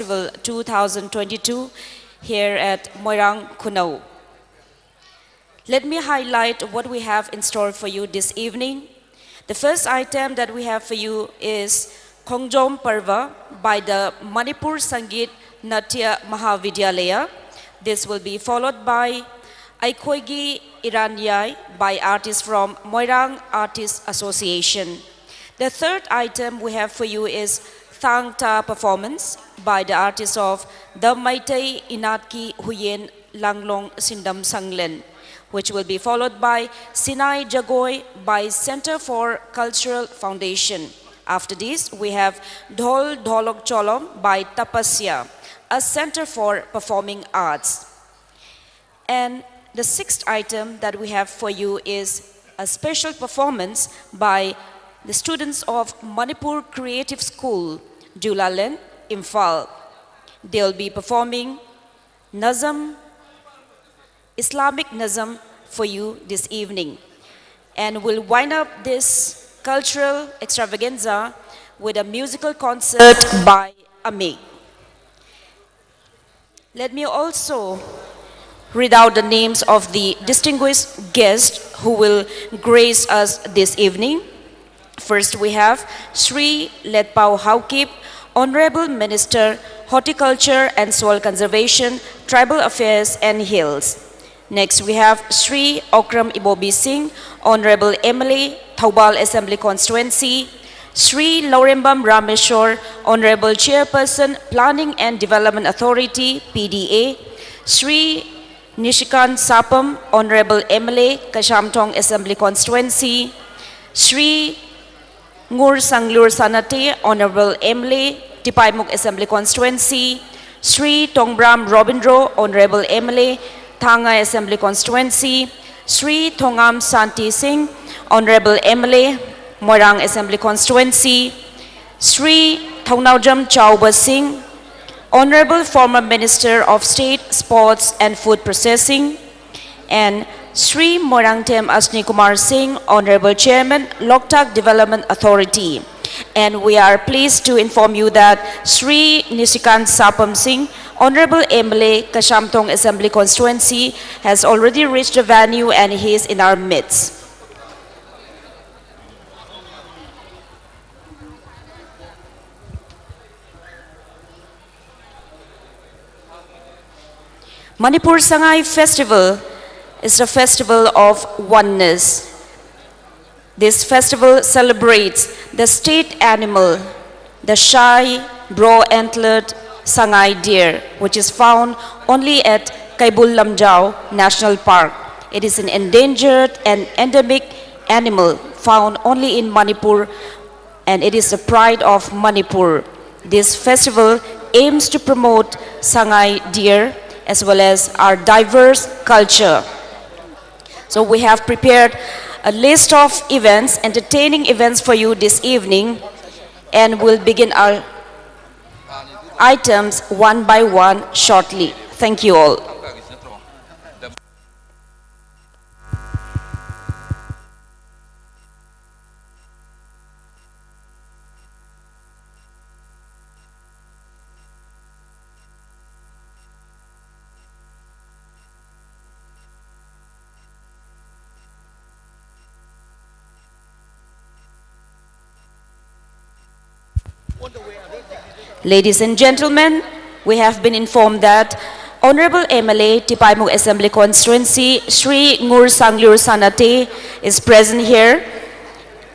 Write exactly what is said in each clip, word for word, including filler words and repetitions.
Festival two thousand twenty-two here at Moirang Khunao. Let me highlight what we have in store for you this evening. The first item that we have for you is Khongjom Parva by the Manipur Sangeet Natya Mahavidyalaya. This will be followed by Aikhoigi Iranyai by artists from Moirang Artists Association. The third item we have for you is Thangta performance by the artists of the Meitei Inatki Huyen Langlong Sindam Sanglen, which will be followed by Sinai Jagoi by Center for Cultural Foundation. After this, we have Dhol Dholok Cholom by Tapasya, a center for performing arts. And the sixth item that we have for you is a special performance by the students of Manipur Creative School, Julalen, Imphal. They'll be performing Nazam, Islamic Nazam for you this evening. And we'll wind up this cultural extravaganza with a musical concert by Ame. Let me also read out the names of the distinguished guests who will grace us this evening. First, we have Shri Letpao Haokip, Honorable Minister, Horticulture and Soil Conservation, Tribal Affairs and Hills. Next, we have Shri Okram Ibobi Singh, Honorable M L A, Thoubal Assembly Constituency, Shri Laurembam Rameshwar, Honorable Chairperson, Planning and Development Authority, P D A, Shri Nishikant Sapam, Honorable M L A, Kaishamthong Assembly Constituency, Shri Ngur Sanglur Sanate, Honorable M L A, Tipaimukh Assembly Constituency, Shri Tongbram Robindro, Honorable M L A, Thangai Assembly Constituency, Shri Thongam Santi Singh, Honorable M L A, Moirang Assembly Constituency, Shri Thongnaojam Chauba Singh, Honorable former Minister of State, Sports and Food Processing, and Shri Moirangthem Ashni Kumar Singh, Honorable Chairman, Loktak Development Authority. And we are pleased to inform you that Shri Nishikant Sapam Singh, Honorable M L A, Kashamtong Assembly Constituency, has already reached the venue and he is in our midst. Manipur Sangai Festival is a festival of oneness. This festival celebrates the state animal, the shy, broad-antlered Sangai deer, which is found only at Kaibul Lamjao National Park. It is an endangered and endemic animal found only in Manipur, and it is the pride of Manipur. This festival aims to promote Sangai deer as well as our diverse culture. So we have prepared a list of events, entertaining events for you this evening, and we'll begin our items one by one shortly. Thank you all. Ladies and gentlemen, we have been informed that Honorable M L A Tipaimukh Assembly Constituency, Shri Ngur Sanglur Sanate, is present here.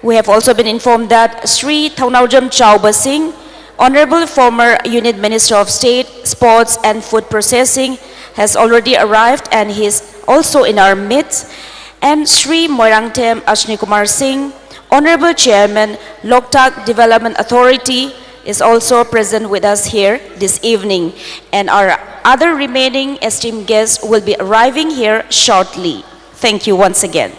We have also been informed that Shri Thounaojam Chauba Singh, Honorable former Union Minister of State, Sports and Food Processing, has already arrived and he is also in our midst. And Shri Moirangthem Ashni Kumar Singh, Honorable Chairman, Loktak Development Authority, is also present with us here this evening. And our other remaining esteemed guests will be arriving here shortly. Thank you once again.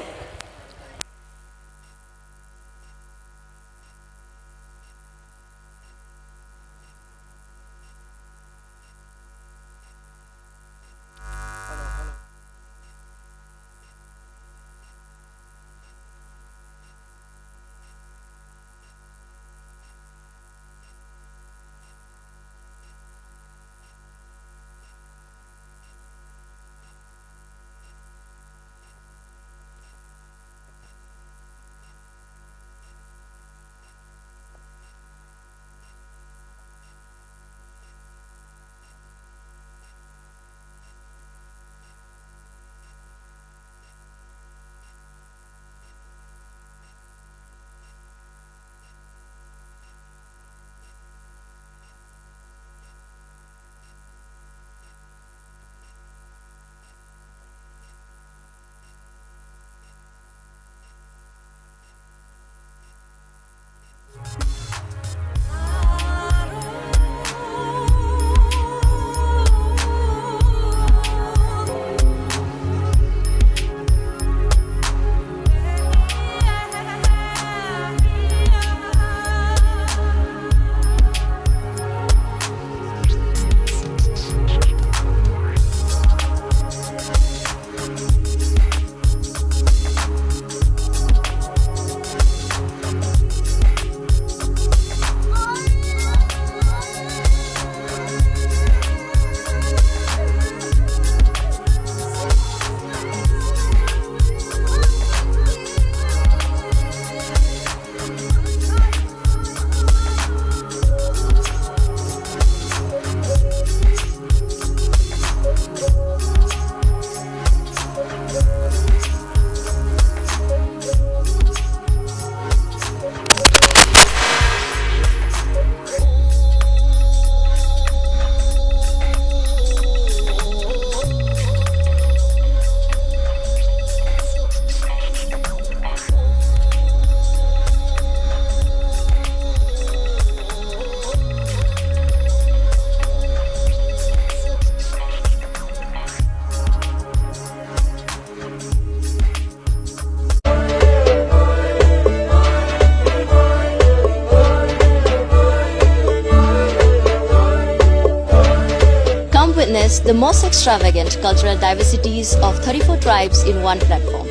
witness the most extravagant cultural diversities of thirty-four tribes in one platform.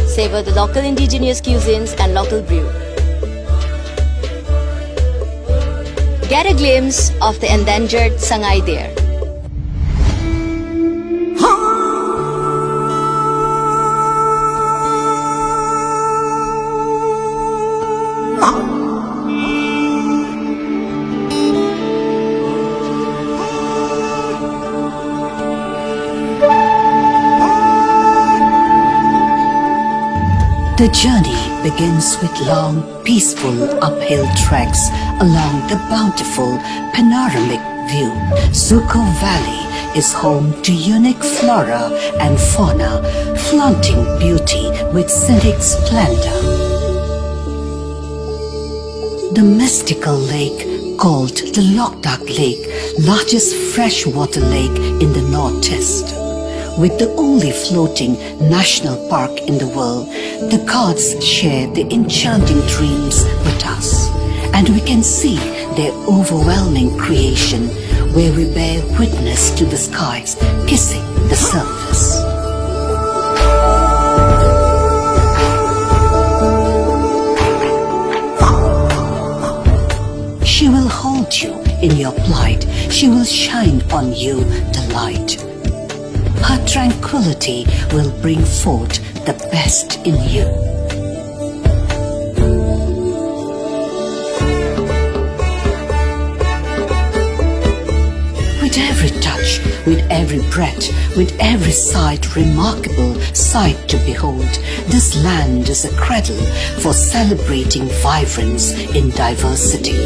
Savor the local indigenous cuisines and local brew. Get a glimpse of the endangered Sangai Deer. The journey begins with long, peaceful uphill treks along the bountiful panoramic view. Zuko Valley is home to unique flora and fauna, flaunting beauty with scenic splendor. The mystical lake called the Loktak Lake, largest freshwater lake in the Northeast, with the only floating national park in the world, the gods share the enchanting dreams with us, and we can see their overwhelming creation where we bear witness to the skies kissing the surface. She will hold you in your plight. She will shine on you the light. Her tranquility will bring forth the best in you. With every touch, with every breath, with every sight, remarkable sight to behold, this land is a cradle for celebrating vibrance in diversity.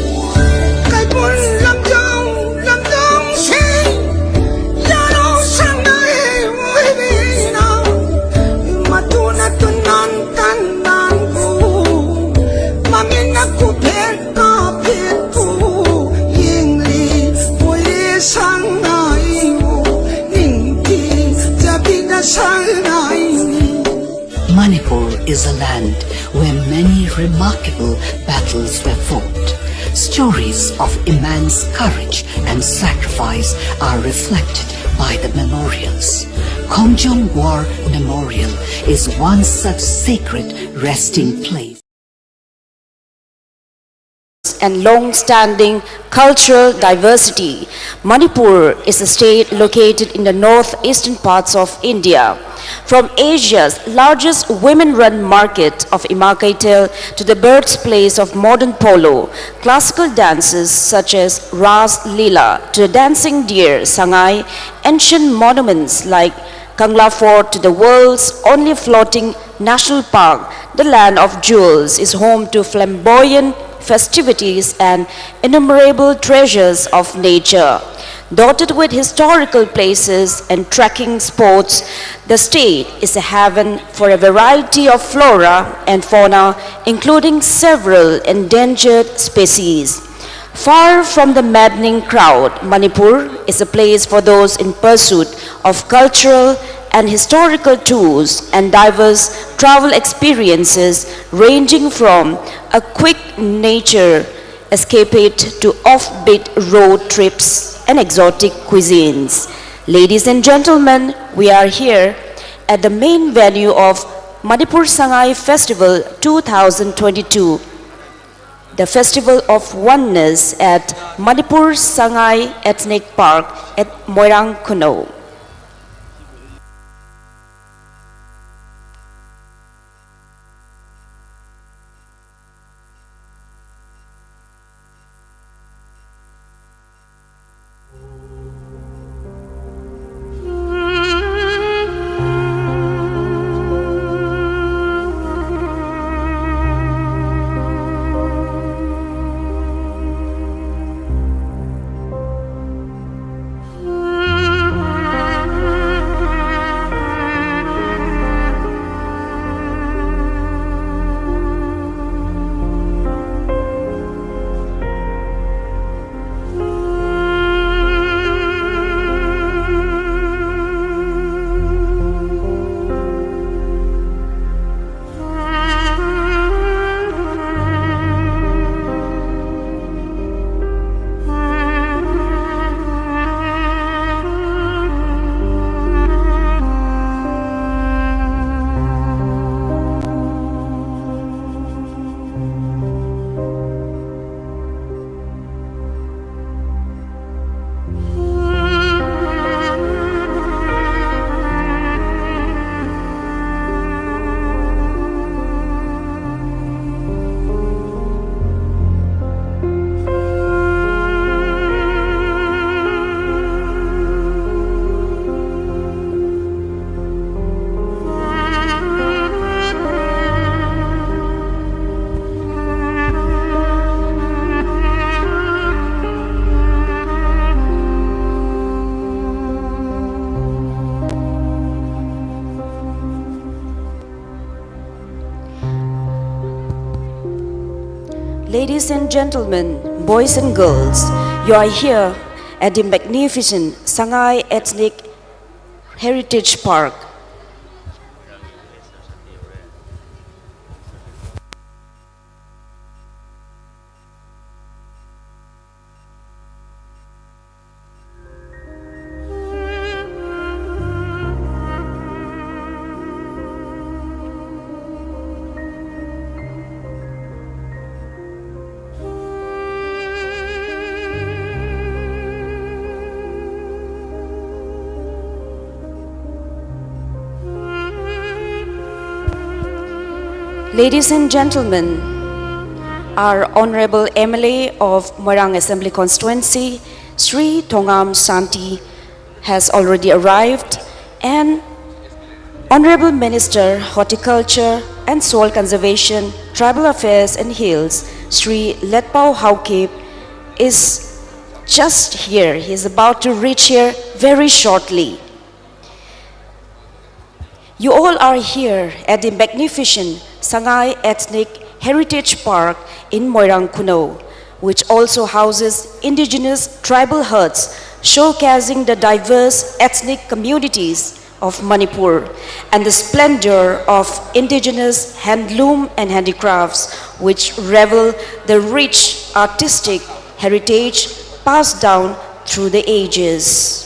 Manipur is a land where many remarkable battles were fought, Stories of immense courage and sacrifice are reflected by the memorials. Khongjong War Memorial is one such sacred resting place. And long-standing cultural diversity. Manipur is a state located in the northeastern parts of India. From Asia's largest women-run market of Ima Keitel to the birthplace of modern polo, classical dances such as Ras Leela to the dancing deer Sangai, ancient monuments like Kangla Fort to the world's only floating national park, the land of jewels is home to flamboyant festivities and innumerable treasures of nature. Dotted with historical places and trekking spots, the state is a haven for a variety of flora and fauna, including several endangered species. Far from the maddening crowd, Manipur is a place for those in pursuit of cultural and historical tours and diverse travel experiences, ranging from a quick nature escapade to offbeat road trips and exotic cuisines. Ladies and gentlemen, we are here at the main venue of Manipur Sangai Festival two thousand twenty-two, the Festival of Oneness at Manipur Sangai Ethnic Park at Moirang Khunou. Ladies and gentlemen, boys and girls, you are here at the magnificent Sangai Ethnic Heritage Park. Ladies and gentlemen, our Honorable M L A of Moirang Assembly Constituency, Sri Thongam Shanti, has already arrived, and Honorable Minister, Horticulture and Soil Conservation, Tribal Affairs and Hills, Sri Letpao Haokip, is just here. He is about to reach here very shortly. You all are here at the magnificent Sangai Ethnic Heritage Park in Moirang Khunou, which also houses indigenous tribal huts showcasing the diverse ethnic communities of Manipur and the splendor of indigenous handloom and handicrafts, which revel the rich artistic heritage passed down through the ages.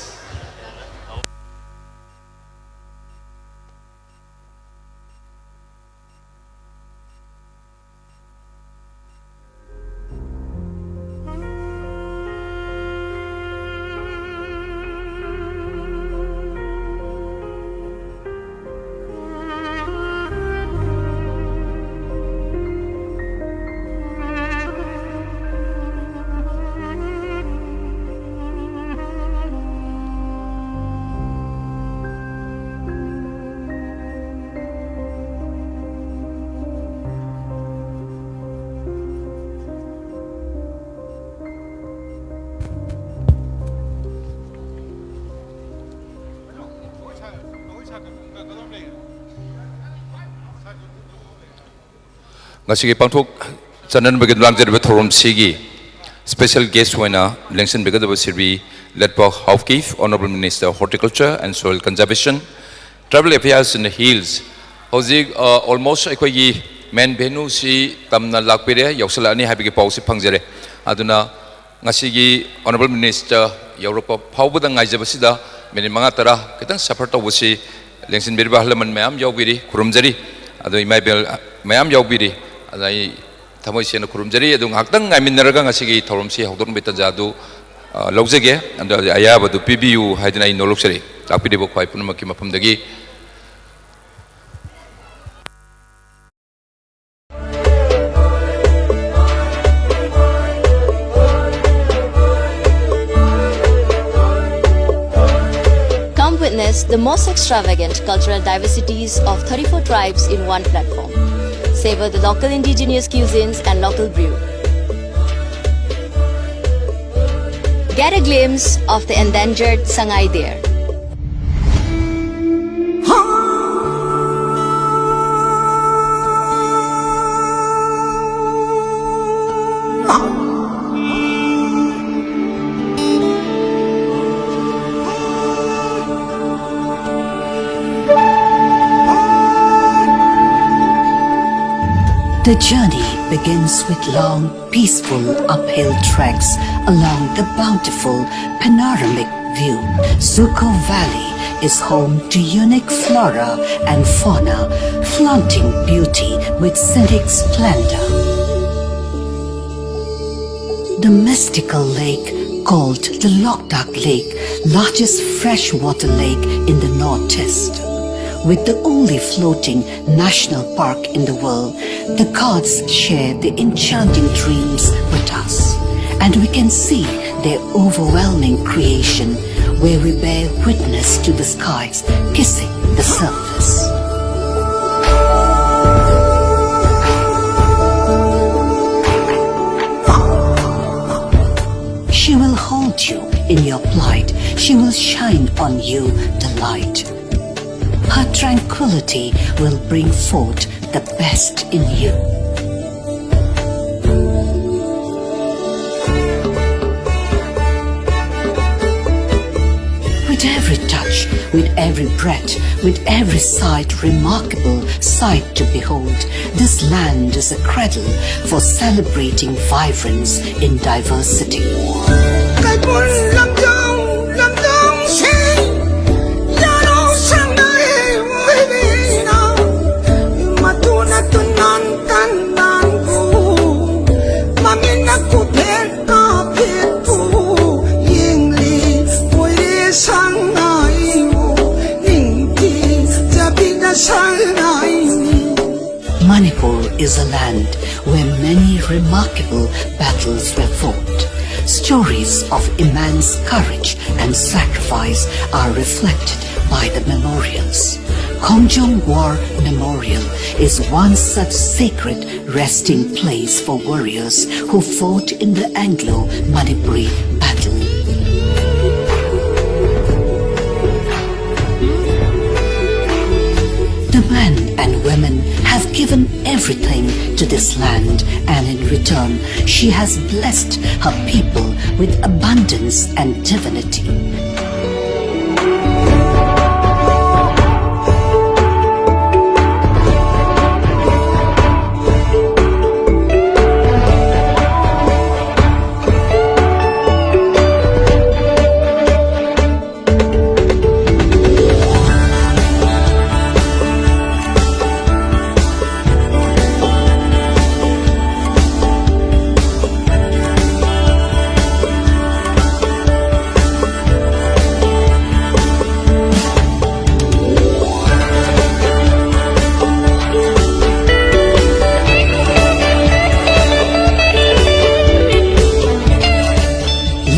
ꯉꯁꯤꯒꯤ ꯄꯥꯡꯊꯣꯛ ꯆꯥꯟꯅꯅꯕꯒꯤ ꯂꯥꯡꯖꯔꯤꯕ ꯊꯧꯔꯝꯁꯤꯒꯤ special guest ꯑꯣꯏꯅ ꯂꯦꯡꯁꯤꯟꯕꯤꯒꯗꯕ ꯁꯤꯔꯤ ꯂꯦꯠꯄꯥꯎ Haokip, Honourable Minister Horticulture and Soil Conservation, Tribal Affairs in the Hills꯫ ꯍꯧꯖꯤꯛ ꯑ, almost ꯑꯩꯈꯣꯏꯒꯤ main venue ꯁꯤ ꯇꯝꯅ ꯂꯥꯛꯄꯤꯔꯦ, ꯌꯧꯁꯤꯜꯂꯛꯑꯅꯤ ꯍꯥꯏꯕꯒꯤ ꯄꯥꯎꯁꯤ ꯐꯪꯖꯔꯦ꯫ ꯑꯗꯨꯅ ꯉꯁꯤꯒꯤ Honourable Minister ꯌꯧꯔꯛꯄ ꯐꯥꯎꯕꯗ ꯉꯥꯏꯖꯕꯁꯤꯗ ꯃꯤꯅꯤꯠ ꯃꯉꯥ ꯇꯔꯥ ꯈꯤꯇꯪ suffer ꯇꯧꯕꯁꯤ ꯂꯦꯡꯁꯤꯟꯕꯤꯔꯤꯕ ꯑꯍꯜ ꯂꯃꯟ ꯃꯌꯥꯝ ꯌꯥꯎꯕꯤꯔꯤ, ꯈꯨꯔꯨꯝꯖꯔꯤ꯫ ꯑꯗꯣ ꯏꯃꯥ ꯏꯕꯦꯜ ꯃꯌꯥꯝ ꯌꯥꯎꯕꯤꯔꯤ꯫ ꯑꯗ ꯑꯩ ꯊꯃꯣꯏ ꯁꯦꯡꯅ ꯈꯨꯔꯨꯝꯖꯔꯤ꯫ ꯑꯗꯨ ꯉꯥꯏꯍꯥꯛꯇꯪ ꯉꯥꯏꯃꯤꯟꯅꯔꯒ ꯉꯁꯤꯒꯤ ꯊꯧꯔꯝꯁꯤ ꯍꯧꯗꯣꯛꯅꯕꯒꯤ ꯇꯥꯟꯖꯥ ꯑꯗꯨ, ꯑ, ꯂꯧꯖꯒꯦ꯫ ꯑꯗꯣ ꯑꯌꯥꯕꯗꯨ ꯄꯤꯕꯤꯌꯨ ꯍꯥꯏꯗꯅ ꯑꯩ ꯅꯣꯂꯨꯛꯆꯔꯤ꯫ ꯂꯥꯛꯄꯤꯔꯤꯕ ꯈ꯭ꯋꯥꯏ ꯄꯨꯝꯅꯃꯛꯀꯤ ꯃꯐꯝꯗꯒꯤ꯫ Come witness the most extravagant cultural diversities of thirty-four tribes in one platform. Savor the local indigenous cuisines and local brew. Get a glimpse of the endangered Sangai Deer. The journey begins with long, peaceful uphill treks along the bountiful panoramic view. Zuko Valley is home to unique flora and fauna, flaunting beauty with scenic splendor. The mystical lake called the Loktak Lake, largest freshwater lake in the Northeast, with the only floating national park in the world, the gods share the enchanting dreams with us, and we can see their overwhelming creation, where we bear witness to the skies kissing the surface. She will hold you in your plight. She will shine on you the light. Her tranquility will bring forth the best in you. Every touch, with every breath, with every sight, remarkable sight to behold. This land is a cradle for celebrating vibrance in diversity. Kaibun lamdong, lamdong si, yano sanay, baby, no. Matuna tunan tandan ku, mamina ku pet ka pet ku, yingli, puire sangai mu, ningti, jabina sangai ni. Manipur is a land where many remarkable battles were fought. Stories of immense courage and sacrifice are reflected by the memorials. Khongjong War Memorial is one such sacred resting place for warriors who fought in the Anglo-Manipuri battle. The men and women have given everything to this land, and in return, she has blessed her people with abundance and divinity.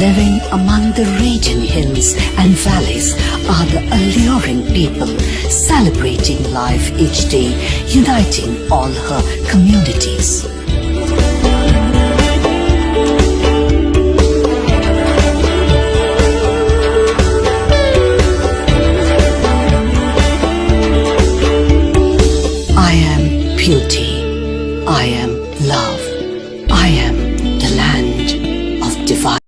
Living among the raging hills and valleys are the alluring people, celebrating life each day, uniting all her communities. I am beauty. I am love. I am the land of divine.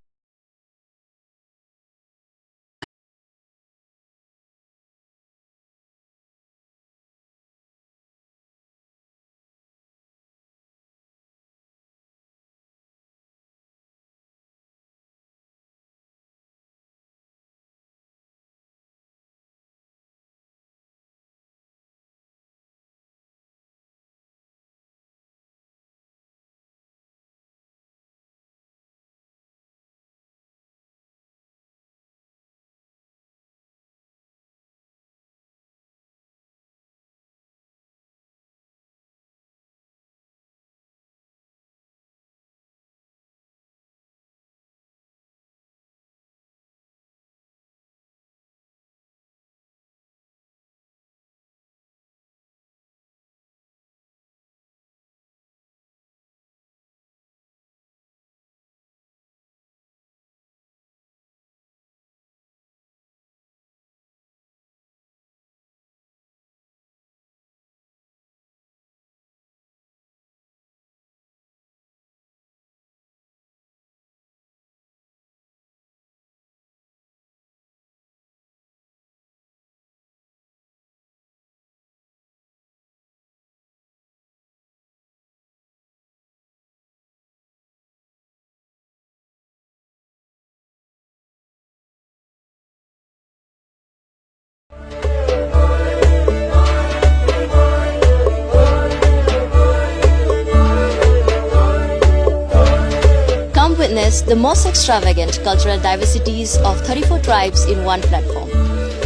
The most extravagant cultural diversities of thirty-four tribes in one platform.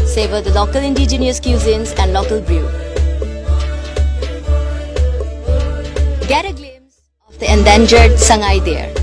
Savor the local indigenous cuisines and local brew. Get a glimpse of the endangered Sangai Deer.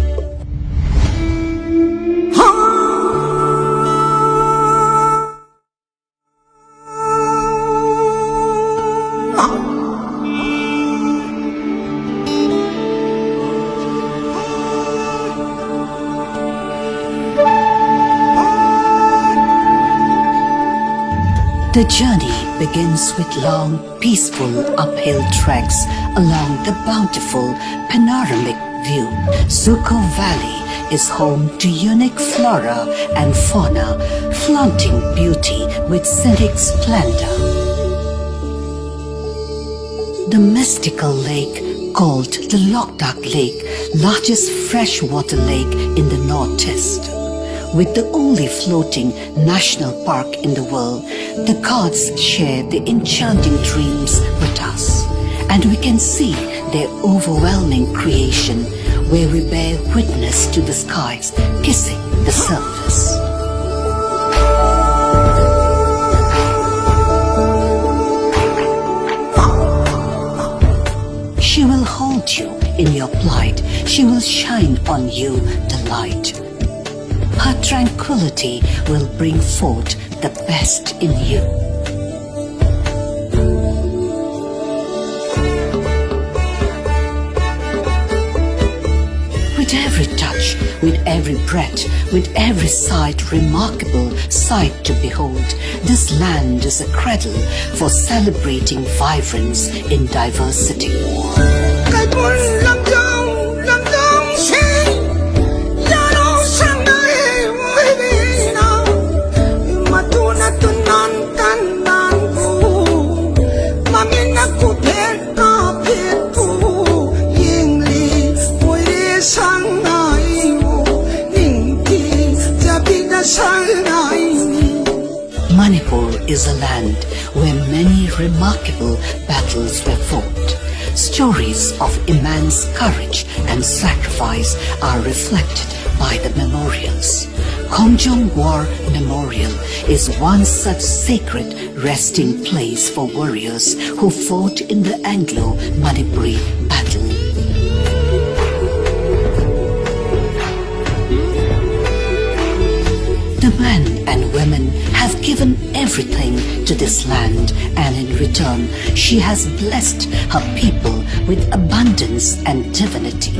The journey begins with long, peaceful uphill treks along the bountiful panoramic view. Zuko Valley is home to unique flora and fauna, flaunting beauty with scenic splendor. The mystical lake called the Loktak Lake, largest freshwater lake in the Northeast. With the only floating national park in the world, the gods share the enchanting dreams with us, and we can see their overwhelming creation where we bear witness to the skies kissing the surface. She will hold you in your plight. She will shine on you the light. Her tranquility will bring forth the best in you. With every touch, with every breath, with every sight, remarkable sight to behold, this land is a cradle for celebrating vibrance in diversity. Manipur is a land where many remarkable battles were fought. Stories of immense courage and sacrifice are reflected by the memorials. Khongjong War Memorial is one such sacred resting place for warriors who fought in the Anglo-Manipuri battle. The men and women have given everything to this land, and in return, she has blessed her people with abundance and divinity.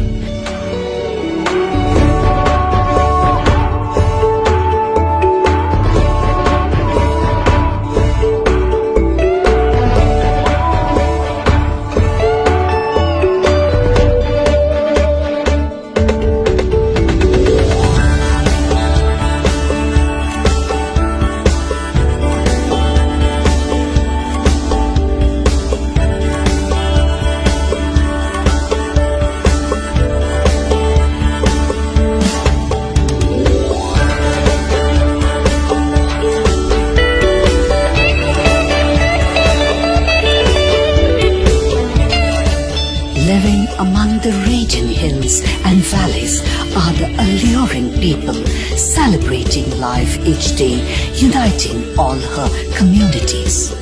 Living among the raging hills and valleys are the alluring people, celebrating life each day, uniting all her communities.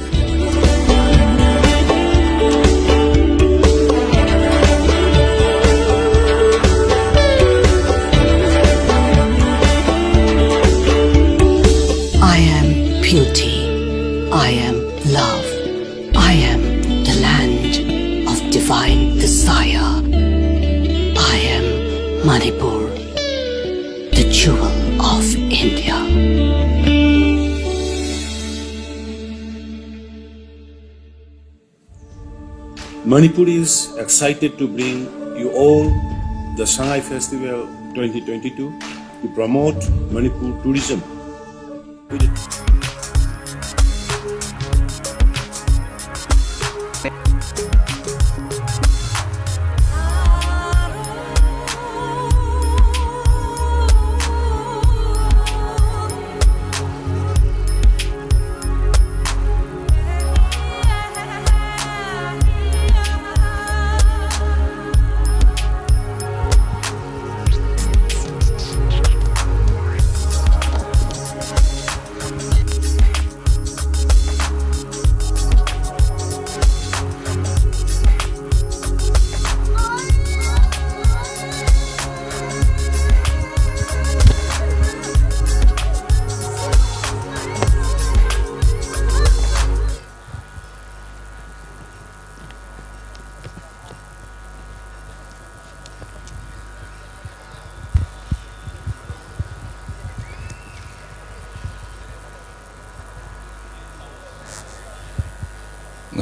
I am beauty. I am love. I am the land of divine desire. I am Manipur, the jewel of India. Manipur is excited to bring you all the Sangai Festival twenty twenty-two to promote Manipur tourism.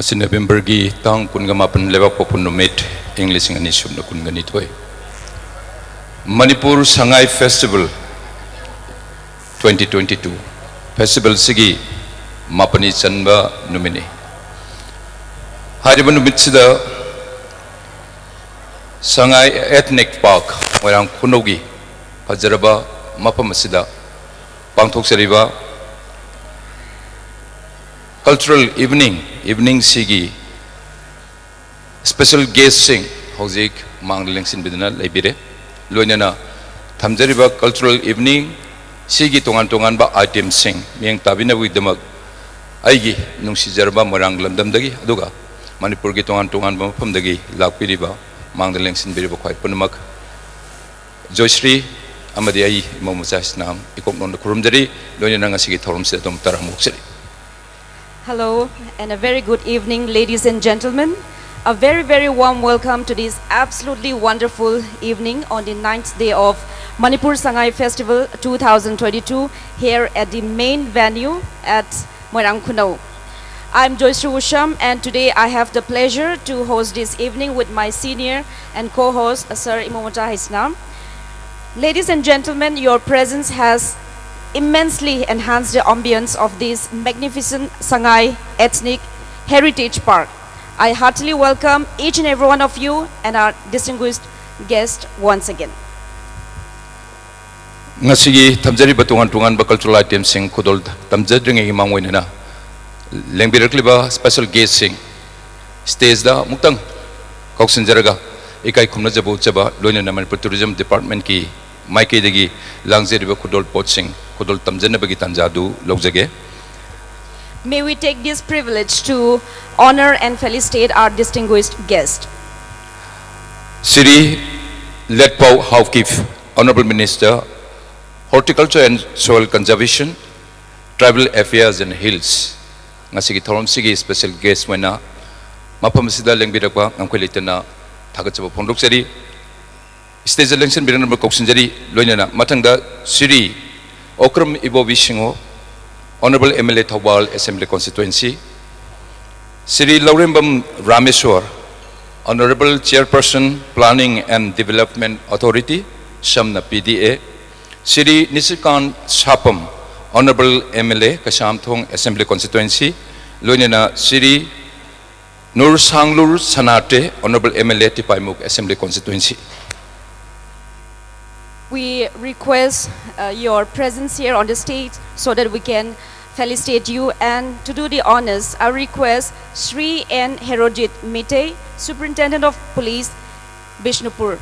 ꯁꯤ ꯅꯕꯦꯝꯕꯔꯒꯤ ꯇꯥꯡ ꯀꯨꯟꯒ ꯃꯥꯄꯟ, ꯂꯩꯕꯥꯛꯄꯣꯛꯄ ꯅꯨꯃꯤꯠ, ꯏꯪ ꯂꯤꯁꯤꯡ ꯑꯅꯤ ꯁꯨꯞꯅ ꯀꯨꯟꯒ ꯅꯤꯊꯣꯏ꯫ Manipur Sangai festival twenty twenty two ꯐꯦꯁꯇꯤꯚꯦꯜꯁꯤꯒꯤ ꯃꯥꯄꯟꯅꯤ ꯆꯟꯕ ꯅꯨꯃꯤꯠꯅꯤ꯫ ꯍꯥꯏꯔꯤꯕ ꯅꯨꯃꯤꯠꯁꯤꯗ ꯁꯉꯥꯏ ꯑꯦꯊꯅꯤꯛ ꯄꯥꯔꯛ ꯃꯣꯏꯔꯥꯡ ꯈꯨꯅꯧꯒꯤ ꯐꯖꯔꯕ ꯃꯐꯝ ꯑꯁꯤꯗ ꯄꯥꯡꯊꯣꯛꯆꯔꯤꯕ ꯀꯜꯆꯔꯦꯜ ꯏꯚꯤꯅꯤꯡ, ꯏꯚꯤꯅꯤꯡꯁꯤꯒꯤ ꯁ꯭ꯄꯦꯁꯦꯜ ꯒꯦꯁꯁꯤꯡ ꯍꯧꯖꯤꯛ ꯃꯥꯡꯗ ꯂꯦꯡꯁꯤꯟꯕꯤꯗꯨꯅ ꯂꯩꯕꯤꯔꯦ꯫ ꯂꯣꯏꯅꯅ ꯊꯝꯖꯔꯤꯕ ꯀꯜꯆꯔꯦꯜ ꯏꯚꯤꯅꯤꯡ ꯁꯤꯒꯤ ꯇꯣꯉꯥꯟ ꯇꯣꯉꯥꯟꯕ ꯑꯥꯏꯇꯦꯝꯁꯤꯡ ꯃꯤꯠꯌꯦꯡ ꯇꯥꯕꯤꯅꯕꯒꯤꯗꯃꯛ ꯑꯩꯒꯤ ꯅꯨꯡꯁꯤꯖꯔꯕ ꯃꯣꯏꯔꯥꯡ ꯂꯝꯗꯝꯗꯒꯤ, ꯑꯗꯨꯒ ꯃꯅꯤꯄꯨꯔꯒꯤ ꯇꯣꯉꯥꯟ ꯇꯣꯉꯥꯟꯕ ꯃꯐꯝꯗꯒꯤ ꯂꯥꯛꯄꯤꯔꯤꯕ, ꯃꯥꯡꯗ ꯂꯦꯡꯁꯤꯟꯕꯤꯔꯤꯕ ꯈ꯭ꯋꯥꯏ ꯄꯨꯝꯅꯃꯛ ꯖꯣꯏꯁ꯭ꯔꯤ ꯑꯃꯗꯤ ꯑꯩ ꯏꯃꯧ ꯃꯆꯥ ꯁꯤꯅꯥꯝ ꯏꯀꯣꯛ ꯅꯣꯟꯗ ꯈꯨꯔꯨꯝꯖꯔꯤ꯫ ꯂꯣꯏꯅꯅ ꯉꯁꯤꯒꯤ ꯊꯧꯔꯝꯁꯤꯗ ꯑꯗꯨꯝ ꯇꯔꯥꯝꯅ ꯑꯣꯛꯆꯔꯤ꯫ Hello, and a very good evening, ladies and gentlemen. A very, very warm welcome to this absolutely wonderful evening on the ninth day of Manipur Sangai Festival two thousand twenty-two here at the main venue at Moirang Khunou. I'm Joyce Usham, and today I have the pleasure to host this evening with my senior and co-host, Sir Imomocha Haisnam. Ladies and gentlemen, your presence has immensely enhanced the ambience of this magnificent Sangai Ethnic Heritage Park. I heartily welcome each and every one of you and our distinguished guest once again. ꯉꯁꯤꯒꯤ ꯊꯝꯖꯔꯤꯕ ꯇꯣꯉꯥꯟ ꯇꯣꯉꯥꯟꯕ cultural ꯑꯥꯏꯇꯦꯝꯁꯤꯡ ꯈꯨꯗꯣꯜ ꯇꯝꯖꯗ꯭ꯔꯤꯉꯩꯒꯤ ꯃꯥꯡꯑꯣꯏꯅꯅ ꯂꯦꯡꯕꯤꯔꯛꯂꯤꯕ special ꯒꯦꯁꯁꯤꯡ ꯁ꯭ꯇꯦꯖꯗ ꯑꯃꯨꯛꯇꯪ ꯀꯧꯁꯤꯟꯖꯔꯒ ꯏꯀꯥꯏ ꯈꯨꯝꯅꯖꯕ ꯎꯠꯆꯕ, ꯂꯣꯏꯅꯅ Manipur tourism ꯗꯤꯄꯥꯔꯠꯃꯦꯟꯠꯀꯤ ꯃꯥꯏꯀꯩꯗꯒꯤ ꯂꯥꯡꯖꯔꯤꯕ ꯈꯨꯗꯣꯜ ꯄꯣꯠꯁꯤꯡ ꯈꯨꯗꯣꯜ ꯇꯝꯖꯅꯕꯒꯤ ꯇꯥꯟꯖꯥ ꯑꯗꯨ ꯂꯧꯖꯒꯦ꯫ May we take this privilege to honor and felicitate our distinguished guest. Shri Letpao Haokip, Honorable Minister, Horticulture and Soil Conservation, Tribal Affairs and Hills, ꯉꯁꯤꯒꯤ ꯊꯧꯔꯝꯁꯤꯒꯤ ꯁ꯭ꯄꯦꯁꯦꯜ ꯒꯦꯁ ꯑꯣꯏꯅ ꯃꯐꯝ ꯑꯁꯤꯗ ꯂꯦꯡꯕꯤꯔꯛꯄ ꯉꯝꯈꯩ ꯂꯩꯇꯅ ꯊꯥꯒꯠꯆꯕ ꯐꯣꯡꯗꯣꯛꯆꯔꯤ꯫ ꯁ꯭ꯇꯦꯖꯇ ꯂꯦꯡꯁꯤꯟꯕꯤꯔꯛꯅꯕ ꯀꯧꯁꯤꯟꯖꯔꯤ꯫ ꯂꯣꯏꯅꯅ ꯃꯊꯪꯗ ꯁ꯭ꯔꯤ ꯑꯣꯀ꯭ꯔꯝ ꯏꯕꯣꯕꯤ ꯁꯤꯡꯍꯣ, Honorable M L A Thoubal Assembly Constituency, Shri Laurembam Rameshwar, Honorable Chairperson, Planning and Development Authority, Samna P D A, Shri Nishikant Sapam, Honorable M L A, Kaisamthong Assembly Constituency, ꯂꯣꯏꯅꯅ Shri Nursanglur Sanate, Honorable M L A, Tipaimukh Assembly Constituency. We request uh, your presence here on the stage so that we can felicitate you. And to do the honors, I request Shri N Herojit Mitei, Superintendent of Police, Bishnupur.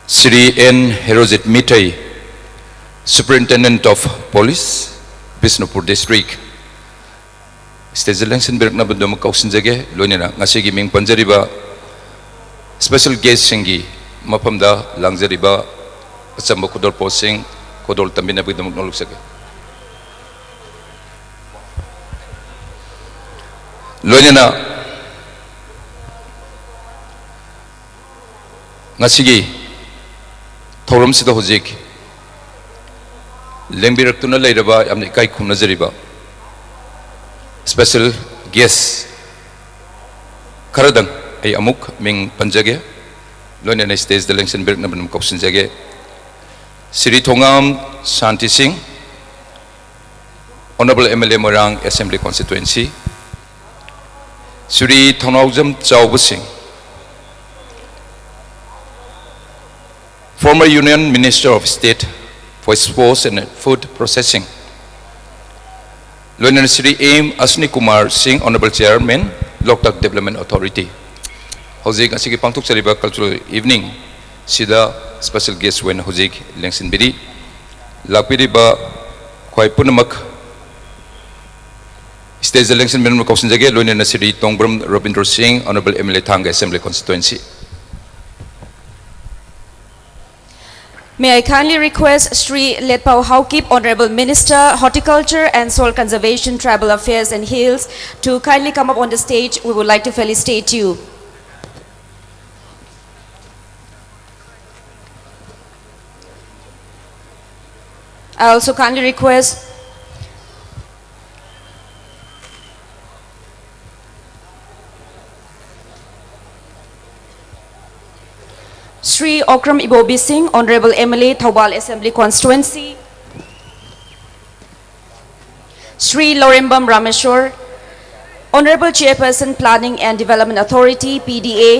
Shri N Herojit Mitei, Superintendent of Police, Bishnupur District. Stage ꯂꯦꯡꯁꯤꯟꯕꯤꯔꯛꯅꯕꯗꯨꯃꯛ ꯀꯧꯁꯤꯟꯖꯒꯦ꯫ ꯂꯣꯏꯅꯅ ꯉꯁꯤꯒꯤ ꯃꯤꯡ ꯄꯟꯖꯔꯤꯕ special guest ꯁꯤꯡꯒꯤ ꯃꯐꯝꯗ ꯂꯥꯡꯖꯔꯤꯕ ꯑꯆꯝꯕ ꯈꯨꯗꯣꯜꯄꯣꯠꯁꯤꯡ ꯈꯨꯗꯣꯜ ꯇꯝꯕꯤꯅꯕꯒꯤꯗꯃꯛ ꯅꯣꯂꯨꯛꯆꯒꯦ꯫ ꯂꯣꯏꯅꯅ ꯉꯁꯤꯒꯤ ꯊꯧꯔꯝꯁꯤꯗ ꯍꯧꯖꯤꯛ ꯂꯦꯡꯕꯤꯔꯛꯇꯨꯅ ꯂꯩꯔꯕ ꯌꯥꯝꯅ ꯏꯀꯥꯏ ꯈꯨꯝꯅꯖꯔꯤꯕ special guest ꯈꯔꯗꯪ ꯑꯩ ꯑꯃꯨꯛ ꯃꯤꯡ ꯄꯟꯖꯒꯦ꯫ ꯂꯣꯏꯅꯅ stage ꯗ ꯂꯦꯡꯁꯤꯟꯕꯤꯔꯛꯅꯕ ꯑꯗꯨꯝ ꯀꯧꯁꯤꯟꯖꯒꯦ꯫ ꯁ꯭ꯔꯤ ꯊꯣꯉꯥꯝ ꯁꯥꯟꯇꯤ ꯁꯤꯡ, Honorable M L A, Moirang Assembly Constituency, Shri ꯊꯧꯅꯥꯎꯖꯝ ꯆꯥꯎꯕ ꯁꯤꯡ, former Union Minister of State for Sports and Food Processing, ꯂꯣꯏꯅꯅ ꯁ꯭ꯔꯤ ꯑꯦꯝ ꯑꯁꯅꯤ ꯀꯨꯃꯥꯔ ꯁꯤꯡ, Honorable Chairman, Loktak Development Authority꯫ ꯍꯧꯖꯤꯛ ꯑꯁꯤꯒꯤ ꯄꯥꯡꯊꯣꯛꯆꯔꯤꯕ cultural evening ꯁꯤꯗ special guest ꯑꯣꯏꯅ ꯍꯧꯖꯤꯛ ꯂꯦꯡꯁꯤꯟꯕꯤꯔꯤ꯫ ꯂꯥꯛꯄꯤꯔꯤꯕ ꯈ꯭ꯋꯥꯏ ꯄꯨꯝꯅꯃꯛ stage ꯗ ꯂꯦꯡꯁꯤꯟꯕꯤꯅꯕ ꯀꯧꯁꯤꯟꯖꯒꯦ꯫ ꯂꯣꯏꯅꯅ ꯁ꯭ꯔꯤ ꯇꯣꯡꯕ꯭ꯔꯝ ꯔꯕꯤꯟꯗ꯭ꯔ ꯁꯤꯡ, Honorable M L A, ꯊꯥꯡꯒ Assembly Constituency꯫ May I kindly request Shri Letpao Haokip, Honorable Minister, Horticulture and Soil Conservation, Tribal Affairs and Hills, to kindly come up on the stage. We would like to felicitate you. I also kindly request Shri Okram Ibobi Singh, Honorable M L A, Thoubal Assembly Constituency, Shri Lorembam Rameshwar, Honorable Chairperson, Planning and Development Authority, P D A,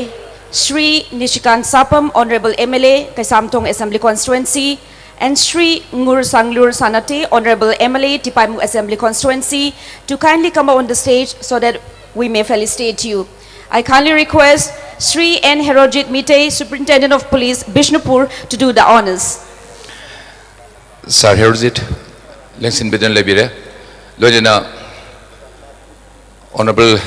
Shri Nishikant Sapam, Honorable M L A, Kaisamthong Assembly Constituency, and Shri Ngur Sanglur Sanate, Honorable M L A, Tipaimukh Assembly Constituency, to kindly come up on the stage so that we may felicitate you. I kindly request Shri N Herojit Mitei, Superintendent of Police, Bishnupur, to do the honors. Sir Herojit, ꯂꯦꯡꯁꯤꯟꯕꯤꯗꯨꯅ ꯂꯩꯕꯤꯔꯦ꯫ ꯂꯣꯏꯅꯅ Honorable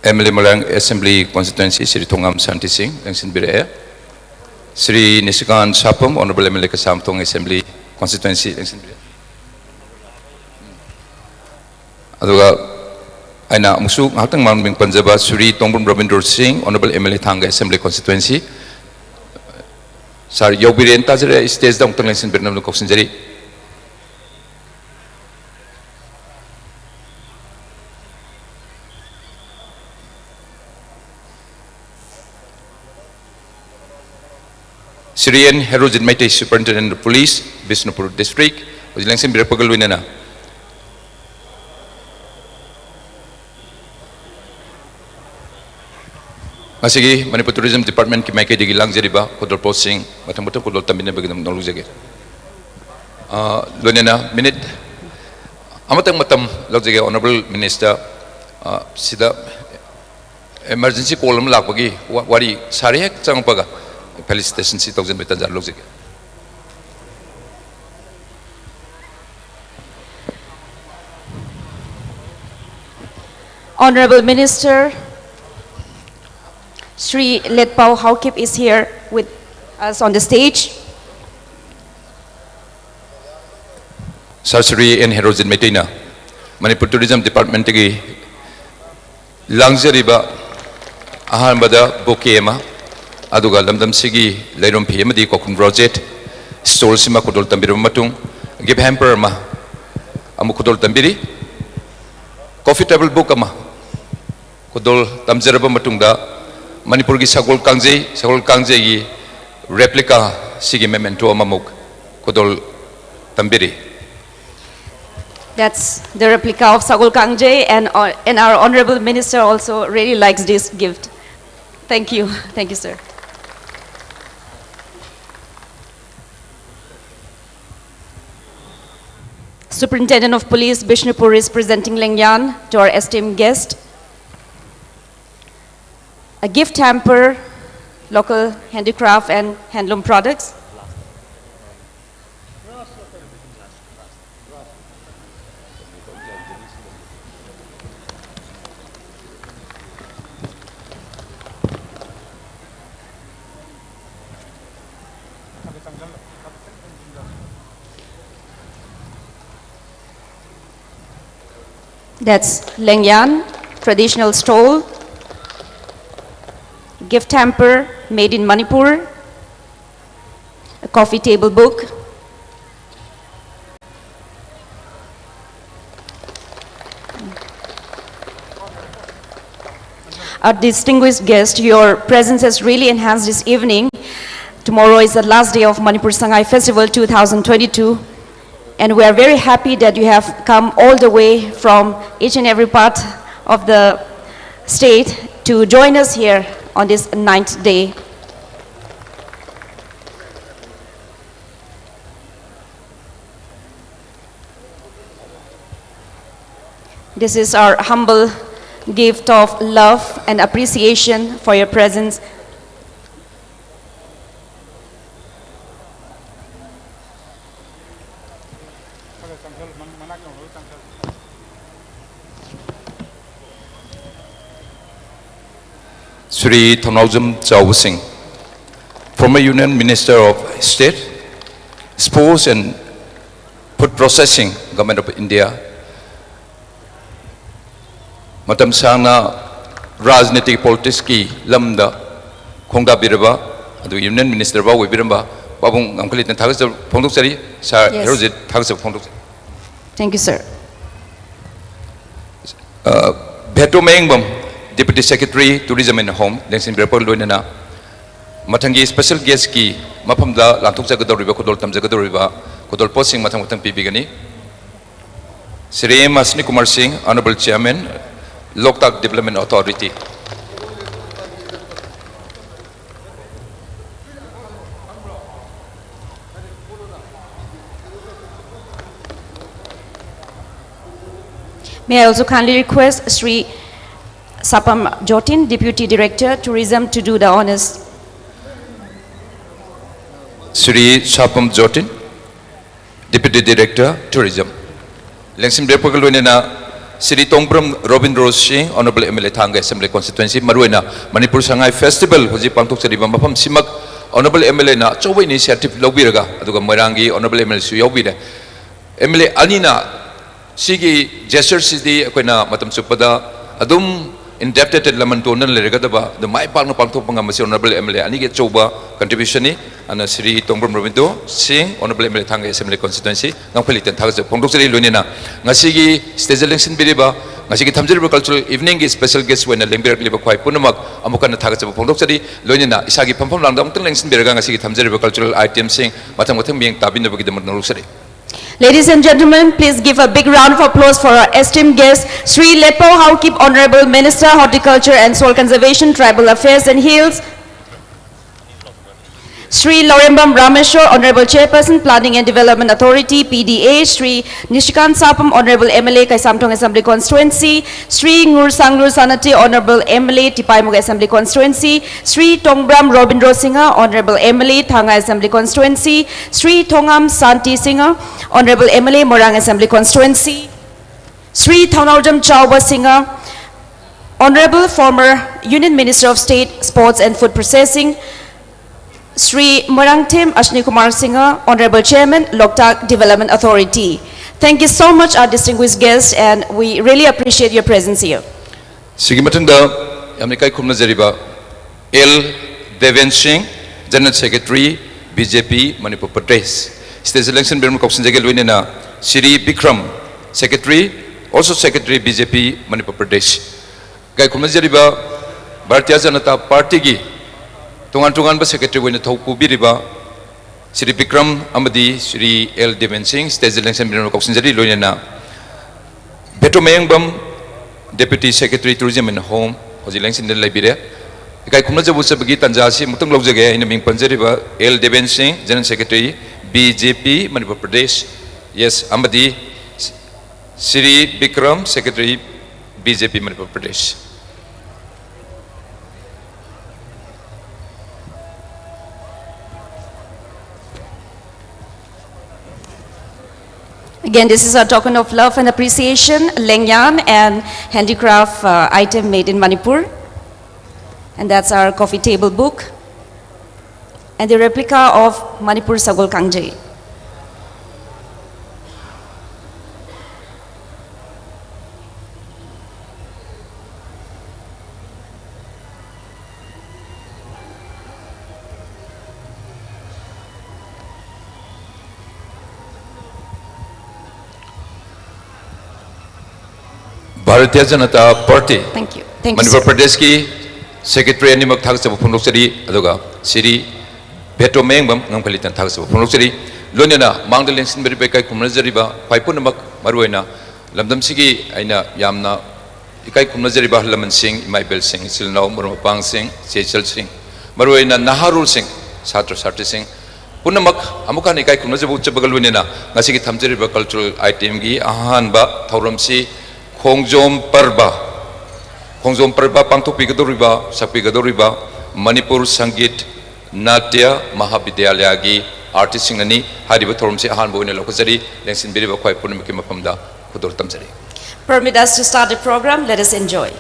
M L A Moirang Assembly Constituency, Shri Thongam Shanti Singh, ꯂꯦꯡꯁꯤꯟꯕꯤꯔꯛꯑꯦ꯫ Shri Nishikant Sapam, Honorable M L A Kaisamthong Assembly Constituency, ꯂꯦꯡꯁꯤꯟꯕꯤꯔꯛꯑꯦ꯫ ꯑꯗꯨꯒ ꯑꯩꯅ ꯑꯃꯨꯛꯁꯨ ꯉꯥꯏꯍꯥꯛꯇꯪ ꯃꯃꯤꯡ ꯄꯟꯖꯕ Shri Tongbrum Ravindra Singh, Honorable M L A Thanga Assembly Constituency, Sir ꯌꯧꯕꯤꯔꯦꯅ ꯇꯥꯖꯔꯦ꯫ Stageꯗ ꯑꯃꯨꯛꯇꯪ ꯂꯦꯡꯁꯤꯟꯕꯤꯔꯛꯅꯕ ꯀꯧꯁꯤꯟꯖꯔꯤ꯫ Shri N Herojit Meitei, Superintendent of Police, Bishnupur District, ꯍꯧꯖꯤꯛ ꯂꯦꯡꯁꯤꯟꯕꯤꯔꯛꯄꯒ ꯂꯣꯏꯅꯅ ꯉꯁꯤꯒꯤ Manipur Tourism Departmentꯀꯤ ꯃꯥꯏꯀꯩꯗꯒꯤ ꯂꯥꯡꯖꯔꯤꯕ ꯈꯨꯗꯣꯜꯄꯣꯠꯁꯤꯡ ꯃꯊꯪ ꯃꯊꯪ ꯈꯨꯗꯣꯜ ꯇꯝꯕꯤꯅꯕꯒꯤꯗꯃꯛ ꯂꯧꯖꯒꯦ꯫ ꯑ, ꯂꯣꯏꯅꯅ minute ꯑꯃꯇꯪ ꯃꯇꯝ ꯂꯧꯖꯒꯦ꯫ Honorable Minister, ꯑ, ꯁꯤꯗ emergency call ꯑꯃ ꯂꯥꯛꯄꯒꯤ ꯋꯥ-, ꯋꯥꯔꯤ ꯁꯥꯔꯦ ꯍꯦꯛ ꯆꯪꯉꯛꯄꯒ felicitationꯁꯤ ꯇꯧꯖꯟꯕꯒꯤ ꯇꯥꯟꯖꯥ ꯂꯧꯖꯒꯦ꯫ Honorable Minister, Shri Letpao Haokip is here with us on the stage. Sir Shri N Herojit Meiteiꯅ Manipur Tourism Departmentꯇꯒꯤ ꯂꯥꯡꯖꯔꯤꯕ ꯑꯍꯥꯟꯕꯗ bouquet ꯑꯃ, ꯑꯗꯨꯒ ꯂꯝꯗꯝꯁꯤꯒꯤ ꯂꯩꯔꯨꯝ ꯐꯤ ꯑꯃꯗꯤ ꯀꯣꯈꯨꯝ ꯕ꯭ꯔꯣꯆꯦꯠ ꯁ꯭ꯇꯣꯜꯁꯤꯃ ꯈꯨꯗꯣꯜ ꯇꯝꯕꯤꯔꯕ ꯃꯇꯨꯡ, ꯒꯤꯐ ꯍꯦꯝꯄꯔ ꯑꯃ ꯑꯃꯨꯛ ꯈꯨꯗꯣꯜ ꯇꯝꯕꯤꯔꯤ꯫ ꯀꯣꯐꯤ ꯇꯦꯕꯜ ꯕꯨꯛ ꯑꯃ ꯈꯨꯗꯣꯜ ꯇꯝꯖꯔꯕ ꯃꯇꯨꯡꯗ, ꯃꯅꯤꯄꯨꯔꯒꯤ ꯁꯒꯣꯜ ꯀꯥꯡꯖꯩ, ꯁꯒꯣꯜ ꯀꯥꯡꯖꯩꯒꯤ ꯔꯦꯄ꯭ꯂꯤꯀꯥ ꯁꯤꯒꯤ ꯃꯦꯃꯦꯟꯇꯣ ꯑꯃꯃꯨꯛ ꯈꯨꯗꯣꯜ ꯇꯝꯕꯤꯔꯤ꯫ That's the replica of Sagol Kangjei, and, uh, and our Honorable Minister also really likes this gift. Thank you. Thank you, sir. Superintendent of Police Bishnupur is presenting Lengyan to our esteemed guest. A gift hamper, local handicraft and handloom products. That's Lengyan traditional stole, gift hamper made in Manipur, a coffee table book, our distinguished guest, your presence has really enhanced this evening. Tomorrow is the last day of Manipur Sangai Festival two thousand twenty-two, and we are very happy that you have come all the way from each and every part of the state to join us here on this ninth day. This is our humble gift of love and appreciation for your presence. Shri Thongnaojam Chaobusing, former Union Minister of State, Sports and Food Processing, Government of India, ꯃꯇꯝ ꯁꯥꯡꯅ ꯔꯥꯖꯅꯤꯇꯤ ꯄꯣꯂꯤꯇꯤꯛꯁꯀꯤ ꯂꯝꯗ ꯈꯣꯡꯗꯥꯕꯤꯔꯕ, ꯑꯗꯨꯒ union minister ꯐꯥꯎ ꯑꯣꯏꯕꯤꯔꯝꯕ ꯄꯥꯕꯨꯡ ꯉꯝꯈꯩ ꯂꯩꯇꯅ ꯊꯥꯒꯠꯆꯕ ꯐꯣꯡꯗꯣꯛꯆꯔꯤ꯫ ꯁꯥꯔ Yes. ꯍꯦꯔꯣꯖꯤꯠ, ꯊꯥꯒꯠꯆꯕ ꯐꯣꯡꯗꯣꯛꯆꯔꯤ꯫ Thank you, sir. ꯚꯦꯇꯣ Mayengbam, Deputy Secretary, Tourism and Home, ꯂꯦꯡꯁꯤꯟꯕꯤꯔꯛꯄꯒ ꯂꯣꯏꯅꯅ ꯃꯊꯪꯒꯤ ꯁ꯭ꯄꯦꯁꯦꯜ ꯒꯦꯁꯀꯤ ꯃꯐꯝꯗ ꯂꯥꯟꯊꯣꯛꯆꯒꯗꯧꯔꯤꯕ, ꯈꯨꯗꯣꯜ ꯇꯝꯖꯒꯗꯧꯔꯤꯕ ꯈꯨꯗꯣꯜ ꯄꯣꯠꯁꯤꯡ ꯃꯊꯪ ꯃꯊꯪ ꯄꯤꯕꯤꯒꯅꯤ꯫ ꯁ꯭ꯔꯤ ꯑꯦꯝ ꯑꯁꯅꯤ ꯀꯨꯃꯥꯔ ꯁꯤꯡ, Honorable Chairman, Loktak Development Authority. May I also kindly request Sri Sapam Jotin, Deputy Director, Tourism, to do the honors. Shri ꯁꯥꯄꯝ ꯖꯣꯇꯤꯟ, Deputy Director, Tourism, ꯂꯦꯡꯁꯤꯟꯕꯤꯔꯛꯄꯒ ꯂꯣꯏꯅꯅ ꯁ꯭ꯔꯤ ꯇꯣꯡꯕ꯭ꯔꯝ ꯔꯣꯕꯤꯟꯗ꯭ꯔꯣ ꯁꯤꯡ, Honorable M L A, ꯊꯥꯡꯒ Assembly Constituency, ꯃꯔꯨꯑꯣꯏꯅ ꯃꯅꯤꯄꯨꯔ ꯁꯉꯥꯏ ꯐꯦꯁꯇꯤꯚꯦꯜ ꯍꯧꯖꯤꯛ ꯄꯥꯡꯊꯣꯛꯆꯔꯤꯕ ꯃꯐꯝꯁꯤꯃꯛ Honorable M L Aꯅ ꯑꯆꯧꯕ initiative ꯂꯧꯕꯤꯔꯒ, ꯑꯗꯨꯒ ꯃꯣꯏꯔꯥꯡꯒꯤ Honorable M L Aꯁꯨ ꯌꯥꯎꯕꯤꯔꯦ꯫ M L A ꯑꯅꯤꯅ ꯁꯤꯒꯤ gestureꯁꯤꯗꯤ ꯑꯩꯈꯣꯏꯅ ꯃꯇꯝ ꯆꯨꯞꯄꯗ ꯑꯗꯨꯝ indebted, ꯂꯃꯟ ꯇꯣꯟꯗꯨꯅ ꯂꯩꯔꯒꯗꯕ, ꯑꯗꯨ ꯃꯥꯏ ꯄꯥꯛꯅ ꯄꯥꯡꯊꯣꯛꯄ ꯉꯝꯕꯁꯤ Honorable M L A ꯑꯅꯤꯒꯤ ꯑꯆꯧꯕ contributionꯅꯤ꯫ ꯑꯗꯨꯅ ꯁ꯭ꯔꯤ ꯇꯣꯡꯕ꯭ꯔꯝ ꯔꯣꯕꯤꯟꯗ꯭ꯔꯣ ꯁꯤꯡ, Honorable M L A, ꯊꯥꯡꯒ Assembly Constituency, ꯉꯝꯈꯩ ꯂꯩꯇꯅ ꯊꯥꯒꯠꯆꯕ ꯐꯣꯡꯗꯣꯛꯆꯔꯤ꯫ ꯂꯣꯏꯅꯅ ꯉꯁꯤꯒꯤ stage ꯂꯦꯡꯁꯤꯟꯕꯤꯔꯤꯕ, ꯉꯁꯤꯒꯤ ꯊꯝꯖꯔꯤꯕ cultural eveningꯒꯤ special guest ꯑꯣꯏꯅ ꯂꯦꯡꯕꯤꯔꯛꯂꯤꯕ ꯈ꯭ꯋꯥꯏ ꯄꯨꯝꯅꯃꯛ ꯑꯃꯨꯛ ꯍꯟꯅ ꯊꯥꯒꯠꯆꯕ ꯐꯣꯡꯗꯣꯛꯆꯔꯤ꯫ ꯂꯣꯏꯅꯅ ꯏꯁꯥꯒꯤ ꯐꯝꯐꯝ ꯂꯥꯡꯗ ꯑꯃꯨꯛꯇꯪ ꯂꯦꯡꯁꯤꯟꯕꯤꯔꯒ ꯉꯁꯤꯒꯤ ꯊꯝꯖꯔꯤꯕ cultural itemꯁꯤꯡ ꯃꯊꯪ ꯃꯊꯪ ꯃꯤꯠꯌꯦꯡ ꯇꯥꯕꯤꯅꯕꯒꯤꯗꯃꯛ ꯅꯣꯛꯆꯔꯤ꯫ Ladies and gentlemen, please give a big round of applause for our esteemed guest, Sri Lepo Haokip, Honorable Minister, Horticulture and Soil Conservation, Tribal Affairs and Hills, Sri Lorembam Rameshwar, Honorable Chairperson, Planning and Development Authority, P D A, Sri Nishikant Sapam, Honorable M L A, Kaisamthong Assembly Constituency, Sri Ngursanglu Sanate, Honorable M L A, Tipaimukh Assembly Constituency, Sri Tongbram Robindro Singha, Honorable M L A, Thanga Assembly Constituency, Sri Thongam Santi Singha, Honorable M L A, Moirang Assembly Constituency, Sri Thaonaojam Chauba Singha, Honorable former Union Minister of State, Sports and Food Processing, Sri Moirangthem Ashni Kumar Singha, Honorable Chairman, Loktak Development Authority. Thank you so much, our distinguished guests, and we really appreciate your presence here. ꯁꯤꯒꯤ ꯃꯊꯪꯗ ꯌꯥꯝꯅ ꯏꯀꯥꯏ ꯈꯨꯝꯅꯖꯔꯤꯕ L Deven Singh, General Secretary, B J P, Manipur Pradesh. State Election Bureau ꯀꯧꯁꯤꯟꯖꯒꯦ, ꯂꯣꯏꯅꯅ Shri Bikram, Secretary, also Secretary, B J P, Manipur Pradesh꯫ ꯏꯀꯥꯏ ꯈꯨꯝꯅꯖꯔꯤꯕ ꯚꯥꯔꯇꯤꯌ ꯖꯅꯇꯥ ꯄꯥꯔꯇꯤꯒꯤ ꯇꯣꯉꯥꯟ ꯇꯣꯉꯥꯟꯕ secretary ꯑꯣꯏꯅ ꯊꯧ ꯄꯨꯕꯤꯔꯤꯕ Shri Bikram ꯑꯃꯗꯤ Shri L Deven Singh, State Election Bureau ꯀꯧꯁꯤꯟꯖꯔꯤ, ꯂꯣꯏꯅꯅ ꯚꯦꯇꯣ ꯃꯌꯦꯡꯕꯝ, Deputy Secretary, Tourism and Home, ꯍꯧꯖꯤꯛ ꯂꯦꯡꯁꯤꯟꯗꯨꯅ ꯂꯩꯕꯤꯔꯦ꯫ ꯏꯀꯥꯏ ꯈꯨꯝꯅꯖꯕ ꯎꯠꯆꯕꯒꯤ ꯇꯥꯟꯖꯥ ꯑꯁꯤ ꯑꯃꯨꯛꯇꯪ ꯂꯧꯖꯒꯦ꯫ ꯑꯩꯅ ꯃꯤꯡ ꯄꯟꯖꯔꯤꯕ L Deven Singh, General Secretary, B J P, Manipur Pradesh, yes, ꯑꯃꯗꯤ Shri Bikram, Secretary, B J P, Manipur Pradesh꯫ Again, this is a token of love and appreciation, lengyan and handicraft, uh, item made in Manipur. And that's our coffee table book and the replica of Manipur Sagol Kangjei. Bharatiya Janata party, Thank you. Thank you, Manipur sir. ꯄ꯭ꯔꯗꯦꯁꯀꯤ secretary ꯑꯅꯤꯃꯛ ꯊꯥꯒꯠꯆꯕ ꯐꯣꯡꯗꯣꯛꯆꯔꯤ, ꯑꯗꯨꯒ ꯁꯤꯔꯤ ꯚꯦꯇꯣ ꯃꯌꯦꯡꯕꯝ ꯉꯝꯈꯩ ꯂꯩꯇꯅ ꯊꯥꯒꯠꯆꯕ ꯐꯣꯡꯗꯣꯛꯆꯔꯤ꯫ ꯂꯣꯏꯅꯅ ꯃꯥꯡꯗ ꯂꯦꯡꯁꯤꯟꯕꯤꯔꯤꯕ ꯏꯀꯥꯏ ꯈꯨꯝꯅꯖꯔꯤꯕ ꯈ꯭ꯋꯥꯏ ꯄꯨꯝꯅꯃꯛ, ꯃꯔꯨꯑꯣꯏꯅ ꯂꯝꯗꯝꯁꯤꯒꯤ ꯑꯩꯅ ꯌꯥꯝꯅ ꯏꯀꯥꯏ ꯈꯨꯝꯅꯖꯔꯤꯕ ꯑꯍꯜ ꯂꯃꯟꯁꯤꯡ, ꯏꯃꯥ ꯏꯕꯦꯜꯁꯤꯡ, ꯏꯆꯤꯜ ꯏꯅꯥꯎ, ꯃꯔꯨꯞ ꯃꯄꯥꯡꯁꯤꯡ, ꯏꯆꯦ ꯏꯆꯜꯁꯤꯡ, ꯃꯔꯨꯑꯣꯏꯅ ꯅꯍꯥꯔꯣꯜꯁꯤꯡ, ꯁꯥꯇ꯭ꯔ ꯁꯥꯇ꯭ꯔꯤꯁꯤꯡ ꯄꯨꯝꯅꯃꯛ ꯑꯃꯨꯛ ꯍꯟꯅ ꯏꯀꯥꯏ ꯈꯨꯝꯅꯖꯕ ꯎꯠꯆꯕꯒ ꯂꯣꯏꯅꯅ ꯉꯁꯤꯒꯤ ꯊꯝꯖꯔꯤꯕ cultural itemꯒꯤ ꯑꯍꯥꯟꯕ ꯊꯧꯔꯝꯁꯤ ꯈꯣꯡꯖꯣꯝ ꯄꯔꯕ, ꯈꯣꯡꯖꯣꯝ ꯄꯔꯕ ꯄꯥꯡꯊꯣꯛꯄꯤꯒꯗꯧꯔꯤꯕ, ꯁꯛꯄꯤꯒꯗꯧꯔꯤꯕ ꯃꯅꯤꯄꯨꯔ ꯁꯪꯒꯤꯠ ꯅꯥꯇ꯭ꯌ ꯃꯍꯥꯕꯤꯗ꯭ꯌꯥꯂꯌꯒꯤ artistꯁꯤꯡꯅꯅꯤ꯫ ꯍꯥꯏꯔꯤꯕ ꯊꯧꯔꯝꯁꯤ ꯑꯍꯥꯟꯕ ꯑꯣꯏꯅ ꯂꯧꯈꯠꯆꯔꯤ꯫ ꯂꯦꯡꯁꯤꯟꯕꯤꯔꯤꯕ ꯈ꯭ꯋꯥꯏ ꯄꯨꯝꯅꯃꯛꯀꯤ ꯃꯐꯝꯗ ꯈꯨꯗꯣꯜ ꯇꯝꯖꯔꯤ꯫ Permit us to start the program. Let us enjoy.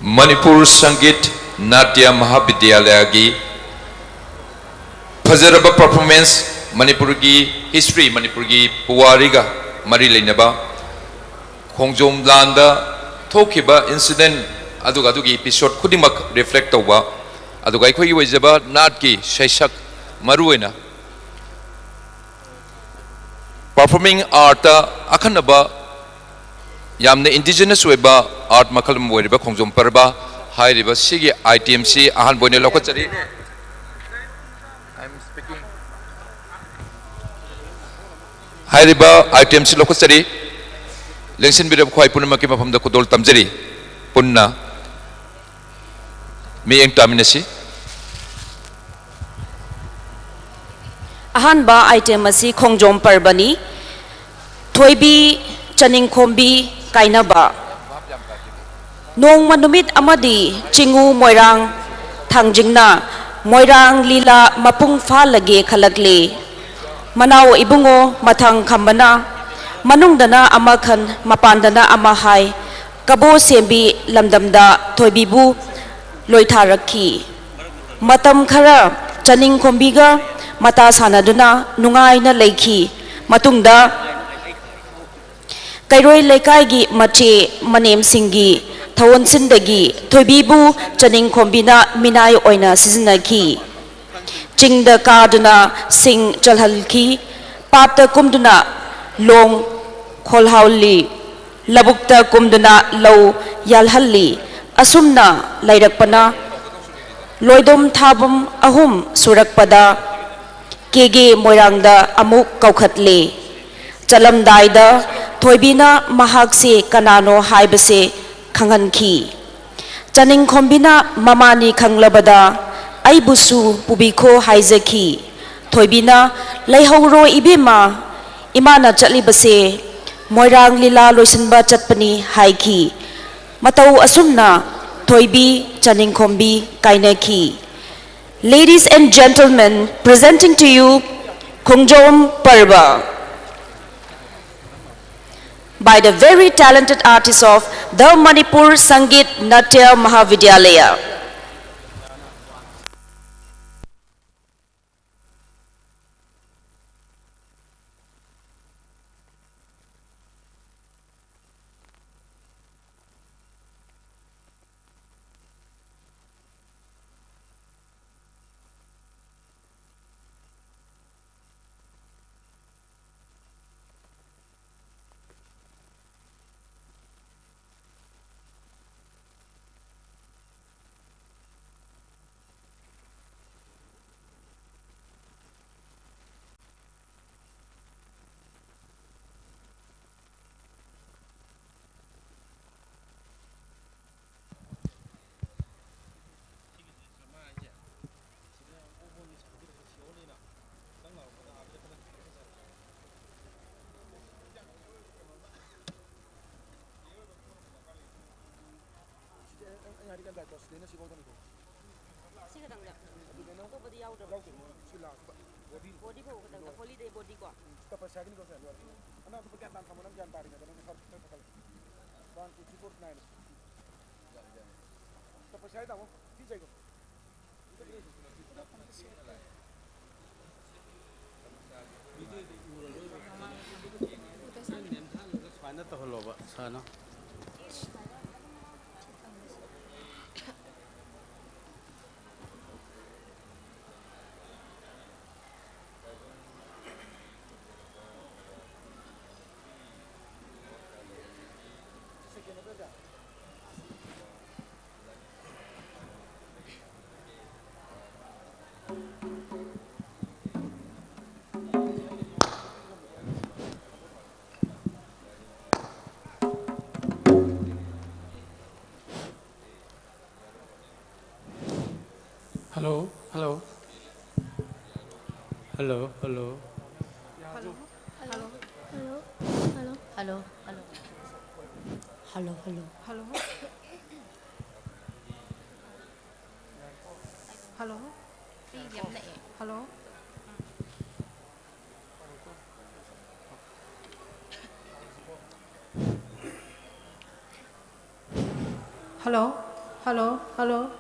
Manipur ꯁꯪꯒꯤꯠ ꯅꯥꯇ꯭ꯌ ꯃꯍꯥꯕꯤꯗ꯭ꯌꯥꯂꯌꯒꯤ ꯐꯖꯔꯕ performance, ꯃꯅꯤꯄꯨꯔꯒꯤ history, ꯃꯅꯤꯄꯨꯔꯒꯤ ꯄꯨꯋꯥꯔꯤꯒ ꯃꯔꯤ ꯂꯩꯅꯕ ꯈꯣꯡꯖꯣꯝ ꯂꯥꯟꯗ ꯊꯣꯛꯈꯤꯕ incident, ꯑꯗꯨꯒ ꯑꯗꯨꯒꯤ episode ꯈꯨꯗꯤꯡꯃꯛ reflect ꯇꯧꯕ, ꯑꯗꯨꯒ ꯑꯩꯈꯣꯏꯒꯤ ꯑꯣꯏꯖꯕ ꯅꯥꯠꯀꯤ ꯁꯩꯁꯛ, ꯃꯔꯨꯑꯣꯏꯅ performing artꯇ ꯑꯈꯟꯅꯕ, ꯌꯥꯝꯅ indigenous ꯑꯣꯏꯕ art ꯃꯈꯜ ꯑꯃ ꯑꯣꯏꯔꯤꯕ ꯈꯣꯡꯖꯣꯝ ꯄꯔꯕ ꯍꯥꯏꯔꯤꯕ ꯁꯤꯒꯤ itemꯁꯤ ꯑꯍꯥꯟꯕ ꯑꯣꯏꯅ ꯂꯧꯈꯠꯆꯔꯤ꯫ ꯍꯥꯏꯔꯤꯕ itemꯁꯤ ꯂꯧꯈꯠꯆꯔꯤ꯫ ꯂꯦꯡꯁꯤꯟꯕꯤꯔꯕ ꯈ꯭ꯋꯥꯏ ꯄꯨꯝꯅꯃꯛꯀꯤ ꯃꯐꯝꯗ ꯈꯨꯗꯣꯜ ꯇꯝꯖꯔꯤ꯫ ꯄꯨꯟꯅ ꯃꯤꯠꯌꯦꯡ ꯇꯥꯃꯤꯟꯅꯁꯤ꯫ ꯑꯍꯥꯟꯕ item ꯑꯁꯤ ꯈꯣꯡꯖꯣꯝ ꯄꯔꯕꯅꯤ꯫ ꯊꯣꯏꯕꯤ ꯆꯅꯤꯡꯈꯣꯝꯕꯤ ꯀꯥꯏꯅꯕ꯫ ꯅꯣꯡꯃ ꯅꯨꯃꯤꯠ ꯑꯃꯗꯤ ꯆꯤꯡꯉꯨ ꯃꯣꯏꯔꯥꯡ ꯊꯥꯡꯖꯤꯡꯅ ꯃꯣꯏꯔꯥꯡ ꯂꯤꯂꯥ ꯃꯄꯨꯡ ꯐꯥꯍꯜꯂꯒꯦ ꯈꯜꯂꯛꯂꯦ꯫ ꯃꯅꯥꯎ ꯏꯕꯨꯡꯉꯣ ꯃꯊꯪ ꯈꯝꯕꯅ ꯃꯅꯨꯡꯗꯅ ꯑꯃ ꯈꯟ, ꯃꯄꯥꯟꯗꯅ ꯑꯃ ꯍꯥꯏ꯫ ꯀꯕꯣ ꯁꯦꯝꯕꯤ ꯂꯝꯗꯝꯗ ꯊꯣꯏꯕꯤꯕꯨ ꯂꯣꯏꯊꯥꯔꯛꯈꯤ꯫ ꯃꯇꯝ ꯈꯔ ꯆꯅꯤꯡ ꯈꯣꯝꯕꯤꯒ ꯃꯇꯥ ꯁꯥꯟꯅꯗꯨꯅ ꯅꯨꯡꯉꯥꯏꯅ ꯂꯩꯈꯤ꯫ ꯃꯇꯨꯡꯗ ꯀꯩꯔꯣꯏ ꯂꯩꯀꯥꯏꯒꯤ ꯃꯆꯦ ꯃꯅꯦꯝꯁꯤꯡꯒꯤ ꯊꯧꯑꯣꯟꯁꯤꯟꯗꯒꯤ ꯊꯣꯏꯕꯤꯕꯨ ꯆꯅꯤꯡ ꯈꯣꯝꯕꯤꯅ ꯃꯤꯅꯥꯏ ꯑꯣꯏꯅ ꯁꯤꯖꯤꯟꯅꯈꯤ꯫ ꯆꯤꯡꯗ ꯀꯥꯗꯨꯅ ꯁꯤꯡ ꯆꯜꯍꯜꯈꯤ꯫ ꯄꯥꯠꯇ ꯀꯨꯝꯗꯨꯅ ꯂꯣꯡ ꯈꯣꯜꯍꯜꯂꯤ꯫ ꯂꯧꯕꯨꯛꯇ ꯀꯨꯝꯗꯨꯅ ꯂꯧ ꯌꯥꯜꯍꯜꯂꯤ꯫ ꯑꯁꯨꯝꯅ ꯂꯩꯔꯛꯄꯅ ꯂꯣꯏꯗꯣꯝ ꯊꯥꯕꯝ ꯑꯍꯨꯝ ꯁꯨꯔꯛꯄꯗ ꯀꯦꯒꯦ ꯃꯣꯏꯔꯥꯡꯗ ꯑꯃꯨꯛ ꯀꯧꯈꯠꯂꯦ꯫ ꯆꯠꯂꯝꯗꯥꯏꯗ ꯊꯣꯏꯕꯤꯅ ꯃꯍꯥꯛꯁꯦ ꯀꯅꯥꯅꯣ ꯍꯥꯏꯕꯁꯦ ꯈꯪꯍꯟꯈꯤ꯫ ꯆꯅꯤꯡꯈꯣꯝꯕꯤꯅ ꯃꯃꯥꯅꯤ ꯈꯪꯂꯕꯗ ꯑꯩꯕꯨꯁꯨ ꯄꯨꯕꯤꯈꯣ ꯍꯥꯏꯖꯈꯤ꯫ ꯊꯣꯏꯕꯤꯅ "ꯂꯩꯍꯧꯔꯣ ꯏꯕꯦꯝꯃ, ꯏꯃꯥꯅ ꯆꯠꯂꯤꯕꯁꯦ ꯃꯣꯏꯔꯥꯡ ꯂꯤꯂꯥ ꯂꯣꯏꯁꯤꯟꯕ ꯆꯠꯄꯅꯤ" ꯍꯥꯏꯈꯤ꯫ ꯃꯇꯧ ꯑꯁꯨꯝꯅ ꯊꯣꯏꯕꯤ ꯆꯅꯤꯡꯈꯣꯝꯕꯤ ꯀꯥꯏꯅꯈꯤ꯫ Ladies and gentlemen, presenting to you Khongjom Parva by the very talented artists of the Manipur Sangeet Natya Mahavidyalaya. ꯁꯤ ꯈꯛꯇꯪꯗ꯫ ꯑꯇꯣꯞꯄꯗꯤ ꯌꯥꯎꯗ꯭ꯔꯕ? ꯌꯥꯎꯗꯦ꯫ ꯁꯤ ꯂꯥꯁꯇ ꯕꯣꯗꯤ꯫ ꯕꯣꯗꯤ ꯐꯧꯕ ꯈꯛꯇꯪꯗ, ꯍꯣꯂꯤꯗꯦ ꯕꯣꯗꯤꯀꯣ꯫ ꯎꯝ, ꯁꯤ ꯇꯞꯄ ꯁꯥꯏꯒꯅꯤꯀꯣ, ꯁꯦ, ꯂꯣꯏꯔꯦ꯫ ꯑꯅꯥꯕꯗꯣ ꯒ꯭ꯌꯥꯟ ꯇꯥꯅ ꯊꯝꯃꯣ, ꯅꯪ ꯒ꯭ꯌꯥꯟ ꯇꯥꯔꯤꯉꯩꯗ ꯅꯪ ꯈꯔ ꯈꯔ ꯐꯒꯠꯂꯦ꯫ One, two, three, four, nine꯫ ꯇꯞꯄ ꯁꯥꯏ ꯇꯥꯃꯣ, ꯁꯤ ꯆꯩꯒꯣ꯫ ꯁꯨꯃꯥꯏꯅ ꯇꯧꯍꯜꯂꯣꯕ, ꯁꯥꯔꯅ꯫ Hello, hello. Hello, hello. Hello, hello. Hello, hello. Hello, hello. Hello, hello. Hello. Hello. Hello. Hello, hello, hello.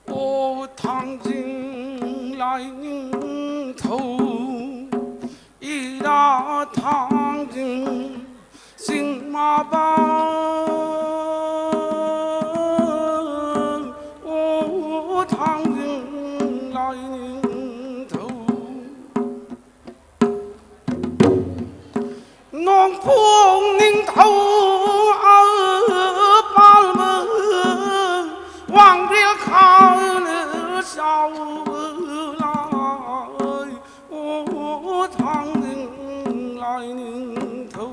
ꯑꯣ ꯊꯥꯡꯖꯤꯡ ꯂꯥꯏ ꯅꯤꯡꯊꯧ, ꯏꯔꯥ ꯊꯥꯡꯖꯤꯡ ꯆꯤꯡ ꯃꯥꯄꯥꯟ, ꯑꯣ ꯊꯥꯡꯖꯤꯡ ꯂꯥꯏ ꯅꯤꯡꯊꯧ꯫ ꯅꯣꯡꯄꯣꯛ ꯅꯤꯡꯊꯧ ꯄꯥꯜꯕ ꯋꯥꯡꯕ꯭ꯔꯦꯜ ꯈꯥꯅ ꯆꯥꯎꯕ ꯂꯥꯏ, ꯑꯣ ꯊꯥꯡꯖꯤꯡ ꯂꯥꯏ ꯅꯤꯡꯊꯧ꯫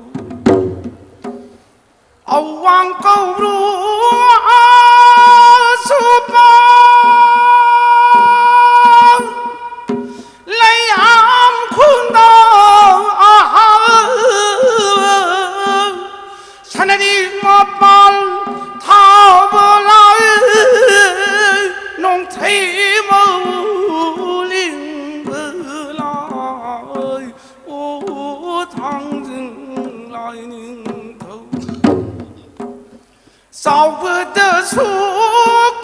ꯑꯋꯥꯡ ꯀꯧꯕ꯭ꯔꯨ ꯑꯁꯨꯄꯥ ꯂꯩꯌꯥꯝ ꯈꯨꯟꯗꯥ ꯑꯍꯜ ꯁꯅꯔꯤ ꯃꯄꯥꯜ ꯊꯥꯕ ꯂꯥꯏ ꯅꯣꯡꯊꯩ ꯃꯧꯂꯤꯡꯕ ꯂꯥꯏ꯫ ꯑꯣ ꯊꯥꯡꯖꯤꯡ ꯂꯥꯏ ꯅꯤꯡꯊꯧ꯫ ꯆꯥꯎꯕꯗꯁꯨ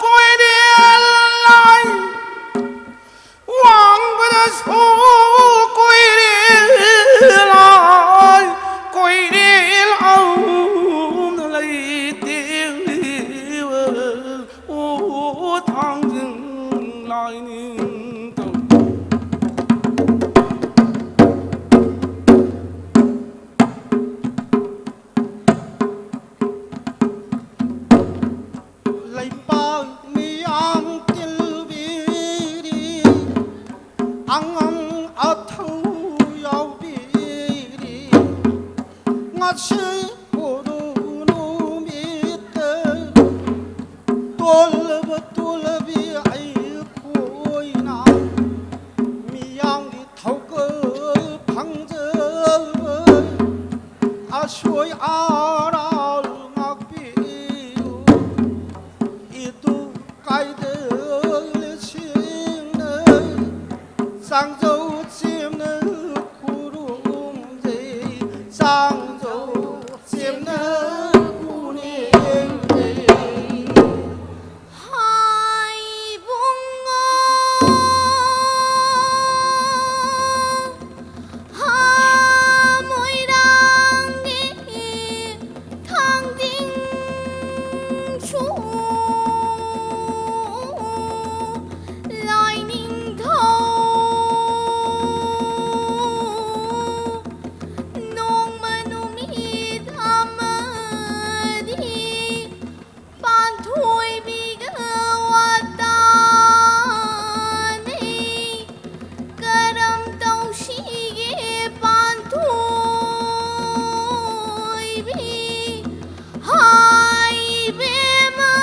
ꯀꯣꯏꯔꯦꯜ ꯂꯥꯏ, ꯋꯥꯡꯕꯗꯁꯨ ꯀꯣꯏꯔꯦꯜ ꯂꯥꯏ, ꯀꯣꯏꯔꯦꯜ ꯑꯍꯨꯝ ꯂꯩꯇꯦꯡꯂꯤꯕ꯫ ꯑꯣ ꯊꯥꯡꯖꯤꯡ ꯂꯥꯏ ꯅꯤꯡꯊꯧ꯫ ꯆꯥꯡꯖꯧ ꯆꯦꯝꯅ ꯈꯨꯔꯨꯝꯖꯩ, ꯆꯥꯡꯖꯧ ꯆꯦꯝꯅ ꯈꯨꯔꯨꯝꯖꯩ꯫ ꯍꯥꯏꯕꯨꯡꯉꯣ, ꯍꯥ ꯃꯣꯏꯔꯥꯡꯒꯤ ꯊꯥꯡꯖꯤꯡꯁꯨ ꯂꯥꯏꯅꯤꯡꯊꯧ ꯅꯣꯡꯃ ꯅꯨꯃꯤꯠ ꯑꯃꯗꯤ ꯄꯥꯟꯊꯣꯏꯕꯤꯒ ꯋꯥꯇꯥꯅꯩ꯫ ꯀꯔꯝ ꯇꯧꯁꯤꯒꯦ ꯄꯥꯟꯊꯣꯏꯕꯤ? ꯍꯥꯏ ꯏꯕꯦꯝꯃ,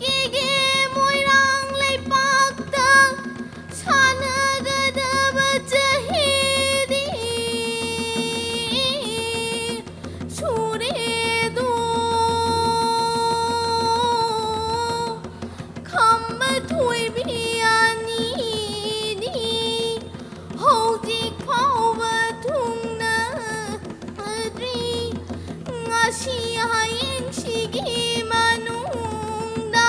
ꯀꯦꯒꯦ ꯃꯣꯏꯔꯥꯡ ꯂꯩꯄꯥꯛꯇ ꯁꯥꯟꯅꯒꯗꯕ ꯆꯍꯤꯗꯤ ꯁꯨꯔꯦꯗꯣ꯫ ꯈꯝꯕ ꯊꯣꯏꯕꯤ ꯑꯅꯤꯗꯤ ꯍꯧꯖꯤꯛ ꯐꯥꯎꯕ ꯊꯨꯡꯅꯗ꯭ꯔꯤ꯫ ꯉꯁꯤ ꯍꯌꯦꯡꯁꯤꯒꯤ ꯃꯅꯨꯡꯗ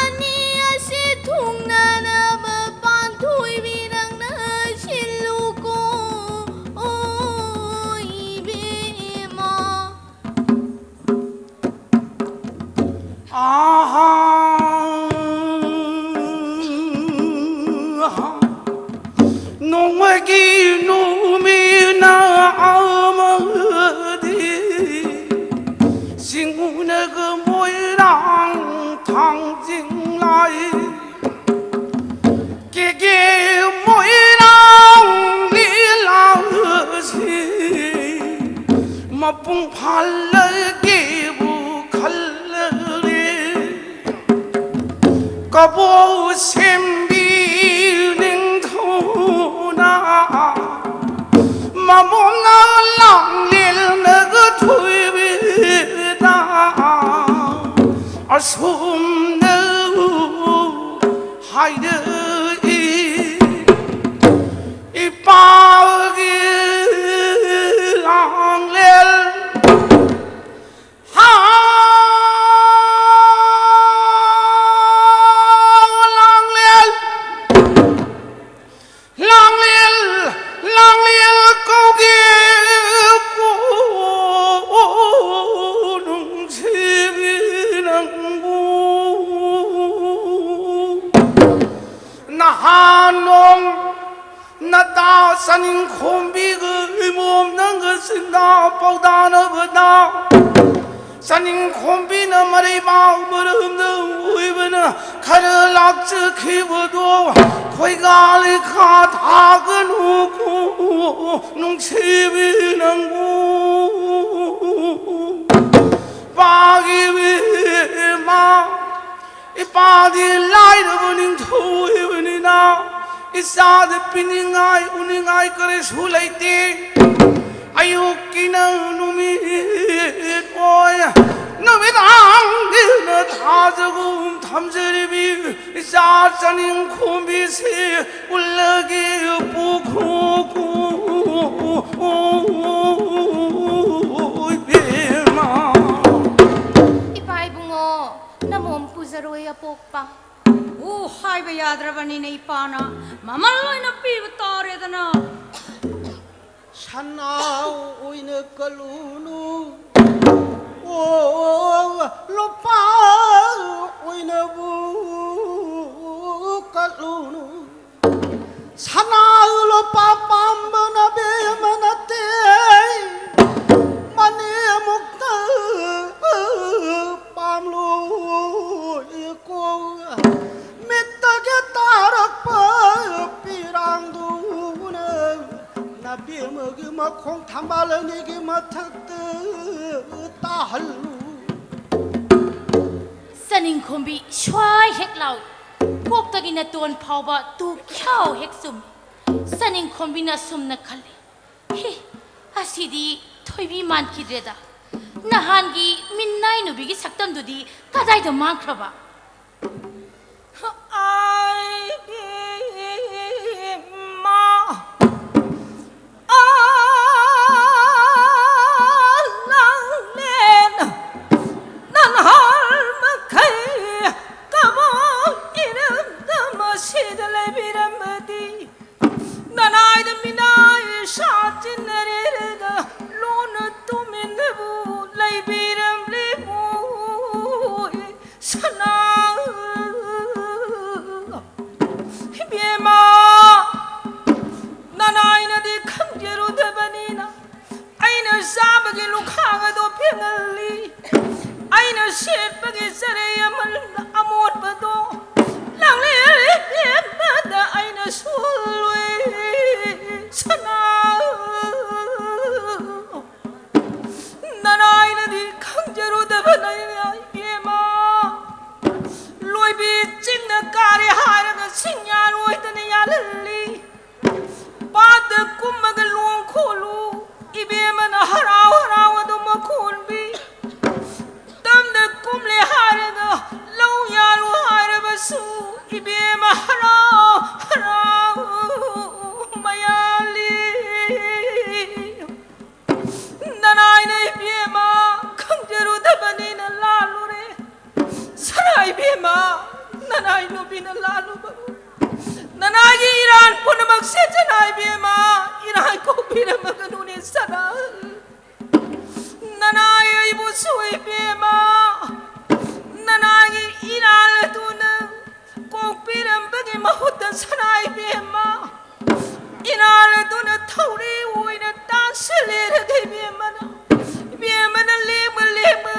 ꯑꯅꯤ ꯑꯁꯤ ꯊꯨꯡꯅꯅꯕ ꯄꯥꯟꯊꯣꯏꯕꯤ ꯅꯪꯅ ꯁꯤꯜꯂꯨꯀꯣ, ꯑꯣ ꯏꯕꯦꯝꯃ꯫ ꯑꯍꯥ, ꯅꯣꯡꯃꯒꯤ ꯅꯨꯃꯤꯠꯅ ꯑꯃꯗꯤ ꯆꯤꯡꯉꯨꯅꯒ ꯃꯣꯏꯔꯥꯡ ꯊꯥꯡꯖꯤꯡ ꯂꯥꯏ꯫ ꯀꯦꯒꯦ ꯃꯣꯏꯔꯥꯡ ꯂꯤꯂꯥꯁꯤ ꯃꯄꯨꯡ ꯐꯥꯍꯜꯂꯒꯦꯕꯨ ꯈꯜꯂꯔꯦ꯫ ꯀꯕꯣꯛ ꯁꯦꯝꯕꯤ ꯅꯤꯡꯊꯧꯅ ꯃꯃꯣꯝꯅ ꯂꯥꯡꯂꯦꯜꯅꯒ ꯊꯣꯏꯕꯤꯗ ꯑꯁꯨꯝꯅ ꯍꯥꯏꯔꯛꯏ, ꯏꯄꯥꯒꯤ ꯂꯥꯡꯂꯦꯜ, ꯍꯥꯎ ꯂꯥꯡꯂꯦꯜ, ꯂꯥꯡꯂꯦꯜ, ꯂꯥꯡꯂꯦꯜ ꯀꯧꯒꯦ ꯀꯣ ꯅꯨꯡꯁꯤꯕꯤ ꯅꯪꯕꯨ꯫ ꯅꯍꯥꯟ ꯅꯣꯡ ꯅꯇꯥ ꯆꯅꯤꯡꯈꯣꯝꯕꯤꯒ ꯏꯃꯣꯝ ꯅꯪꯒ ꯆꯤꯟꯗꯥ ꯄꯥꯎꯗꯥꯅꯕꯗ, ꯆꯅꯤꯡꯈꯣꯝꯕꯤꯅ ꯃꯔꯩꯕꯥꯛ ꯃꯔꯝꯗ ꯑꯣꯏꯕꯅ ꯈꯔ ꯂꯥꯛꯆꯈꯤꯕꯗꯣ ꯈꯣꯏꯒꯥ ꯂꯩꯈꯥ ꯊꯥꯒꯅꯨꯀꯣ ꯅꯨꯡꯁꯤꯕꯤ ꯅꯪꯕꯨ꯫ ꯄꯥꯈꯤꯕꯤ ꯏꯃꯥ, ꯏꯄꯥꯗꯤ ꯂꯥꯏꯔꯕ ꯅꯤꯡꯊꯧ ꯑꯣꯏꯕꯅꯤꯅ ꯏꯆꯥꯗ ꯄꯤꯅꯤꯡꯉꯥꯏ ꯎꯅꯤꯡꯉꯥꯏ ꯀꯔꯤꯁꯨ ꯂꯩꯇꯦ꯫ ꯑꯌꯨꯛꯀꯤꯅ ꯅꯨꯃꯤꯠ ꯑꯣꯏ, ꯅꯨꯃꯤꯗꯥꯡꯒꯤꯅ ꯊꯥꯖꯒꯨꯝ ꯊꯝꯖꯔꯤꯕꯤ ꯏꯆꯥ ꯆꯅꯤꯡꯈꯣꯝꯕꯤꯁꯤ ꯎꯜꯂꯒꯦ ꯄꯨꯈꯣꯛ ꯏꯕꯦꯝꯃ꯫ ꯏꯄꯥ ꯏꯕꯨꯡꯉꯣ, ꯅꯃꯣꯝ ꯄꯨꯖꯔꯣꯏ ꯑꯄꯣꯛꯄ꯫ ꯑꯣ, ꯍꯥꯏꯕ ꯌꯥꯗ꯭ꯔꯕꯅꯤꯅ ꯏꯄꯥꯅ ꯃꯃꯜ ꯑꯣꯏꯅ ꯄꯤꯕ ꯇꯥꯔꯦꯗꯅ꯫ ꯁꯅꯥ ꯑꯣꯏꯅ ꯀꯜꯂꯨꯅꯨ, ꯑꯣ, ꯂꯨꯄꯥ ꯑꯣꯏꯅꯕꯨ ꯀꯜꯂꯨꯅꯨ꯫ ꯁꯅꯥ ꯂꯨꯄꯥ ꯄꯥꯝꯕ ꯅꯕꯦꯝꯃ ꯅꯠꯇꯦ, ꯃꯅꯦ ꯑꯃꯨꯛꯇ ꯄꯥꯝꯂꯣꯏꯀꯣ꯫ ꯃꯤꯠꯇꯒꯤ ꯇꯥꯔꯛꯄ ꯄꯤꯔꯥꯡꯗꯨꯅ ꯅꯕꯦꯝꯃꯒꯤ ꯃꯈꯣꯡ ꯊꯝꯕꯥꯜ ꯑꯅꯤꯒꯤ ꯃꯊꯛꯇ ꯇꯥꯍꯜꯂꯨ꯫ ꯆꯅꯤꯡꯈꯣꯝꯕꯤ ꯁ꯭ꯋꯥꯏ ꯍꯦꯛ ꯂꯥꯎꯏ꯫ ꯀꯣꯛꯇꯒꯤ ꯅꯇꯣꯟ ꯐꯥꯎꯕ ꯇꯨ ꯈ꯭ꯌꯥꯎ ꯍꯦꯛ ꯆꯨꯝꯃꯤ꯫ ꯆꯅꯤꯡꯈꯣꯝꯕꯤꯅ ꯑꯁꯨꯝꯅ ꯈꯜꯂꯤ, "ꯍꯤ, ꯑꯁꯤꯗꯤ ꯊꯣꯏꯕꯤ ꯃꯥꯟꯈꯤꯗ꯭ꯔꯦꯗ꯫ ꯅꯍꯥꯟꯒꯤ ꯃꯤꯠꯅꯥꯏ ꯅꯨꯄꯤꯒꯤ ꯁꯛꯇꯝꯗꯨꯗꯤ ꯀꯗꯥꯏꯗ ꯃꯥꯡꯈ꯭ꯔꯕ? ꯑꯥꯏ ꯏꯃꯥ, ꯑꯥ ꯂꯥꯡꯂꯦꯟ, ꯅꯅꯥꯜ ꯃꯈꯩ ꯀꯃꯥꯡ ꯏꯔꯝꯗꯝ ꯑꯁꯤꯗ ꯂꯩꯕꯤꯔꯝꯃꯗꯤ, ꯅꯅꯥꯏꯗ ꯃꯤꯅꯥꯏ ꯁꯥ ꯆꯤꯟꯅꯔꯦꯔꯒ ꯂꯣꯟꯅ ꯇꯨꯃꯤꯟꯅꯕꯨ ꯂꯩꯕꯤꯔꯝꯂꯤꯕꯨ ꯁꯅꯥ꯫ ꯏꯕꯦꯝꯃ, ꯅꯅꯥꯏꯅꯗꯤ ꯈꯪꯖꯔꯨꯗꯕꯅꯤꯅ ꯑꯩꯅ ꯆꯥꯕꯒꯤ ꯂꯨꯈꯥꯡ ꯑꯗꯣ ꯐꯦꯡꯍꯜꯂꯤ꯫ ꯑꯩꯅ ꯁꯦꯠꯄꯒꯤ ꯆꯔꯩ ꯑꯃ ꯑꯃꯣꯠꯄꯗꯣ ꯂꯥꯡꯂꯦꯟ ꯏꯕꯦꯝꯃꯗ ꯑꯩꯅ ꯁꯨꯜꯂꯨꯏ꯫ ꯁꯅꯥ, ꯅꯅꯥꯏꯅꯗꯤ ꯈꯪꯖꯔꯨꯗꯕꯅꯤꯅ ꯏꯕꯦꯝꯃ, ꯂꯣꯏꯕꯤ ꯆꯤꯡꯗ ꯀꯥꯔꯦ ꯍꯥꯏꯔꯒ ꯁꯤꯡ ꯌꯥꯜꯂꯣꯏꯗꯅ ꯌꯥꯜꯍꯜꯂꯤ꯫ ꯄꯥꯠꯇ ꯀꯨꯝꯃꯒ ꯂꯣꯡ ꯈꯣꯜꯂꯨ꯫ ꯏꯕꯦꯝꯃꯅ ꯍꯔꯥꯎ ꯍꯔꯥꯎ ꯑꯗꯨ ꯃꯈꯣꯟꯕꯤ꯫ ꯇꯝꯗ ꯀꯨꯝꯂꯦ ꯍꯥꯏꯔꯒ ꯂꯧ ꯌꯥꯜꯂꯨ ꯍꯥꯏꯔꯕꯁꯨ ꯏꯕꯦꯝꯃ ꯍꯔꯥꯎ ꯍꯔꯥꯎ ꯃꯌꯥꯜꯂꯤ꯫ ꯅꯅꯥꯏꯅ ꯏꯕꯦꯝꯃ ꯈꯪꯖꯔꯨꯗꯕꯅꯤꯅ ꯂꯥꯜꯂꯨꯔꯦ꯫ ꯁꯅꯥ ꯏꯕꯦꯝꯃ, ꯅꯅꯥꯏ ꯅꯨꯄꯤꯅ ꯂꯥꯜꯂꯨꯕꯕꯨ ꯅꯅꯥꯏꯒꯤ ꯏꯔꯥꯟ ꯄꯨꯝꯅꯃꯛꯁꯦ ꯁꯅꯥ ꯏꯕꯦꯝꯃ ꯏꯔꯥꯏ ꯀꯣꯛꯄꯤꯔꯝꯃꯒꯅꯨꯅꯦ ꯁꯅꯥ꯫ ꯅꯅꯥꯏ ꯑꯩꯕꯨꯁꯨ ꯏꯕꯦꯝꯃ, ꯅꯅꯥꯏꯒꯤ ꯏꯔꯥꯜ ꯑꯗꯨꯅ ꯀꯣꯛꯄꯤꯔꯝꯕꯒꯤ ꯃꯍꯨꯠꯇ ꯁꯅꯥ ꯏꯕꯦꯝꯃ, ꯏꯔꯥꯜ ꯑꯗꯨꯅ ꯊꯧꯔꯤ ꯑꯣꯏꯅ ꯇꯥꯁꯤꯜꯂꯦꯔꯒ ꯏꯕꯦꯝꯃꯅ, ꯏꯕꯦꯝꯃꯅ ꯂꯦꯡꯕ ꯂꯦꯡꯕ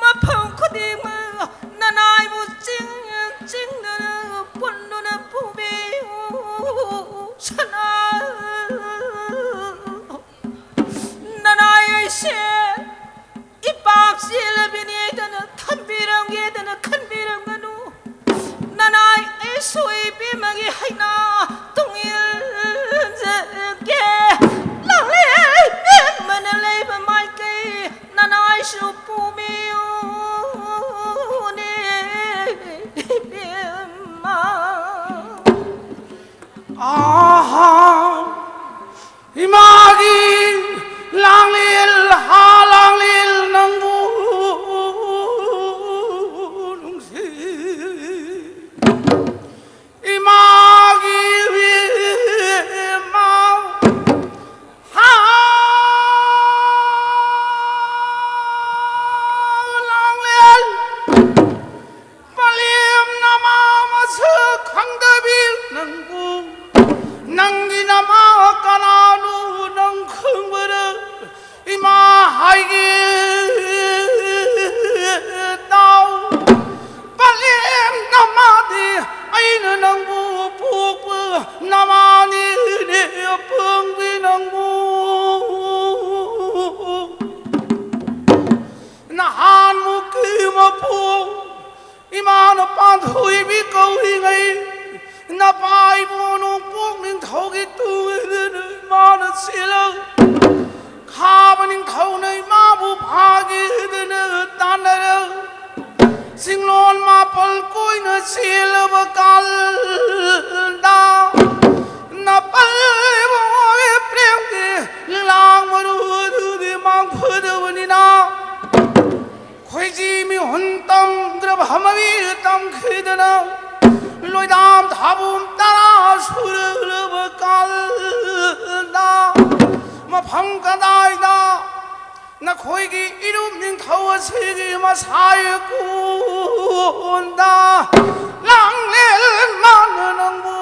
ꯃꯐꯝ ꯈꯨꯗꯤꯡꯃꯛ ꯅꯅꯥꯏꯕꯨ ꯆꯤꯡ ꯆꯤꯡꯗꯨꯅ ꯄꯨꯟꯗꯨꯅ ꯄꯨꯕꯤꯌꯨ ꯁꯅꯥ꯫ ꯅꯅꯥꯏ ꯑꯩꯁꯦ ꯏꯄꯥꯛ ꯆꯦꯜꯂꯕꯤꯅꯦ ꯀꯧꯔꯤꯉꯩ ꯅꯄꯥ ꯏꯕꯨꯡꯉꯣ ꯅꯣꯡꯄꯣꯛ ꯅꯤꯡꯊꯧꯒꯤ ꯇꯨꯡ ꯏꯟꯗꯨꯅ ꯏꯃꯥꯅ ꯆꯦꯜꯂꯒ ꯈꯥꯕ ꯅꯤꯡꯊꯧꯅ ꯏꯃꯥꯕꯨ ꯐꯥꯒꯦꯗꯅ ꯇꯥꯟꯅꯔ ꯆꯤꯡꯂꯣꯟ ꯃꯥꯄꯜ ꯀꯣꯏꯅ ꯆꯦꯜꯂꯕ ꯀꯥꯟꯗ ꯅꯄꯥ ꯏꯕꯨꯡꯉꯣꯒꯤ ꯄ꯭ꯔꯦꯝꯒꯤ ꯂꯤꯂꯥꯡ ꯃꯔꯨ ꯑꯗꯨꯗꯤ ꯃꯥꯡꯐꯗꯕꯅꯤꯅ ꯈꯣꯏꯖꯤ ꯃꯤꯍꯨꯟ ꯇꯝꯈ꯭ꯔꯕ ꯍꯃꯕꯤ ꯇꯝꯈꯤꯗꯅ ꯂꯣꯏꯗꯥꯝ ꯊꯥꯕꯨꯝ ꯇꯔꯥ ꯁꯨꯔꯛꯂꯕ ꯀꯥꯟꯗ ꯃꯐꯝ ꯀꯗꯥꯏꯗ ꯅꯈꯣꯏꯒꯤ ꯏꯔꯨꯞ ꯅꯤꯡꯊꯧ ꯑꯁꯤꯒꯤ ꯃꯁꯥꯏ ꯀꯣꯟꯗ ꯂꯥꯡꯂꯦꯟ ꯃꯥꯅ ꯅꯪꯕꯨ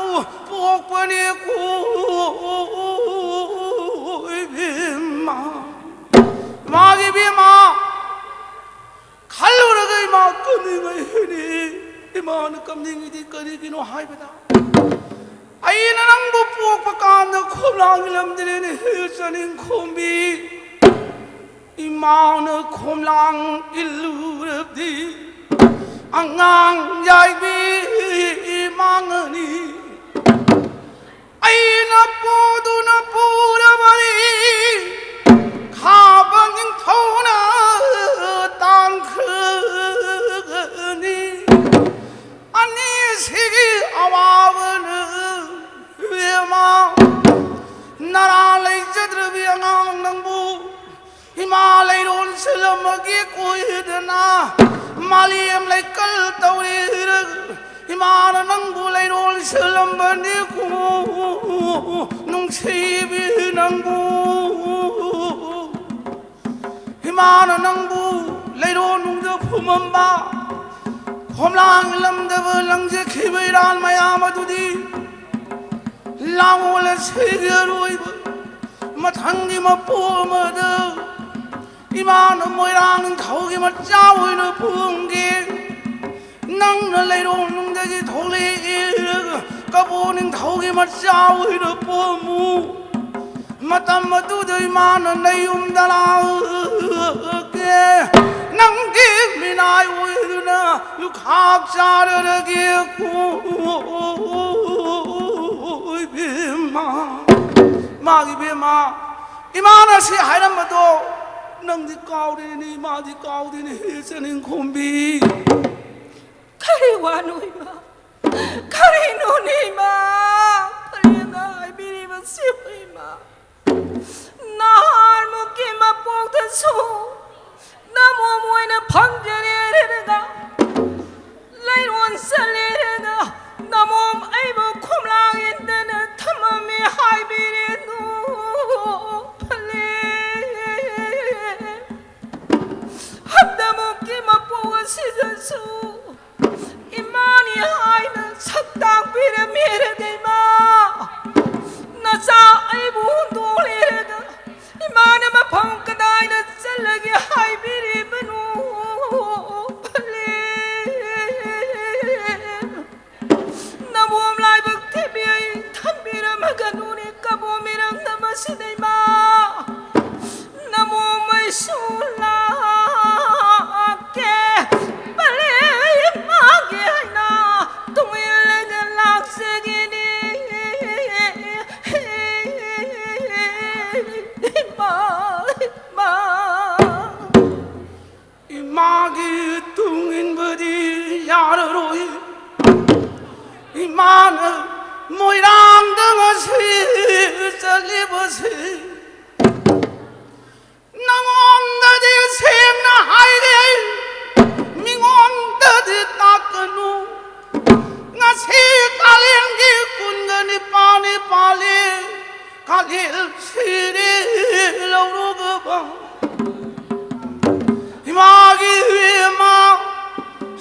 ꯄꯣꯛꯄꯅꯤ ꯀꯣ ꯏꯕꯦꯝꯃ꯫ ꯃꯥꯒꯤ ꯏꯕꯦꯝꯃ ꯈꯜꯂꯨꯔꯒ ꯏꯃꯥ ꯀꯞꯅꯤꯡꯉꯩ ꯍꯦꯅꯤ꯫ ꯏꯃꯥꯅ ꯀꯞꯅꯤꯡꯉꯤꯗꯤ ꯀꯔꯤꯒꯤꯅꯣ ꯍꯥꯏꯕꯗ ꯑꯩꯅ ꯅꯪꯕꯨ ꯄꯣꯛꯄ ꯀꯥꯟꯗ ꯈꯣꯝꯂꯥꯡ ꯏꯜꯂꯝꯗ꯭ꯔꯦꯅꯦ ꯍꯦ ꯆꯅꯤꯡꯈꯣꯝꯕꯤ꯫ ꯏꯃꯥꯅ ꯈꯣꯝꯂꯥꯡ ꯏꯜꯂꯨꯔꯕꯗꯤ ꯑꯉꯥꯡ ꯌꯥꯏꯕꯤ ꯃꯥꯡꯉꯅꯤ꯫ ꯑꯩꯅ ꯄꯣꯗꯨꯅ ꯄꯨꯔꯕꯅꯤ ꯈꯥꯕ ꯅꯤꯡꯊꯧꯅ ꯇꯥꯟꯈ꯭ꯔꯅꯤ꯫ ꯑꯅꯤꯁꯤꯒꯤ ꯑꯋꯥꯕꯅ ꯏꯕꯦꯝꯃ ꯅꯔꯥ ꯂꯩꯖꯗ꯭ꯔꯕꯤ ꯑꯉꯥꯡ ꯅꯪꯕꯨ ꯏꯃꯥ ꯂꯩꯔꯣꯟ ꯁꯤꯜꯂꯝꯃꯒꯦ ꯀꯣꯏꯗꯅ ꯃꯥꯂꯦꯝ ꯂꯩꯀꯜ ꯇꯧꯔꯤꯔ ꯏꯃꯥꯅ ꯅꯪꯕꯨ ꯂꯩꯔꯣꯟ ꯁꯤꯜꯂꯝꯕꯅꯤ ꯀꯣ ꯅꯨꯡꯁꯤꯕꯤ ꯅꯪꯕꯨ ꯏꯃꯥꯅ ꯅꯪꯕꯨ ꯂꯩꯔꯣꯟ ꯅꯨꯡꯗ ꯐꯨꯝꯃꯝꯕ ꯈꯣꯝꯂꯥꯡ ꯏꯜꯂꯝꯗꯕ ꯂꯪꯖꯈꯤꯕ ꯏꯔꯥꯜ ꯃꯌꯥꯝ ꯑꯗꯨꯗꯤ ꯂꯥꯡꯑꯣꯜ ꯑꯁꯤꯒꯤ ꯑꯔꯣꯏꯕ ꯃꯊꯪꯒꯤ ꯃꯄꯣꯛ ꯑꯃꯗ ꯏꯃꯥꯅ ꯃꯣꯏꯔꯥꯡ ꯅꯤꯡꯊꯧꯒꯤ ꯃꯆꯥ ꯑꯣꯏꯅ ꯄꯣꯛꯑꯝꯒꯦ꯫ ꯅꯪꯅ ꯂꯩꯔꯣꯡ ꯅꯨꯡꯗꯒꯤ ꯊꯣꯛꯂꯛꯏ ꯀꯕꯣ ꯅꯤꯡꯊꯧꯒꯤ ꯃꯆꯥ ꯑꯣꯏꯅ ꯄꯣꯛꯑꯝꯃꯨ꯫ ꯃꯇꯝ ꯑꯗꯨꯗ ꯏꯃꯥꯅ ꯅꯌꯨꯝꯗ ꯂꯥꯛꯀꯦ꯫ ꯅꯪꯒꯤ ꯃꯤꯅꯥꯏ ꯑꯣꯏꯗꯨꯅ ꯂꯨꯈꯥ ꯆꯥꯛ ꯆꯥꯔꯔꯒꯦ꯫ ꯏꯕꯦꯝꯃ, ꯏꯃꯥꯒꯤ ꯏꯕꯦꯝꯃ, ꯏꯃꯥꯅ ꯁꯤ ꯍꯥꯏꯔꯝꯕꯗꯣ ꯅꯪꯗꯤ ꯀꯥꯎꯔꯦꯅꯦ, ꯏꯃꯥꯗꯤ ꯀꯥꯎꯗꯦꯅꯦ, ꯍꯦ ꯆꯅꯤꯡꯈꯣꯝꯕꯤ꯫ ꯀꯔꯤ ꯋꯥꯅꯣ ꯏꯃꯥ? ꯀꯔꯤꯅꯣꯅꯦ ꯏꯃꯥ? ꯄꯔꯦꯝꯅ ꯍꯥꯏꯕꯤꯔꯤꯕꯁꯤꯕꯨ ꯏꯃꯥ? ꯅꯍꯥꯟꯃꯨꯛꯀꯤ ꯃꯄꯣꯛꯇꯁꯨ ꯅꯃꯣꯝ ꯑꯣꯏꯅ ꯐꯪꯖꯔꯦꯔꯒ ꯂꯩꯔꯣꯟ ꯆꯠꯂꯦꯔꯒ ꯅꯃꯣꯝ ꯑꯩꯕꯨ ꯈꯣꯝꯂꯥꯡ ꯏꯟꯗꯅ ꯊꯝꯃꯝꯃꯤ ꯍꯥꯏꯕꯤꯔꯦꯗꯣ ꯐꯂꯦ꯫ ꯍꯟꯗꯃꯨꯛꯀꯤ ꯃꯄꯣꯛ ꯑꯁꯤꯗꯁꯨ ꯏꯃꯥꯅꯤ ꯍꯥꯏꯅ ꯁꯛ ꯇꯥꯛꯄꯤꯔꯝꯃꯦꯔꯒ ꯏꯃꯥ, ꯅꯆꯥ ꯑꯩꯕꯨ ꯍꯨꯟꯗꯣꯛꯂꯦꯔꯒ ꯏꯃꯥꯅ ꯃꯐꯝ ꯀꯗꯥꯏꯗ ꯆꯠꯂꯒꯦ ꯍꯥꯏꯕꯤꯔꯤꯕꯅꯣ? ꯐꯂꯦ꯫ ꯅꯃꯣꯝ ꯂꯥꯏꯕꯛ ꯊꯤꯕꯤ ꯑꯩ ꯊꯝꯕꯤꯔꯝꯃꯒꯅꯨꯅꯦ ꯀꯕꯣ ꯃꯤꯔꯝꯗ ꯃꯁꯤꯗ ꯏꯃꯥ꯫ ꯅꯃꯣꯝ ꯑꯩꯁꯨ ꯂꯥꯛꯀꯦ꯫ ꯐꯂꯦ ꯏꯃꯥꯒꯤ ꯍꯥꯏꯅ ꯇꯨꯡ ꯏꯜꯂꯒ ꯂꯥꯛꯆꯒꯦꯅꯦ꯫ ꯏꯃꯥ, ꯏꯃꯥ꯫ ꯏꯃꯥꯒꯤ ꯇꯨꯡ ꯏꯟꯕꯗꯤ ꯌꯥꯔꯔꯣꯏ꯫ ꯏꯃꯥꯅ ꯃꯣꯏꯔꯥꯡꯗ ꯉꯁꯤ ꯆꯠꯂꯤꯕꯁꯤ ꯅꯉꯣꯟꯗꯗꯤ ꯁꯦꯡꯅ ꯍꯥꯏꯔꯦ, ꯃꯤꯉꯣꯟꯗꯗꯤ ꯇꯥꯛꯀꯅꯨ꯫ ꯉꯁꯤ ꯀꯥꯂꯦꯟꯒꯤ ꯀꯨꯟꯒ ꯅꯤꯄꯥꯜꯅꯤ ꯄꯥꯜꯂꯤ꯫ ꯀꯥꯂꯦꯟ ꯁꯤꯔꯦ ꯂꯧꯔꯨꯕꯕ꯫ ꯏꯃꯥꯒꯤ ꯏꯕꯦꯝꯃ,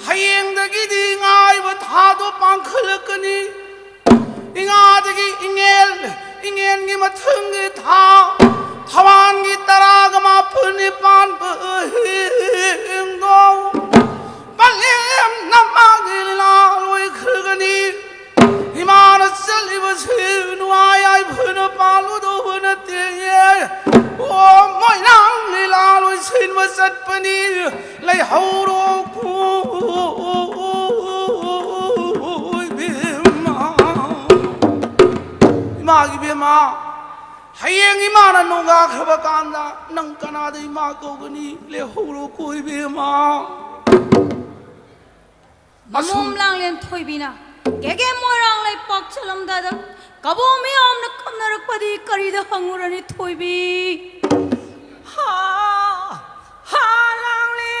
ꯍꯌꯦꯡꯗꯒꯤꯗꯤ ꯉꯥꯏꯕ ꯊꯥꯗꯣ ꯄꯥꯡꯈꯠꯂꯛꯀꯅꯤ꯫ ꯏꯉꯥꯗꯒꯤ ꯏꯉꯦꯜ, ꯏꯉꯦꯜꯒꯤ ꯃꯊꯪꯒꯤ ꯊꯥ, ꯊꯋꯥꯟꯒꯤ ꯇꯔꯥꯒ ꯃꯥꯄꯜꯅꯤ ꯄꯥꯟꯕ ꯍꯤꯡꯗꯣ ꯄꯂꯦꯝꯅ ꯃꯥꯒꯤ ꯂꯤꯂꯥ ꯂꯣꯏꯈ꯭ꯔꯒꯅꯤ꯫ ꯏꯃꯥꯅ ꯆꯠꯂꯤꯕꯁꯤ ꯅꯨꯡꯉꯥꯏ ꯌꯥꯏꯐꯅ ꯄꯥꯜꯂꯨꯗꯧꯕ ꯅꯠꯇꯦꯌꯦ꯫ ꯑꯣ, ꯃꯣꯏꯔꯥꯡ ꯂꯤꯂꯥ ꯂꯣꯏꯁꯤꯟꯕ ꯆꯠꯄꯅꯤ꯫ ꯂꯩꯍꯧꯔꯣ꯫ ꯍꯌꯦꯡ ꯏꯃꯥꯅ ꯅꯣꯡꯒꯥꯈ꯭ꯔꯕ ꯀꯥꯟꯗ ꯅꯪ ꯀꯅꯥꯗ ꯏꯃꯥ ꯀꯧꯒꯅꯤ? ꯂꯦꯍꯧꯔꯣꯀꯣ ꯏꯕꯦꯝꯃ꯫ ꯃꯃꯣꯝ ꯂꯥꯡꯂꯦꯟ ꯊꯣꯏꯕꯤꯅ ꯀꯦꯒꯦ ꯃꯣꯏꯔꯥꯡ ꯂꯩꯄꯥꯛ ꯆꯠꯂꯝꯗꯥꯏꯗ ꯀꯕꯣ ꯃꯤꯌꯥꯝꯅ ꯀꯞꯅꯔꯛꯄꯗꯤ ꯀꯔꯤꯗ ꯍꯪꯉꯨꯔꯅꯤ ꯊꯣꯏꯕꯤ? ꯍꯥ, ꯍꯥ, ꯂꯥꯡꯂꯦꯟ,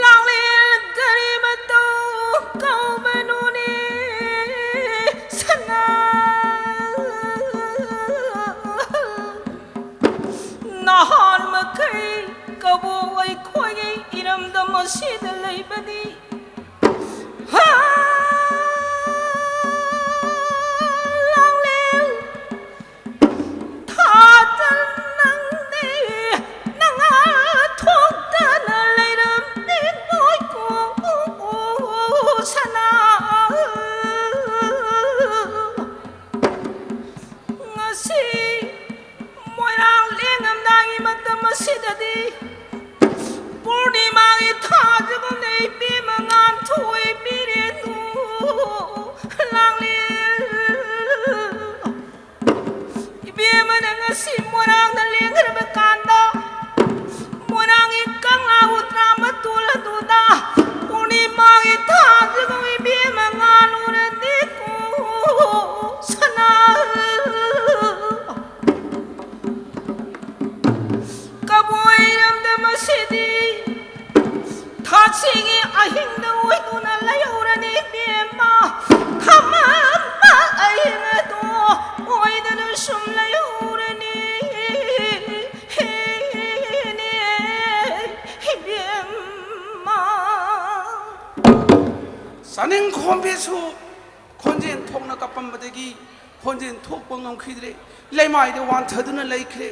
ꯂꯥꯡꯂꯦꯟ ꯀꯔꯤ ꯃꯇꯧ ꯀꯧꯕꯅꯣꯅꯦ? ꯁꯅꯥ, ꯅꯍꯥꯟ ꯃꯈꯩ ꯀꯕꯣꯛ ꯑꯩꯈꯣꯏꯒꯤ ꯏꯔꯝꯗꯝ ꯑꯁꯤꯗ ꯂꯩꯕꯗꯤ꯫ ꯍꯥ, ꯂꯥꯡꯂꯦꯟ, ꯊꯥꯗ ꯅꯪꯗꯤ ꯅꯉꯥꯜ ꯊꯣꯛꯇꯅ ꯂꯩꯔꯝꯃꯤ ꯃꯣꯏꯀꯣ ꯁꯅꯥ꯫ ꯉꯁꯤ ꯃꯣꯏꯔꯥꯡ ꯂꯦꯡꯉꯝꯗꯥꯏꯒꯤ ꯃꯇꯝ ꯑꯁꯤꯗꯗꯤ ꯄꯨꯔꯅꯤꯃꯥꯒꯤ ꯊꯥꯖꯒꯨꯝꯅ ꯏꯕꯦꯝꯃ ꯉꯥꯟꯊꯣꯏꯕꯤꯔꯦꯗꯣ ꯂꯥꯡꯂꯦꯟ꯫ ꯏꯕꯦꯝꯃꯅ ꯉꯁꯤ ꯃꯣꯏꯔꯥꯡꯗ ꯂꯦꯡꯈ꯭ꯔꯕ ꯀꯥꯟꯗ ꯃꯣꯏꯔꯥꯡꯒꯤ ꯀꯪꯂꯥ ꯎꯇ꯭ꯔꯥ ꯃꯇꯣꯜ ꯑꯗꯨꯗ ꯄꯨꯔꯅꯤꯃꯥꯒꯤ ꯊꯥꯖꯒꯨꯝ ꯏꯕꯦꯝꯃ ꯉꯥꯜꯂꯨꯔꯗꯤꯀꯣ ꯁꯅꯥ꯫ ꯀꯕꯣꯏꯔꯝꯗ ꯃꯁꯤꯗꯤ ꯊꯥꯁꯤꯒꯤ ꯑꯍꯤꯡꯗ ꯑꯣꯏꯗꯨꯅ ꯂꯩꯍꯧꯔꯅꯤ ꯏꯕꯦꯝꯃ꯫ ꯊꯃꯝꯕ ꯑꯍꯤꯡ ꯑꯗꯣ ꯑꯣꯏꯗꯅ ꯁꯨꯝ ꯂꯩꯍꯧꯔꯅꯤ ꯏꯕꯦꯝꯃ꯫ ꯆꯥꯅꯤꯡꯈꯣꯝꯕꯤꯁꯨ ꯈꯣꯟꯖꯦꯜ ꯊꯣꯛꯅ ꯀꯞꯄꯝꯕꯗꯒꯤ ꯈꯣꯟꯖꯦꯜ ꯊꯣꯛꯄ ꯉꯝꯈꯤꯗ꯭ꯔꯦ꯫ ꯂꯩꯃꯥꯏꯗ ꯋꯥꯟꯊꯗꯨꯅ ꯂꯩꯈ꯭ꯔꯦ꯫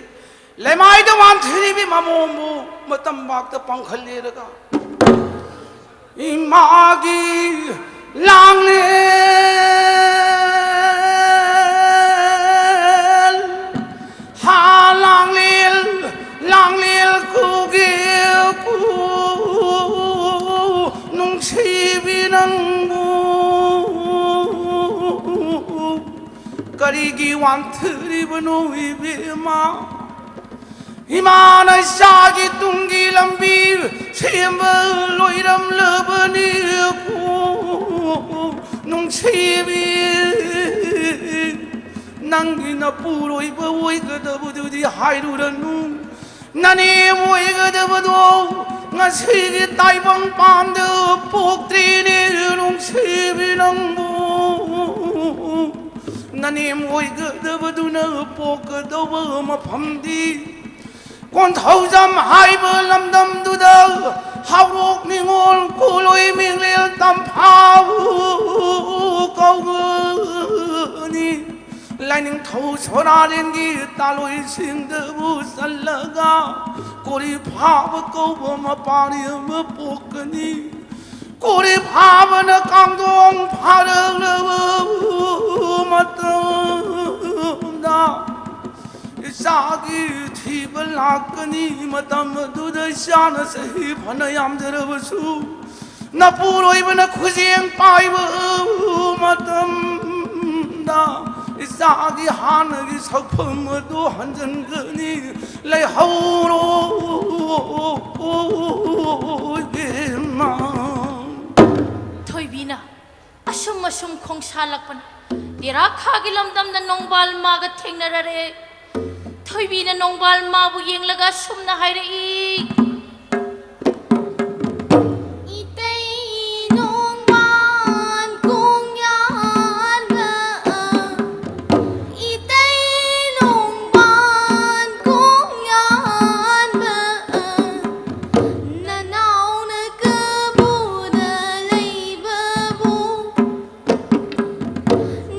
ꯂꯩꯃꯥꯏꯗ ꯋꯥꯟꯊꯔꯤꯕꯤ ꯃꯃꯣꯝꯕꯨ ꯃꯇꯝꯕꯥꯛꯇ ꯄꯥꯡꯈꯠꯂꯦꯔꯒ ꯏꯃꯥꯒꯤ ꯂꯥꯡꯂꯦꯟ, ꯍꯥ ꯂꯥꯡꯂꯦꯟ, ꯂꯥꯡꯂꯦꯟ ꯀꯨꯒꯦ ꯀꯨ, ꯅꯨꯡꯁꯤꯕꯤ ꯅꯪꯕꯨ ꯀꯔꯤꯒꯤ ꯋꯥꯟꯊꯔꯤꯕꯅꯣ ꯏꯕꯦꯝꯃ? ꯏꯃꯥꯅ ꯏꯆꯥꯒꯤ ꯇꯨꯡꯒꯤ ꯂꯝꯕꯤ ꯁꯦꯝꯕ ꯂꯣꯏꯔꯝꯂꯕꯅꯤ꯫ ꯅꯨꯡꯁꯤꯕꯤ, ꯅꯪꯒꯤ ꯅꯄꯨꯔꯣꯏꯕ ꯑꯣꯏꯒꯗꯕꯗꯨꯗꯤ ꯍꯥꯏꯔꯨꯔꯅꯨ꯫ ꯅꯅꯦꯝ ꯑꯣꯏꯒꯗꯕꯗꯣ ꯉꯁꯤꯒꯤ ꯇꯥꯏꯕꯪ ꯄꯥꯟꯗ ꯄꯣꯛꯇ꯭ꯔꯤꯅꯦ꯫ ꯅꯨꯡꯁꯤꯕꯤ, ꯅꯪꯕꯨ ꯅꯅꯦꯝ ꯑꯣꯏꯒꯗꯕꯗꯨꯅ ꯄꯣꯛꯀꯗꯧꯕ ꯃꯐꯝꯗꯤ ꯀꯣꯟꯊꯧꯖꯝ ꯍꯥꯏꯕ ꯂꯝꯗꯝꯗꯨꯗ ꯍꯥꯎꯔꯣꯛ ꯅꯤꯉꯣꯜ ꯀꯣꯂꯣꯏ ꯃꯤꯡꯂꯦꯜ ꯇꯝꯐꯥꯎ ꯀꯧꯒꯅꯤ꯫ ꯂꯥꯏꯅꯤꯡꯊꯧ ꯁꯣꯔꯥꯔꯦꯟꯒꯤ ꯇꯥꯂꯣꯏꯁꯤꯡꯗꯕꯨ ꯆꯜꯂꯒ ꯀꯣꯔꯤ ꯐꯥꯕ ꯀꯧꯕ ꯃꯄꯥꯔꯤ ꯑꯃ ꯄꯣꯛꯀꯅꯤ꯫ ꯀꯣꯔꯤ ꯐꯥꯕꯅ ꯀꯥꯡꯗꯣꯡ ꯐꯥꯔꯛꯂꯕ ꯃꯇꯝꯗ ꯏꯆꯥꯒꯤ ꯊꯤꯕ ꯂꯥꯛꯀꯅꯤ꯫ ꯃꯇꯝ ꯑꯗꯨꯗ ꯏꯆꯥꯅ ꯆꯍꯤ ꯐꯅ ꯌꯥꯝꯖꯔꯕꯁꯨ ꯅꯄꯨꯔꯣꯏꯕꯅ ꯈꯨꯖꯦꯡ ꯄꯥꯏꯕ ꯃꯇꯝꯗ ꯏꯆꯥꯒꯤ ꯍꯥꯟꯅꯒꯤ ꯁꯛꯐꯝ ꯑꯗꯨ ꯍꯟꯖꯤꯟꯒꯅꯤ꯫ ꯂꯩꯍꯧꯔꯣ ꯏꯕꯦꯝꯃ꯫ ꯊꯣꯏꯕꯤꯅ ꯑꯁꯨꯝ ꯑꯁꯨꯝ ꯈꯣꯡꯁꯥꯜꯂꯛꯄꯅ ꯇꯦꯔꯥꯈꯥꯒꯤ ꯂꯝꯗꯝꯗ ꯅꯣꯡꯕꯥꯜ ꯃꯥꯒ ꯊꯦꯡꯅꯔꯔꯦ꯫ ꯊꯣꯏꯕꯤꯅ ꯅꯣꯡꯕꯥꯜ ꯃꯥꯕꯨ ꯌꯦꯡꯂꯒ ꯑꯁꯨꯝꯅ ꯍꯥꯏꯔꯛꯏ꯫ ꯏꯇꯩ ꯅꯣꯡꯕꯥꯜ ꯈꯣꯡꯌꯥꯟꯕ, ꯏꯇꯩ ꯅꯣꯡꯕꯥꯜ ꯈꯣꯡꯌꯥꯟꯕ, ꯅꯅꯥꯎꯅ ꯀꯕꯨꯗ ꯂꯩꯕꯕꯨ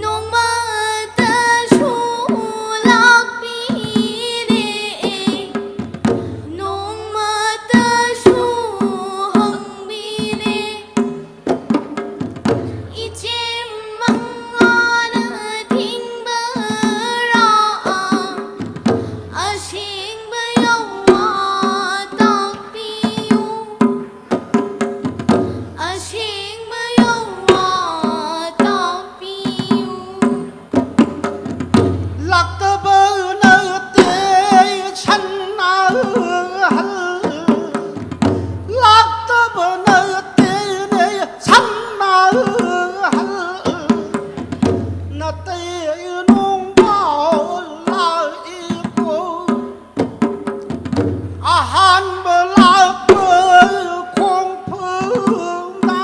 ꯅꯣꯡꯃꯇꯁꯨ ꯂꯥꯛꯄꯤꯔꯦ꯫ ꯅꯣꯡꯃ ꯑꯍꯥꯟꯕ ꯂꯥꯛꯄ ꯈꯣꯡꯐꯝꯗ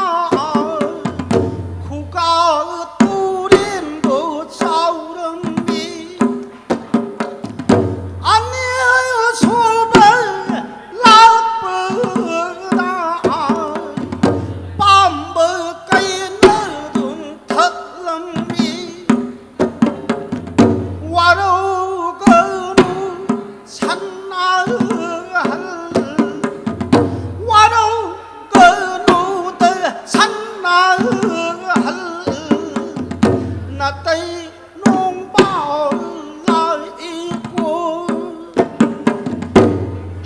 ꯈꯨꯒꯥ ꯇꯨꯔꯦꯟꯕꯨ ꯆꯥꯎꯔꯝꯃꯤ꯫ ꯑꯅꯤꯁꯨꯕ ꯂꯥꯛꯄꯗ ꯄꯥꯝꯕ ꯀꯩꯅ ꯑꯗꯨꯝ ꯊꯛꯂꯝꯃꯤ꯫ ꯋꯥꯔꯧꯒꯅꯨ ꯁꯅꯥꯍꯜ, ꯋꯥꯔꯧꯒꯅꯨꯗ ꯁꯅꯥꯍꯜ, ꯅꯥꯇꯩ ꯅꯣꯡꯕꯥꯜ ꯂꯥꯛꯏꯀꯣ꯫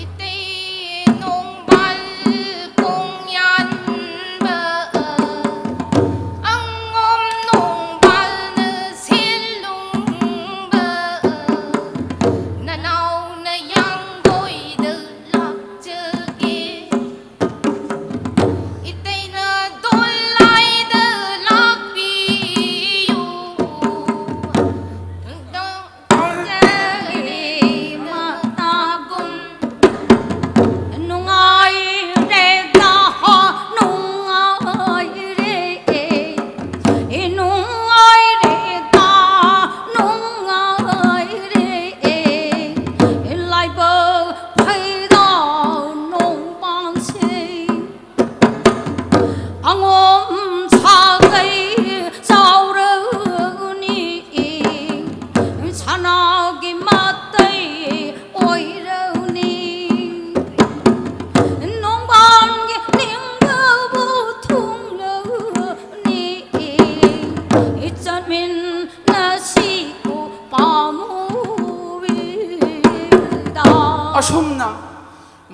ꯏꯇꯩ ꯅꯣꯡꯕꯥꯜ ꯀꯣꯡꯌꯥꯟꯕ, ꯑꯉꯣꯝ ꯅꯣꯡꯕꯥꯜꯅ ꯁꯦꯜꯂꯨꯡꯕ, ꯅꯅꯥꯎꯅ ꯌꯥꯡꯒꯣꯏꯗ ꯂꯥꯛꯆꯒꯦ꯫ ꯏꯇꯩꯅ ꯗꯣꯂꯥꯏꯗ ꯂꯥꯛꯄꯤꯌꯨ꯫ ꯃꯇꯥꯒꯨꯝ ꯅꯨꯡꯉꯥꯏꯔꯦꯗ, ꯅꯨꯡꯉꯥꯏꯔꯦ꯫ ꯅꯨꯡꯉꯥꯏꯔꯦꯗ, ꯅꯨꯡꯉꯥꯏꯔꯦ꯫ ꯂꯥꯏꯕꯛ ꯐꯩꯗ ꯅꯣꯡꯃꯥꯡꯁꯦ꯫ ꯑꯉꯣꯝ ꯁꯥꯒꯩ ꯆꯥꯎꯔꯅꯤ, ꯁꯅꯥꯒꯤ ꯃꯇꯩ ꯑꯣꯏꯔꯅꯤ꯫ ꯅꯣꯡꯕꯥꯟꯒꯤ ꯅꯤꯡꯕꯕꯨ ꯊꯨꯡꯂꯅꯤ, ꯆꯠꯃꯤꯟꯅꯁꯤꯀꯣ ꯄꯥꯝꯃꯨꯕꯤꯗ꯫ ꯑꯁꯨꯝꯅ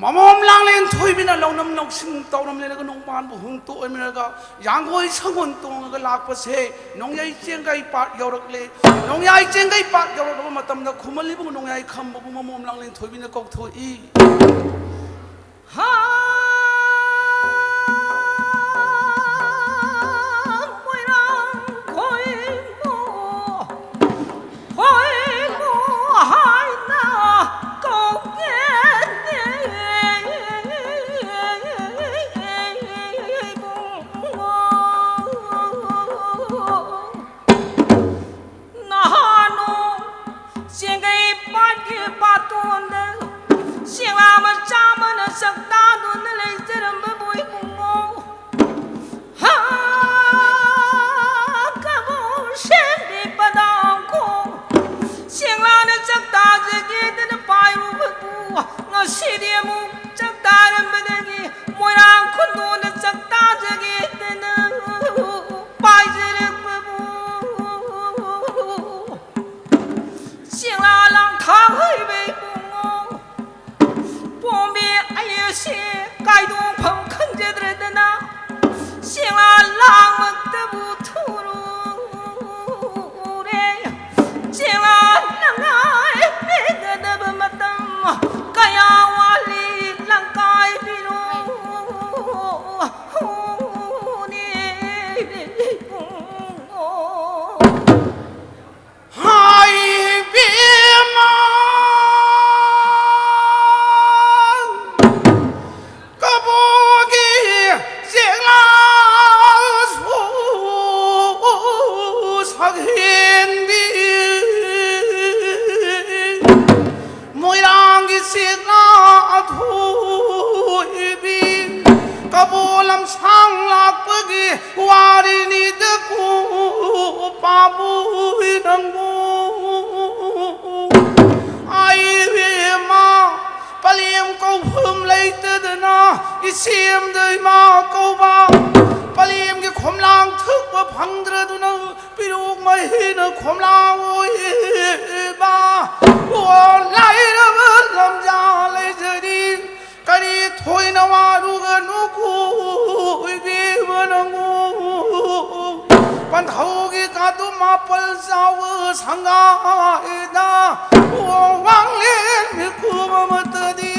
ꯃꯃꯣꯝ ꯂꯥꯡꯂꯦꯟ ꯊꯣꯏꯕꯤꯅ ꯂꯧꯅꯝ ꯂꯧꯁꯤꯡ ꯇꯧꯔꯝꯂꯦꯅꯒ ꯅꯣꯡꯕꯥꯟꯕꯨ ꯍꯨꯝꯇꯣꯛꯑꯣꯏꯃꯤꯅꯒ ꯌꯥꯡꯒꯣꯏ ꯁꯪꯒꯣꯟ ꯇꯣꯡꯉꯒ ꯂꯥꯛꯄꯁꯦ ꯅꯣꯡꯌꯥꯏ ꯆꯦꯡꯒꯥꯏ ꯄꯥꯠ ꯌꯧꯔꯛꯂꯦ꯫ ꯅꯣꯡꯌꯥꯏ ꯆꯦꯡꯒꯥꯏ ꯄꯥꯠ ꯌꯧꯔꯛꯂꯕ ꯃꯇꯝꯗ ꯈꯨꯃꯟ ꯂꯤꯕꯨꯡ ꯅꯣꯡꯌꯥꯏ ꯈꯝꯕꯕꯨ ꯃꯃꯣꯝ ꯂꯥꯡꯂꯦꯟ ꯊꯣꯏꯕꯤꯅ ꯀꯧꯊꯣꯛꯏ꯫ ꯍꯥ! ꯃꯣꯏꯔꯥꯡ ꯈꯣꯏꯃꯣ, ꯈꯣꯏꯃꯣ ꯍꯥꯏꯅ ꯀꯧꯒꯦ ꯁꯦ ꯀꯥꯏꯗꯣꯛꯐꯝ ꯈꯪꯖꯗ꯭ꯔꯗꯅ ꯆꯦꯡꯂꯥ ꯂꯥꯡꯃꯛꯇꯕꯨ ꯊꯨꯔꯨꯔꯦ꯫ ꯆꯦꯡꯂꯥ ꯂꯪꯉꯥꯏ ꯄꯦꯟꯒꯗꯕ ꯃꯇꯝ ꯀꯌꯥ ꯋꯥꯠꯂꯤ, ꯂꯪꯀꯥꯏ ꯄꯤꯔꯣꯅꯦ꯫ ꯍꯥꯏ ꯏꯕꯦꯝꯃ, ꯀꯕꯣꯛꯀꯤ ꯆꯦꯛꯂꯥꯁꯨ ꯁꯛꯍꯦꯟꯕꯤ, ꯃꯣꯏꯔꯥꯡꯒꯤ ꯆꯦꯛꯂꯥ ꯑꯊꯣꯏꯕꯤ, ꯀꯕꯣ ꯂꯝꯁꯥꯡ ꯂꯥꯛꯄꯒꯤ ꯋꯥꯔꯤꯅꯤꯗꯀꯣ ꯄꯥꯝꯃꯨꯏ ꯅꯪꯕꯨ꯫ ꯑꯥꯏ ꯏꯕꯦꯝꯃ, ꯄꯂꯦꯝ ꯀꯧꯐꯝ ꯂꯩꯇꯗꯅ ꯏꯆꯦꯝꯗ ꯏꯃꯥ ꯀꯧꯕ, ꯄꯂꯦꯝꯒꯤ ꯈꯣꯝꯂꯥꯡ ꯊꯛꯄ ꯐꯪꯗ꯭ꯔꯗꯨꯅ ꯄꯤꯔꯨꯛ ꯃꯍꯤꯅ ꯈꯣꯝꯂꯥꯡ ꯑꯣꯏꯕ꯫ ꯑꯣ, ꯂꯥꯏꯔꯕ ꯂꯝꯖꯥ ꯂꯩꯖꯔꯤ, ꯀꯔꯤ ꯊꯣꯏꯅ ꯋꯥꯔꯨꯒꯅꯨꯀꯣ ꯏꯕꯦꯝꯃ ꯅꯪꯕꯨ꯫ ꯄꯟꯊꯧꯒꯤ ꯀꯥꯗꯨ ꯃꯥꯄꯜ ꯆꯥꯎꯕ ꯁꯪꯒꯥꯏꯗ, ꯑꯣ, ꯋꯥꯡꯂꯦꯟ ꯃꯤꯀꯨꯞ ꯑꯃꯠꯇꯗꯤ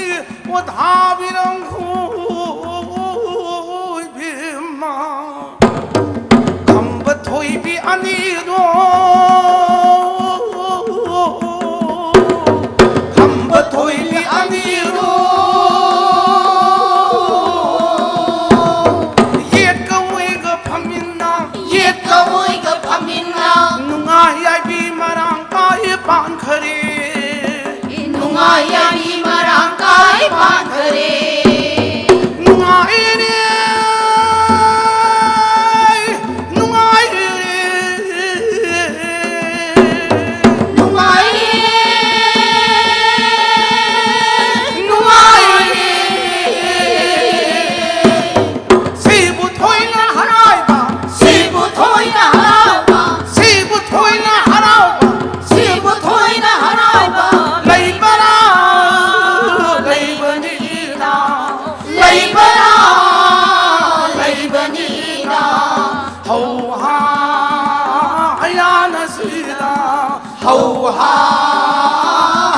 ꯄꯣꯊꯥꯕꯤꯔꯝꯈꯣ ꯏꯕꯦꯝꯃ꯫ ꯈꯝꯕ ꯊꯣꯏꯕꯤ ꯑꯅꯤꯗꯣ, ꯈꯝꯕ ꯊꯣꯏꯕꯤ ꯑꯅꯤꯗꯣ, ꯌꯦꯠꯀ ꯑꯣꯏꯒ ꯐꯝꯃꯤꯟꯅ, ꯌꯦꯠꯀ ꯑꯣꯏꯒ ꯐꯝꯃꯤꯟꯅ, ꯅꯨꯡꯉꯥꯏ ꯌꯥꯏꯕꯤ ꯃꯔꯥꯡ ꯀꯥꯏ ꯄꯥꯟꯈꯔꯦ꯫ ꯅꯨꯡꯉꯥꯏ ꯌꯥꯏꯕꯤ ꯃꯔꯥꯡ ꯀꯥꯏ ꯄꯥꯟꯈꯔꯦ꯫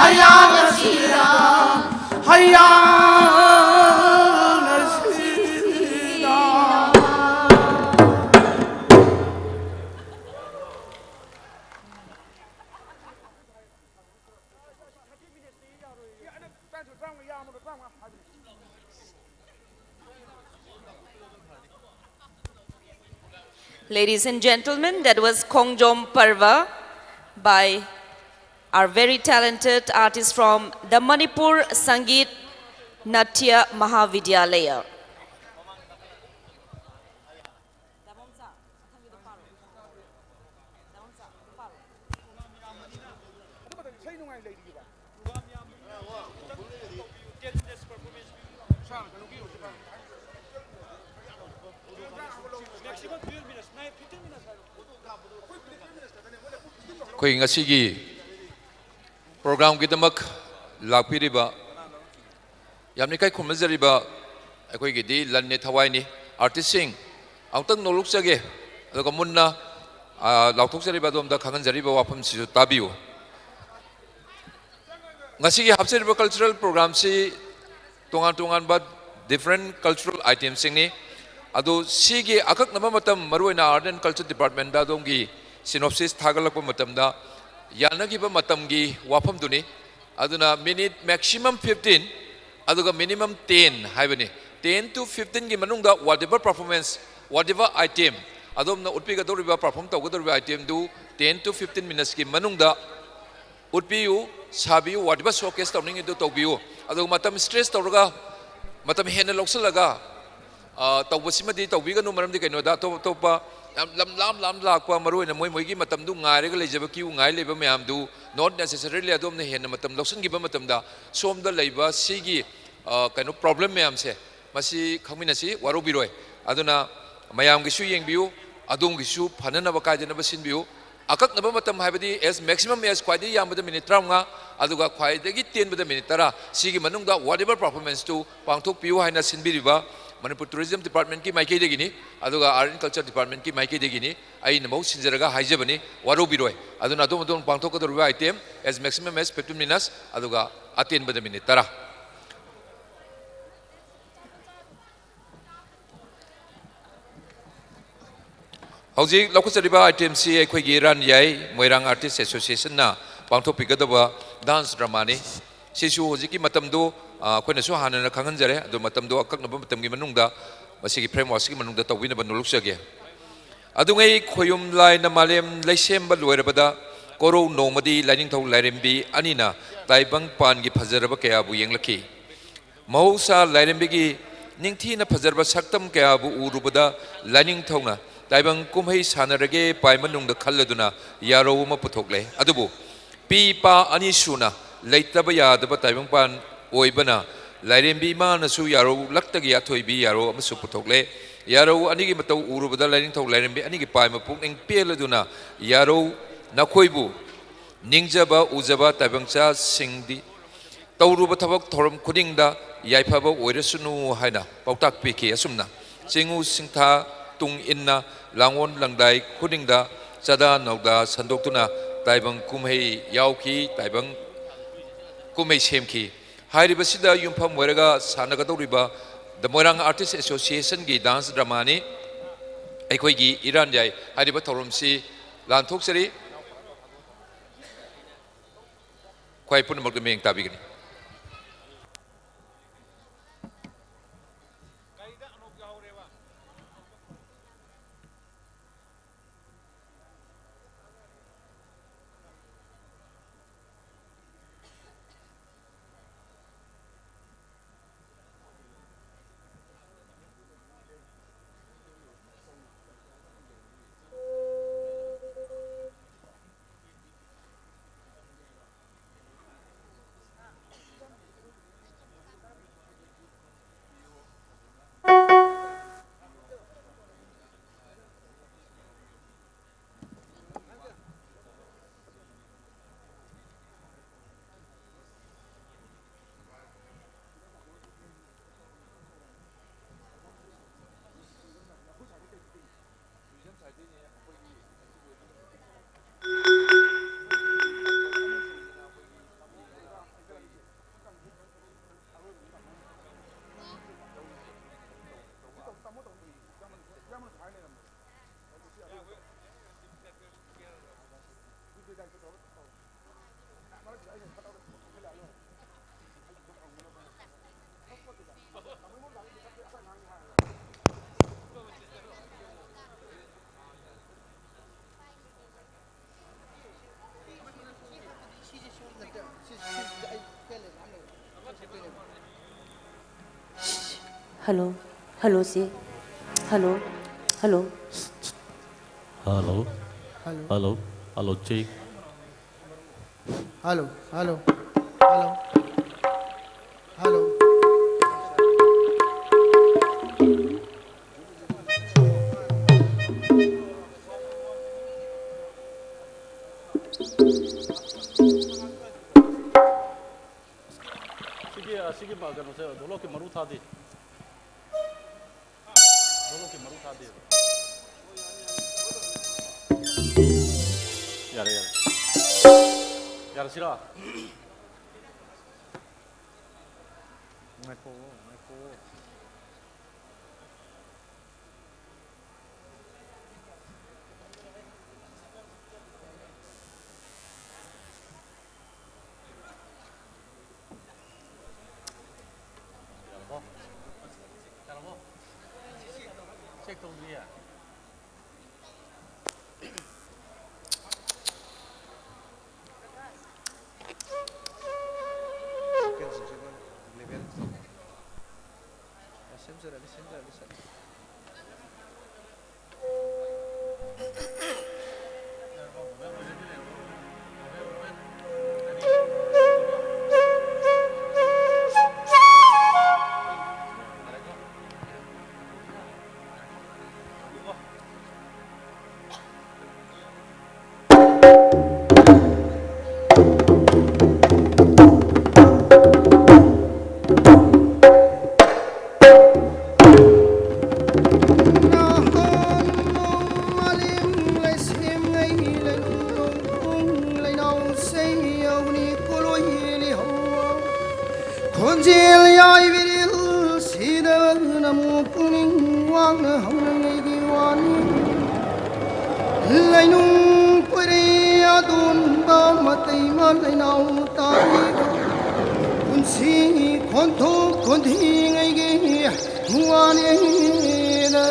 ꯍꯩꯌꯥ ꯅꯁꯤꯔꯥ, ꯍꯩꯌꯥ ꯅꯁꯤꯔꯥ꯫ Ladies and gentlemen, that was Khongjom Parva by our very talented artist from the Manipur Sangeet Natya Mahavidyalaya. ꯑꯩꯈꯣꯏ ꯉꯁꯤꯒꯤ ꯄ꯭ꯔꯣꯒ꯭ꯔꯥꯝꯒꯤꯗꯃꯛ ꯂꯥꯛꯄꯤꯔꯤꯕ ꯌꯥꯝꯅ ꯏꯀꯥꯏ ꯈꯨꯝꯅꯖꯔꯤꯕ ꯑꯩꯈꯣꯏꯒꯤꯗꯤ ꯂꯟꯅꯦ ꯊꯋꯥꯏꯅꯤ ꯑꯥꯔꯇꯤꯁꯁꯤꯡ, ꯑꯃꯨꯛꯇꯪ ꯅꯣꯛꯂꯨꯛꯆꯒꯦ꯫ ꯑꯗꯨꯒ ꯃꯨꯟꯅ, ꯑ, ꯂꯥꯎꯊꯣꯛꯆꯔꯤꯕ ꯑꯗꯣꯝꯗ ꯈꯪꯍꯟꯖꯔꯤꯕ ꯋꯥꯐꯝꯁꯤꯁꯨ ꯇꯥꯕꯤꯌꯨ꯫ ꯉꯁꯤꯒꯤ ꯍꯥꯞꯆꯔꯤꯕ ꯀꯜꯆꯔꯦꯜ ꯄ꯭ꯔꯣꯒ꯭ꯔꯥꯝꯁꯤ ꯇꯣꯉꯥꯟ ꯇꯣꯉꯥꯟꯕ different cultural itemꯁꯤꯡꯅꯤ꯫ ꯑꯗꯨ ꯁꯤꯒꯤ ꯑꯀꯛꯅꯕ ꯃꯇꯝ, ꯃꯔꯨꯑꯣꯏꯅ Art and Culture Departmentꯗ ꯑꯗꯣꯝꯒꯤ synopsis ꯊꯥꯒꯠꯂꯛꯄ ꯃꯇꯝꯗ, ꯌꯥꯅꯈꯤꯕ ꯃꯇꯝꯒꯤ ꯋꯥꯐꯝꯗꯨꯅꯤ꯫ ꯑꯗꯨꯅ minute maximum fifteen, ꯑꯗꯨꯒ minimum ten ꯍꯥꯏꯕꯅꯤ꯫ Ten to fifteenꯒꯤ ꯃꯅꯨꯡꯗ whatever performance, whatever item, ꯑꯗꯣꯝꯅ ꯎꯠꯄꯤꯒꯗꯧꯔꯤꯕ, perform ꯇꯧꯒꯗꯧꯔꯤꯕ itemꯗꯨ ten to fifteen minutesꯀꯤ ꯃꯅꯨꯡꯗ ꯎꯠꯄꯤꯌꯨ, ꯁꯥꯕꯤꯌꯨ, whatever showcase ꯇꯧꯅꯤꯡꯉꯤꯗꯨ ꯇꯧꯕꯤꯌꯨ꯫ ꯑꯗꯨꯒ ꯃꯇꯝ stress ꯇꯧꯔꯒ, ꯃꯇꯝ ꯍꯦꯟꯅ ꯂꯧꯁꯤꯜꯂꯒ, ꯑ, ꯇꯧꯕꯁꯤꯃꯗꯤ ꯇꯧꯕꯤꯒꯅꯨ꯫ ꯃꯔꯝꯗꯤ ꯀꯩꯅꯣꯗ, ꯑꯇꯣꯞ ꯑꯇꯣꯞꯄ ꯌꯥꯝ ꯂꯝ ꯂꯥꯞ ꯂꯥꯞꯅ ꯂꯥꯛꯄ, ꯃꯔꯨꯑꯣꯏꯅ ꯃꯣꯏ ꯃꯣꯏꯒꯤ ꯃꯇꯝꯗꯨ ꯉꯥꯏꯔꯒ ꯂꯩꯖꯕ, queue ꯉꯥꯏ ꯂꯩꯕ ꯃꯌꯥꯝꯗꯨ, not necessarily ꯑꯗꯣꯝꯅ ꯍꯦꯟꯅ ꯃꯇꯝ ꯂꯧꯁꯤꯟꯈꯤꯕ ꯃꯇꯝꯗ ꯁꯣꯝꯗ ꯂꯩꯕ ꯁꯤꯒꯤ, ꯑ, ꯀꯩꯅꯣ, problem ꯃꯌꯥꯝꯁꯦ, ꯃꯁꯤ ꯈꯪꯃꯤꯟꯅꯁꯤ, ꯋꯥꯔꯧꯕꯤꯔꯣꯏ꯫ ꯑꯗꯨꯅ ꯃꯌꯥꯝꯒꯤꯁꯨ ꯌꯦꯡꯕꯤꯌꯨ, ꯑꯗꯣꯝꯒꯤꯁꯨ ꯐꯅꯅꯕ, ꯀꯥꯏꯗꯅꯕ ꯁꯤꯟꯕꯤꯌꯨ꯫ ꯑꯀꯛꯅꯕ ꯃꯇꯝ ꯍꯥꯏꯕꯗꯤ as maximum as ꯈ꯭ꯋꯥꯏꯗꯒꯤ ꯌꯥꯝꯕꯗ minute ꯇꯔꯥꯃꯉꯥ, ꯑꯗꯨꯒ ꯈ꯭ꯋꯥꯏꯗꯒꯤ ꯇꯦꯟꯕꯗ minute ꯇꯔꯥ, ꯁꯤꯒꯤ ꯃꯅꯨꯡꯗ whatever performanceꯇꯨ ꯄꯥꯡꯊꯣꯛꯄꯤꯌꯨ ꯍꯥꯏꯅ ꯁꯤꯟꯕꯤꯔꯤꯕ ꯃꯅꯤꯄꯨꯔ ꯇꯨꯔꯤꯖꯝ ꯗꯤꯄꯥꯔꯠꯃꯦꯟꯀꯤ ꯃꯥꯏꯀꯩꯗꯒꯤꯅꯤ, ꯑꯗꯨꯒ ꯑꯥꯔꯠ ꯑꯦꯟ ꯀꯜꯆꯔ ꯗꯤꯄꯥꯔꯠꯃꯦꯟꯀꯤ ꯃꯥꯏꯀꯩꯗꯒꯤꯅꯤ꯫ ꯑꯩꯅ ꯃꯍꯨꯠ ꯁꯤꯟꯖꯔꯒ ꯍꯥꯏꯖꯕꯅꯤ, ꯋꯥꯔꯧꯕꯤꯔꯣꯏ꯫ ꯑꯗꯨꯅ ꯑꯗꯣꯝ ꯑꯗꯣꯝ ꯄꯥꯡꯊꯣꯛꯀꯗꯧꯔꯤꯕ item as maximum as fifteen minutes, ꯑꯗꯨꯒ ꯑꯇꯦꯟꯕꯗ ꯃꯤꯅꯤꯠ ꯇꯔꯥ꯫ ꯍꯧꯖꯤꯛ ꯂꯧꯈꯠꯆꯔꯤꯕ ꯑꯥꯏꯇꯦꯝꯁꯤ ꯑꯩꯈꯣꯏꯒꯤ ꯏꯔꯥꯟꯌꯥꯏ ꯃꯣꯏꯔꯥꯡ ꯑꯥꯔꯇꯤꯁ ꯑꯦꯁꯣꯁꯤꯌꯦꯁꯟꯅ ꯄꯥꯡꯊꯣꯛꯄꯤꯒꯗꯕ ꯗꯥꯟꯁ ꯗ꯭ꯔꯃꯥꯅꯤ꯫ ꯁꯤꯁꯨ ꯍꯧꯖꯤꯛꯀꯤ ꯃꯇꯝꯗꯨ, ꯑ, ꯑꯩꯈꯣꯏꯅꯁꯨ ꯍꯥꯟꯅꯅ ꯈꯪꯍꯟꯖꯔꯦ, ꯑꯗꯨ ꯃꯇꯝꯗꯨ ꯑꯀꯛꯅꯕ ꯃꯇꯝꯒꯤ ꯃꯅꯨꯡꯗ ꯃꯁꯤꯒꯤ ꯐ꯭ꯔꯦꯝꯋꯥꯔꯛꯁꯤꯒꯤ ꯃꯅꯨꯡꯗ ꯇꯧꯕꯤꯅꯕ ꯅꯣꯂꯨꯛꯆꯒꯦ꯫ ꯑꯗꯨꯉꯩ ꯈꯣꯌꯨꯝ ꯂꯥꯏꯅ ꯃꯥꯂꯦꯝ ꯂꯩꯁꯦꯝꯕ ꯂꯣꯏꯔꯕꯗ ꯀꯣꯔꯧ ꯅꯣꯡꯃꯗꯤ ꯂꯥꯏꯅꯤꯡꯊꯧ ꯂꯥꯏꯔꯦꯝꯕꯤ ꯑꯅꯤꯅ ꯇꯥꯏꯕꯪ ꯄꯥꯟꯒꯤ ꯐꯖꯔꯕ ꯀꯌꯥꯕꯨ ꯌꯦꯡꯂꯛꯈꯤ꯫ ꯃꯍꯧꯁꯥ ꯂꯥꯏꯔꯦꯝꯕꯤꯒꯤ ꯅꯤꯡꯊꯤꯅ ꯐꯖꯔꯕ ꯁꯛꯇꯝ ꯀꯌꯥꯕꯨ ꯎꯔꯨꯕꯗ ꯂꯥꯏꯅꯤꯡꯊꯧꯅ ꯇꯥꯏꯕꯪ ꯀꯨꯝꯍꯩ ꯁꯥꯟꯅꯔꯒꯦ ꯄꯥꯏ ꯃꯅꯨꯡꯗ ꯈꯜꯂꯗꯨꯅ ꯌꯥꯔꯧ ꯑꯃ ꯄꯨꯊꯣꯛꯂꯦ꯫ ꯑꯗꯨꯕꯨ ꯄꯤ ꯄꯥ ꯑꯅꯤ ꯁꯨꯅ ꯂꯩꯇꯕ ꯌꯥꯗꯕ ꯇꯥꯏꯕꯪꯄꯥꯟ ꯑꯣꯏꯕꯅ ꯂꯥꯏꯔꯦꯝꯕꯤ ꯏꯃꯥꯅꯁꯨ ꯌꯥꯔꯧ ꯂꯛꯇꯒꯤ ꯑꯊꯣꯏꯕꯤ ꯌꯥꯔꯧ ꯑꯃꯁꯨ ꯄꯨꯊꯣꯛꯂꯦ꯫ ꯌꯥꯔꯧ ꯑꯅꯤꯒꯤ ꯃꯇꯧ ꯎꯔꯨꯕꯗ ꯂꯥꯏꯅꯤꯡꯊꯧ ꯂꯥꯏꯔꯦꯝꯕꯤ ꯑꯅꯤꯒꯤ ꯄꯥꯏ ꯃꯄꯨꯛꯅꯤꯡ ꯄꯦꯜꯂꯗꯨꯅ ꯌꯥꯔꯧ ꯅꯈꯣꯏꯕꯨ ꯅꯤꯡꯖꯕ ꯎꯖꯕ ꯇꯥꯏꯕꯪꯆꯥꯁꯤꯡꯗꯤ ꯇꯧꯔꯨꯕ ꯊꯕꯛ ꯊꯧꯔꯝ ꯈꯨꯗꯤꯡꯗ ꯌꯥꯏꯐꯕ ꯑꯣꯏꯔꯁꯅꯨ ꯍꯥꯏꯅ ꯄꯥꯎꯇꯥꯛ ꯄꯤꯈꯤ꯫ ꯑꯁꯨꯝꯅ ꯆꯤꯡꯉꯨ ꯁꯤꯡꯊꯥ ꯇꯨꯡ ꯏꯟꯅ ꯂꯥꯡꯑꯣꯟ ꯂꯪꯗꯥꯏ ꯈꯨꯗꯤꯡꯗ ꯆꯥꯗꯥ ꯅꯧꯗꯥ ꯁꯟꯗꯣꯛꯇꯨꯅ ꯇꯥꯏꯕꯪ ꯀꯨꯝꯍꯩ ꯌꯥꯎꯈꯤ, ꯇꯥꯏꯕꯪ ꯀꯨꯝꯍꯩ ꯁꯦꯝꯈꯤ꯫ ꯍꯥꯏꯔꯤꯕꯁꯤꯗ ꯌꯨꯝꯐꯝ ꯑꯣꯏꯔꯒ ꯁꯥꯟꯅꯒꯗꯧꯔꯤꯕ The ꯃꯣꯏꯔꯥꯡ ꯑꯥꯔꯇꯤꯁ ꯑꯦꯁꯣꯁꯤꯌꯦꯁꯟꯒꯤ ꯗꯥꯟꯁ ꯗ꯭ꯔꯃꯥꯅꯤ꯫ ꯑꯩꯈꯣꯏꯒꯤ ꯏꯔꯥꯟꯌꯥꯏ ꯍꯥꯏꯔꯤꯕ ꯊꯧꯔꯝꯁꯤ ꯂꯥꯟꯊꯣꯛꯆꯔꯤ꯫ ꯈ꯭ꯋꯥꯏ ꯄꯨꯝꯅꯃꯛꯇ ꯃꯤꯠꯌꯦꯡ ꯇꯥꯕꯤꯒꯅꯤ꯫ Hello, hello, ꯁꯤ꯫ Hello, hello꯫ Hello, hello, hello, check꯫ Hello, hello, hello, hello꯫ ꯁꯤꯒꯤ, ꯑꯁꯤꯒꯤ ꯃ-, ꯀꯩꯅꯣꯁꯦ, ꯙꯣꯂꯛꯀꯤ ꯃꯔꯨ ꯊꯥꯗꯦ꯫ ꯙꯣꯂꯛꯀꯤ ꯃꯔꯨ ꯊꯥꯗꯦꯕ꯫ ꯌꯥꯔꯦ, ꯌꯥꯔꯦ꯫ ꯌꯥꯔꯁꯤꯔꯥ? ꯉꯥꯏꯈꯣ, ꯉꯥꯏꯈꯣ꯫ ꯌꯥꯔꯕꯣ? ꯌꯥꯔꯕꯣ? Check ꯇꯧꯗ꯭ꯔꯤꯌꯦ? ꯁꯦꯝꯖꯔꯒꯦ, ꯁꯦꯝꯖꯔꯒꯦ, ꯁꯦꯝꯖꯔꯒꯦ꯫ ꯈꯣꯟꯖꯦꯜ ꯌꯥꯏ ꯕꯤꯔꯦꯜ ꯁꯤꯗ ꯅꯃꯨ ꯄꯨꯛꯅꯤꯡ ꯋꯥꯡꯅ ꯍꯧꯅꯉꯩꯒꯤ ꯋꯥꯅꯤ꯫ ꯂꯩꯅꯨꯡ ꯀꯣꯏꯔꯩ ꯑꯗꯣꯟꯕ ꯃꯇꯩꯃ ꯂꯩꯅꯥꯎ ꯇꯥꯔꯤ꯫ ꯄꯨꯟꯁꯤ ꯈꯣꯟꯊꯣꯛ ꯈꯣꯟꯊꯤꯉꯩꯒꯤ ꯋꯥꯅꯤꯗ꯫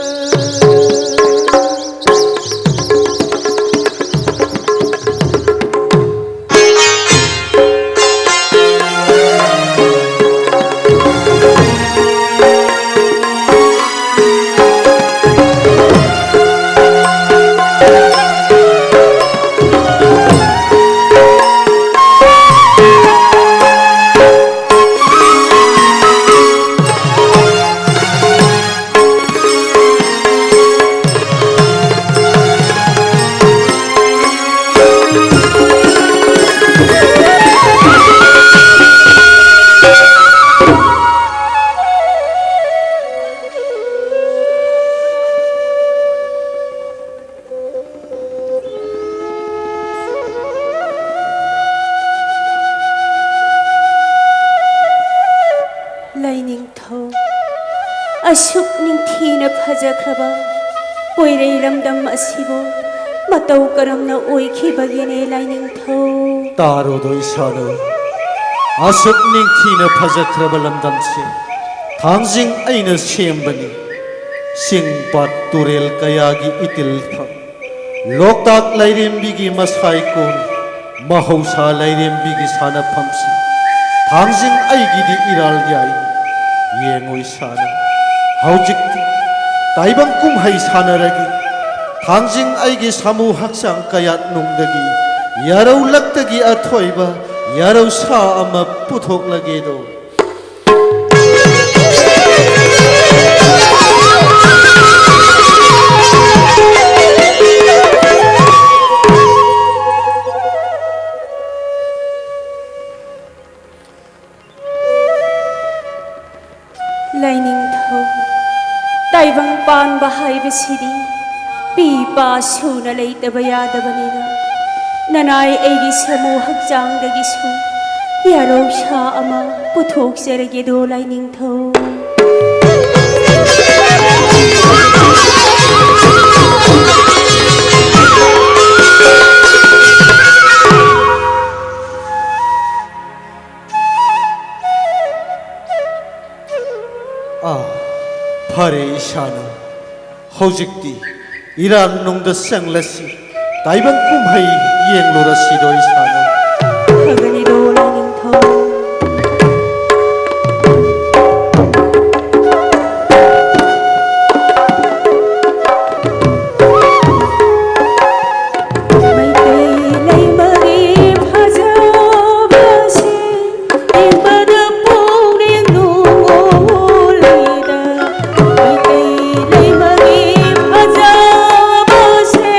ꯅꯤꯡꯊꯧ, ꯑꯁꯨꯛ ꯅꯤꯡꯊꯤꯅ ꯐꯖꯈ꯭ꯔꯕ ꯄꯣꯏꯔꯩ ꯂꯝꯗꯝ ꯑꯁꯤꯕꯨ ꯃꯇꯧ ꯀꯔꯝꯅ ꯑꯣꯏꯈꯤꯕꯒꯦꯅꯦ ꯂꯥꯏꯅꯤꯡꯊꯧ? ꯇꯥꯔꯣꯗꯣ ꯏꯁꯥꯅ, ꯑꯁꯨꯛ ꯅꯤꯡꯊꯤꯅ ꯐꯖꯈ꯭ꯔꯕ ꯂꯝꯗꯝꯁꯤ ꯊꯥꯡꯖꯤꯡ ꯑꯩꯅ ꯁꯦꯝꯕꯅꯤ꯫ ꯆꯤꯡ ꯄꯥꯠ ꯇꯨꯔꯦꯜ ꯀꯌꯥꯒꯤ ꯏꯇꯤꯜꯐꯝ, ꯂꯣꯛꯇꯥꯛ ꯂꯥꯏꯔꯦꯝꯕꯤꯒꯤ ꯃꯁꯥꯏꯀꯣꯟ, ꯃꯍꯧꯁꯥ ꯂꯥꯏꯔꯦꯝꯕꯤꯒꯤ ꯁꯥꯟꯅꯐꯝꯁꯤꯡ, ꯊꯥꯡꯖꯤꯡ ꯑꯩꯒꯤꯗꯤ ꯏꯔꯥꯜ ꯌꯥꯏ꯫ ꯌꯦꯡꯉꯨ ꯏꯁꯥꯅ, ꯍꯧꯖꯤꯛꯇꯤ ꯇꯥꯏꯕꯪ ꯀꯨꯝꯍꯩ ꯁꯥꯟꯅꯔꯒꯦ꯫ ꯊꯥꯡꯖꯤꯡ ꯑꯩꯒꯤ ꯁꯥꯃꯨ ꯍꯛꯆꯥꯡ ꯀꯌꯥꯠꯅꯨꯡꯗꯒꯤ, ꯌꯥꯔꯧ ꯂꯛꯇꯒꯤ ꯑꯊꯣꯏꯕ ꯌꯥꯔꯧ ꯁꯥ ꯑꯃ ꯄꯨꯊꯣꯛꯂꯒꯦꯗꯣ꯫ ꯂꯥꯏꯅꯤꯡꯊꯧ, ꯇꯥꯏꯕꯪ ꯄꯥꯟꯕ ꯍꯥꯏꯕꯁꯤꯗꯤ ꯄꯤ ꯄꯥ ꯁꯨꯅ ꯂꯩꯇꯕ ꯌꯥꯗꯕꯅꯤꯅ, ꯅꯅꯥꯏ ꯑꯩꯒꯤ ꯁꯥꯃꯨ ꯍꯛꯆꯥꯡꯗꯒꯤꯁꯨ ꯌꯥꯔꯧ ꯁꯥ ꯑꯃ ꯄꯨꯊꯣꯛꯆꯔꯒꯦꯗꯣ ꯂꯥꯏꯅꯤꯡꯊꯧ꯫ ꯑꯥ, ꯐꯔꯦ ꯏꯁꯥꯅ, ꯍꯧꯖꯤꯛꯇꯤ ꯏꯔꯥꯜ ꯅꯨꯡꯗ ꯆꯪꯂꯁꯤ, ꯇꯥꯏꯕꯪ ꯀꯨꯝꯍꯩ ꯌꯦꯡꯂꯨꯔꯁꯤꯗꯣ ꯏꯁꯥꯅ꯫ ꯐꯒꯅꯤꯗꯣ ꯂꯥꯏꯅꯤꯡꯊꯧ꯫ ꯃꯩꯇꯩ ꯂꯩꯃꯒꯤ ꯐꯖꯕꯁꯦ ꯌꯦꯡꯕꯗ ꯄꯨꯛꯅꯤꯡ ꯅꯨꯡꯉꯣꯜꯂꯤꯗ꯫ ꯃꯩꯇꯩ ꯂꯩꯃꯒꯤ ꯐꯖꯕꯁꯦ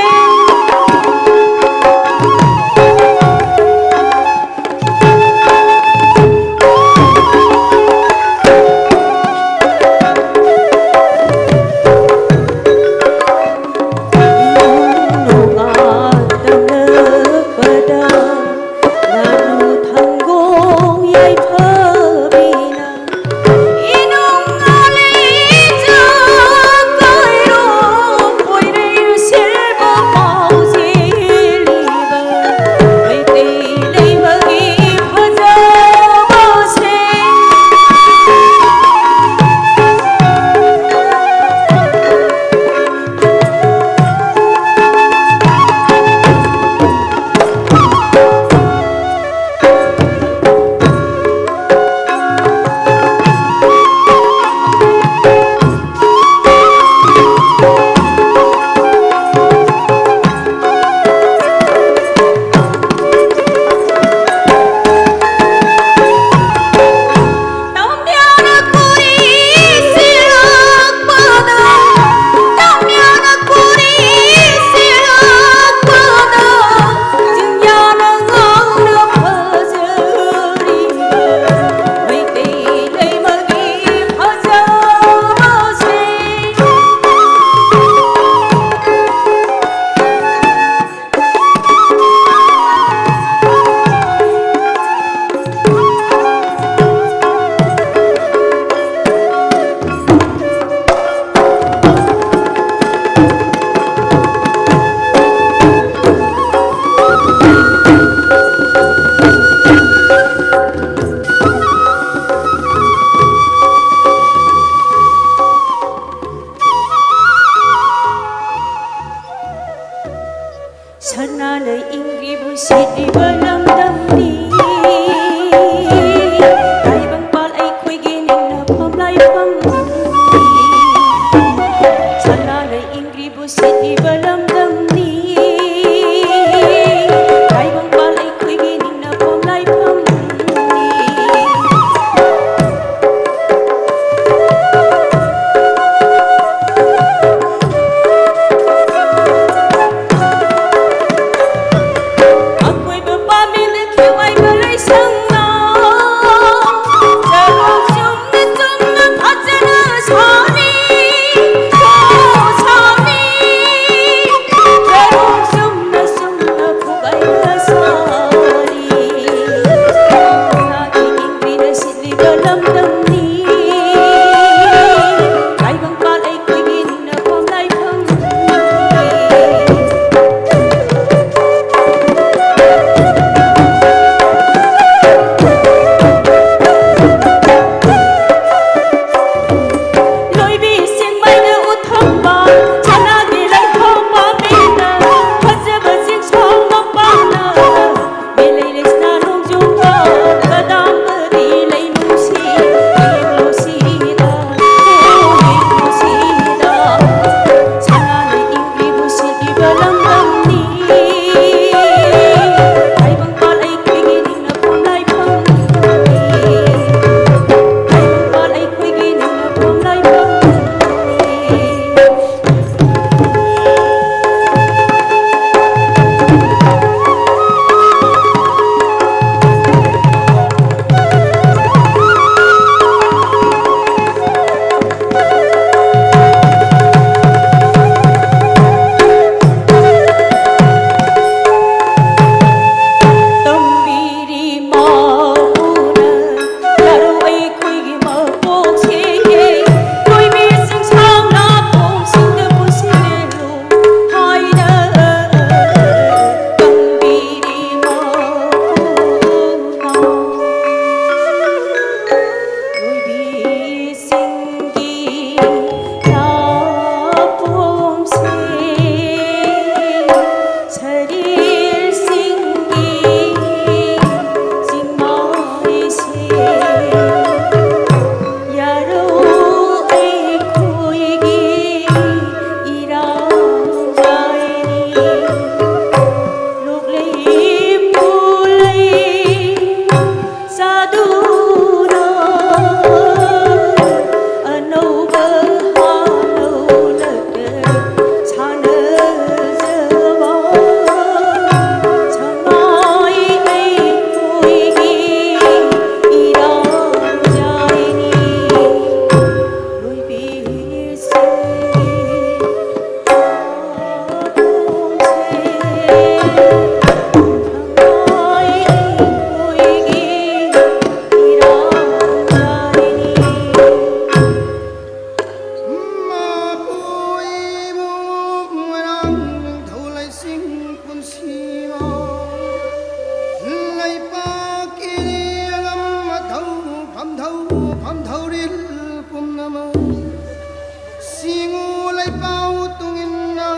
ꯁꯤꯡꯉꯨ ꯂꯩꯄꯥꯎ ꯇꯨꯡꯏꯟꯅ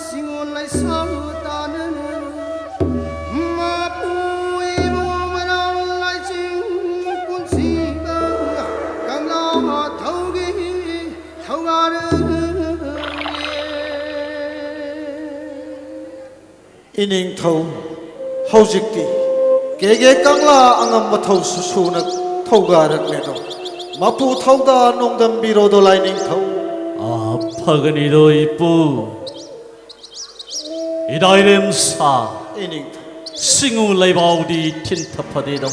ꯁꯤꯡꯉꯨ ꯂꯩꯁꯥꯎ ꯇꯥꯅꯅ ꯃꯄꯨ ꯏꯕꯨꯡ ꯃꯅꯥꯎ ꯂꯥꯏꯆꯤꯡ ꯄꯨꯟꯁꯤꯗ ꯀꯪꯂꯥ ꯊꯧꯒꯤ ꯊꯧꯒꯥꯔꯦ꯫ ꯏꯅꯤꯡꯊꯧ, ꯍꯧꯖꯤꯛꯇꯤ ꯀꯦꯒꯦ ꯀꯪꯂꯥ ꯑꯉꯝꯕ ꯊꯧꯁꯨ ꯁꯨꯅ ꯊꯧꯒꯥꯔꯛꯂꯦꯗꯣ꯫ ꯃꯄꯨ ꯊꯧꯗꯥ ꯅꯣꯡꯗꯝꯕꯤꯔꯣꯗꯣ ꯂꯥꯏꯅꯤꯡꯊꯧ꯫ ꯑꯥ, ꯐꯒꯅꯤꯗꯣ ꯏꯄꯨ꯫ ꯏꯗꯥꯏꯔꯦꯝ ꯁꯥ꯫ ꯏꯅꯤꯡꯊꯧ꯫ ꯁꯤꯡꯉꯨ ꯂꯩꯕꯥꯎꯗꯤ ꯊꯤꯟꯊ ꯐꯗꯦꯗꯣ꯫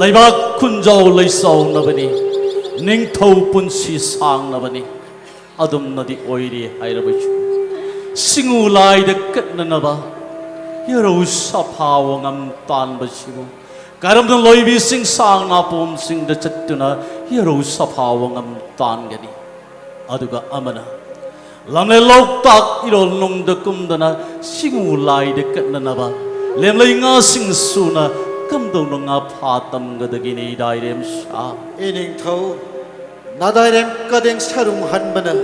ꯂꯩꯕꯥꯛ ꯈꯨꯟꯖꯥꯎ ꯂꯩꯆꯥꯎꯅꯕꯅꯤ, ꯅꯤꯡꯊꯧ ꯄꯨꯟꯁꯤ ꯁꯥꯡꯅꯕꯅꯤ꯫ ꯑꯗꯨꯝꯅꯗꯤ ꯑꯣꯏꯔꯤ ꯍꯥꯏꯔꯕꯁꯨ, ꯁꯤꯡꯉꯨ ꯂꯥꯏꯗ ꯀꯠꯅꯅꯕ ꯌꯦꯔꯧ ꯁꯥꯐꯥ ꯋꯥꯉꯝ ꯇꯥꯟꯕꯁꯤꯕꯨ ꯀꯔꯝꯅ ꯂꯣꯏꯕꯤꯁꯤꯡ ꯁꯥꯡ ꯅꯥꯄꯣꯝꯁꯤꯡꯗ ꯆꯠꯇꯨꯅ ꯌꯦꯔꯧ ꯁꯥꯐꯥ ꯋꯥꯉꯝ ꯇꯥꯟꯒꯅꯤ? ꯑꯗꯨꯒ ꯑꯃꯅ ꯂꯝꯂꯦꯟ ꯂꯣꯛꯇꯥꯛ ꯏꯔꯣꯜ ꯅꯨꯡꯗ ꯀꯨꯝꯗꯨꯅ ꯁꯤꯡꯉꯨ ꯂꯥꯏꯗ ꯀꯠꯅꯅꯕ ꯂꯦꯝꯂꯩ ꯉꯥꯁꯤꯡ ꯁꯨꯅ ꯀꯝꯗꯧꯅ ꯉꯥ ꯐꯥ ꯇꯝꯒꯗꯒꯦꯅꯦ ꯏꯗꯥꯏꯔꯦꯝ ꯁꯥ? ꯏꯅꯤꯡꯊꯧ, ꯅꯥꯗꯥꯏꯔꯦꯝ ꯀꯗꯦꯡ ꯁꯔꯨꯡ ꯍꯟꯕꯅ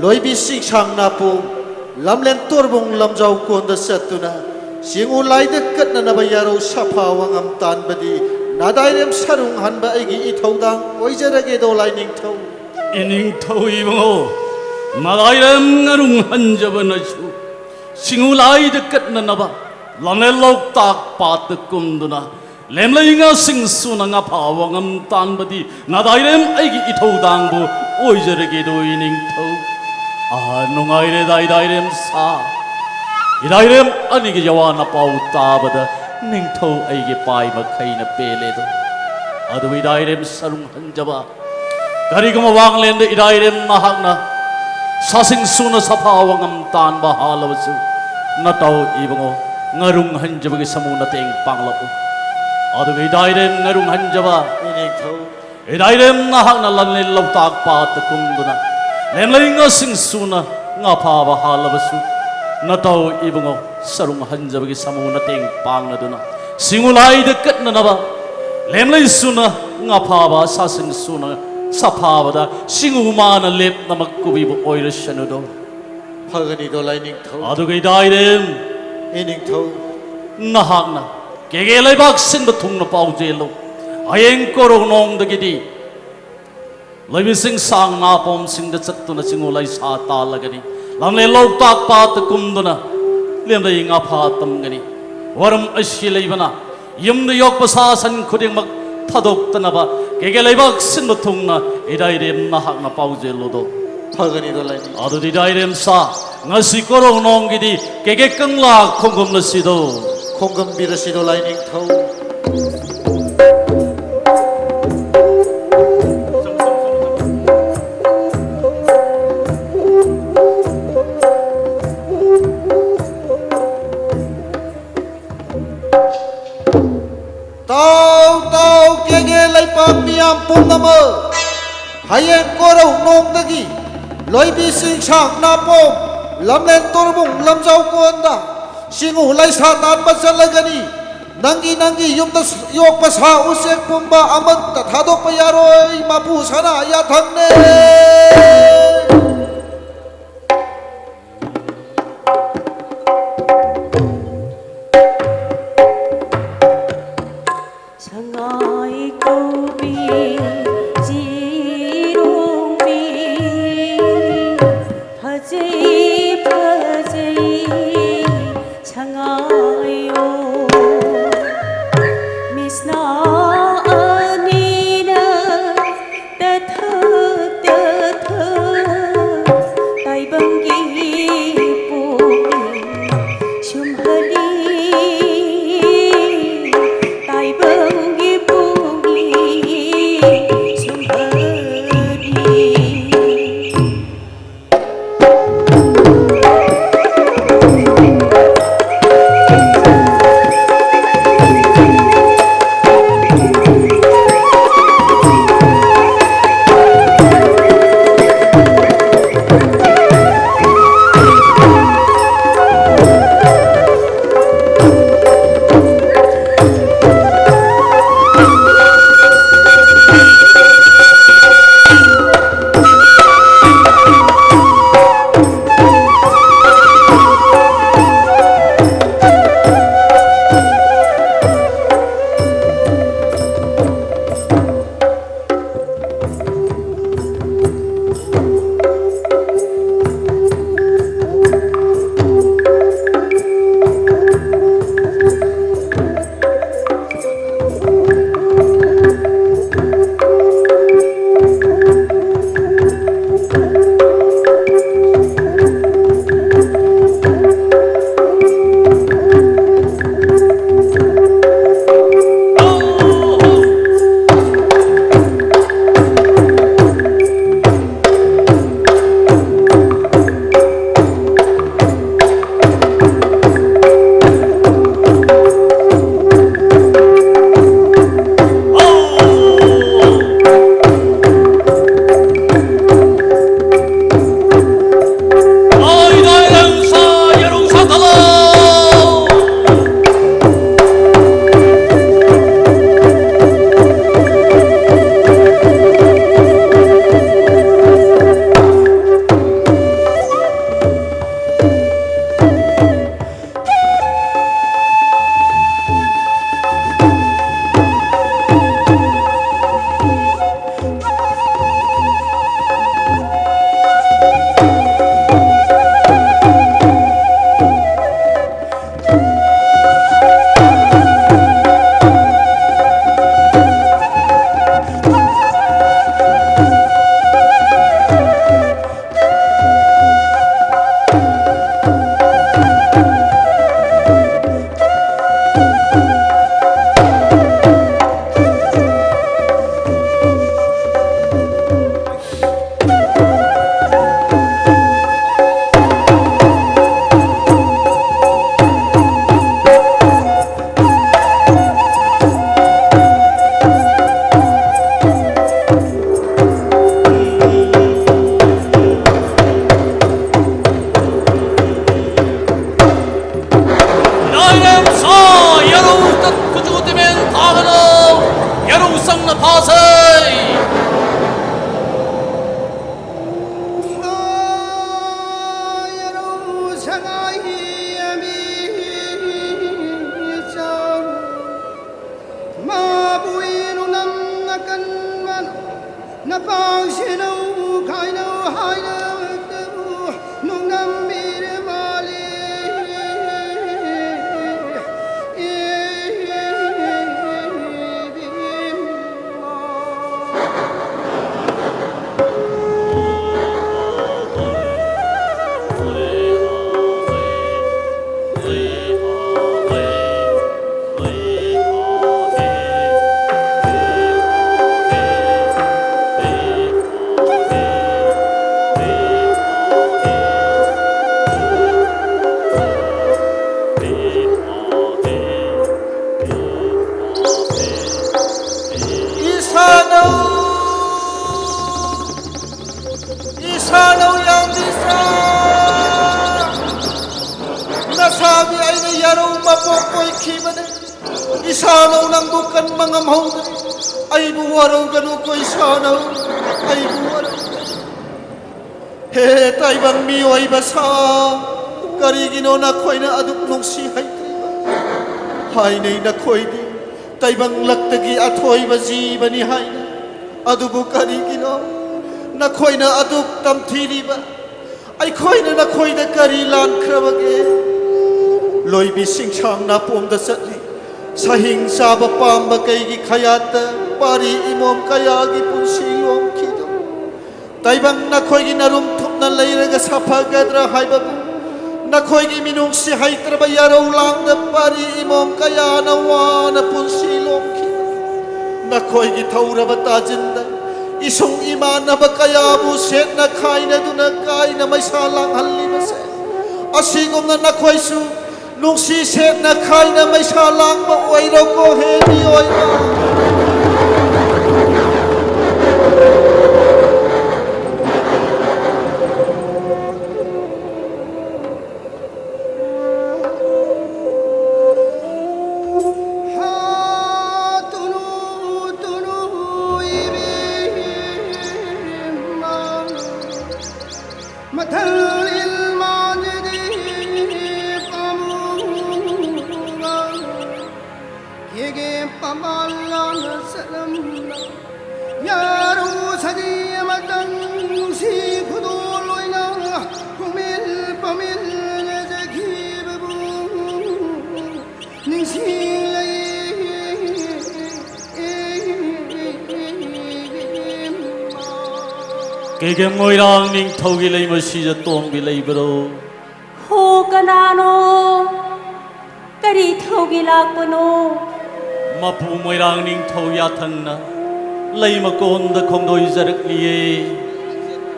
ꯂꯣꯏꯕꯤ ꯁꯤꯡꯁꯥꯡ ꯅꯥꯄꯨ ꯂꯝꯂꯦꯟ ꯇꯣꯔꯕꯨꯡ ꯂꯝꯖꯥꯎ ꯀꯣꯟꯗ ꯆꯠꯇꯨꯅ ꯁꯤꯡꯉꯨ ꯂꯥꯏꯗ ꯀꯠꯅꯅꯕ ꯌꯥꯔꯧ ꯁꯥꯐꯥ ꯋꯥꯉꯝ ꯇꯥꯟꯕꯗꯤ ꯅꯥꯗꯥꯏꯔꯦꯝ ꯁꯔꯨꯡ ꯍꯟꯕ ꯑꯩꯒꯤ ꯏꯊꯧꯗꯥꯡ ꯑꯣꯏꯖꯔꯒꯦꯗꯣ ꯂꯥꯏꯅꯤꯡꯊꯧ꯫ ꯏꯅꯤꯡꯊꯧ ꯏꯕꯨꯡꯉꯣ, ꯅꯥꯗꯥꯏꯔꯦꯝ ꯉꯥꯔꯨꯡ ꯍꯟꯖꯕꯅꯁꯨ ꯁꯤꯡꯉꯨ ꯂꯥꯏꯗ ꯀꯠꯅꯅꯕ ꯂꯝꯂꯦꯟ ꯂꯣꯛꯇꯥꯛ ꯄꯥꯠꯇ ꯀꯨꯝꯗꯨꯅ ꯂꯦꯝꯂꯩ ꯉꯥꯁꯤꯡ ꯁꯨꯅ ꯉꯥ ꯐꯥꯕ ꯉꯝ ꯇꯥꯟꯕꯗꯤ ꯅꯥꯗꯥꯏꯔꯦꯝ ꯑꯩꯒꯤ ꯏꯊꯧꯗꯥꯡꯕꯨ ꯑꯣꯏꯖꯔꯒꯦꯗꯣ ꯏꯅꯤꯡꯊꯧ꯫ ꯑꯥ, ꯅꯨꯡꯉꯥꯏꯔꯦꯗ ꯏꯗꯥꯏꯔꯦꯝ ꯁꯥ꯫ ꯏꯗꯥꯏꯔꯦꯝ ꯑꯅꯤꯒꯤ ꯌꯋꯥꯅ ꯄꯥꯎ ꯇꯥꯕꯗ ꯅꯤꯡꯊꯧ ꯑꯩꯒꯤ ꯄꯥꯏ ꯃꯈꯩꯅ ꯄꯦꯜꯂꯦꯗꯣ꯫ ꯑꯗꯨ ꯏꯗꯥꯏꯔꯦꯝ ꯁꯔꯨꯡ ꯍꯟꯖꯕ, ꯀꯔꯤꯒꯨꯝꯕ ꯋꯥꯡꯂꯦꯟꯗ ꯏꯔꯥꯏꯔꯦꯝ ꯅꯍꯥꯛꯅ ꯁꯥꯁꯤꯡ ꯁꯨꯅ ꯁꯥꯐꯥ ꯋꯥꯉꯝ ꯇꯥꯟꯕ ꯍꯥꯜꯂꯕꯁꯨ, ꯅꯇꯥꯎ ꯏꯕꯨꯡꯉꯣ ꯉꯥꯔꯨꯡ ꯍꯟꯖꯕꯒꯤ ꯁꯃꯨ ꯅꯇꯦꯡ ꯄꯥꯡꯂꯛꯎ꯫ ꯑꯗꯨꯒ ꯏꯔꯥꯏꯔꯦꯝ ꯉꯥꯔꯨꯡ ꯍꯟꯖꯕ, ꯏꯅꯦꯊꯧ, ꯏꯔꯥꯏꯔꯦꯝ ꯅꯍꯥꯛꯅ ꯂꯝꯂꯦꯟ ꯂꯣꯛꯇꯥꯛ ꯄꯥꯠꯇ ꯀꯨꯝꯗꯨꯅ ꯂꯦꯝꯂꯩ ꯉꯥꯁꯤꯡ ꯁꯨꯅ ꯉꯥ ꯐꯥꯕ ꯍꯥꯜꯂꯕꯁꯨ, ꯅꯇꯥꯎ ꯏꯕꯨꯡꯉꯣ ꯁꯔꯨꯡ ꯍꯟꯖꯕꯒꯤ ꯁꯃꯨ ꯅꯇꯦꯡ ꯄꯥꯡꯅꯗꯨꯅ ꯁꯤꯡꯉꯨ ꯂꯥꯏꯗ ꯀꯠꯅꯅꯕ ꯂꯦꯝꯂꯩ ꯁꯨꯅ ꯉꯥ ꯐꯥꯕ ꯁꯥꯁꯤꯡ ꯁꯨꯅ ꯁꯥꯐꯥꯕꯗ ꯁꯤꯡꯎ ꯃꯥꯅ ꯂꯦꯞꯅꯃꯛ ꯀꯨꯕꯤꯕ ꯑꯣꯏꯔꯁꯅꯨꯗꯣ꯫ ꯐꯒꯅꯤꯗꯣ ꯂꯥꯏꯅꯤꯡꯊꯧ꯫ ꯑꯗꯨꯒ ꯏꯗꯥꯏꯔꯦꯝ, ꯏꯅꯤꯡꯊꯧ꯫ ꯅꯍꯥꯛꯅ ꯀꯦꯒꯦ ꯂꯩꯕꯥꯛ ꯁꯤꯟꯕ ꯊꯨꯡꯅ ꯄꯥꯎꯖꯦꯜꯂꯨ꯫ ꯍꯌꯦꯡ ꯀꯣꯔꯧꯅꯣꯡꯗꯒꯤꯗꯤ ꯂꯣꯏꯕꯤꯁꯤꯡ ꯁꯥꯡ ꯅꯥꯄꯣꯝꯁꯤꯡꯗ ꯆꯠꯇꯨꯅ ꯆꯤꯡꯉꯨ ꯂꯩꯁꯥ ꯇꯥꯜꯂꯒꯅꯤ꯫ ꯂꯝꯂꯦꯟ ꯂꯣꯛꯇꯥꯛ ꯄꯥꯠꯇ ꯀꯨꯝꯗꯨꯅ ꯂꯦꯝꯂꯩ ꯉꯥꯐꯥ ꯇꯝꯒꯅꯤ꯫ ꯋꯥꯔꯝ ꯑꯁꯤ ꯂꯩꯕꯅ ꯌꯨꯝꯗ ꯌꯣꯛꯄ ꯁꯥ ꯁꯟ ꯈꯨꯗꯤꯡꯃꯛ ꯊꯥꯗꯣꯛꯇꯅꯕ ꯀꯦꯒꯦ ꯂꯩꯕꯥꯛ ꯁꯤꯟꯕ ꯊꯨꯡꯅ ꯏꯗꯥꯏꯔꯦꯝ ꯅꯍꯥꯛꯅ ꯄꯥꯎꯖꯦꯜꯂꯨꯗꯣ꯫ ꯐꯒꯅꯤꯗꯣ ꯂꯥꯏꯅꯤꯡ꯫ ꯑꯗꯨꯗꯤ ꯏꯗꯥꯏꯔꯦꯝ ꯁꯥ, ꯉꯁꯤ ꯀꯣꯔꯧꯅꯣꯡꯒꯤꯗꯤ ꯀꯦꯒꯦ ꯀꯪꯂꯥ ꯈꯣꯡꯒꯨꯝꯂꯁꯤꯗꯣ꯫ ꯈꯣꯡꯒꯨꯝꯕꯤꯔꯁꯤꯗꯣ ꯂꯥꯏꯅꯤꯡꯊꯧ꯫ ꯇꯥꯎ, ꯇꯥꯎ, ꯀꯦꯒꯦ ꯂꯩꯄꯥꯛ ꯃꯤꯌꯥꯝ ꯄꯨꯝꯅꯃꯛ, ꯍꯌꯦꯡ ꯀꯣꯔꯧ ꯅꯣꯡꯗꯒꯤ ꯂꯣꯏꯕꯤ ꯆꯤꯡꯁꯥꯡ ꯅꯥꯄꯣꯝ ꯂꯝꯂꯦꯟ ꯇꯣꯔꯕꯨꯡ ꯂꯝꯖꯥꯎ ꯀꯣꯟꯗ ꯁꯤꯡꯎ ꯂꯩꯁꯥ ꯇꯥꯟꯕ ꯆꯠꯂꯒꯅꯤ꯫ ꯅꯪꯒꯤ, ꯅꯪꯒꯤ ꯌꯨꯝꯗ ꯌꯣꯛꯄ ꯁꯥ ꯎꯆꯦꯛ ꯄꯨꯝꯕ ꯑꯃꯠꯇ ꯊꯥꯗꯣꯛꯄ ꯌꯥꯔꯣꯏ꯫ ꯃꯄꯨ ꯁꯅꯥ ꯌꯥꯊꯪꯅꯦ꯫ ꯁꯉꯥꯏ ꯀꯧꯕꯤ ꯆꯤꯔꯣꯡꯕꯤ, ꯐꯖꯩ ꯐꯖꯩ ꯁꯉꯥꯏꯌꯣ꯫ ꯃꯤꯠꯁꯅꯥ ꯑꯅꯤꯅ ꯇꯊꯛ ꯇꯊꯛ ꯄꯥꯡꯁꯤꯅꯧ ꯈꯥꯏꯅꯧ ꯍꯥꯏꯅꯕꯗꯕꯨ ꯅꯣꯡꯗꯝꯕꯤꯔ ꯃꯥꯜꯂꯤ꯫ ꯏꯁꯥꯅꯧ, ꯏꯁꯥꯅꯧ ꯌꯥꯝꯕꯤꯁꯥ, ꯅꯁꯥꯒꯤ ꯑꯩꯅ ꯌꯥꯔꯧ ꯃꯄꯣꯛ ꯑꯣꯏꯈꯤꯕꯅꯤ꯫ ꯏꯁꯥꯅꯧ ꯅꯪꯕꯨ ꯀꯟꯕ ꯉꯝꯍꯧꯗ꯭ꯔꯦ꯫ ꯑꯩꯕꯨ ꯋꯥꯔꯧꯒꯅꯨꯀꯣ ꯏꯁꯥꯅꯧ, ꯑꯩꯕꯨ ꯋꯥꯔꯧ꯫ ꯍꯦ ꯇꯥꯏꯕꯪ ꯃꯤꯑꯣꯏꯕ ꯁꯥ, ꯀꯔꯤꯒꯤꯅꯣ ꯅꯈꯣꯏꯅ ꯑꯗꯨꯛ ꯅꯨꯡꯁꯤ ꯍꯩꯇ꯭ꯔꯤꯕ? ꯍꯥꯏꯅꯩ ꯅꯈꯣꯏꯗꯤ ꯇꯥꯏꯕꯪ ꯂꯛꯇꯒꯤ ꯑꯊꯣꯏꯕ ꯖꯤꯕꯅꯤ ꯍꯥꯏꯅ꯫ ꯑꯗꯨꯕꯨ ꯀꯔꯤꯒꯤꯅꯣ ꯅꯈꯣꯏꯅ ꯑꯗꯨꯛ ꯇꯝꯊꯤꯔꯤꯕ? ꯑꯩꯈꯣꯏꯅ ꯅꯈꯣꯏꯗ ꯀꯔꯤ ꯂꯥꯟꯈ꯭ꯔꯕꯒꯦ? ꯂꯣꯏꯕꯤ ꯁꯤꯡꯁꯥꯡ ꯅꯥꯄꯣꯝꯗ ꯆꯠꯂꯤ꯫ ꯁꯍꯤꯡ ꯆꯥꯕ ꯄꯥꯝꯕ ꯀꯩꯒꯤ ꯈꯌꯥꯠꯇ ꯄꯥꯔꯤ ꯏꯃꯣꯝ ꯀꯌꯥꯒꯤ ꯄꯨꯟꯁꯤ ꯂꯣꯝꯈꯤꯗꯣ? ꯇꯥꯏꯕꯪ ꯅꯈꯣꯏꯒꯤ ꯅꯔꯨꯝ ꯊꯨꯞꯅ ꯂꯩꯔꯒ ꯁꯥꯐꯒꯗ꯭ꯔꯥ ꯍꯥꯏꯕꯕꯨ ꯅꯈꯣꯏꯒꯤ ꯃꯤꯅꯨꯡꯁꯤ ꯍꯩꯇ꯭ꯔꯕ ꯌꯥꯔꯧ ꯂꯥꯡꯗ ꯄꯥꯔꯤ ꯏꯃꯣꯝ ꯀꯌꯥꯅ ꯋꯥꯅ ꯄꯨꯟꯁꯤ ꯂꯣꯝꯈꯤ꯫ ꯅꯈꯣꯏꯒꯤ ꯊꯧꯔꯕ ꯇꯥꯖꯤꯟꯗ ꯏꯁꯨꯡ ꯏꯃꯥꯟꯅꯕ ꯀꯌꯥꯕꯨ ꯁꯦꯠꯅ ꯈꯥꯏꯅꯗꯨꯅ ꯀꯥꯏꯅ ꯃꯩꯁꯥ ꯂꯥꯡꯍꯜꯂꯤꯕꯁꯦ, ꯑꯁꯤꯒꯨꯝꯅ ꯅꯈꯣꯏꯁꯨ ꯅꯨꯡꯁꯤ ꯁꯦꯠꯅ ꯈꯥꯏꯅ ꯃꯩꯁꯥ ꯂꯥꯡꯕ ꯑꯣꯏꯔꯣꯀꯣ ꯍꯦ ꯃꯤꯑꯣꯏꯕ꯫ ꯍꯥ ꯇꯨꯅꯨ ꯇꯨꯅꯨ ꯏꯕꯦꯝꯃ꯫ ꯃꯊꯜ ꯏꯜꯃꯥꯟꯖꯗꯤ ꯄꯥꯝꯃꯨꯕ ꯍꯦꯒꯦ ꯄꯥꯝꯕꯥꯜ ꯂꯥꯅ ꯆꯠꯂꯝꯂ ꯑꯔꯨ ꯁꯖꯤ ꯑꯃꯇꯪ ꯅꯨꯡꯁꯤ ꯈꯨꯗꯣꯜ ꯑꯣꯏꯅ ꯈꯣꯡꯃꯤꯜ ꯄꯥꯃꯤꯜ ꯂꯦꯖꯈꯤꯕꯕꯨ ꯅꯤꯡꯁꯤꯡꯂꯛꯏ꯫ ꯀꯩꯒꯦꯝ ꯃꯣꯏꯔꯥꯡ ꯅꯤꯡꯊꯧꯒꯤ ꯂꯩꯃ ꯁꯤꯖ ꯇꯣꯝꯕꯤ ꯂꯩꯕ꯭ꯔꯣ? ꯍꯣ, ꯀꯅꯥꯅꯣ? ꯀꯔꯤ ꯊꯧꯒꯤ ꯂꯥꯛꯄꯅꯣ? ꯃꯄꯨ ꯃꯣꯏꯔꯥꯡ ꯅꯤꯡꯊꯧ ꯌꯥꯊꯪꯅ ꯂꯩ ꯃꯀꯣꯟꯗ ꯈꯣꯡꯗꯣꯏꯖꯔꯛꯂꯤꯌꯦ꯫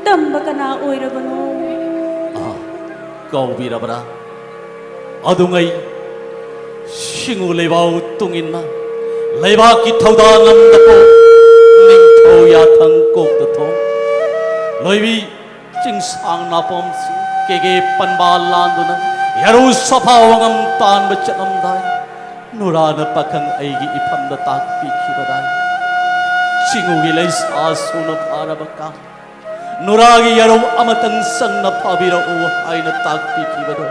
ꯇꯝꯕ ꯀꯅꯥ ꯑꯣꯏꯔꯕꯅꯣ? ꯑꯥ, ꯀꯧꯕꯤꯔꯕ꯭ꯔꯥ? ꯑꯗꯨꯉꯩ ꯁꯤꯡꯎ ꯂꯩꯕꯥꯎ ꯇꯨꯡꯏꯟꯅ ꯂꯩꯕꯥꯛꯀꯤ ꯊꯧꯗꯥꯡ ꯑꯃꯗ ꯄꯣꯛ ꯅꯤꯡꯊꯧ ꯌꯥꯊꯪ ꯀꯣꯛꯇ ꯊꯣꯡ ꯂꯣꯏꯕꯤ ꯆꯤꯡꯁꯥꯡ ꯅꯥꯄꯣꯝꯁꯤꯡ ꯀꯦꯒꯦ ꯄꯟꯕꯥ ꯂꯥꯟꯗꯨꯅ ꯌꯥꯔꯨ ꯁꯐꯥ ꯋꯥꯉꯝ ꯇꯥꯟꯕ ꯆꯠꯂꯝꯗꯥꯏ, ꯅꯨꯔꯥꯅ ꯄꯥꯈꯪ ꯑꯩꯒꯤ ꯏꯐꯝꯗ ꯇꯥꯛꯄꯤꯈꯤꯕꯗꯥꯏ, ꯆꯤꯡꯎꯒꯤ ꯂꯩꯁꯥ ꯁꯨꯅ ꯐꯥꯔꯕ ꯀꯥꯡ, ꯅꯨꯔꯥꯒꯤ ꯌꯥꯔꯧ ꯑꯃꯇꯪ ꯆꯪꯅ ꯐꯥꯕꯤꯔꯛꯎ ꯍꯥꯏꯅ ꯇꯥꯛꯄꯤꯈꯤꯕꯗꯣ,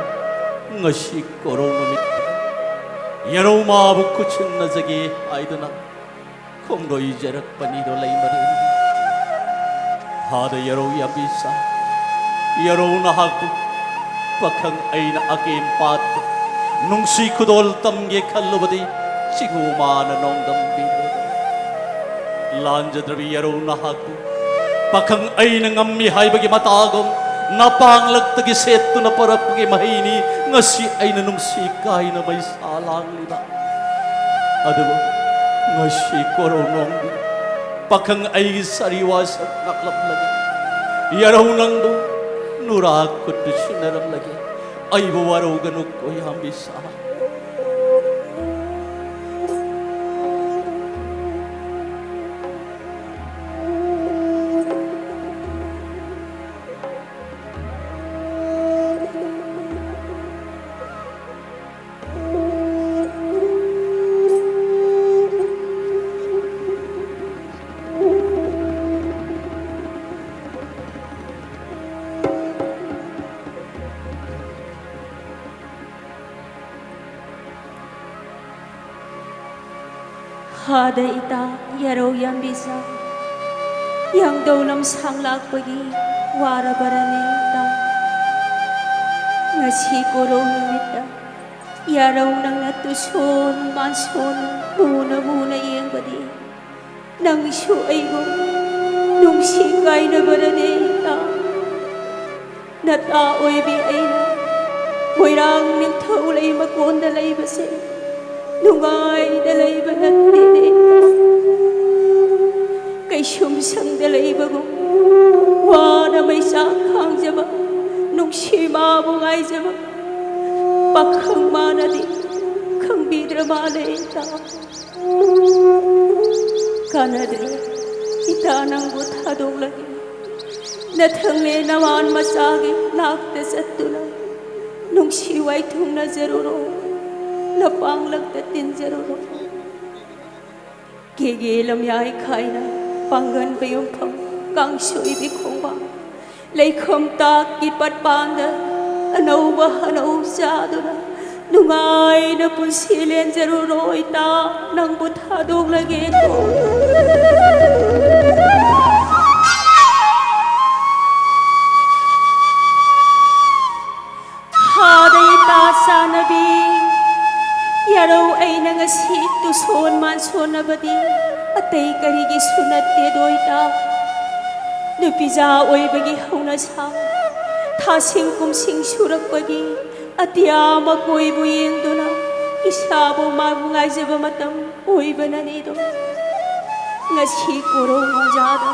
ꯉꯁꯤ ꯀꯣꯔꯧ ꯅꯨꯃꯤꯠꯇ ꯌꯥꯔꯧ ꯃꯥꯕꯨ ꯈꯨꯠꯁꯤꯟꯅꯖꯒꯦ ꯍꯥꯏꯗꯨꯅ ꯈꯣꯡꯗꯣꯏꯖꯔꯛꯄꯅꯤꯗꯣ ꯂꯩꯃꯔꯦꯟ꯫ ꯍꯥꯗ ꯌꯥꯔꯧ ꯌꯥꯕꯤꯁꯥ, ꯌꯥꯔꯧ ꯅꯍꯥꯛꯄꯨ ꯄꯥꯈꯪ ꯑꯩꯅ ꯑꯀꯦꯝ ꯄꯥꯠꯇ ꯅꯨꯡꯁꯤ ꯈꯨꯗꯣꯜ ꯇꯝꯒꯦ ꯈꯜꯂꯨꯕꯗꯤ ꯆꯤꯡꯎ ꯃꯥꯅ ꯅꯣꯡꯗꯝꯕꯤꯔꯦ꯫ ꯂꯥꯟꯖꯗ꯭ꯔꯕꯤ ꯌꯥꯔꯧ ꯅꯍꯥꯛꯄꯨ ꯄꯥꯈꯪ ꯑꯩꯅ ꯉꯝꯃꯤ ꯍꯥꯏꯕꯒꯤ ꯃꯇꯥꯒꯨꯝ ꯅꯄꯥꯡꯂꯛꯇꯒꯤ ꯁꯦꯠꯇꯨꯅ ꯄꯨꯔꯛꯄꯒꯤ ꯃꯍꯩꯅꯤ ꯉꯁꯤ ꯑꯩꯅ ꯅꯨꯡꯁꯤ ꯀꯥꯏꯅ ꯃꯩꯁꯥ ꯂꯥꯡꯂꯤꯕ꯫ ꯑꯗꯨꯕꯨ ꯉꯁꯤ ꯀꯣꯔꯧꯅꯣꯡꯕꯤ ꯄꯥꯈꯪ ꯑꯩꯒꯤ ꯁꯥꯔꯤ ꯋꯥꯁꯛ ꯉꯥꯛꯂꯝꯂꯒꯦ꯫ ꯌꯥꯔꯧ ꯅꯪꯕꯨ ꯅꯨꯔꯥ ꯈꯨꯠꯇꯨ ꯁꯤꯟꯅꯔꯝꯂꯒꯦ꯫ ꯑꯩꯕꯨ ꯋꯥꯔꯧꯒꯅꯨ ꯀꯣꯌꯥꯝꯕꯤ ꯁꯥ꯫ ꯍꯥꯗ ꯏꯇꯥ ꯌꯥꯔꯧ ꯌꯥꯝꯕꯤꯁꯥ, ꯌꯥꯡꯗꯧ ꯂꯝꯁꯥꯡ ꯂꯥꯛꯄꯒꯤ ꯋꯥꯔꯕꯔꯅꯦ ꯏꯇꯥ? ꯉꯁꯤ ꯀꯣꯔꯧ ꯅꯨꯃꯤꯠꯇ ꯌꯥꯔꯧ ꯅꯪꯅ ꯇꯨꯁꯣꯟ ꯃꯥꯟꯁꯣꯟ ꯃꯨꯅ ꯃꯨꯅ ꯌꯦꯡꯕꯗꯤ ꯅꯪꯁꯨ ꯑꯩꯕꯨ ꯅꯨꯡꯁꯤ ꯀꯥꯏꯅꯕꯔꯅꯦ ꯏꯇꯥ? ꯅꯇꯥ ꯑꯣꯏꯕꯤ ꯑꯩꯅ ꯃꯣꯏꯔꯥꯡ ꯅꯤꯡꯊꯧ ꯂꯩ ꯃꯀꯣꯟꯗ ꯂꯩꯕꯁꯦ ꯅꯨꯡꯉꯥꯏꯅ ꯂꯩꯕ ꯅꯠꯇꯦꯅꯦ꯫ ꯀꯩꯁꯨꯝ ꯁꯪꯗ ꯂꯩꯕꯒꯨꯝ ꯋꯥꯅ ꯃꯩꯆꯥꯛ ꯈꯥꯡꯖꯕ, ꯅꯨꯡꯁꯤ ꯃꯥꯕꯨ ꯉꯥꯏꯖꯕ ꯄꯥꯈꯪ ꯃꯥꯅꯗꯤ ꯈꯪꯕꯤꯗ꯭ꯔ ꯃꯥꯜꯂꯦ ꯏꯇꯥ꯫ ꯀꯥꯟꯅꯗ꯭ꯔꯦ ꯏꯇꯥ, ꯅꯪꯕꯨ ꯊꯥꯗꯣꯛꯂꯒꯦ꯫ ꯅꯊꯪꯂꯦ ꯅꯋꯥꯟ ꯃꯆꯥꯒꯤ ꯅꯥꯛꯇ ꯆꯠꯇꯨꯅ ꯅꯨꯡꯁꯤ ꯋꯥꯏꯊꯨꯡꯅꯖꯔꯨꯔꯣ, ꯅꯄꯥꯡꯂꯛꯇ ꯇꯤꯟꯖꯔꯨꯔꯣ꯫ ꯀꯦꯒꯦ ꯂꯝꯌꯥꯏ ꯈꯥꯏꯅ ꯄꯥꯡꯒꯟ ꯄꯌꯨꯝꯐꯝ ꯀꯥꯡꯁꯣꯏꯕꯤ ꯈꯣꯡꯕꯥꯡ ꯂꯩꯈꯣꯝ ꯇꯥꯛꯀꯤ ꯄꯠꯄꯥꯟꯗ ꯑꯅꯧꯕ ꯍꯅꯧ ꯆꯥꯗꯨꯅ ꯅꯨꯡꯉꯥꯏꯅ ꯄꯨꯟꯁꯤ ꯂꯦꯟꯖꯔꯨꯔꯣ ꯏꯇꯥ, ꯅꯪꯕꯨ ꯊꯥꯗꯣꯛꯂꯒꯦꯀꯣ꯫ ꯊꯥꯗ ꯏꯇꯥ ꯆꯥꯟꯅꯕꯤ, ꯌꯥꯔꯧ ꯑꯩꯅ ꯉꯁꯤ ꯇꯨꯁꯣꯟ ꯃꯥꯟꯁꯣꯟꯅꯕꯗꯤ ꯑꯇꯩ ꯀꯔꯤꯒꯤꯁꯨ ꯅꯠꯇꯦꯗꯣ ꯏꯇꯥ꯫ ꯅꯨꯄꯤꯖꯥ ꯑꯣꯏꯕꯒꯤ ꯍꯧꯅꯁꯥ, ꯊꯥꯁꯤꯡ ꯀꯨꯝꯁꯤꯡ ꯁꯨꯔꯛꯄꯒꯤ ꯑꯇꯤꯌꯥ ꯃꯀꯣꯏꯕꯨ ꯌꯦꯡꯗꯨꯅ ꯏꯁꯥꯕꯨ ꯃꯥꯕꯨ ꯉꯥꯏꯖꯕ ꯃꯇꯝ ꯑꯣꯏꯕꯅꯅꯤꯗꯣ꯫ ꯉꯁꯤ ꯀꯣꯔꯧ ꯃꯣꯡꯖꯥꯗ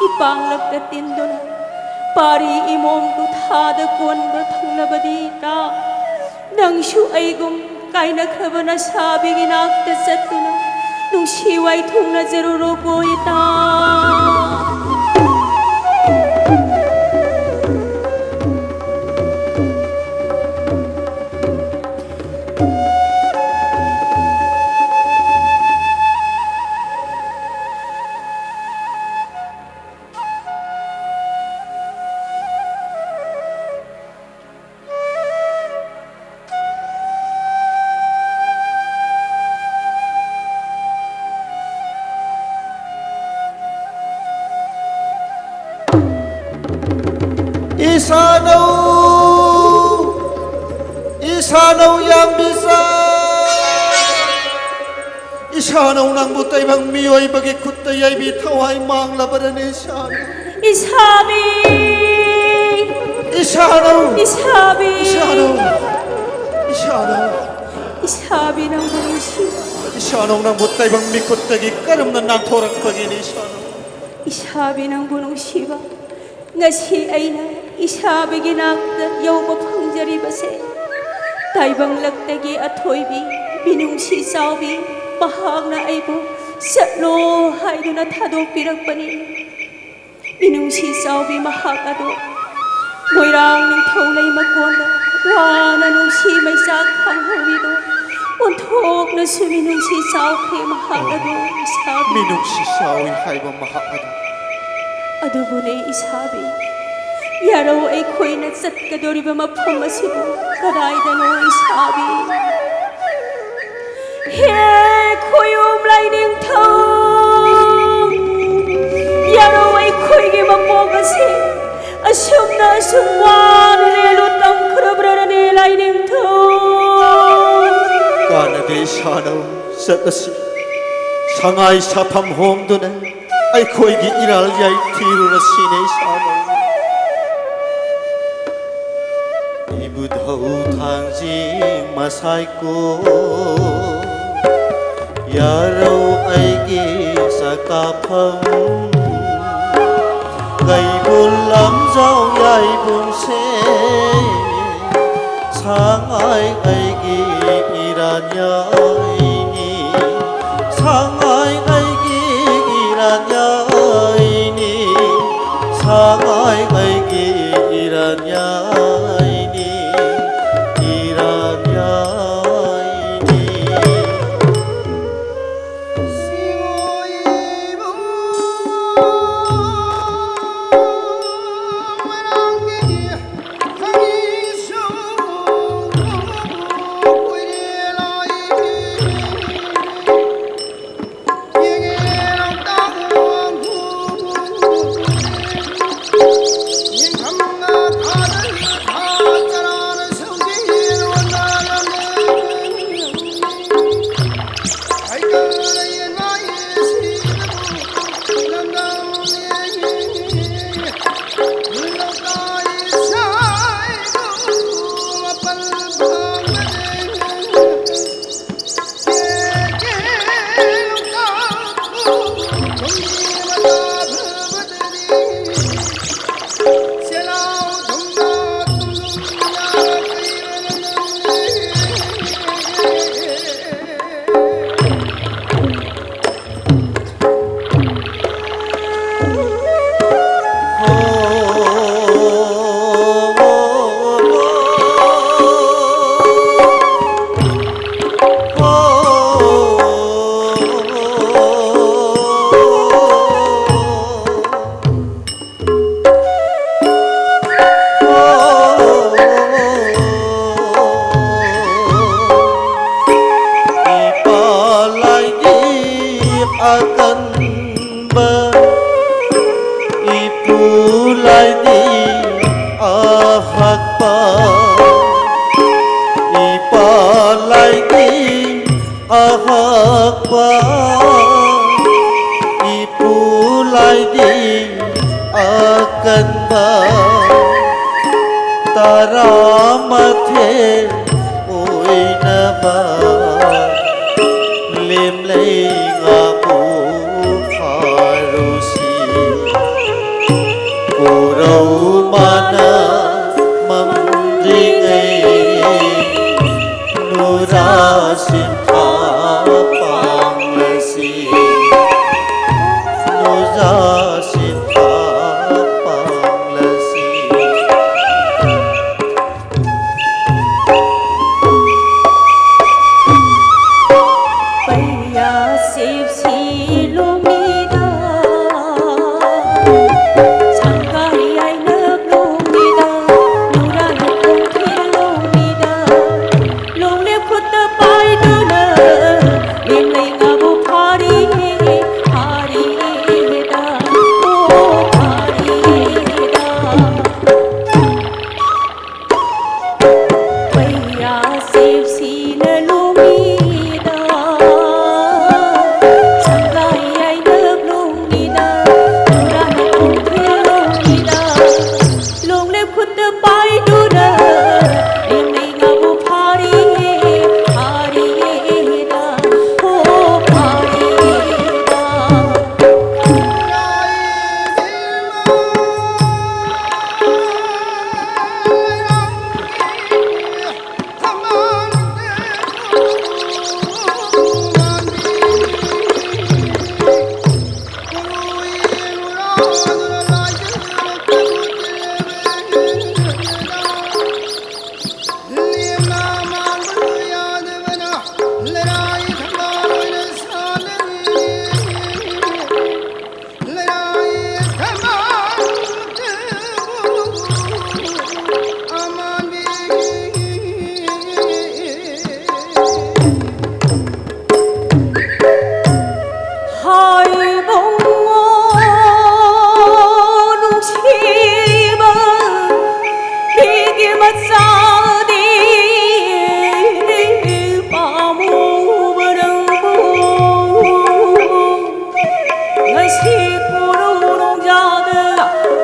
ꯏꯄꯥꯡꯂꯛꯇ ꯇꯤꯟꯗꯨꯅ ꯄꯥꯔꯤ ꯏꯃꯣꯝꯗꯨ ꯊꯥꯗ ꯀꯣꯟꯕ ꯐꯪꯂꯕꯗꯤ ꯏꯇꯥ, ꯅꯪꯁꯨ ꯑꯩꯒꯨꯝ ꯀꯥꯏꯅꯈ꯭ꯔꯕ ꯅꯁꯥꯕꯤꯒꯤ ꯅꯥꯛꯇ ꯆꯠꯇꯨꯅ ꯅꯨꯡꯁꯤ ꯋꯥꯏꯊꯨꯡꯅꯖꯔꯨꯔꯣꯀꯣ ꯏꯇꯥ꯫ ꯏꯁꯥꯅꯧ, ꯏꯁꯥꯅꯧ ꯌꯥꯝꯕꯤꯆꯥ, ꯏꯁꯥꯅꯧ ꯅꯪꯕꯨ ꯇꯥꯏꯕꯪ ꯃꯤꯑꯣꯏꯕꯒꯤ ꯈꯨꯠꯇ ꯌꯩꯕꯤ ꯊꯋꯥꯏ ꯃꯥꯡꯂꯕꯔꯅꯦ ꯏꯁꯥꯅꯧ? ꯏꯁꯥꯕꯤ! ꯏꯁꯥꯅꯧ! ꯏꯁꯥꯕꯤ! ꯏꯁꯥꯅꯧ! ꯏꯁꯥꯅꯧ! ꯏꯁꯥꯕꯤ ꯅꯪꯕꯨ ꯅꯨꯡꯁꯤꯕ꯫ ꯏꯁꯥꯅꯧ ꯅꯪꯕꯨ ꯇꯥꯏꯕꯪ ꯃꯤꯈꯨꯠꯇꯒꯤ ꯀꯔꯝꯅ ꯅꯥꯟꯊꯣꯔꯛꯄꯒꯤꯅꯤ ꯏꯁꯥꯅꯧ? ꯏꯁꯥꯕꯤ ꯅꯪꯕꯨ ꯅꯨꯡꯁꯤꯕ꯫ ꯉꯁꯤ ꯑꯩꯅ ꯏꯁꯥꯕꯤꯒꯤ ꯅꯥꯛꯇ ꯌꯧꯕ ꯐꯪꯖꯔꯤꯕꯁꯦ ꯇꯥꯏꯕꯪꯂꯛꯇꯒꯤ ꯑꯊꯣꯏꯕꯤ, ꯃꯤꯅꯨꯡꯁꯤ ꯆꯥꯎꯕꯤ, ꯃꯍꯥꯛꯅ ꯑꯩꯕꯨ ꯆꯠꯂꯣ ꯍꯥꯏꯗꯨꯅ ꯊꯥꯗꯣꯛꯄꯤꯔꯛꯄꯅꯤ꯫ ꯃꯤꯅꯨꯡꯁꯤ ꯆꯥꯎꯕꯤ ꯃꯍꯥꯛ ꯑꯗꯨ ꯃꯣꯏꯔꯥꯡ ꯅꯤꯡꯊꯧ ꯂꯩ ꯃꯀꯣꯟꯗ ꯋꯥꯅ ꯅꯨꯡꯁꯤ ꯃꯩꯆꯥꯛ ꯈꯥꯡꯍꯧꯔꯤꯗꯣ ꯑꯣꯟꯊꯣꯛꯅꯁꯨ ꯃꯤꯅꯨꯡꯁꯤ ꯆꯥꯎꯈ꯭ꯔꯦ ꯃꯍꯥꯛ ꯑꯗꯨ ꯏꯁꯥꯕꯤ꯫ ꯃꯤꯅꯨꯡꯁꯤ ꯆꯥꯎꯏ ꯍꯥꯏꯕ ꯃꯍꯥꯛ ꯑꯗꯨ꯫ ꯑꯗꯨꯕꯨꯅꯦ ꯏꯁꯥꯕꯤ, ꯌꯥꯔꯧ ꯑꯩꯈꯣꯏꯅ ꯆꯠꯀꯗꯧꯔꯤꯕ ꯃꯐꯝ ꯑꯁꯤꯕꯨ ꯀꯗꯥꯏꯗꯅꯣ ꯏꯁꯥꯕꯤ? ꯍꯦ ꯈꯣꯌꯨꯝ ꯂꯥꯏꯅꯤꯡꯊꯧ, ꯌꯥꯔꯧ ꯑꯩꯈꯣꯏꯒꯤ ꯃꯄꯣꯛ ꯑꯁꯤ ꯑꯁꯨꯝꯅ ꯑꯁꯨꯝ ꯋꯥꯅ ꯂꯦꯜꯂꯨ ꯇꯝꯈ꯭ꯔꯕ꯭ꯔꯅꯦ ꯂꯥꯏꯅꯤꯡꯊꯧ? ꯀꯥꯟꯅꯗꯦ ꯏꯁꯥꯅꯧ, ꯆꯠꯂꯁꯤ꯫ ꯁꯉꯥꯏ ꯁꯥꯐꯝ ꯍꯣꯡꯗꯨꯅ ꯑꯩꯈꯣꯏꯒꯤ ꯏꯔꯥꯜ ꯌꯥꯏ ꯊꯤꯔꯨꯔꯁꯤꯅꯦ ꯏꯁꯥꯅꯧ꯫ ꯏꯕꯨꯙꯧ ꯊꯥꯡꯖꯤꯡ ꯃꯁꯥꯏꯀꯣ, ꯌꯥꯔꯧ ꯑꯩꯒꯤ ꯆꯥꯛꯇꯥꯐꯝ, ꯀꯩꯕꯨꯜ ꯂꯝꯖꯥꯎ ꯌꯥꯏꯕꯨꯡꯁꯦ, ꯁꯉꯥꯏ ꯑꯩꯒꯤ ꯏꯔꯥꯟꯌꯥꯏꯅꯤ, ꯁꯉꯥꯏ ꯑꯩꯒꯤ ꯏꯔꯥꯟꯌꯥꯏꯅꯤ, ꯁꯉꯥꯏ ꯑꯩꯒꯤ ꯏꯔꯥꯟꯌꯥꯏꯅꯤ, ꯏꯔꯥꯟꯌꯥꯏꯅꯤ꯫ ꯏꯄꯨ ꯂꯥꯏꯗꯤ ꯑꯍꯛꯄ, ꯏꯄꯥ ꯂꯥꯏꯗꯤ ꯑꯍꯛꯄ, ꯏꯄꯨ ꯂꯥꯏꯗꯤ ꯑꯀꯟꯕ, ꯇꯔꯥꯃꯥꯊꯣꯏ ꯑꯣꯏꯅꯕ ꯂꯦꯝꯂꯩ ꯉꯥꯕꯨ ꯐꯥꯔꯨꯁꯤ꯫ ꯀꯣꯔꯧ ꯃꯅꯥ ꯃꯝꯗ꯭ꯔꯤꯉꯩ ꯅꯨꯔꯥ ꯁꯤꯟꯊꯥ ꯄꯥꯡꯂꯁꯤ, ꯅꯨꯔꯥ ꯁꯤꯟꯊꯥ ꯄꯥꯡꯂꯁꯤ꯫ ꯄꯩꯌꯥ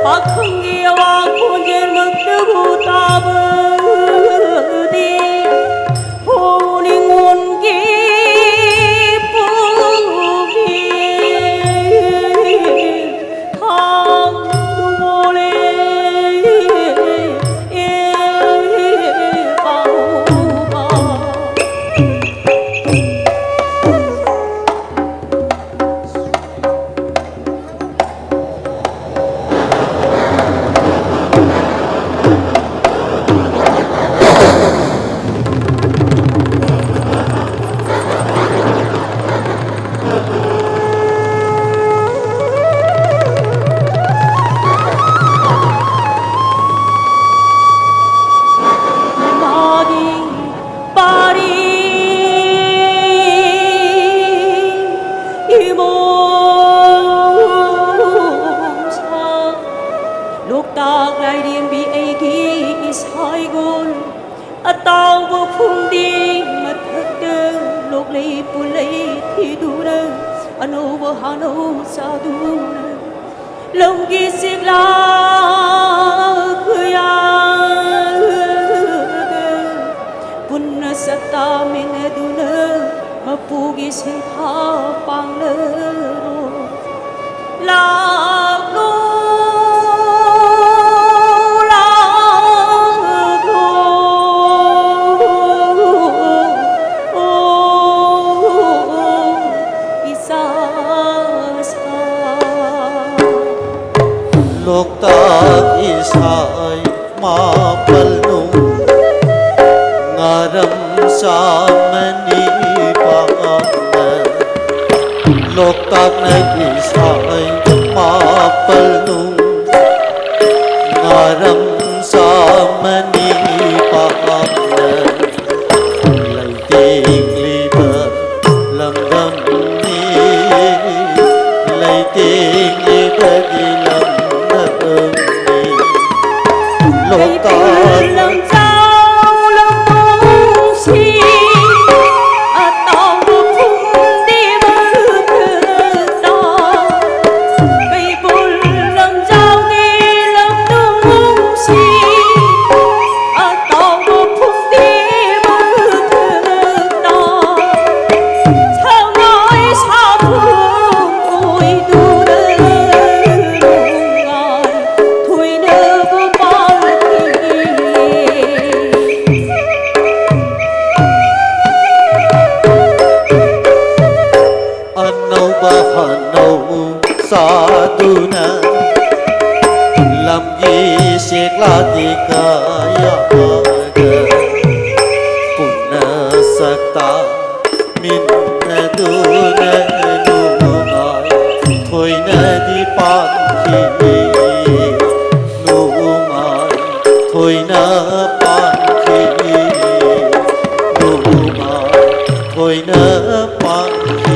ꯄꯥꯈꯪꯒꯤ ꯑꯋꯥ ꯈꯣꯟꯖꯦꯜꯃꯛꯇꯕꯨ ꯇꯥꯕꯗꯤ ꯄꯨꯛꯅꯤꯡ ꯑꯣꯟꯈꯤ ꯄꯨꯛꯅꯤꯡ ꯊꯥꯡꯗꯨ ꯑꯣꯜꯂꯦ꯫ ꯃꯥꯒꯤ ꯄꯥꯔꯤ ꯏꯃꯣꯝꯁꯥ ꯂꯣꯛꯇꯥꯛ ꯂꯥꯏꯔꯦꯝꯕꯤ ꯑꯩꯒꯤ ꯏꯁꯥ ꯏꯒꯨꯟ ꯑꯇꯥꯎꯕ ꯐꯨꯝꯗꯤ ꯃꯊꯛꯇ ꯂꯣꯛꯂꯩ ꯄꯨꯜꯂꯩ ꯊꯤꯗꯨꯅ ꯑꯅꯧꯕ ꯍꯥꯅꯧ ꯆꯥꯗꯨꯅ ꯂꯝꯒꯤ ꯆꯤꯛꯂꯥ ꯈꯨꯌꯥꯗ ꯄꯨꯟꯅ ꯆꯥꯛꯇꯥꯃꯤꯟꯅꯗꯨꯅ ꯃꯄꯨꯒꯤ ꯁꯤꯟꯊꯥ ꯄꯥꯡꯂꯔꯣ꯫ ꯂꯥꯛꯂꯣ, ꯂꯥꯛꯂꯣ, ꯑꯣ, ꯏꯆꯥ ꯁꯥ꯫ ꯂꯣꯛꯇꯥꯛ ꯏꯁꯥꯏ ꯃꯥꯄꯜꯅꯨꯡ ꯉꯥꯔꯝ ꯆꯥꯃꯅꯤ ꯄꯥꯝꯅ꯫ ꯂꯣꯛꯇꯥꯛꯅ ꯏꯁꯥꯏ ꯃꯥꯄꯜꯅꯨꯡ ꯉꯥꯔꯝ ꯆꯥꯃꯅꯤ ꯄꯥꯝꯅ꯫ ꯂꯩꯇꯦꯡꯂꯤꯕ ꯂꯝꯗꯝꯅꯤ, ꯂꯩꯇꯦꯡꯂꯤꯕꯒꯤ ꯂꯝꯗꯝꯅꯤ꯫ ꯂꯣꯛꯇꯥꯛ ꯂꯝꯖꯥꯎ ꯂꯝꯂꯣꯡꯁꯤ ꯑꯇꯥꯎꯕ ꯐꯨꯝꯗꯤ ꯃꯊꯛꯇ ꯀꯩꯕꯨꯜ ꯂꯝꯖꯥꯎꯒꯤ ꯀꯌꯥꯒ ꯄꯨꯟꯅ ꯁꯛꯇꯥꯃꯤꯟꯅꯗꯨꯅ ꯅꯨꯡꯉꯥꯏ ꯊꯣꯏꯅꯗꯤ ꯄꯥꯟꯈꯤ꯫ ꯅꯨꯡꯉꯥꯏ ꯊꯣꯏꯅ ꯄꯥꯟꯈꯤ꯫ ꯅꯨꯡꯉꯥꯏ ꯊꯣꯏꯅ ꯄꯥꯟꯈꯤ꯫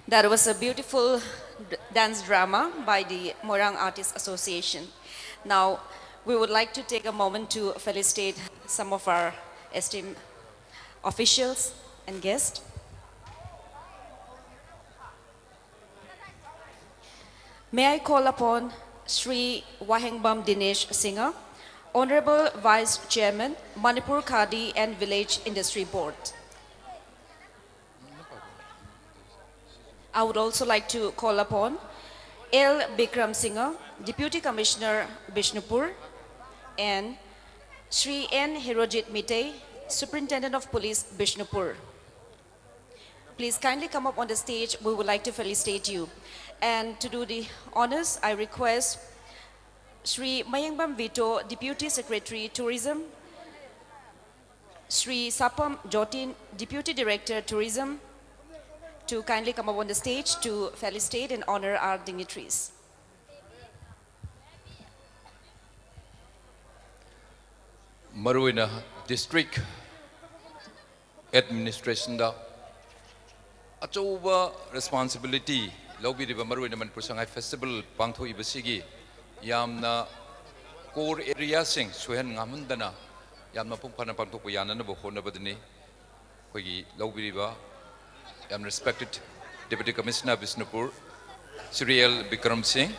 That was a beautiful d- dance drama by the Moirang Artists Association. Now, we would like to take a moment to felicitate some of our esteemed officials and guests. May I call upon Shri Wahengbam Dinesh Singha, Honorable Vice Chairman, Manipur Khadi and Village Industry Board. I would also like to call upon L Bikram Singha, Deputy Commissioner, Bishnupur, and Shri N Hirojit Mitei, Superintendent of Police, Bishnupur. Please kindly come up on the stage. We would like to felicitate you. And to do the honors, I request Shri Mayengbam Vito, Deputy Secretary, Tourism, Shri Sapam Jotin, Deputy Director, Tourism, to kindly come up on the stage to felicitate and honor our dignitaries. ꯃꯔꯨꯑꯣꯏꯅ district administrationꯗ ꯑꯆꯧꯕ responsibility ꯂꯧꯕꯤꯔꯤꯕ, ꯃꯔꯨꯑꯣꯏꯅ Manipur Sangai festival ꯄꯥꯡꯊꯣꯛꯏꯕꯁꯤꯒꯤ ꯌꯥꯝꯅ core areaꯁꯤꯡ ꯁꯣꯏꯍꯟ ꯉꯥꯝꯍꯟꯗꯅ ꯌꯥꯝꯅ ꯃꯄꯨꯡ ꯐꯥꯅ ꯄꯥꯡꯊꯣꯛꯄ ꯌꯥꯅꯅꯕ ꯍꯣꯠꯅꯕꯗꯅꯤ꯫ ꯑꯩꯈꯣꯏꯒꯤ ꯂꯧꯕꯤꯔꯤꯕ ꯌꯥꯝ respected Deputy Commissioner Bishnupur, Shri L Bikram Singh,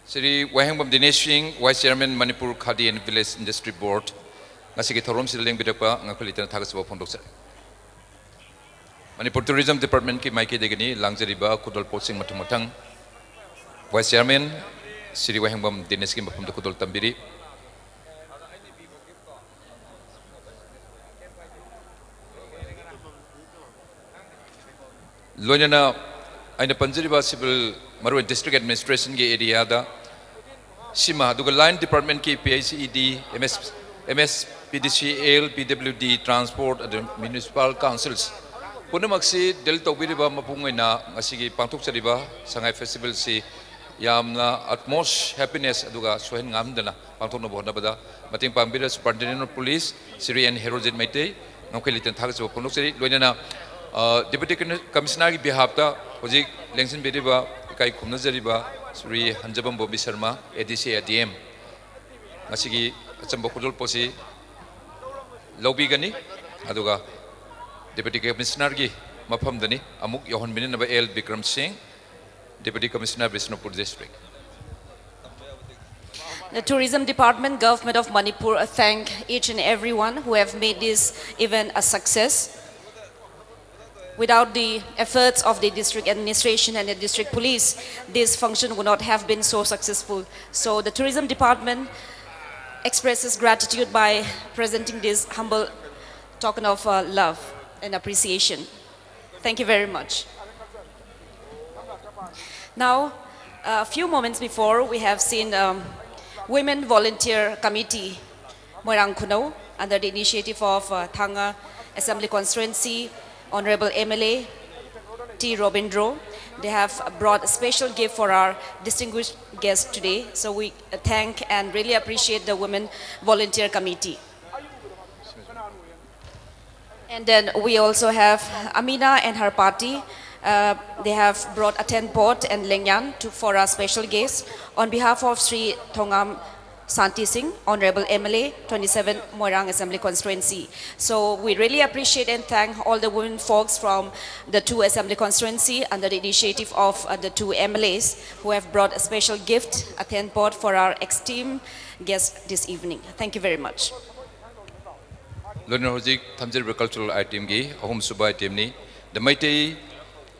Shri ꯋꯥꯍꯦꯡꯕꯝ ꯗꯤꯅꯦꯁ ꯁꯤꯡ, Vice Chairman, Manipur Khadi and Village Industry Board, ꯉꯁꯤꯒꯤ ꯊꯧꯔꯝꯁꯤꯗ ꯂꯦꯡꯕꯤꯔꯛꯄ ꯉꯥꯛꯄ ꯂꯩꯇꯅ ꯊꯥꯒꯠꯆꯕ ꯐꯣꯡꯗꯣꯛꯆꯔꯤ꯫ ꯃꯅꯤꯄꯨꯔ Tourism Departmentꯀꯤ ꯃꯥꯏꯀꯩꯗꯒꯤꯅꯤ ꯂꯥꯡꯖꯔꯤꯕ ꯈꯨꯗꯣꯜ ꯄꯣꯠꯁꯤꯡ ꯃꯊꯪ ꯃꯊꯪ꯫ Vice Chairman ꯁ꯭ꯔꯤ ꯋꯥꯍꯦꯡꯕꯝ ꯗꯤꯅꯦꯁꯀꯤ ꯃꯐꯝꯗ ꯈꯨꯗꯣꯜ ꯇꯝꯕꯤꯔꯤ꯫ ꯂꯣꯏꯅꯅ ꯑꯩꯅ ꯄꯟꯖꯔꯤꯕ civil, ꯃꯔꯨꯑꯣꯏꯅ district administrationꯒꯤ areaꯗ ꯁꯤꯃ, ꯑꯗꯨꯒ line departmentꯀꯤ P H E D, M S, M S P D C L, P W D, transport, ꯑꯗꯨ municipal councils ꯄꯨꯝꯅꯃꯛꯁꯤ deal ꯇꯧꯕꯤꯔꯤꯕ ꯃꯄꯨꯡ ꯑꯣꯏꯅ ꯉꯁꯤꯒꯤ ꯄꯥꯡꯊꯣꯛꯆꯔꯤꯕ ꯁꯉꯥꯏ festivalꯁꯤ ꯌꯥꯝꯅ utmost happiness ꯑꯗꯨꯒ ꯁꯣꯏꯍꯟ ꯉꯥꯝꯗꯅ ꯄꯥꯡꯊꯣꯛꯅꯕ ꯍꯣꯠꯅꯕꯗ ꯃꯇꯦꯡ ꯄꯥꯡꯕꯤꯔꯤꯕ Superintendent of Police Shri N Herojit Meitei, ꯉꯝꯈꯩ ꯂꯩꯇꯅ ꯊꯥꯒꯠꯆꯕ ꯐꯣꯡꯗꯣꯛꯆꯔꯤ꯫ ꯂꯣꯏꯅꯅ, ꯑ, Deputy Commissionerꯒꯤ behalfꯇ ꯍꯧꯖꯤꯛ ꯂꯦꯡꯁꯤꯟꯕꯤꯔꯤꯕ, ꯏꯀꯥꯏ ꯈꯨꯝꯅꯖꯔꯤꯕ Shri ꯍꯟꯖꯕꯝ Bobby Sharma, A D C A D M, ꯉꯁꯤꯒꯤ ꯑꯆꯝꯕ ꯈꯨꯗꯣꯜ ꯄꯣꯠꯁꯤ ꯂꯧꯕꯤꯒꯅꯤ꯫ ꯑꯗꯨꯒ Deputy Commissionerꯒꯤ ꯃꯐꯝꯗꯅꯤ ꯑꯃꯨꯛ ꯌꯧꯍꯟꯕꯤꯅꯅꯕ L Bikram Singh, Deputy Commissioner, Bishnupur District. The Tourism Department, Government of Manipur, thank each and everyone who have made this event a success. Without the efforts of the district administration and the district police, this function would not have been so successful. So the Tourism Department expresses gratitude by presenting this humble token of uh, love and appreciation. Thank you very much. Now, a few moments before, we have seen um, Women Volunteer Committee, Moirang Khunou, under the initiative of uh, Thanga Assembly Constituency, Honorable M L A T Robindro. They have brought a special gift for our distinguished guest today. So we thank and really appreciate the Women Volunteer Committee. And then we also have Amina and her party. Uh, they have brought a ten pot and lengyan to, for our special guest. On behalf of Sri Thongam Santi Singh, Honorable M L A, twenty-seven Moirang Assembly Constituency. So we really appreciate and thank all the women folks from the two Assembly Constituency under the initiative of uh, the two M L As who have brought a special gift, a ten pot for our esteemed guest this evening. Thank you very much. ꯂꯣꯏꯅ ꯍꯧꯖꯤꯛ ꯊꯝꯖꯔꯤꯕ cultural itemꯒꯤ ꯑꯍꯨꯝꯁꯨꯕ itemꯅꯤ꯫ The Meitei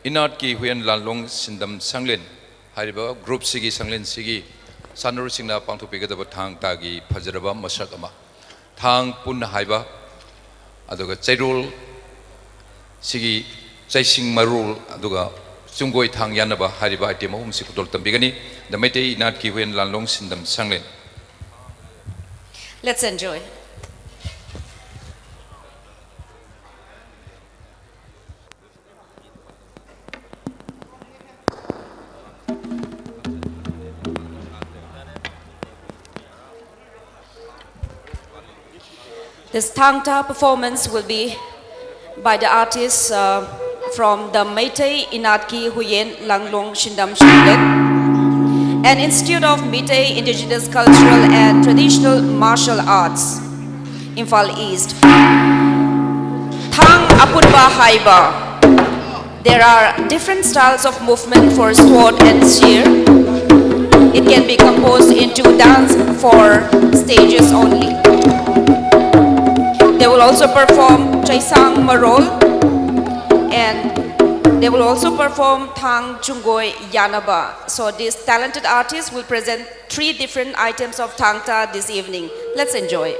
ꯏꯅꯥꯠꯀꯤ Huiyen ꯂꯥꯟꯂꯣꯡ ꯁꯤꯟꯗꯝ ꯁꯪꯂꯦꯟ ꯍꯥꯏꯔꯤꯕ groupꯁꯤꯒꯤ ꯁꯪꯂꯦꯟꯁꯤꯒꯤ ꯁꯥꯟꯅꯔꯣꯏꯁꯤꯡꯅ ꯄꯥꯡꯊꯣꯛꯄꯤꯒꯗꯕ ꯊꯥꯡ ꯇꯥꯒꯤ ꯐꯖꯔꯕ ꯃꯁꯛ ꯑꯃ꯫ ꯊꯥꯡ ꯄꯨꯟꯅ ꯍꯥꯏꯕ, ꯑꯗꯨꯒ ꯆꯩꯔꯣꯜ ꯁꯤꯒꯤ ꯆꯩꯁꯤꯡ ꯃꯔꯣꯜ, ꯑꯗꯨꯒ ꯆꯨꯡꯒꯣꯏ ꯊꯥꯡ ꯌꯥꯟꯅꯕ ꯍꯥꯏꯔꯤꯕ item ꯑꯍꯨꯝꯁꯤ ꯈꯨꯗꯣꯜ ꯇꯝꯕꯤꯒꯅꯤ꯫ The Meitei ꯏꯅꯥꯠꯀꯤ Huiyen ꯂꯥꯟꯂꯣꯡ ꯁꯤꯟꯗꯝ ꯁꯪꯂꯦꯟ꯫ Let's enjoy. This Thangta performance will be by the artists uh, from the Meitei Inatki Huyen Langlong Shindam Shanglen, an institute of Meitei indigenous cultural and traditional martial arts, Imphal East. Thang Apunba Haiba. There are different styles of movement for sword and spear. It can be composed into dance for stages only. They will also perform Chaisang Marol and They will also perform Thang Chungoi Yanaba. So these talented artists will present three different items of Thang Ta this evening. Let's enjoy.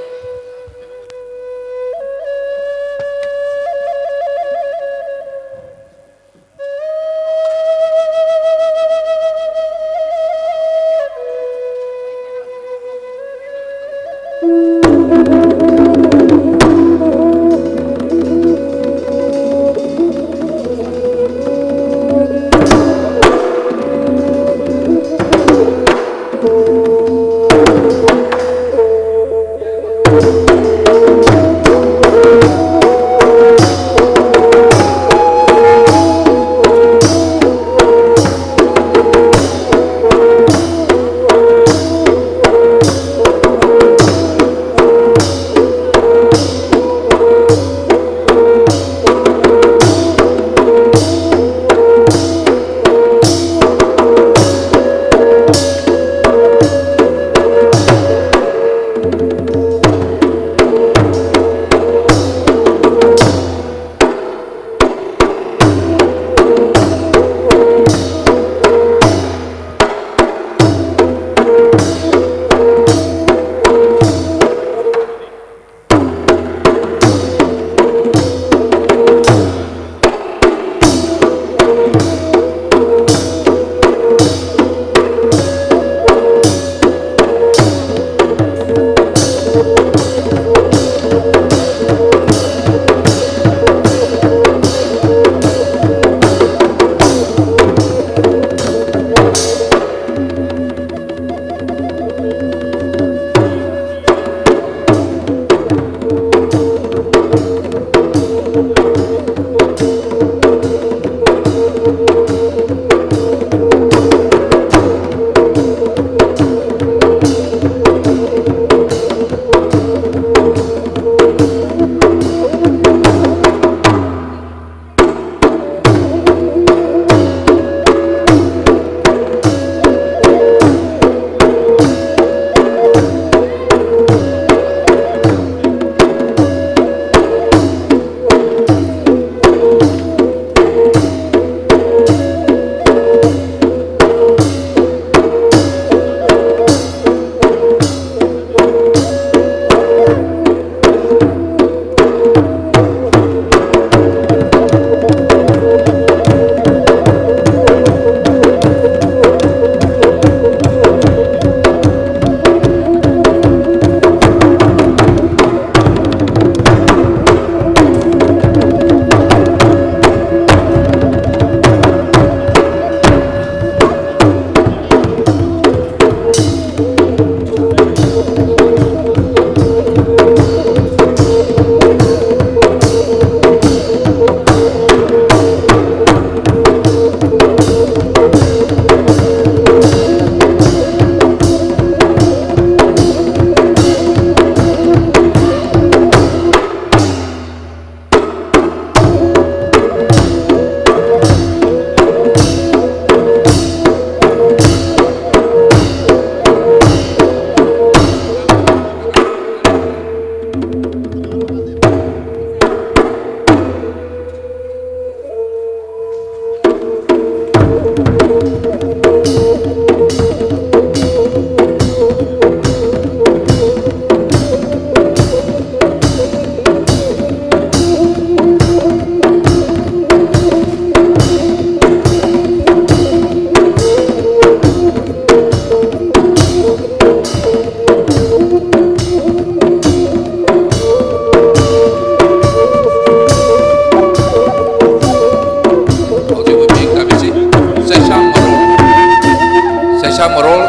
ꯏꯟꯁꯥꯡ ꯃꯔꯣꯜ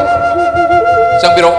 ꯆꯪꯕꯤꯔꯣ꯫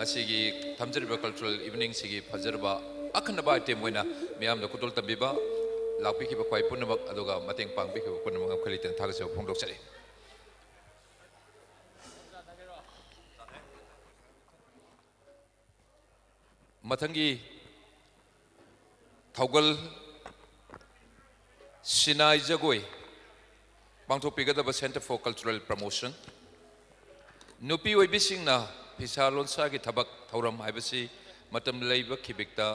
ꯉꯁꯤꯒꯤ ꯊꯝꯖꯔꯤꯕ cultural eveningꯁꯤꯒꯤ ꯐꯖꯔꯕ ꯑꯈꯟꯅꯕ item ꯑꯣꯏꯅ ꯃꯤꯌꯥꯝꯗ ꯈꯨꯗꯣꯜ ꯇꯝꯕꯤꯕ ꯂꯥꯛꯄꯤꯈꯤꯕ ꯈ꯭ꯋꯥꯏ ꯄꯨꯝꯅꯃꯛ ꯑꯗꯨꯒ ꯃꯇꯦꯡ ꯄꯥꯡꯕꯤꯈꯤꯕ ꯄꯨꯝꯅꯃꯛ ꯉꯝꯈꯩ ꯂꯩꯇꯅ ꯊꯥꯒꯠꯆꯕ ꯐꯣꯡꯗꯣꯛꯆꯔꯤ꯫ ꯃꯊꯪꯒꯤ ꯊꯧꯒꯜ ꯁꯤꯅꯥꯏ ꯖꯒꯣꯏ ꯄꯥꯡꯊꯣꯛꯄꯤꯒꯗꯕ Centre for Cultural Promotion꯫ ꯅꯨꯄꯤ ꯑꯣꯏꯕꯤꯁꯤꯡꯅ ꯐꯤꯁꯥ ꯂꯣꯟꯁꯥꯒꯤ ꯊꯕꯛ ꯊꯧꯔꯝ ꯍꯥꯏꯕꯁꯤ ꯃꯇꯝ ꯂꯩꯕ ꯈꯤꯕꯤꯛꯇ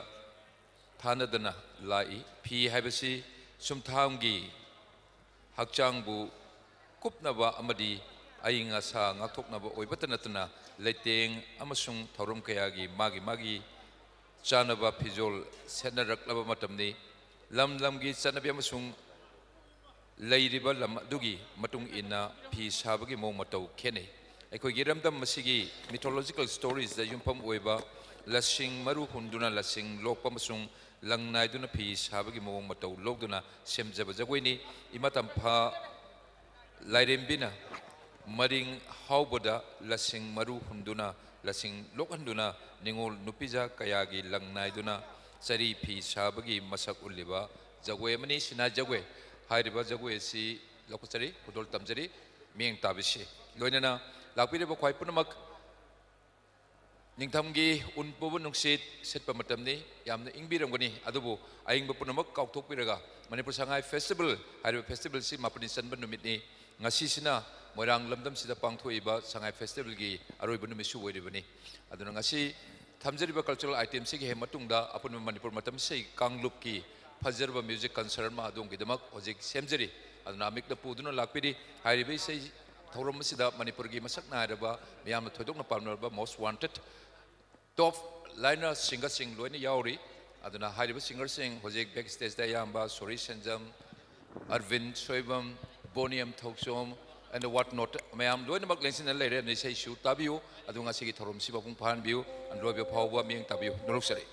ꯊꯥꯅꯗꯅ ꯂꯥꯛꯏ꯫ ꯐꯤ ꯍꯥꯏꯕꯁꯤ ꯁꯨꯝꯊꯥꯡꯒꯤ ꯍꯛꯆꯥꯡꯕꯨ ꯀꯨꯞꯅꯕ ꯑꯃꯗꯤ ꯑꯏꯪ ꯑꯁꯥ ꯉꯥꯛꯊꯣꯛꯅꯕ ꯑꯣꯏꯕꯇ ꯅꯠꯇꯅ ꯂꯩꯇꯦꯡ ꯑꯃꯁꯨꯡ ꯊꯧꯔꯝ ꯀꯌꯥꯒꯤ ꯃꯥꯒꯤ ꯃꯥꯒꯤ ꯆꯥꯅꯕ ꯐꯤꯖꯣꯜ ꯁꯦꯠꯅꯔꯛꯂꯕ ꯃꯇꯝꯅꯤ꯫ ꯂꯝ ꯂꯝꯒꯤ ꯆꯠꯅꯕꯤ ꯑꯃꯁꯨꯡ ꯂꯩꯔꯤꯕ ꯂꯝ ꯑꯗꯨꯒꯤ ꯃꯇꯨꯡ ꯏꯟꯅ ꯐꯤ ꯁꯥꯕꯒꯤ ꯃꯑꯣꯡ ꯃꯇꯧ ꯈꯦꯠꯅꯩ꯫ ꯑꯩꯈꯣꯏꯒꯤ ꯏꯔꯝꯗꯝ ꯑꯁꯤꯒꯤ mythological storiesꯗ ꯌꯨꯝꯐꯝ ꯑꯣꯏꯕ ꯂꯁꯤꯡ ꯃꯔꯨ ꯍꯨꯟꯗꯨꯅ ꯂꯁꯤꯡ ꯂꯣꯛꯄ ꯑꯃꯁꯨꯡ ꯂꯪ ꯅꯥꯏꯗꯨꯅ ꯐꯤ ꯁꯥꯕꯒꯤ ꯃꯑꯣꯡ ꯃꯇꯧ ꯂꯧꯗꯨꯅ ꯁꯦꯝꯖꯕ ꯖꯒꯣꯏꯅꯤ꯫ ꯏꯃꯥ ꯇꯝꯐꯥ ꯂꯥꯏꯔꯦꯝꯕꯤꯅ ꯃꯔꯤꯡ ꯍꯥꯎꯕꯗ ꯂꯁꯤꯡ ꯃꯔꯨ ꯍꯨꯟꯗꯨꯅ, ꯂꯁꯤꯡ ꯂꯣꯛꯍꯟꯗꯨꯅ ꯅꯤꯉꯣꯜ ꯅꯨꯄꯤꯖꯥ ꯀꯌꯥꯒꯤ ꯂꯪ ꯅꯥꯏꯗꯨꯅ ꯆꯔꯤ ꯐꯤ ꯁꯥꯕꯒꯤ ꯃꯁꯛ ꯎꯠꯂꯤꯕ ꯖꯒꯣꯏ ꯑꯃꯅꯤ, ꯁꯤꯅꯥꯏ ꯖꯒꯣꯏ꯫ ꯍꯥꯏꯔꯤꯕ ꯖꯒꯣꯏ ꯑꯁꯤ ꯂꯧꯈꯠꯆꯔꯤ, ꯈꯨꯗꯣꯜ ꯇꯝꯖꯔꯤ ꯃꯤꯠꯌꯦꯡ ꯇꯥꯕꯤꯁꯤ꯫ ꯂꯣꯏꯅꯅ ꯂꯥꯛꯄꯤꯔꯤꯕ ꯈ꯭ꯋꯥꯏ ꯄꯨꯝꯅꯃꯛ ꯅꯤꯡꯊꯝꯒꯤ ꯎꯟ ꯄꯨꯕ ꯅꯨꯡꯁꯤꯠ ꯁꯤꯠꯄ ꯃꯇꯝꯅꯤ꯫ ꯌꯥꯝꯅ ꯏꯪꯕꯤꯔꯝꯒꯅꯤ, ꯑꯗꯨꯕꯨ ꯑꯏꯪꯕ ꯄꯨꯝꯅꯃꯛ ꯀꯥꯎꯊꯣꯛꯄꯤꯔꯒ ꯃꯅꯤꯄꯨꯔ ꯁꯉꯥꯏ festival ꯍꯥꯏꯔꯤꯕ festivalꯁꯤ ꯃꯥꯄꯟꯅꯤ ꯆꯟꯕ ꯅꯨꯃꯤꯠꯅꯤ꯫ ꯉꯁꯤꯁꯤꯅ ꯃꯣꯏꯔꯥꯡ ꯂꯝꯗꯝꯁꯤꯗ ꯄꯥꯡꯊꯣꯛꯏꯕ ꯁꯉꯥꯏ festivalꯒꯤ ꯑꯔꯣꯏꯕ ꯅꯨꯃꯤꯠꯁꯨ ꯑꯣꯏꯔꯤꯕꯅꯤ꯫ ꯑꯗꯨꯅ ꯉꯁꯤ ꯊꯝꯖꯔꯤꯕ cultural itemꯁꯤꯒꯤ ꯍꯦꯛ ꯃꯇꯨꯡꯗ ꯑꯄꯨꯟꯕ ꯃꯅꯤꯄꯨꯔ ꯃꯇꯝ ꯏꯁꯩ ꯀꯥꯡꯂꯨꯞꯀꯤ ꯐꯖꯔꯕ music concert ꯑꯃ ꯑꯗꯣꯝꯒꯤꯗꯃꯛ ꯍꯧꯖꯤꯛ ꯁꯦꯝꯖꯔꯤ꯫ ꯑꯗꯨꯅ ꯑꯃꯤꯛꯅ ꯄꯨꯗꯨꯅ ꯂꯥꯛꯄꯤꯔꯤ꯫ ꯍꯥꯏꯔꯤꯕ ꯏꯁꯩ ꯊꯧꯔꯝ ꯑꯁꯤꯗ ꯃꯅꯤꯄꯨꯔꯒꯤ ꯃꯁꯛ ꯅꯥꯏꯔꯕ, ꯃꯤꯌꯥꯝꯅ ꯊꯣꯏꯗꯣꯛꯅ ꯄꯥꯝꯅꯔꯕ most wanted top liner singerꯁꯤꯡ ꯂꯣꯏꯅ ꯌꯥꯎꯔꯤ꯫ ꯑꯗꯨꯅ ꯍꯥꯏꯔꯤꯕ singerꯁꯤꯡ ꯍꯧꯖꯤꯛ backstageꯇ ꯑꯌꯥꯝꯕ Sori Senjam, Arbin Soibam, Boni M Thouchom, and what not ꯃꯌꯥꯝ ꯂꯣꯏꯅꯃꯛ ꯂꯦꯡꯁꯤꯟꯅ ꯂꯩꯔꯦ꯫ ꯑꯗꯨꯅ ꯏꯁꯩꯁꯨ ꯇꯥꯕꯤꯌꯨ꯫ ꯑꯗꯨ ꯉꯁꯤꯒꯤ ꯊꯧꯔꯝꯁꯤ ꯃꯄꯨꯡ ꯐꯥꯍꯟꯕꯤꯌꯨ꯫ ꯂꯣꯏꯕ ꯐꯥꯎꯕ ꯃꯤꯠꯌꯦꯡ ꯇꯥꯕꯤꯌꯨ꯫ ꯅꯣꯂꯨꯛꯆꯔꯤ꯫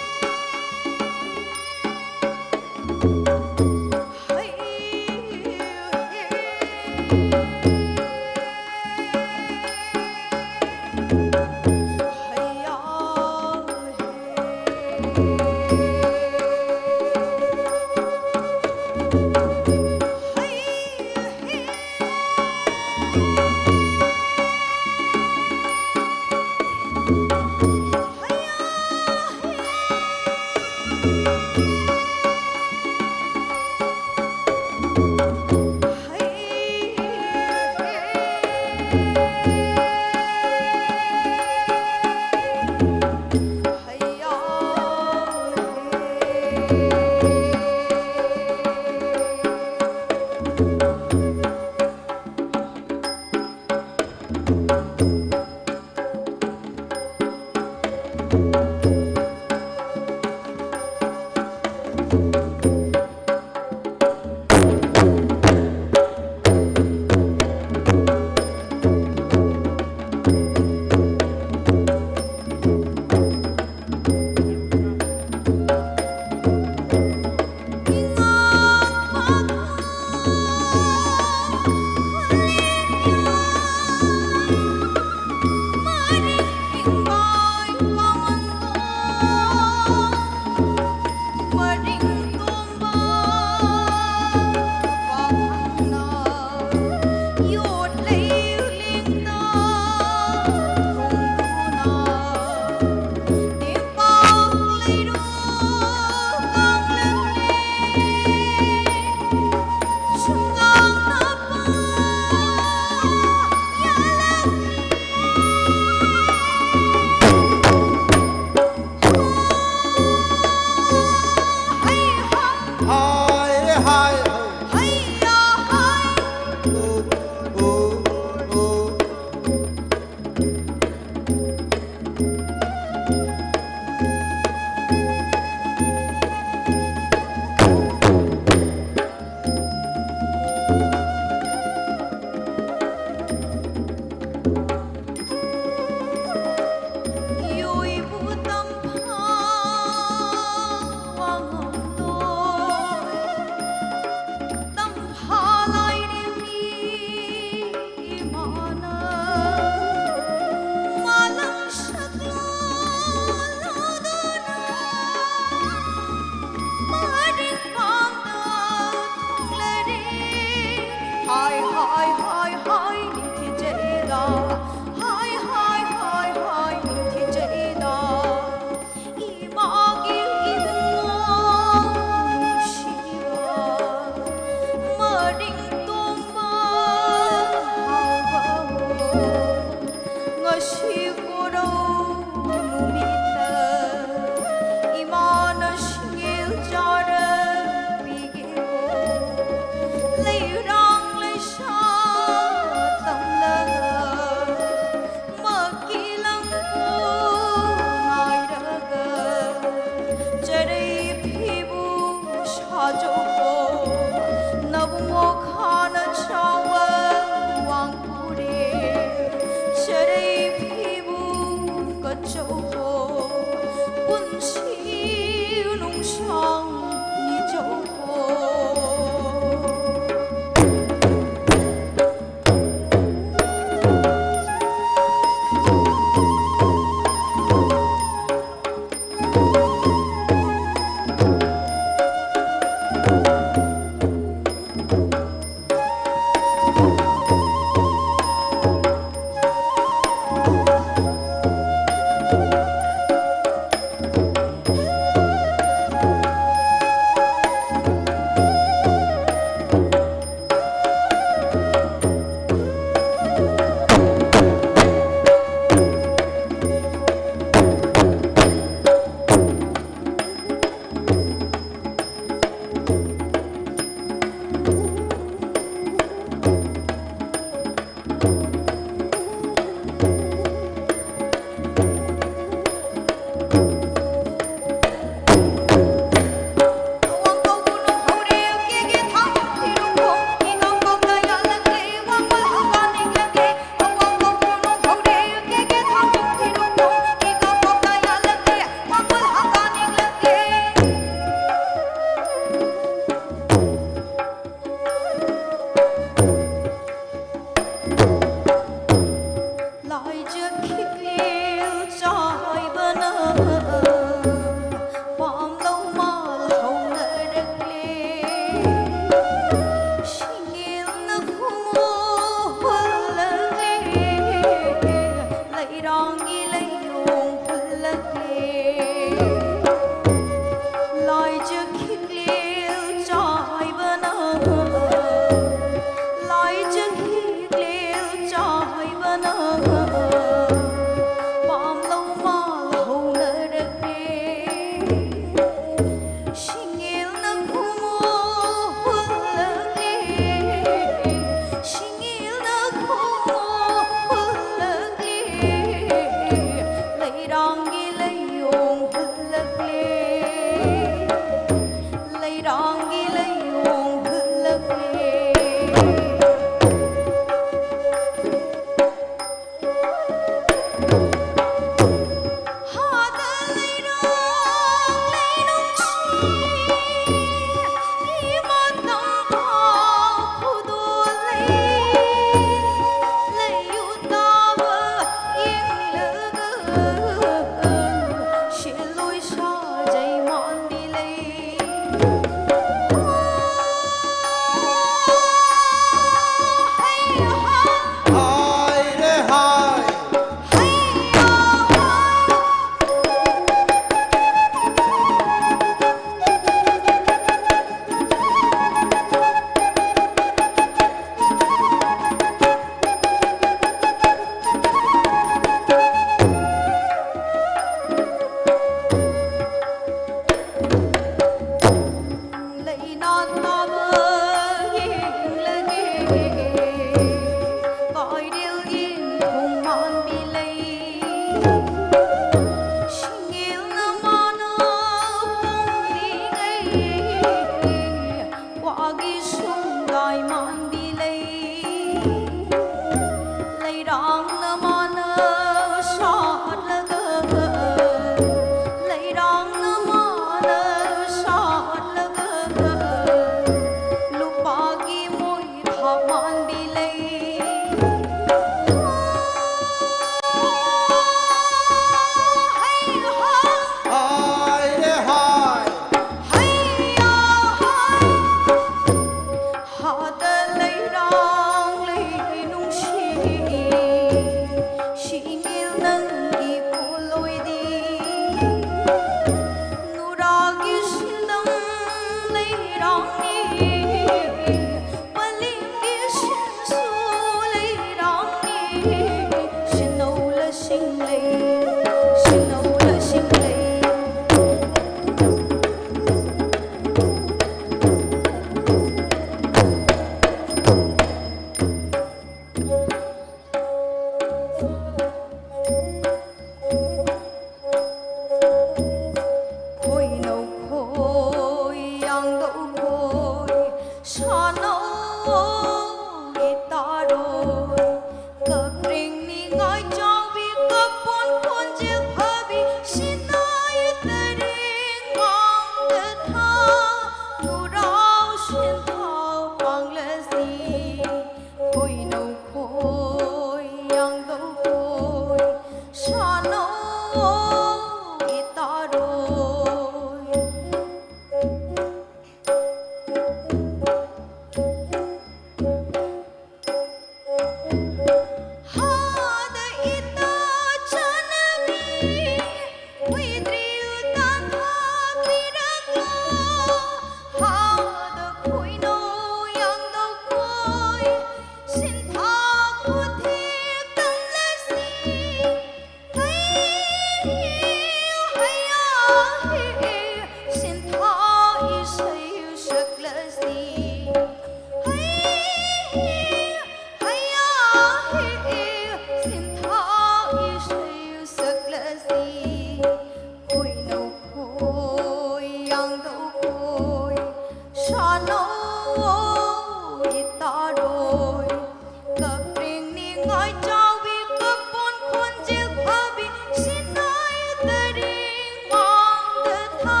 ꯆꯥꯎꯕꯤ ꯀꯞꯄꯣꯟ ꯈꯣꯟꯖꯦꯜ ꯐꯕꯤ ꯁꯤꯟꯅꯥꯏ ꯇꯔꯦꯡ ꯃꯥꯡꯗ ꯊꯥ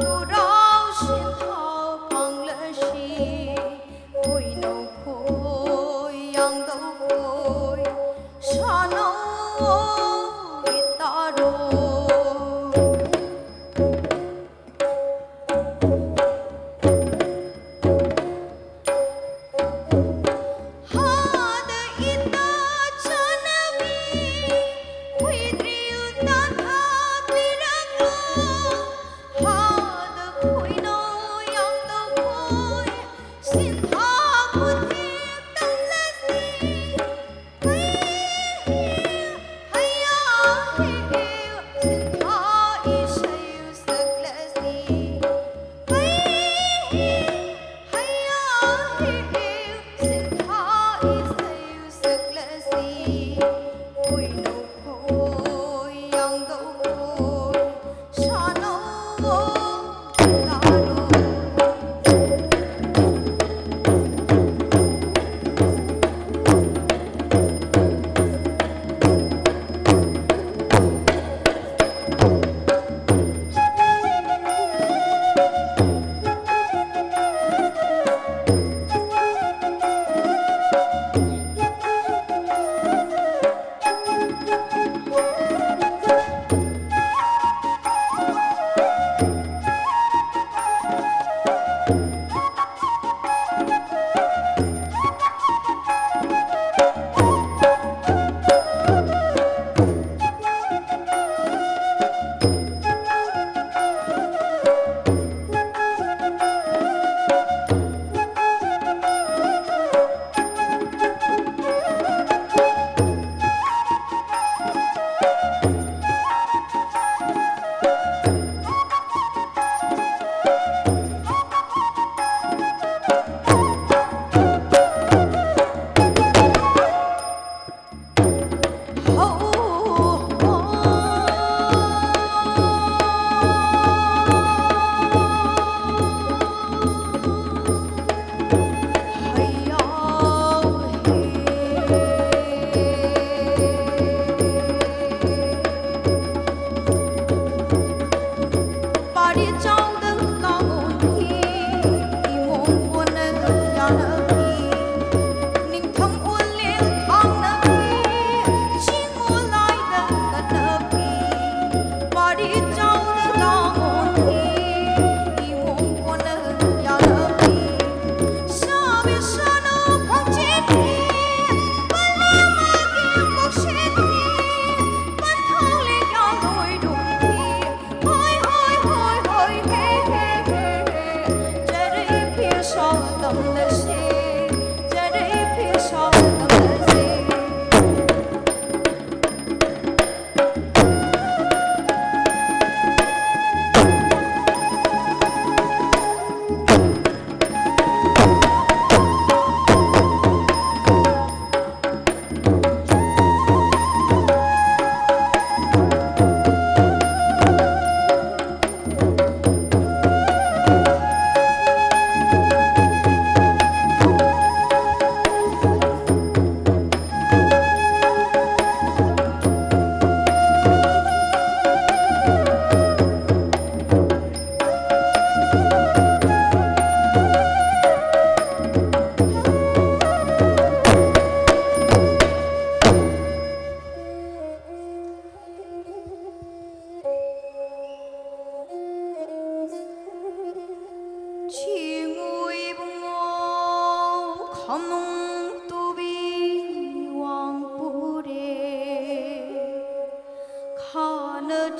ꯅꯨꯔꯥꯎ ꯁꯦꯟꯊꯥꯎ ꯄꯥꯡꯂꯁꯤ ꯈꯣꯏꯅꯧ ꯈꯣꯏ ꯌꯥꯡꯗꯧ ꯈꯣꯏ ꯁꯥꯅꯧ ꯒꯤꯇꯥꯔꯣ꯫ ꯍꯥꯗ ꯏꯇꯥ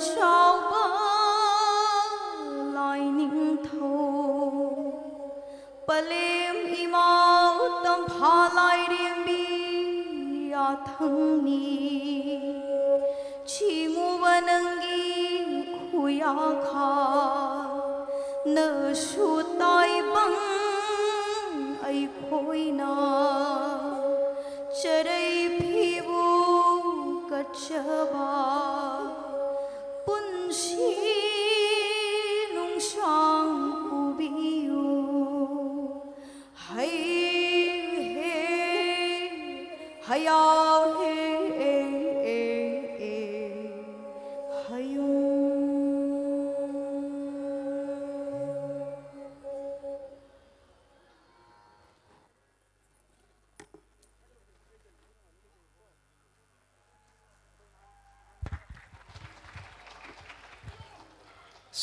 ꯆꯥꯎꯕ ꯂꯥꯏꯅꯤꯡꯊꯧ ꯄꯂꯦꯝ ꯏꯃꯥꯎ ꯇꯝꯐꯥ ꯂꯥꯏꯔꯦꯝꯕꯤ ꯌꯥꯊꯪꯅꯤ꯫ ꯆꯤꯡꯉꯨꯕ ꯅꯪꯒꯤ ꯈꯨꯌꯥꯈꯥ ꯅꯁꯨ ꯇꯥꯏꯕꯪ ꯑꯩꯈꯣꯏꯅ ꯆꯔꯩ ꯐꯤꯕꯨ ꯀꯠꯆꯕ ꯄꯨꯟꯁꯤ ꯅꯨꯡꯁꯥꯡ ꯄꯨꯕꯤꯌꯨ꯫ ꯍꯩ ꯍꯦ ꯍꯌꯥꯎ ꯍꯦ ꯑꯦ ꯑꯦ ꯑꯦ ꯍꯌꯨꯝ꯫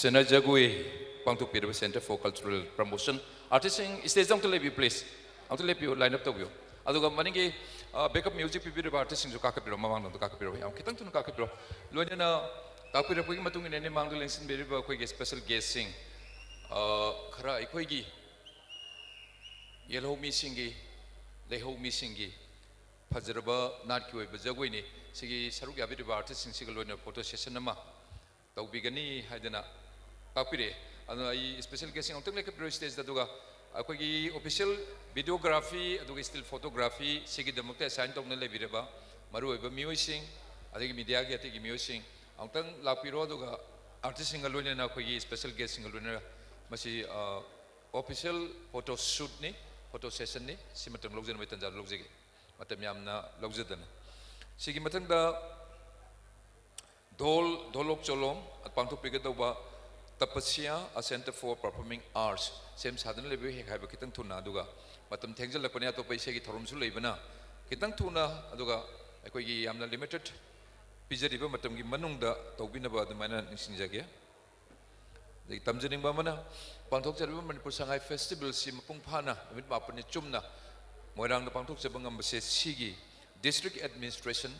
ꯁꯦꯟꯅ ꯖꯒꯣꯏ ꯄꯥꯡꯊꯣꯛꯄꯤꯔꯤꯕ Centre for Cultural Promotion artistꯁꯤꯡ stage ꯑꯃꯨꯛꯇ ꯂꯦꯞꯄꯤꯌꯨ please. ꯑꯃꯨꯛꯇ ꯂꯦꯞꯄꯤꯌꯨ, line up ꯇꯧꯕꯤꯌꯨ꯫ ꯑꯗꯨꯒ ꯃꯅꯤꯡꯒꯤ backup music ꯄꯤꯕꯤꯔꯤꯕ artistꯁꯤꯡꯁꯨ ꯀꯥꯈꯠꯄꯤꯔꯣ, ꯃꯃꯥꯡꯂꯣꯝꯗ ꯀꯥꯈꯠꯄꯤꯔꯣ, ꯌꯥꯝ ꯈꯤꯇꯪ ꯊꯨꯅ ꯀꯥꯈꯠꯄꯤꯔꯣ꯫ ꯂꯣꯏꯅꯅ ꯇꯥꯛꯄꯤꯔꯛꯄꯒꯤ ꯃꯇꯨꯡ ꯏꯟꯅꯅꯦ ꯃꯥꯡꯗ ꯂꯦꯡꯁꯤꯟꯕꯤꯔꯤꯕ ꯑꯩꯈꯣꯏꯒꯤ special guestꯁꯤꯡ, ꯑ, ꯈꯔ ꯑꯩꯈꯣꯏꯒꯤ ꯌꯦꯜꯍꯧ ꯃꯤꯁꯤꯡꯒꯤ, ꯂꯩꯍꯧ ꯃꯤꯁꯤꯡꯒꯤ ꯐꯖꯔꯕ ꯅꯥꯠꯀꯤ ꯑꯣꯏꯕ ꯖꯒꯣꯏꯅꯤ꯫ ꯁꯤꯒꯤ ꯁꯔꯨꯛ ꯌꯥꯕꯤꯔꯤꯕ artistꯁꯤꯡꯁꯤꯒ ꯂꯣꯏꯅꯅ photo session ꯑꯃ ꯇꯧꯕꯤꯒꯅꯤ ꯍꯥꯏꯗꯅ ꯇꯥꯛꯄꯤꯔꯛꯑꯦ꯫ ꯑꯗꯨꯅ ꯑꯩ special guestꯁꯤꯡ ꯑꯃꯨꯛꯇꯪ ꯂꯦꯞꯈꯠꯄꯤꯔꯣ stageꯇ, ꯑꯗꯨꯒ ꯑꯩꯈꯣꯏꯒꯤ official videography ꯑꯗꯨꯒ still photography ꯁꯤꯒꯤꯗꯃꯛꯇ assign ꯇꯧꯅ ꯂꯩꯕꯤꯔꯕ ꯃꯔꯨꯑꯣꯏꯕ ꯃꯤꯑꯣꯏꯁꯤꯡ, ꯑꯗꯒꯤ mediaꯒꯤ ꯑꯇꯩꯒꯤ ꯃꯤꯑꯣꯏꯁꯤꯡ ꯑꯃꯨꯛꯇꯪ ꯂꯥꯛꯄꯤꯔꯣ, ꯑꯗꯨꯒ artistꯁꯤꯡꯒ ꯂꯣꯏꯅꯅ ꯑꯩꯈꯣꯏꯒꯤ special guestꯁꯤꯡꯒ ꯂꯣꯏꯅꯅ ꯃꯁꯤ, ꯑ, official photo shootꯅꯤ, photo sessionꯅꯤ, ꯁꯤꯃꯇꯪ ꯂꯧꯖꯅꯕꯒꯤ ꯇꯥꯟꯖꯥꯗꯨ ꯂꯧꯖꯒꯦ꯫ ꯃꯇꯝ ꯌꯥꯝꯅ ꯂꯧꯖꯗꯅ꯫ ꯁꯤꯒꯤ ꯃꯊꯪꯗ ꯙꯣꯜ, ꯙꯣꯂꯣꯛ ꯆꯣꯂꯣꯝ ꯄꯥꯡꯊꯣꯛꯄꯤꯒꯗꯧꯕ Tapasya, a Centre for Performing Arts, ꯁꯦꯝ ꯁꯥꯗꯨꯅ ꯂꯩꯕꯤꯌꯨ꯫ ꯍꯦꯛ ꯍꯥꯏꯕ ꯈꯤꯇꯪ ꯊꯨꯅ, ꯑꯗꯨꯒ ꯃꯇꯝ ꯊꯦꯡꯖꯤꯜꯂꯛꯄꯅꯦ, ꯑꯇꯣꯞꯄ ꯏꯁꯩꯒꯤ ꯊꯧꯔꯝꯁꯨ ꯂꯩꯕꯅ ꯈꯤꯇꯪ ꯊꯨꯅ, ꯑꯗꯨꯒ ꯑꯩꯈꯣꯏꯒꯤ ꯌꯥꯝꯅ limited ꯄꯤꯖꯔꯤꯕ ꯃꯇꯝꯒꯤ ꯃꯅꯨꯡꯗ ꯇꯧꯕꯤꯅꯕ ꯑꯗꯨꯃꯥꯏꯅ ꯅꯤꯡꯁꯤꯡꯖꯒꯦ꯫ ꯑꯗꯒꯤ ꯇꯝꯖꯅꯤꯡꯕ ꯑꯃꯅ, ꯄꯥꯡꯊꯣꯛꯆꯔꯤꯕ ꯃꯅꯤꯄꯨꯔ ꯁꯉꯥꯏ ꯐꯦꯁꯇꯤꯚꯦꯜꯁꯤ ꯃꯄꯨꯡ ꯐꯥꯅ ꯅꯨꯃꯤꯠ ꯃꯥꯄꯟꯅꯤ ꯆꯨꯝꯅ ꯃꯣꯏꯔꯥꯡꯗ ꯄꯥꯡꯊꯣꯛꯆꯕ ꯉꯝꯕꯁꯦ ꯁꯤꯒꯤ district administration,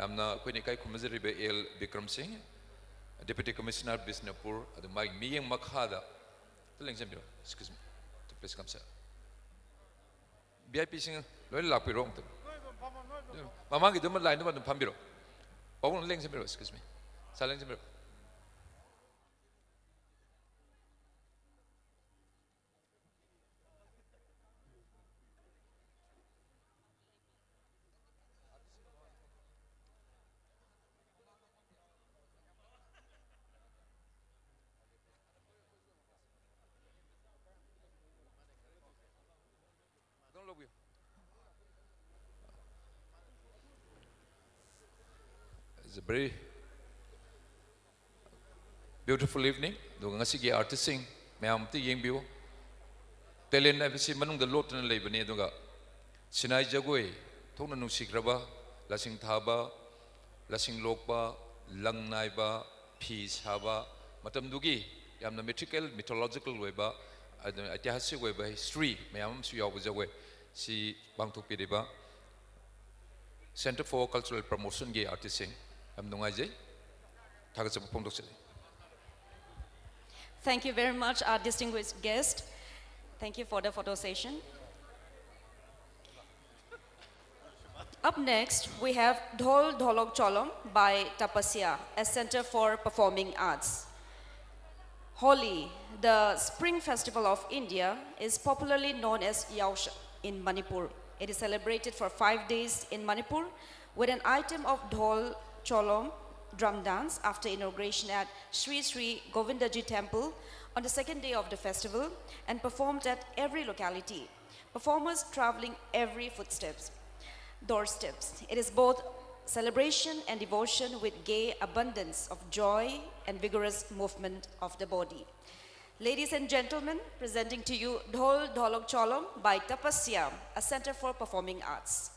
ꯌꯥꯝꯅ ꯑꯩꯈꯣꯏꯅ ꯏꯀꯥꯏ ꯈꯨꯝꯅꯖꯔꯤꯕ ꯑꯦꯜ ꯕꯤꯀ꯭ꯔꯝ ꯁꯤꯡ, Deputy Commissioner ꯕꯤꯁꯅꯨꯄꯨꯔ, ꯑꯗꯨ ꯃꯥꯒꯤ ꯃꯤꯠꯌꯦꯡ ꯃꯈꯥꯗ ꯑꯝꯇ ꯂꯦꯡꯁꯤꯟꯕꯤꯔꯣ꯫ Excuse me. Please come, sir. V I ꯄꯤꯁꯤꯡ ꯂꯣꯏꯅ ꯂꯥꯛꯄꯤꯔꯣ ꯑꯃꯨꯛꯇ꯫ ꯃꯃꯥꯡꯒꯤꯗꯨꯃ, ꯂꯥꯏꯟꯗꯨꯃ ꯑꯗꯨꯝ ꯐꯝꯕꯤꯔꯣ꯫ ꯄꯥꯕꯨꯡ ꯂꯦꯡꯁꯤꯟꯕꯤꯔꯣ, excuse me. Sir, ꯂꯦꯡꯁꯤꯟꯕꯤꯔꯣ꯫ It's a very beautiful evening. ꯑꯗꯨꯒ ꯉꯁꯤꯒꯤ ꯑꯥꯔꯇꯤꯁꯁꯤꯡ ꯃꯌꯥꯝ ꯑꯝꯇ ꯌꯦꯡꯕꯤꯌꯨ꯫ ꯇꯦꯂꯦꯟ ꯍꯥꯏꯕꯁꯤ ꯃꯅꯨꯡꯗ ꯂꯣꯠꯇꯨꯅ ꯂꯩꯕꯅꯤ꯫ ꯑꯗꯨꯒ ꯁꯤꯅꯥꯏ ꯖꯒꯣꯏ, ꯊꯣꯛꯅ ꯅꯨꯡꯁꯤꯈ꯭ꯔꯕ, ꯂꯁꯤꯡ ꯊꯥꯕ, ꯂꯁꯤꯡ ꯂꯣꯛꯄ, ꯂꯪ ꯅꯥꯏꯕ, ꯐꯤ ꯁꯥꯕ, ꯃꯇꯝꯗꯨꯒꯤ ꯌꯥꯝꯅ mythical, mythological ꯑꯣꯏꯕ, ꯑꯗꯨꯅ ꯑꯩꯇꯤꯍꯥꯁꯤꯛ ꯑꯣꯏꯕ history ꯃꯌꯥꯝ ꯑꯃꯁꯨ ꯌꯥꯎꯕ ꯖꯒꯣꯏ ꯁꯤ ꯄꯥꯡꯊꯣꯛꯄꯤꯔꯤꯕ Centre for Cultural Promotionꯒꯤ ꯑꯥꯔꯇꯤꯁꯁꯤꯡ, ꯌꯥꯝ ꯅꯨꯡꯉꯥꯏꯖꯩ, ꯊꯥꯒꯠꯆꯕ ꯐꯣꯡꯗꯣꯛꯆꯔꯤ꯫ Thank you very much, our distinguished guest. Thank you for the photo session. Up next, we have Dhol Dholok Cholom by Tapasya, a center for performing arts. Holi, the spring festival of India, is popularly known as Yaosha in Manipur. It is celebrated for five days in Manipur with an item of Dhol Cholom drum dance after inauguration at Sri Sri Govindaji Temple on the second day of the festival and performed at every locality. Performers traveling every footsteps, doorsteps. It is both celebration and devotion with gay abundance of joy and vigorous movement of the body. Ladies and gentlemen, presenting to you Dhol Dholok Cholom by Tapasya, a center for performing arts.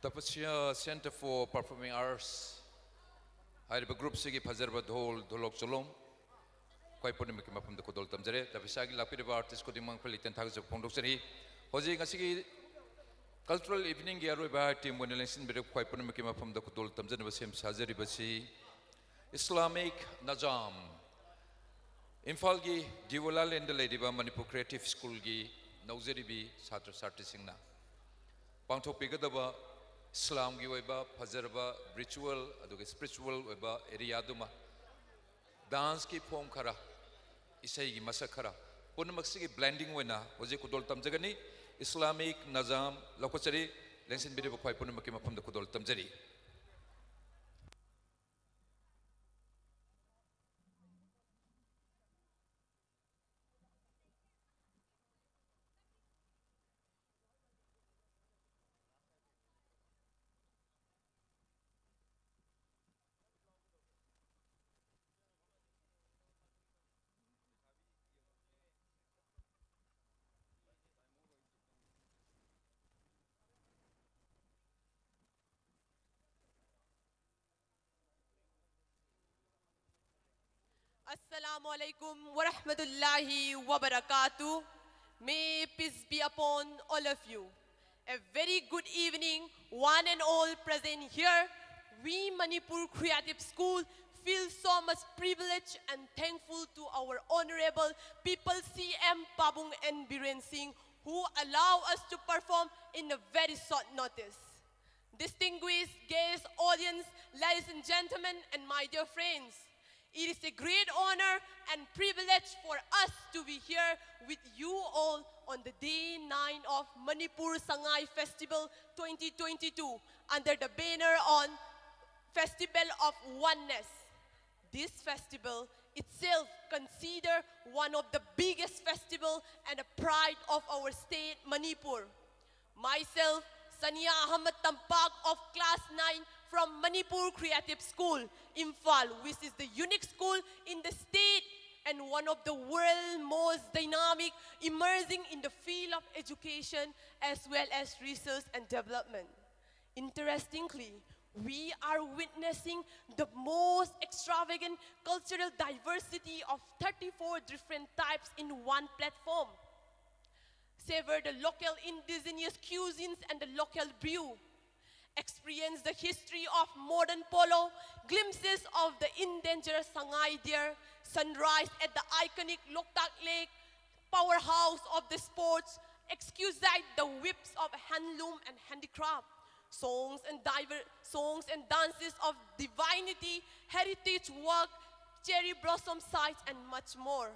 Tapasya Center for Performing Arts ꯍꯥꯏꯔꯤꯕ group ꯁꯤꯒꯤ ꯐꯖꯔꯕ ꯙꯣꯜ, ꯙꯣꯂꯣꯛ, ꯆꯣꯂꯣꯝ, ꯈ꯭ꯋꯥꯏ ꯄꯨꯝꯅꯃꯛꯀꯤ ꯃꯐꯝꯗ ꯈꯨꯗꯣꯜ ꯇꯝꯖꯔꯤ꯫ ꯇꯄꯁ꯭ꯌꯥꯒꯤ ꯂꯥꯛꯄꯤꯔꯤꯕ artist ꯈꯨꯗꯤꯡꯃꯛ ꯃꯈꯣꯏ ꯂꯩꯇꯦꯡ ꯊꯥꯒꯠꯆꯕ ꯐꯣꯡꯗꯣꯛꯆꯔꯤ꯫ ꯍꯧꯖꯤꯛ ꯉꯁꯤꯒꯤ cultural evening ꯒꯤ ꯑꯔꯣꯏꯕ team ꯑꯣꯏꯅ ꯂꯦꯡꯁꯤꯟꯕꯤꯔꯤꯕ ꯈ꯭ꯋꯥꯏ ꯄꯨꯝꯅꯃꯛꯀꯤ ꯃꯐꯝꯗ ꯈꯨꯗꯣꯜ ꯇꯝꯖꯅꯕ ꯁꯦꯝ ꯁꯥꯖꯔꯤꯕꯁꯤ Islamic Nazam, ꯏꯝꯐꯥꯜꯒꯤ ꯗꯤꯋꯣꯂꯥ ꯂꯦꯟꯗ ꯂꯩꯔꯤꯕ ꯃꯅꯤꯄꯨꯔ Creative School ꯒꯤ ꯅꯧꯖꯔꯤꯕꯤ ꯁꯥꯇ꯭ꯔ ꯁꯥꯇ꯭ꯔꯤꯁꯤꯡꯅ ꯄꯥꯡꯊꯣꯛꯄꯤꯒꯗꯕ ꯏꯁꯂꯥꯝꯒꯤ ꯑꯣꯏꯕ ꯐꯖꯔꯕ ritual ꯑꯗꯨꯒ spiritual ꯑꯣꯏꯕ area ꯗꯨꯃ, dance ꯀꯤ form ꯈꯔ, ꯏꯁꯩꯒꯤ ꯃꯁꯛ ꯈꯔ, ꯄꯨꯝꯅꯃꯛꯁꯤꯒꯤ blending ꯑꯣꯏꯅ ꯍꯧꯖꯤꯛ ꯈꯨꯗꯣꯜ ꯇꯝꯖꯒꯅꯤ꯫ Islamic Nazam ꯂꯧꯈꯠꯆꯔꯤ꯫ ꯂꯦꯡꯁꯤꯟꯕꯤꯔꯤꯕ ꯈ꯭ꯋꯥꯏ ꯄꯨꯝꯅꯃꯛꯀꯤ ꯃꯐꯝꯗ ꯈꯨꯗꯣꯜ ꯇꯝꯖꯔꯤ꯫ Assalamu alaikum wa rahmatullahi wa barakatuh. May peace be upon all of you. A very good evening, one and all present here. We Manipur Creative School feel so much privileged and thankful to our Honorable People C M Pabung N Biren Singh, who allow us to perform in a very short notice. Distinguished guests, audience, ladies and gentlemen, and my dear friends, it is a great honor and privilege for us to be here with you all on the day nine of Manipur Sangai Festival twenty twenty-two under the banner on Festival of Oneness. This festival itself considered one of the biggest festival and a pride of our state, Manipur. Myself, Sania Ahmed Tampak of class nine from Manipur Creative School, Imphal, which is the unique school in the state and one of the world most dynamic, emerging in the field of education as well as research and development. Interestingly, we are witnessing the most extravagant cultural diversity of thirty-four different types in one platform. Savor the local indigenous cuisines and the local brew. Experience the history of modern polo, glimpses of the endangered Sangai deer, sunrise at the iconic Loktak Lake, powerhouse of the sports, exquisite the whips of handloom and handicraft, songs and diver-, songs and dances of divinity, heritage work, cherry blossom sites, and much more.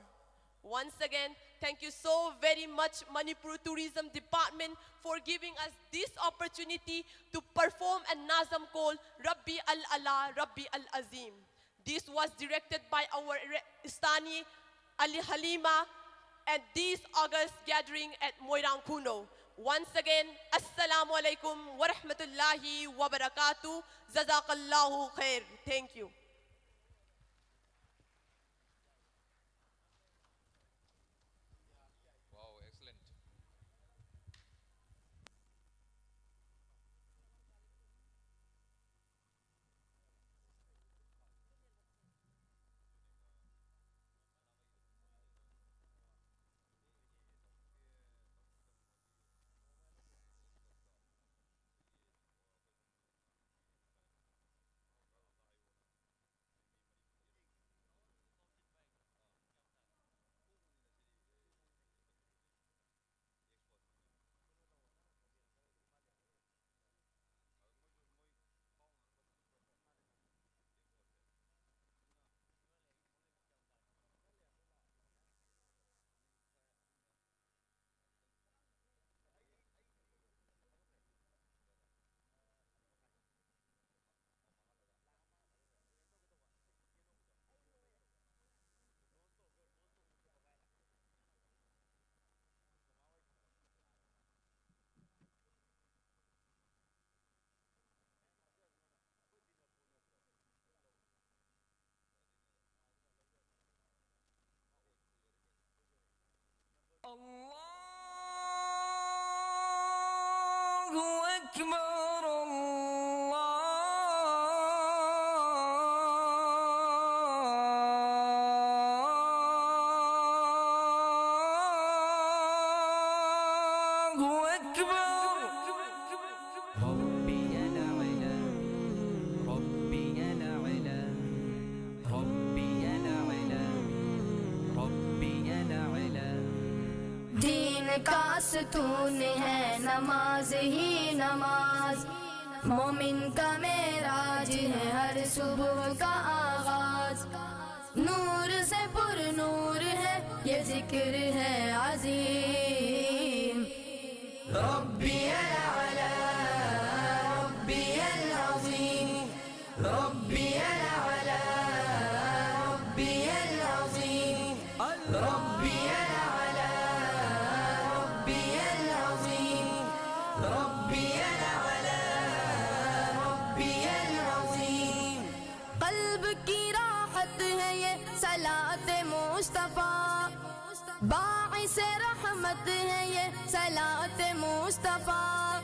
Once again, thank you so very much, Manipur Tourism Department, for giving us this opportunity to perform a nazam called Rabbi Al Ala, Rabbi Al Azim. This was directed by our re-, Stani Ali Halima at this August gathering at Moirang Kuno. Once again, Assalamu alaikum wa rahmatullahi wa barakatuh. Jazakallahu khair. Thank you. Wow, excellent. الله أكبر. أكبر. ربي الأعلى، ربي الأعلى، ربي الأعلى، ربي الأعلى. دین کا ستون ہے نماز ہی نماز، مومن کا معراج ہے ہر صبح کا آغاز۔ نور سے پر نور ہے، یہ ذکر ہے عظیم۔ ربي الأعلى، ربي العظيم، ربي الأعلى، ربي العظيم، ربي الأعلى، ربي العظيم، ربي الأعلى، ربي العظيم۔ قلب کی راحت ہے یہ صلاۃ مصطفیٰ، باعث رحمت ہے یہ صلاۃ مصطفیٰ۔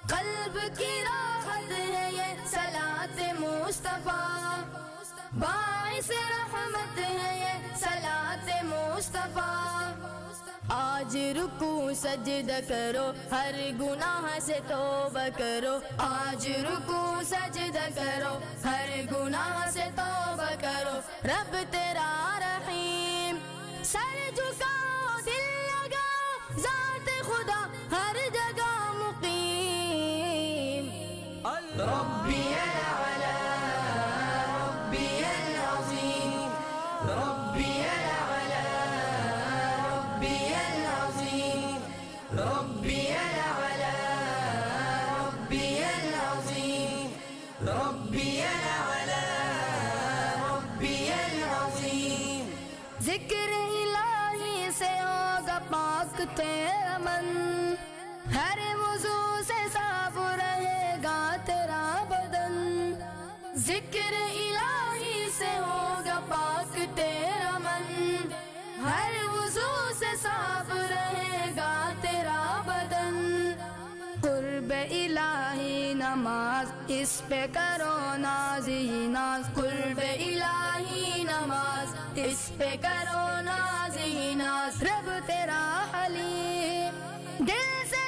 قلب کی راحت ہے یہ صلاۃ مصطفیٰ، باعث رحمت ہے یہ صلاۃ مصطفیٰ۔ آج رکوع سجدہ کرو، ہر گناہ سے توبہ کرو۔ آج رکوع سجدہ کرو، ہر گناہ سے توبہ کرو۔ رب تیرا رحیم، سر جھکاؤ، دل لگاؤ، ذات خدا ہر جگہ مقیم۔ ربي الأعلى، ربي العظيم، ربي الأعلى، ربي العظيم، ربي الأعلى، ربي العظيم، ربي الأعلى، ربي العظيم۔ ذکر الٰہی سے ہوگا پاک تیرا من، ہر وضو سے صاف رہے گا تیرا بدن۔ ذکر الٰہی سے ہوگا پاک تیرا من، ہر وضو سے صاف رہے گا تیرا بدن۔ قرب الٰہی نماز، اس پہ کرو ناز ہی ناز۔ قرب الٰہی نماز، اس پہ کرو ناز ہی ناز۔ رب تیرا حلیم، دل سے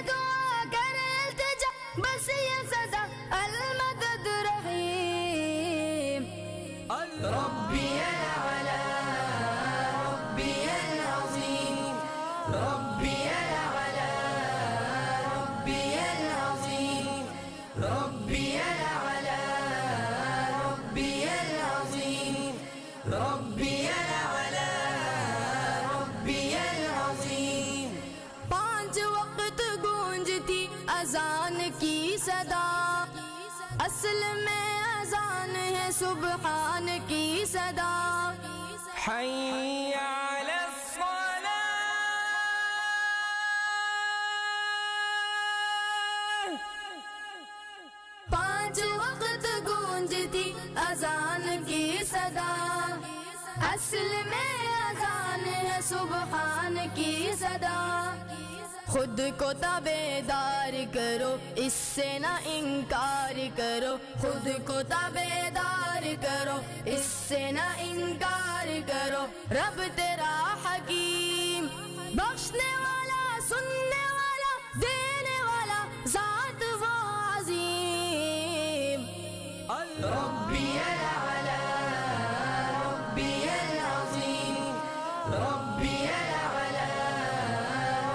اذان کی صدا، اصل میں اذان ہے سبحان کی صدا۔ حی علی الصلاۃ۔ پانچ وقت گونجتی اذان کی صدا، اصل میں اذان ہے سبحان کی صدا۔ خود کو تابعدار کرو، اس سے نہ انکار کرو۔ خود کو تابعدار کرو، اس سے نہ انکار کرو۔ رب تیرا حکیم، بخشنے والا، سننے والا، دینے والا، ذات وہ عظیم۔ ربی الاعلی، ربی العظیم، ربی الاعلی،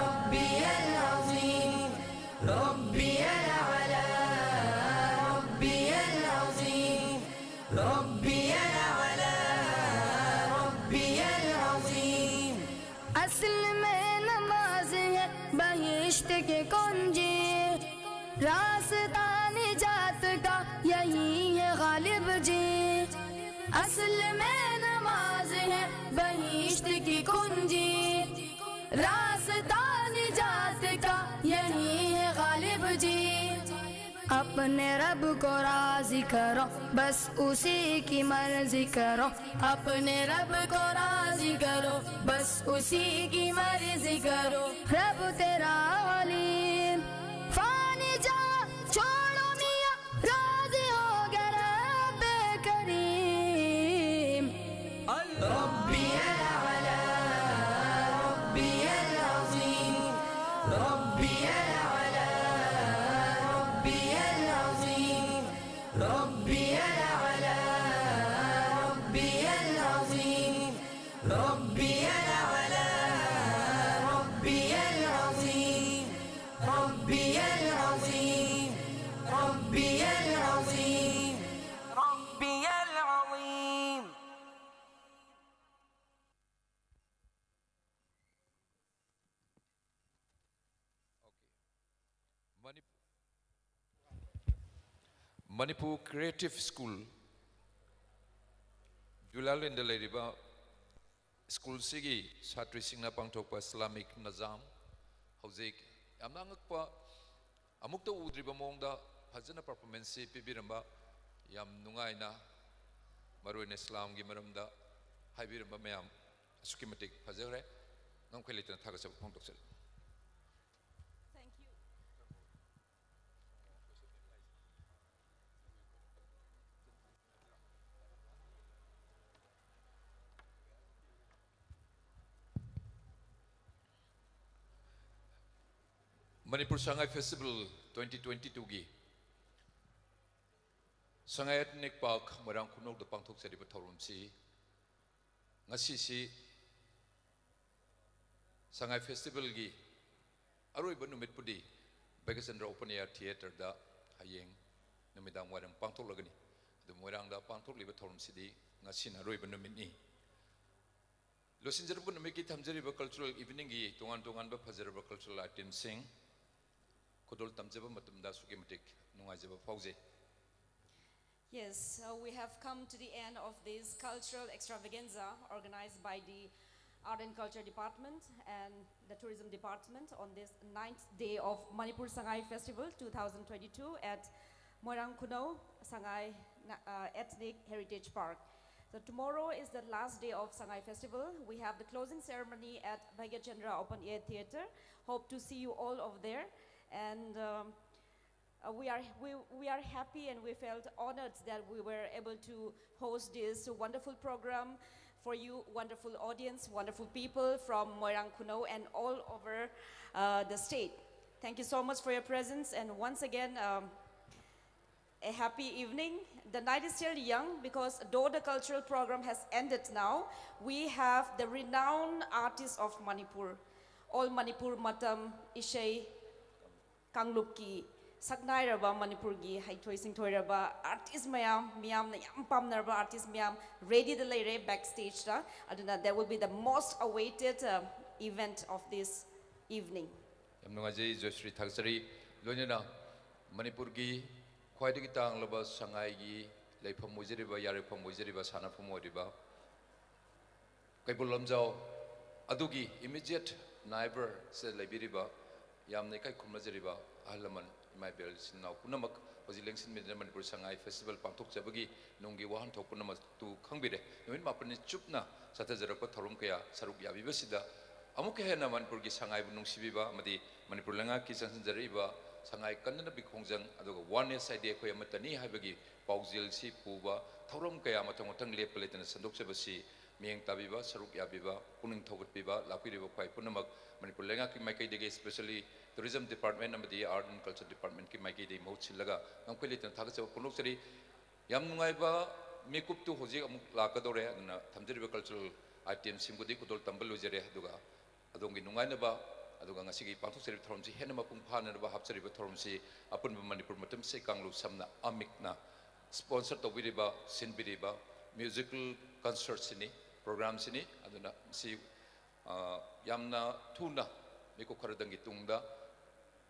ربی العظیم، ربی الاعلی، ربی العظیم، ربی الاعلی، ربی العظیم۔ اصل میں نماز ہے بہشت کی کنجی، راستہ نجات کا یہی ہے غالب جی۔ اصل میں نماز ہے بہشت کی کنجی، راستہ نجات کا یہی ہے غالب جی۔ اپنے رب کو راضی کرو، بس اسی کی مرضی کرو۔ اپنے رب کو راضی کرو، بس اسی کی مرضی کرو۔ رب تیرا علیم، فانی جہاں چھوڑو میاں، راضی ہو گیا رب کریم۔ ربی الاعلی، ربی العظیم، ربی الاعلی، ربی العظیم، ربی الاعلی، ربی العظیم، ربی الاعلی، ربی العظیم، ربی العظیم، ربی العظیم، ربی العظیم۔ Manipur Creative School, ꯖꯨꯂꯥꯂꯦꯟꯗ ꯂꯩꯔꯤꯕ ꯁ꯭ꯀꯨꯜꯁꯤꯒꯤ ꯁꯥꯇ꯭ꯔꯤꯁꯤꯡꯅ ꯄꯥꯡꯊꯣꯛꯄ Islamic ꯅꯖꯥꯝ, ꯍꯧꯖꯤꯛ ꯌꯥꯝꯅ ꯑꯉꯛꯄ, ꯑꯃꯨꯛꯇ ꯎꯗ꯭ꯔꯤꯕ ꯃꯑꯣꯡꯗ ꯐꯖꯅ ꯄꯔꯐꯣꯔꯃꯦꯟꯁꯁꯤ ꯄꯤꯕꯤꯔꯝꯕ, ꯌꯥꯝ ꯅꯨꯡꯉꯥꯏꯅ ꯃꯔꯨꯑꯣꯏꯅ ꯏꯁꯂꯥꯝꯒꯤ ꯃꯔꯝꯗ ꯍꯥꯏꯕꯤꯔꯝꯕ ꯃꯌꯥꯝ ꯑꯁꯨꯛꯀꯤ ꯃꯇꯤꯛ ꯐꯖꯈ꯭ꯔꯦ꯫ ꯉꯝꯈꯩ ꯂꯩꯇꯅ ꯊꯥꯒꯠꯆꯕ ꯐꯣꯡꯗꯣꯛꯆꯔꯤ꯫ Thank you. Manipur Sangai Festival twenty twenty-two ꯒꯤ Sangai Ethnic Park ꯃꯣꯏꯔꯥꯡ ꯈꯨꯅꯧꯗ ꯄꯥꯡꯊꯣꯛꯆꯔꯤꯕ ꯊꯧꯔꯝꯁꯤ ꯉꯁꯤꯁꯤ Sangai Festivalꯒꯤ ꯑꯔꯣꯏꯕ ꯅꯨꯃꯤꯠꯄꯨꯗꯤ ꯕꯩꯒꯆꯟꯗ꯭ꯔ Open Air Theatreꯗ ꯍꯌꯦꯡ ꯅꯨꯃꯤꯗꯥꯡ ꯋꯥꯏꯔꯝ ꯄꯥꯡꯊꯣꯛꯂꯒꯅꯤ꯫ ꯑꯗꯨ ꯃꯣꯏꯔꯥꯡꯗ ꯄꯥꯡꯊꯣꯛꯂꯤꯕ ꯊꯧꯔꯝꯁꯤꯗꯤ ꯉꯁꯤꯅ ꯑꯔꯣꯏꯕ ꯅꯨꯃꯤꯠꯅꯤ꯫ ꯂꯣꯏꯁꯤꯟꯖꯔꯛꯄ ꯅꯨꯃꯤꯠꯀꯤ ꯊꯝꯖꯔꯤꯕ cultural eveningꯒꯤ ꯇꯣꯉꯥꯟ ꯇꯣꯉꯥꯟꯕ ꯐꯖꯔꯕ cultural itemꯁꯤꯡ ꯈꯨꯗꯣꯜ ꯇꯝꯖꯕ ꯃꯇꯝꯗ ꯑꯁꯨꯛꯀꯤ ꯃꯇꯤꯛ ꯅꯨꯡꯉꯥꯏꯖꯕ ꯐꯥꯎꯖꯩ꯫ Yes, uh, we have come to the end of this cultural extravaganza organized by the Art and Culture Department and the Tourism Department on this ninth day of Manipur Sangai Festival two thousand twenty-two at Moirang Khunou Sangai Na- uh, Ethnic Heritage Park. So tomorrow is the last day of Sangai Festival. We have the closing ceremony at Bhagyachandra Open Air Theatre. Hope to see you all over there. And um, uh, we are we, we are happy and we felt honored that we were able to host this wonderful program for you, wonderful audience, wonderful people from Moirang Khunou and all over uh, the state. Thank you so much for your presence, and once again, um, a happy evening. The night is still young because though the cultural program has ended now, we have the renowned artists of Manipur, All Manipur Matam Ishei Kanglupki, ꯁꯛꯅꯥꯏꯔꯕ ꯃꯅꯤꯄꯨꯔꯒꯤ ꯍꯩꯊꯣꯏ ꯁꯤꯡꯊꯣꯏꯔꯕ artist ꯃꯌꯥꯝ, ꯃꯤꯌꯥꯝꯅ ꯌꯥꯝ ꯄꯥꯝꯅꯔꯕ artist ꯃꯌꯥꯝ readyꯗ ꯂꯩꯔꯦ backstageꯇ꯫ ꯑꯗꯨꯅ that will be the most awaited uh, event of this evening. ꯌꯥꯝ ꯅꯨꯡꯉꯥꯏꯖꯩ ꯖꯣꯏꯁ꯭ꯔꯤ, ꯊꯥꯒꯠꯆꯔꯤ꯫ ꯂꯣꯏꯅꯅ ꯃꯅꯤꯄꯨꯔꯒꯤ ꯈ꯭ꯋꯥꯏꯗꯒꯤ ꯇꯥꯡꯂꯕ ꯁꯉꯥꯏꯒꯤ ꯂꯩꯐꯝ ꯑꯣꯏꯖꯔꯤꯕ, ꯌꯥꯔꯦꯐꯝ ꯑꯣꯏꯖꯔꯤꯕ, ꯁꯥꯟꯅꯐꯝ ꯑꯣꯏꯔꯤꯕ ꯀꯩꯕꯨꯜ ꯂꯝꯖꯥꯎ ꯑꯗꯨꯒꯤ immediate neighbor ꯁꯤꯗ ꯂꯩꯕꯤꯔꯤꯕ ꯌꯥꯝꯅ ꯏꯀꯥꯏ ꯈꯨꯝꯅꯖꯔꯤꯕ ꯑꯍꯜ ꯂꯃꯟ, ꯏꯃꯥ ꯏꯕꯦꯜ, ꯏꯆꯤꯟ ꯏꯅꯥꯎ ꯄꯨꯝꯅꯃꯛ ꯍꯧꯖꯤꯛ ꯂꯦꯡꯁꯤꯟꯕꯤꯗꯨꯅ ꯃꯅꯤꯄꯨꯔ ꯁꯉꯥꯏ festival ꯄꯥꯡꯊꯣꯛꯆꯕꯒꯤ ꯅꯨꯡꯒꯤ ꯋꯥꯍꯟꯊꯣꯛ ꯄꯨꯝꯅꯃꯛꯇꯨ ꯈꯪꯕꯤꯔꯦ꯫ ꯅꯨꯃꯤꯠ ꯃꯥꯄꯟꯅꯤ ꯆꯨꯞꯅ ꯆꯠꯊꯖꯔꯛꯄ ꯊꯧꯔꯝ ꯀꯌꯥ ꯁꯔꯨꯛ ꯌꯥꯕꯤꯕꯁꯤꯗ ꯑꯃꯨꯛꯀ ꯍꯦꯟꯅ ꯃꯅꯤꯄꯨꯔꯒꯤ ꯁꯉꯥꯏꯕꯨ ꯅꯨꯡꯁꯤꯕꯤꯕ ꯑꯃꯗꯤ ꯃꯅꯤꯄꯨꯔ ꯂꯩꯉꯥꯛꯀꯤ ꯆꯪꯁꯤꯟꯖꯔꯛꯏꯕ ꯁꯉꯥꯏ ꯀꯟꯅꯅꯕꯒꯤ ꯈꯣꯡꯖꯪ, ꯑꯗꯨꯒ oneness ꯍꯥꯏꯗꯤ ꯑꯩꯈꯣꯏ ꯑꯃꯠꯇꯅꯤ ꯍꯥꯏꯕꯒꯤ ꯄꯥꯎꯖꯦꯜꯁꯤ ꯄꯨꯕ ꯊꯧꯔꯝ ꯀꯌꯥ ꯃꯊꯪ ꯃꯊꯪ ꯂꯦꯞꯄ ꯂꯩꯇꯅ ꯁꯟꯗꯣꯛꯆꯕꯁꯤ ꯃꯤꯠꯌꯦꯡ ꯇꯥꯕꯤꯕ, ꯁꯔꯨꯛ ꯌꯥꯕꯤꯕ, ꯄꯨꯛꯅꯤꯡ ꯊꯧꯒꯠꯄꯤꯕ ꯂꯥꯛꯄꯤꯔꯤꯕ ꯈ꯭ꯋꯥꯏ ꯄꯨꯝꯅꯃꯛ ꯃꯅꯤꯄꯨꯔ ꯂꯩꯉꯥꯛꯀꯤ ꯃꯥꯏꯀꯩꯗꯒꯤ, especially Tourism Department ꯑꯃꯗꯤ Art and Culture Department ꯀꯤ ꯃꯥꯏꯀꯩꯗꯒꯤ ꯃꯍꯨꯠ ꯁꯤꯜꯂꯒ ꯉꯝꯈꯩ ꯂꯩꯇꯅ ꯊꯥꯒꯠꯆꯕ ꯐꯣꯡꯗꯣꯛꯆꯔꯤ꯫ ꯌꯥꯝ ꯅꯨꯡꯉꯥꯏꯕ ꯃꯤꯀꯨꯞꯇꯨ ꯍꯧꯖꯤꯛ ꯑꯃꯨꯛ ꯂꯥꯛꯀꯗꯧꯔꯦ, ꯑꯗꯨꯅ ꯊꯝꯖꯔꯤꯕ cultural item ꯁꯤꯡꯕꯨꯗꯤ ꯈꯨꯗꯣꯜ ꯇꯝꯕ ꯂꯣꯏꯖꯔꯦ, ꯑꯗꯨꯒ ꯑꯗꯣꯝꯒꯤ ꯅꯨꯡꯉꯥꯏꯅꯕ, ꯑꯗꯨꯒ ꯉꯁꯤꯒꯤ ꯄꯥꯡꯊꯣꯛꯆꯔꯤꯕ ꯊꯧꯔꯝꯁꯤ ꯍꯦꯟꯅ ꯃꯄꯨꯡ ꯐꯥꯅꯅꯕ ꯍꯥꯞꯆꯔꯤꯕ ꯊꯧꯔꯝꯁꯤ ꯑꯄꯨꯟꯕ ꯃꯅꯤꯄꯨꯔ ꯃꯇꯝ ꯏꯁꯩ ꯀꯥꯡꯂꯨꯞ ꯁꯝꯅ ꯑꯃꯤꯛꯅ sponsor ꯇꯧꯕꯤꯔꯤꯕ, ꯁꯤꯟꯕꯤꯔꯤꯕ musical concert ꯁꯤꯅꯤ, program ꯁꯤꯅꯤ꯫ ꯑꯗꯨꯅ ꯃꯁꯤ, ꯑ, ꯌꯥꯝꯅ ꯊꯨꯅ ꯃꯤꯀꯨꯞ ꯈꯔꯗꯪꯒꯤ ꯇꯨꯡꯗ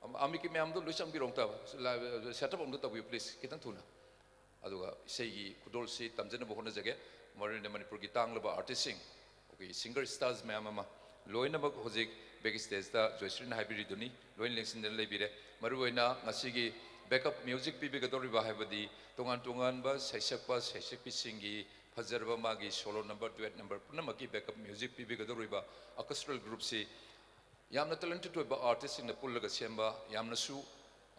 ꯑꯃ-, ꯑꯃꯤꯛꯀꯤ ꯃꯌꯥꯝꯗꯣ ꯂꯣꯏ ꯆꯪꯕꯤꯔꯣ ꯑꯝꯇ, ꯂ-, setup ꯑꯝꯇ ꯇꯧꯕꯤꯌꯨ please, ꯈꯤꯇꯪ ꯊꯨꯅ꯫ ꯑꯗꯨꯒ ꯏꯁꯩꯒꯤ ꯈꯨꯗꯣꯜꯁꯤ ꯇꯝꯖꯅꯕ ꯍꯣꯠꯅꯖꯒꯦ꯫ ꯃꯔꯨꯑꯣꯏꯅ ꯃꯅꯤꯄꯨꯔꯒꯤ ꯇꯥꯡꯂꯕ artist ꯁꯤꯡ, ꯑꯩꯈꯣꯏꯒꯤ singer stars ꯃꯌꯥꯝ ꯑꯃ ꯂꯣꯏꯅꯃꯛ ꯍꯧꯖꯤꯛ back stage ꯇ ꯖꯣꯏꯁ꯭ꯔꯤꯅ ꯍꯥꯏꯕꯤꯔꯤꯗꯨꯅꯤ, ꯂꯣꯏꯅ ꯂꯦꯡꯁꯤꯟꯗꯨꯅ ꯂꯩꯕꯤꯔꯦ꯫ ꯃꯔꯨꯑꯣꯏꯅ ꯉꯁꯤꯒꯤ backup music ꯄꯤꯕꯤꯒꯗꯧꯔꯤꯕ ꯍꯥꯏꯕꯗꯤ ꯇꯣꯉꯥꯟ ꯇꯣꯉꯥꯟꯕ ꯁꯩꯁꯛꯄ ꯁꯩꯁꯛꯄꯤꯁꯤꯡꯒꯤ ꯐꯖꯔꯕ ꯃꯥꯒꯤ solo number, duet number ꯄꯨꯝꯅꯃꯛꯀꯤ backup music ꯄꯤꯕꯤꯒꯗꯧꯔꯤꯕ orchestral group ꯁꯤ ꯌꯥꯝꯅ talented ꯑꯣꯏꯕ artist ꯁꯤꯡꯅ ꯄꯨꯜꯂꯒ ꯁꯦꯝꯕ, ꯌꯥꯝꯅꯁꯨ,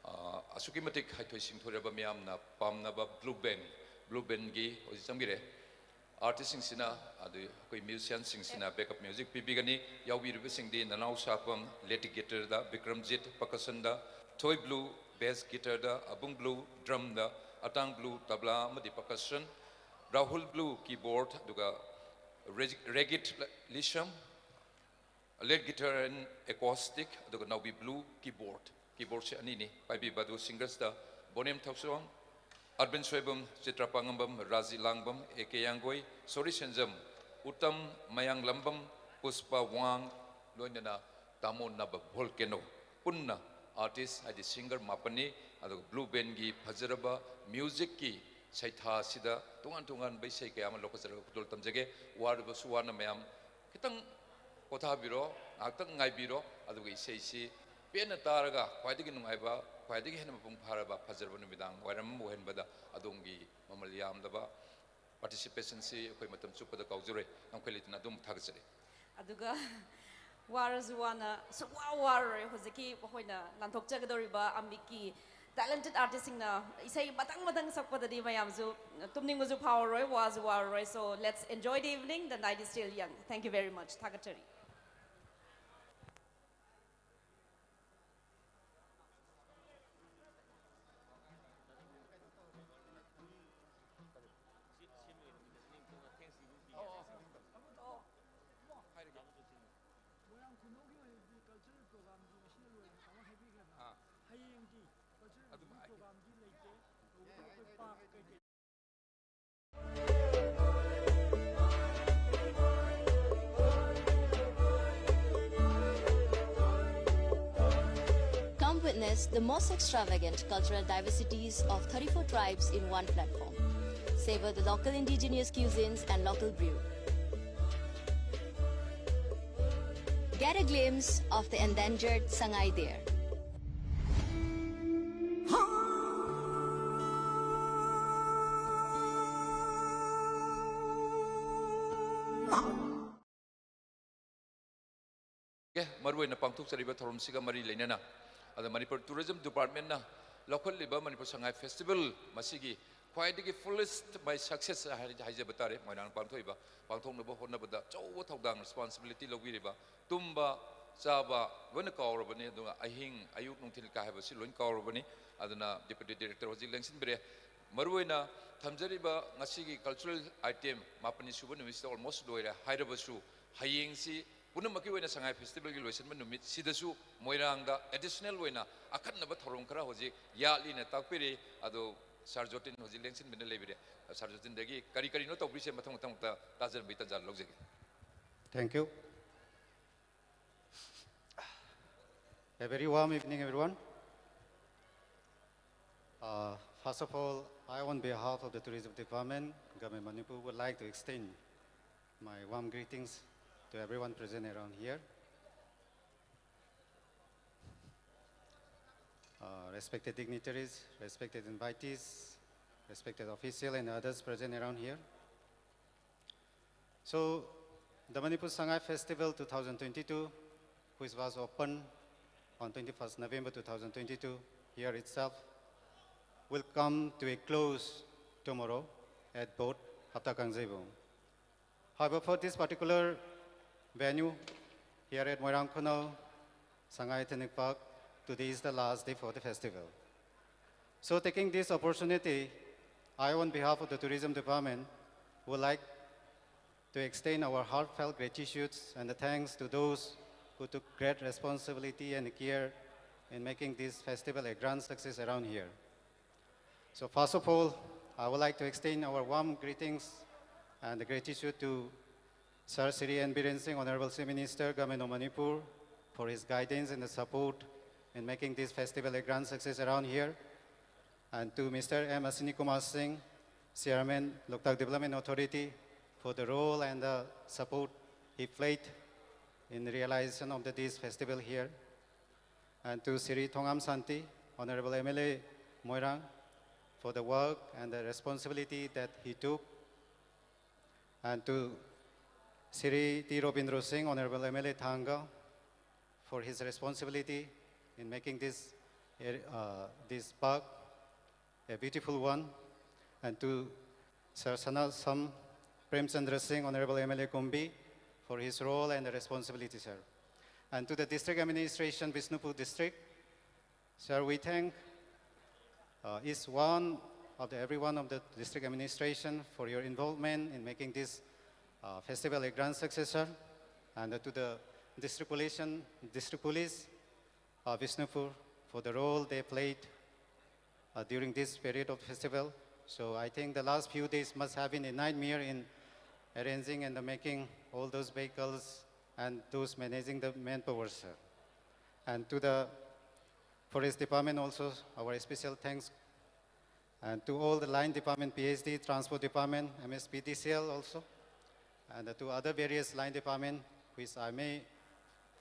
ꯑ, ꯑꯁꯨꯛꯀꯤ ꯃꯇꯤꯛ ꯍꯩꯊꯣꯏ ꯁꯤꯡꯊꯣꯏꯔꯕ ꯃꯤꯌꯥꯝꯅ ꯄꯥꯝꯅꯕ Blue Band, Blue Band ꯒꯤ ꯍꯧꯖꯤꯛ ꯆꯪꯕꯤꯔꯦ꯫ Artist ꯁꯤꯡꯁꯤꯅ, ꯑꯗꯨ ꯑꯩꯈꯣꯏ musician ꯁꯤꯡꯁꯤꯅ backup music ꯄꯤꯕꯤꯒꯅꯤ꯫ ꯌꯥꯎꯕꯤꯔꯤꯕꯁꯤꯡꯗꯤ ꯅꯅꯥꯎ ꯁꯥꯄꯝ lead guitar ꯗ, ꯕꯤꯀ꯭ꯔꯝꯖꯤꯠ percussion ꯗ, ꯊꯣꯏ ꯕ꯭ꯂꯨ bass guitar ꯗ, ꯑꯕꯨꯡ ꯕ꯭ꯂꯨ drum ꯗ, ꯑꯇꯥꯡ ꯕ꯭ꯂꯨ ꯇꯕ꯭ꯂꯥ ꯑꯃꯗꯤ percussion, ꯔꯥꯍꯨꯜ ꯕ꯭ꯂꯨ keyboard, ꯑꯗꯨꯒ ꯔꯦꯖꯤ-, ꯔꯦꯒꯤꯠ ꯂꯤꯁꯝ lead guitar and acoustic, ꯑꯗꯨꯒ ꯅꯥꯎꯕꯤ ꯕ꯭ꯂꯨ keyboard, keyboard ꯁꯦ ꯑꯅꯤꯅꯤ ꯄꯥꯏꯕꯤꯕ꯫ ꯑꯗꯨꯒ singers ꯇ ꯕꯣꯅꯦꯝ ꯊꯧꯁꯣꯝ, ꯑꯔꯕꯤꯟ ꯁꯣꯏꯕꯝ, ꯆꯤꯇ꯭ꯔ ꯄꯥꯉꯝꯕꯝ, ꯔꯥꯖꯤ ꯂꯥꯡꯕꯝ, ꯑꯦ ꯀꯦ ꯌꯥꯡꯒꯣꯏ, ꯁꯣꯔꯤ ꯁꯦꯟꯖꯝ, ꯎꯇꯝ ꯃꯌꯥꯡꯂꯝꯕꯝ, ꯄꯨꯁꯄ ꯋꯥꯡ, ꯂꯣꯏꯅꯅ ꯇꯥꯃꯣ ꯅꯥꯕ Volcano ꯄꯨꯟꯅ ꯑꯥꯔꯇꯤꯁ ꯍꯥꯏꯗꯤ ꯁꯤꯡꯒꯔ ꯃꯥꯄꯟꯅꯤ꯫ ꯑꯗꯨꯒ ꯕ꯭ꯂꯨ ꯕꯦꯟꯒꯤ ꯐꯖꯔꯕ ꯃ꯭ꯌꯨꯖꯤꯛꯀꯤ ꯁꯩꯊꯥ ꯑꯁꯤꯗ ꯇꯣꯉꯥꯟ ꯇꯣꯉꯥꯟꯕ ꯏꯁꯩ ꯀꯌꯥ ꯑꯃ ꯂꯧꯈꯠꯆꯔꯒ ꯈꯨꯗꯣꯜ ꯇꯝꯖꯒꯦ꯫ ꯋꯥꯔꯕꯁꯨ ꯋꯥꯅ ꯃꯌꯥꯝ ꯈꯤꯇꯪ ꯄꯣꯊꯥꯕꯤꯔꯣ, ꯉꯥꯏꯍꯥꯛꯇꯪ ꯉꯥꯏꯕꯤꯔꯣ꯫ ꯑꯗꯨꯒ ꯏꯁꯩꯁꯤ ꯄꯦꯟꯅ ꯇꯥꯔꯒ ꯈ꯭ꯋꯥꯏꯗꯒꯤ ꯅꯨꯡꯉꯥꯏꯕ, ꯈ꯭ꯋꯥꯏꯗꯒꯤ ꯍꯦꯟꯅ ꯃꯄꯨꯡ ꯐꯥꯔꯕ ꯐꯖꯔꯕ ꯅꯨꯃꯤꯗꯥꯡ ꯋꯥꯏꯔꯝ ꯑꯃ ꯑꯣꯏꯍꯟꯕꯗ ꯑꯗꯣꯝꯒꯤ ꯃꯃꯜ ꯌꯥꯝꯂꯕ ꯄꯥꯔꯇꯤꯁꯤꯄꯦꯁꯟꯁꯤ ꯑꯩꯈꯣꯏ ꯃꯇꯝ ꯆꯨꯞꯄꯗ ꯀꯥꯎꯖꯔꯣꯏ꯫ ꯅꯝꯈꯩ ꯂꯩꯇꯅ ꯑꯗꯨꯝ ꯊꯥꯒꯠꯆꯔꯤ꯫ ꯑꯗꯨꯒ ꯋꯥꯔꯁꯨ ꯋꯥꯅ ꯁꯨꯡꯋꯥ ꯋꯥꯔꯔꯣꯏ꯫ ꯍꯧꯖꯤꯛꯀꯤ ꯃꯈꯣꯏꯅ ꯂꯥꯟꯊꯣꯛꯆꯒꯗꯧꯔꯤꯕ ꯑꯃꯤꯛꯀꯤ ꯇꯦꯂꯦꯟꯇꯦꯠ ꯑꯥꯔꯇꯤꯁꯁꯤꯡꯅ ꯏꯁꯩ ꯃꯊꯪ ꯃꯊꯪ ꯁꯛꯄꯗꯗꯤ ꯃꯌꯥꯝꯁꯨ ꯇꯨꯝꯅꯤꯡꯕꯁꯨ ꯐꯥꯎꯔꯔꯣꯏ, ꯋꯥꯁꯨ ꯋꯥꯔꯔꯣꯏ꯫ So let's enjoy the evening, the night is still young. Thank you very much. ꯊꯥꯒꯠꯆꯔꯤ꯫ ꯃꯣꯏꯔꯥꯡ ꯈꯨꯅꯧꯒꯤ ꯑꯣꯏꯅꯗꯤ ꯀꯜꯆꯔꯦꯜ ꯄ꯭ꯔꯣꯒ꯭ꯔꯥꯝꯗꯤ ꯉꯁꯤꯅ ꯂꯣꯏꯔꯦ, ꯇꯥꯃꯣ ꯍꯥꯏꯕꯤꯈ꯭ꯔꯦꯗꯅ꯫ ꯑꯥ꯫ ꯍꯌꯦꯡꯗꯤ ꯀꯜꯆꯔꯦꯜ ꯑꯗꯨꯝ ꯍꯥꯏ- ꯄ꯭ꯔꯣꯒ꯭ꯔꯥꯝꯗꯤ ꯂꯩꯇꯦ꯫ ꯇꯧꯕꯇꯕꯨ ꯑꯩꯈꯣꯏ ꯄꯥꯔꯛ ꯀꯩꯀꯩ Come witness the most extravagant cultural diversities of thirty-four tribes in one platform. Savor the local indigenous cuisines and local brew. Get a glimpse of the endangered Sangai Deer. ꯃꯔꯨꯑꯣꯏꯅ ꯄꯥꯡꯊꯣꯛꯆꯔꯤꯕ ꯊꯧꯔꯝꯁꯤꯒ ꯃꯔꯤ ꯂꯩꯅꯅ, ꯑꯗ Manipur tourism ꯗꯤꯄꯥꯔꯠꯃꯦꯟꯅ ꯂꯧꯈꯠꯂꯤꯕ Manipur Sangai festival ꯃꯁꯤꯒꯤ ꯈ꯭ꯋꯥꯏꯗꯒꯤ fullest by success ꯍꯥꯏ-, ꯍꯥꯏꯖꯕ ꯇꯥꯔꯦ꯫ ꯃꯣꯏꯔꯥꯡ ꯄꯥꯡꯊꯣꯛꯏꯕ, ꯄꯥꯡꯊꯣꯛꯅꯕ ꯍꯣꯠꯅꯕꯗ ꯑꯆꯧꯕ ꯊꯧꯗꯥꯡ, responsibility ꯂꯧꯕꯤꯔꯤꯕ, ꯇꯨꯝꯕ ꯆꯥꯕ ꯂꯣꯏꯅ ꯀꯥꯎꯔꯕꯅꯤ꯫ ꯑꯗꯨꯒ ꯑꯍꯤꯡ, ꯑꯌꯨꯛ, ꯅꯨꯡꯊꯤꯜ ꯀꯥ ꯍꯥꯏꯕꯁꯤ ꯂꯣꯏꯅ ꯀꯥꯎꯔꯕꯅꯤ꯫ ꯑꯗꯨꯅ Deputy Director ꯍꯧꯖꯤꯛ ꯂꯦꯡꯁꯤꯟꯕꯤꯔꯦ꯫ ꯃꯔꯨꯑꯣꯏꯅ ꯊꯝꯖꯔꯤꯕ ꯉꯁꯤꯒꯤ cultural item ꯃꯥꯄꯟꯅꯤ ꯁꯨꯕ ꯅꯨꯃꯤꯠꯁꯤꯗ almost ꯂꯣꯏꯔꯦ ꯍꯥꯏꯔꯕꯁꯨ, ꯍꯌꯦꯡꯁꯤ ꯄꯨꯝꯅꯃꯛꯀꯤ ꯑꯣꯏꯅ ꯁꯉꯥꯏ ꯐꯦꯁꯇꯤꯚꯦꯜꯒꯤ ꯂꯣꯏꯁꯤꯟꯕ ꯅꯨꯃꯤꯠꯁꯤꯗꯁꯨ ꯃꯣꯏꯔꯥꯡꯗ additional ꯑꯣꯏꯅ ꯑꯈꯟꯅꯕ ꯊꯧꯔꯝ ꯈꯔ ꯍꯧꯖꯤꯛ ꯌꯥꯠꯂꯤꯅ ꯇꯥꯛꯄꯤꯔꯤ꯫ ꯑꯗꯣ ꯁꯥꯔ ꯖꯣꯇꯤꯟ ꯍꯧꯖꯤꯛ ꯂꯦꯡꯁꯤꯟꯕꯤꯅ ꯂꯩꯕꯤꯔꯦ꯫ ꯁꯥꯔ ꯖꯣꯇꯤꯟꯗꯒꯤ ꯀꯔꯤ ꯀꯔꯤꯅꯣ ꯇꯧꯕꯤꯔꯤꯁꯦ ꯃꯊꯪ ꯃꯊꯪ ꯃꯊꯪ ꯇꯥꯖꯔꯝꯕꯒꯤ ꯇꯥꯟꯖꯥ ꯂꯧꯖꯒꯦ꯫ Thank you. A very warm evening, everyone. Uh, first of all, I, on behalf of the Tourism Department, Government Manipur, would like to extend my warm greetings to everyone present around here. Uh, respected dignitaries, respected invitees, respected official and others present around here. So, the Manipur Sangai Festival two thousand twenty-two, which was opened on twenty-first November two thousand twenty-two, here itself, will come to a close tomorrow at Bodh, Hapta Kangjeibung. However, for this particular venue, here at Moirang Khonao, Sangai Ethnic Park, today is the last day for the festival. So, taking this opportunity, I, on behalf of the Tourism Department, would like to extend our heartfelt gratitudes and the thanks to those who took great responsibility and care in making this festival a grand success around here. So first of all, I would like to extend our warm greetings and the gratitude to Sir Shri N. Biren Singh, Honorable Chief Minister, Government of Manipur, for his guidance and the support in making this festival a grand success around here. And to Mister M. Ashwini Kumar Singh, Chairman, Loktak Development Authority, for the role and the support he played in the realization of the, this festival here. And to Shri Thongam Shanti, Honorable M L A Moirang, for the work and the responsibility that he took. And to Shri T. Robindra Singh, Honorable M L A Thangadal, for his responsibility in making this, uh, this park a beautiful one. And to Sir Sanasam Premchandra Singh, Honorable M L A Kumbi, for his role and the responsibility, sir. And to the District Administration, Bishnupur District, sir, we thank, uh, each one of the, everyone of the District Administration for your involvement in making this, uh, festival a grand success, sir. And, uh, to the District Police, District Police, uh, Bishnupur, for the role they played, uh, during this period of festival. So I think the last few days must have been a nightmare in arranging and the making all those vehicles and those managing the manpower, sir. And to the Forest Department also, our special thanks. And to all the Line Department, P H D, Transport Department, M S P D C L also, and to other various line department, which I may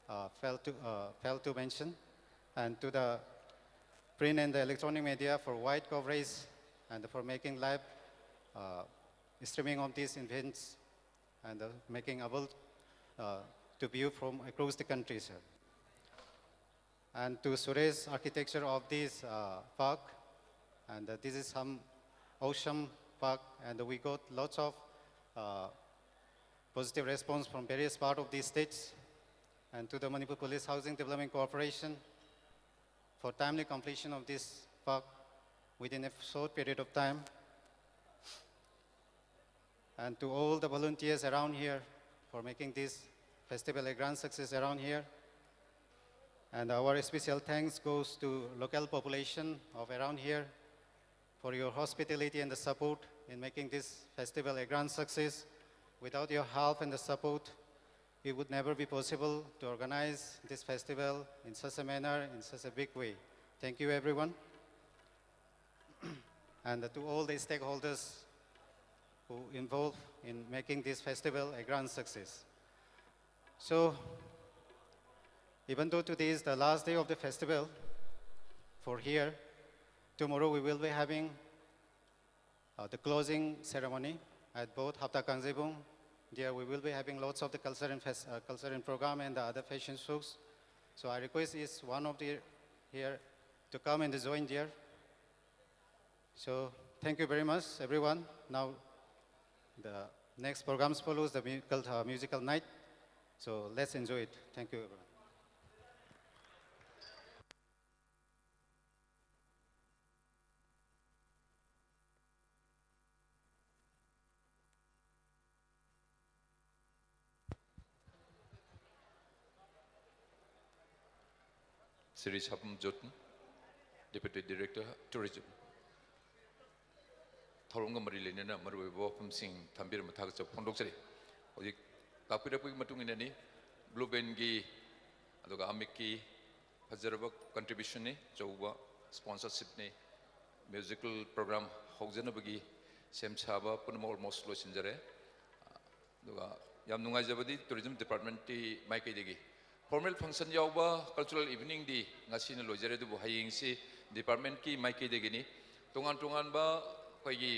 uh, fail, to, uh, fail to mention, and to the print and the electronic media for wide coverage and for making live uh, streaming of these events and uh, making able uh, to view from across the country, sir. And to Suresh architecture of this uh, park. And uh, this is some awesome park, and we got lots of uh, positive response from various part of these states. And to the Manipur Police Housing Development Corporation for timely completion of this park within a short period of time. And to all the volunteers around here for making this festival a grand success around here. And our special thanks goes to local population of around here for your hospitality and the support in making this festival a grand success. Without your help and the support, it would never be possible to organize this festival in such a manner, in such a big way. Thank you, everyone. And to all the stakeholders who involved in making this festival a grand success. So, even though today is the last day of the festival for here, tomorrow we will be having uh, the closing ceremony at both Hapta Kangjibung. There we will be having lots of the culture and, fest, uh, culture and program and the other fashion shows. So I request each one of the here to come and join there. So thank you very much, everyone. Now the next programs follows the musical, uh, musical night. So let's enjoy it. Thank you, everyone. Shri Sapam Jotun, Deputy Director, Tourism. ꯊꯧꯔꯝꯒ ꯃꯔꯤ ꯂꯩꯅꯅ ꯃꯔꯨꯑꯣꯏꯕ ꯋꯥꯐꯝꯁꯤꯡ ꯊꯝꯕꯤꯔꯝꯕ ꯊꯥꯒꯠꯆꯕ ꯐꯣꯡꯗꯣꯛꯆꯔꯤ꯫ ꯍꯧꯖꯤꯛ ꯂꯥꯛꯄꯤꯔꯛꯄꯒꯤ ꯃꯇꯨꯡ ꯏꯟꯅꯅꯤ blue ꯕꯦꯟꯒꯤ, ꯑꯗꯨꯒ ꯑꯃꯤꯛꯀꯤ, ꯐꯖꯔꯕ contributionꯅꯤ, ꯑꯆꯧꯕ sponsorshipꯅꯤ꯫ Musical program ꯍꯧꯖꯅꯕꯒꯤ ꯁꯦꯝ ꯁꯥꯕ ꯄꯨꯝꯅꯃꯛ almost ꯂꯣꯏꯁꯤꯟꯖꯔꯦ꯫ ꯑꯗꯨꯒ ꯌꯥꯝ ꯅꯨꯡꯉꯥꯏꯖꯕꯗꯤ tourism departmentꯀꯤ ꯃꯥꯏꯀꯩꯗꯒꯤ formal function ꯌꯥꯎꯕ cultural eveningꯗꯤ ꯉꯁꯤꯅ ꯂꯣꯏꯖꯔꯦ, ꯑꯗꯨꯕꯨ ꯍꯌꯦꯡꯁꯤ departmentꯀꯤ ꯃꯥꯏꯀꯩꯗꯒꯤꯅꯤ꯫ ꯇꯣꯉꯥꯟ ꯇꯣꯉꯥꯟꯕ ꯑꯩꯈꯣꯏꯒꯤ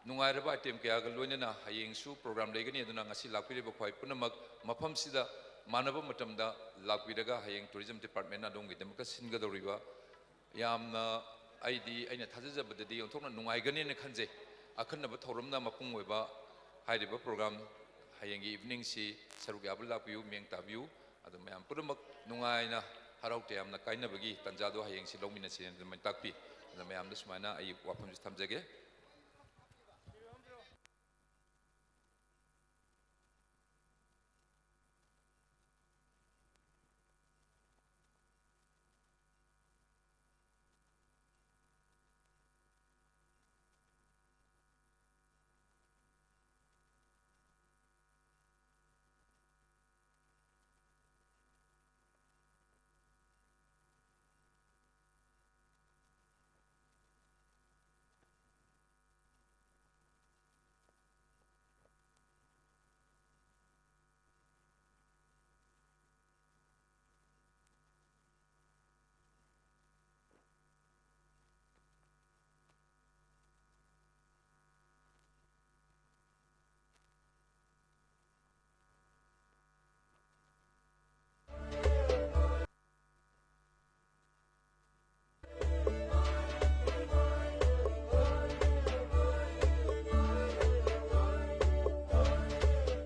ꯅꯨꯡꯉꯥꯏꯔꯕ item ꯀꯌꯥꯒ ꯂꯣꯏꯅꯅ ꯍꯌꯦꯡꯁꯨ program ꯂꯩꯒꯅꯤ꯫ ꯑꯗꯨꯅ ꯉꯁꯤ ꯂꯥꯛꯄꯤꯔꯤꯕ ꯈ꯭ꯋꯥꯏ ꯄꯨꯝꯅꯃꯛ ꯃꯐꯝꯁꯤꯗ ꯃꯥꯟꯅꯕ ꯃꯇꯝꯗ ꯂꯥꯛꯄꯤꯔꯒ ꯍꯌꯦꯡ tourism departmentꯅ ꯑꯗꯣꯝꯒꯤꯗꯃꯛꯇ ꯁꯤꯟꯒꯗꯧꯔꯤꯕ ꯌꯥꯝꯅ, ꯑꯩꯗꯤ, ꯑꯩꯅ ꯊꯥꯖꯖꯕꯗꯗꯤ ꯑꯣꯟꯊꯣꯛꯅ ꯅꯨꯡꯉꯥꯏꯒꯅꯤꯅ ꯈꯟꯖꯩ꯫ ꯑꯈꯟꯅꯕ ꯊꯧꯔꯝꯅ ꯃꯄꯨꯡ ꯑꯣꯏꯕ ꯍꯥꯏꯔꯤꯕ program ꯍꯌꯦꯡꯒꯤ eveningꯁꯤ ꯁꯔꯨꯛ ꯌꯥꯕ ꯂꯥꯛꯄꯤꯌꯨ, ꯃꯤꯠꯌꯦꯡ ꯇꯥꯕꯤꯌꯨ꯫ ꯑꯗꯨ ꯃꯌꯥꯝ ꯄꯨꯝꯅꯃꯛ ꯅꯨꯡꯉꯥꯏꯅ ꯍꯔꯥꯎ ꯇꯌꯥꯝꯅ ꯀꯥꯏꯅꯕꯒꯤ ꯇꯥꯟꯖꯥꯗꯣ ꯍꯌꯦꯡꯁꯤ ꯂꯧꯃꯤꯟꯅꯁꯤ ꯑꯗꯨꯃꯥꯏꯅ ꯇꯥꯛꯄꯤ꯫ ꯑꯗꯨ ꯃꯌꯥꯝꯗ ꯁꯨꯃꯥꯏꯅ ꯑꯩ ꯋꯥꯐꯝꯁꯤ ꯊꯝꯖꯒꯦ꯫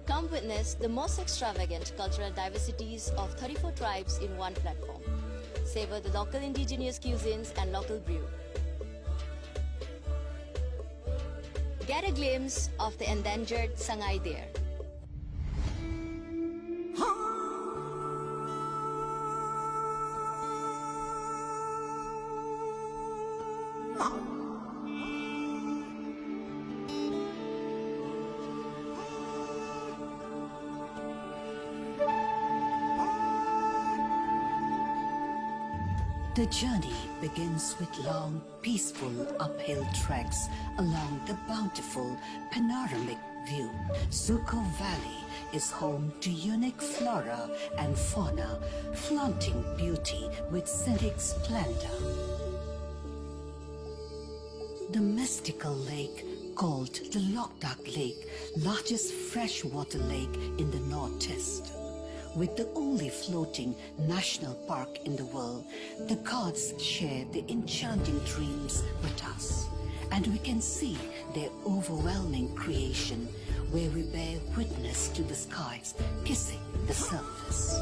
Come witness the most extravagant cultural diversities of thirty-four tribes in one platform. Savor the local indigenous cuisines and local brew. Get a glimpse of the endangered Sangai Deer. The journey begins with long, peaceful uphill treks along the bountiful panoramic view. Zuko Valley is home to unique flora and fauna, flaunting beauty with scenic splendor. The mystical lake called the Loktak Lake, largest freshwater lake in the Northeast, with the only floating national park in the world, the gods share their enchanting dreams with us, and we can see their overwhelming creation where we bear witness to the skies kissing the surface.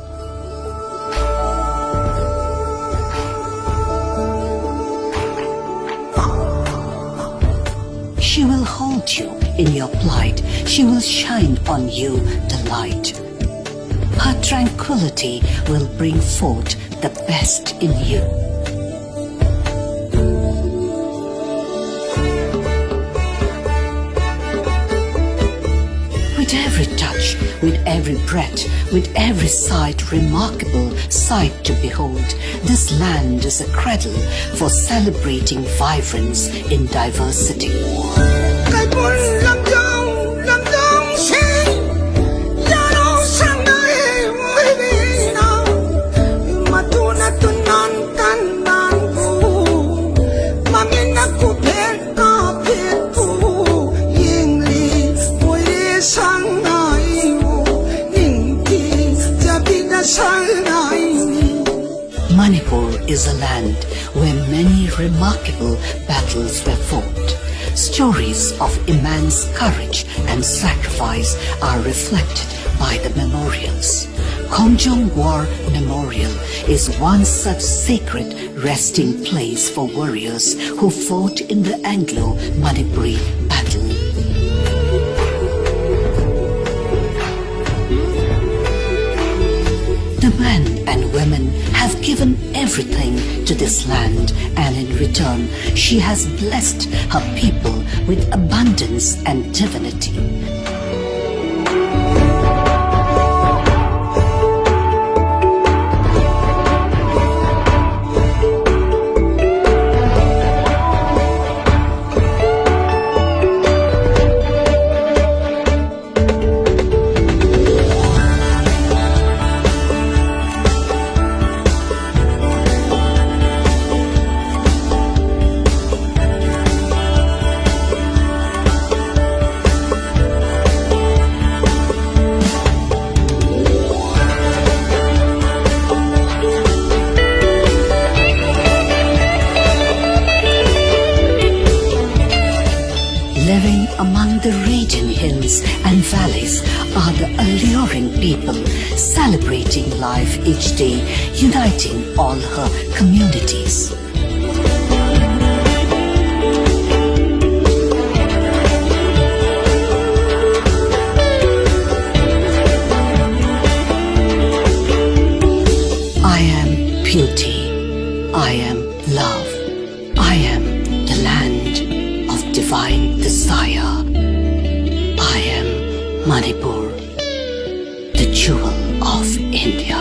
She will hold you in your plight. She will shine on you the light. Her tranquility will bring forth the best in you. With every touch, with every breath, with every sight, remarkable sight to behold, this land is a cradle for celebrating vibrance in diversity. ไกลบุญลำยองลำยองเชย ยาเราสั่งได้ไม่มีน้อง มาตัวนาตัวนั้นกันบางผู้ มามีนักผู้เพชรก็เพชรผู้ ยิ่งลีป่วยดีสั่งได้โม ยิ่งดีจะบิดาสั่งได้ Manipur is a land where many remarkable battles were fought. Stories of immense courage and sacrifice are reflected by the memorials. Khongjong War Memorial is one such sacred resting place for warriors who fought in the Anglo-Manipuri battle. The men and women have given everything to this land, and in return, she has blessed her people with abundance and divinity. Among the radiant hills and valleys are the alluring people, celebrating life each day, uniting all her communities. I am beauty. I am love. I am the land of divine desire. I am Manipur, the jewel of India.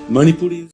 Manipuri.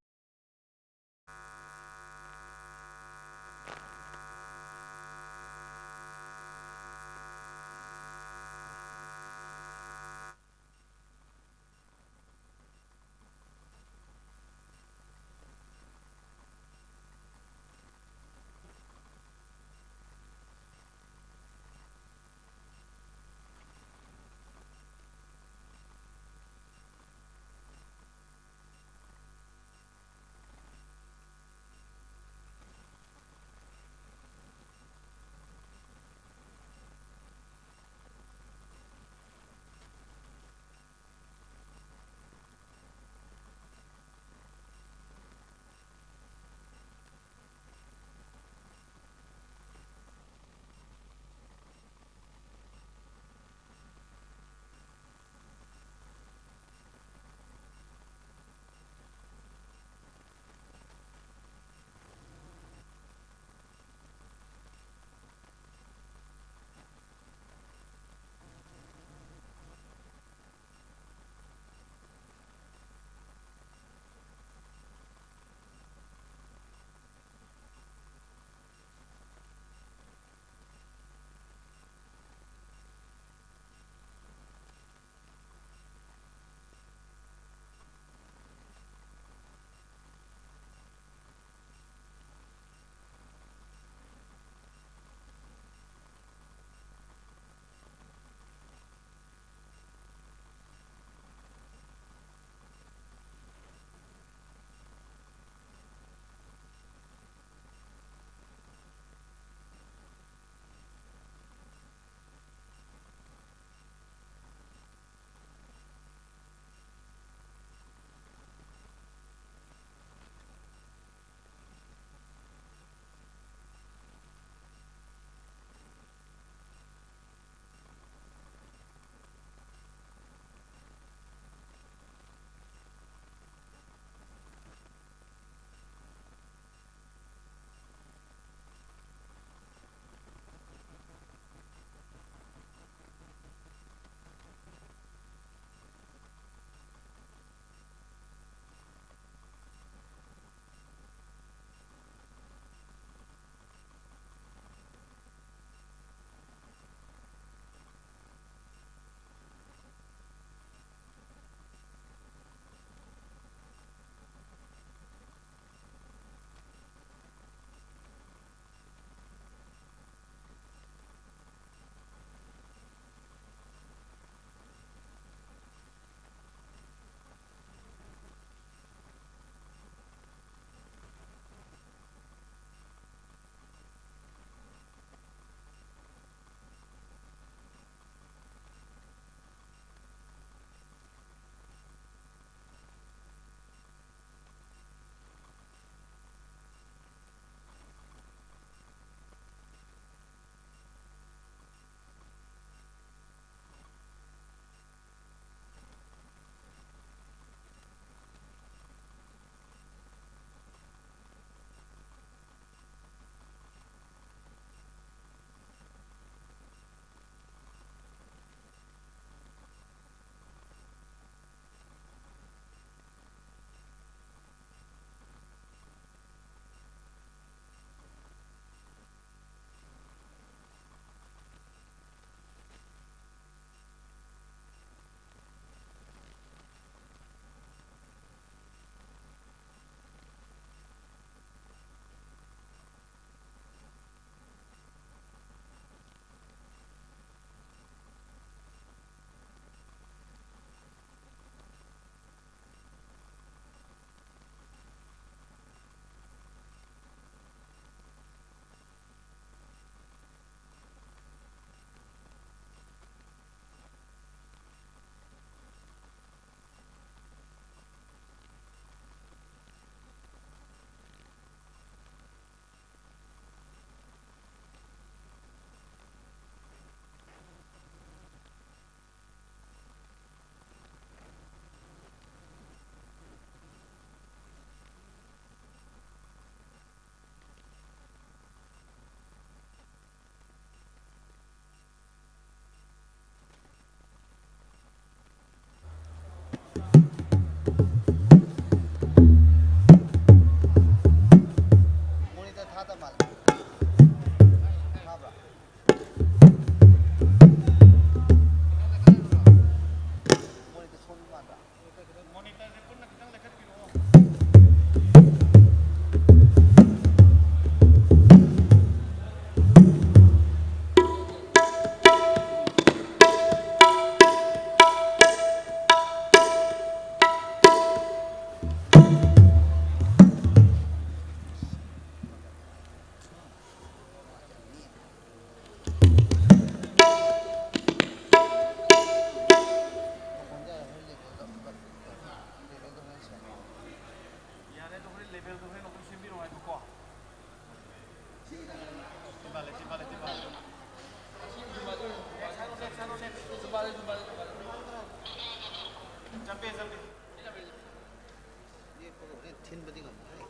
ꯂꯦꯞꯄꯒ ꯍꯣꯔꯦꯟ ꯊꯤꯟꯕꯗꯤ ꯉꯝꯃꯣꯏꯍꯦ꯫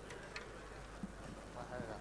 ꯍꯥꯏꯔꯒ꯫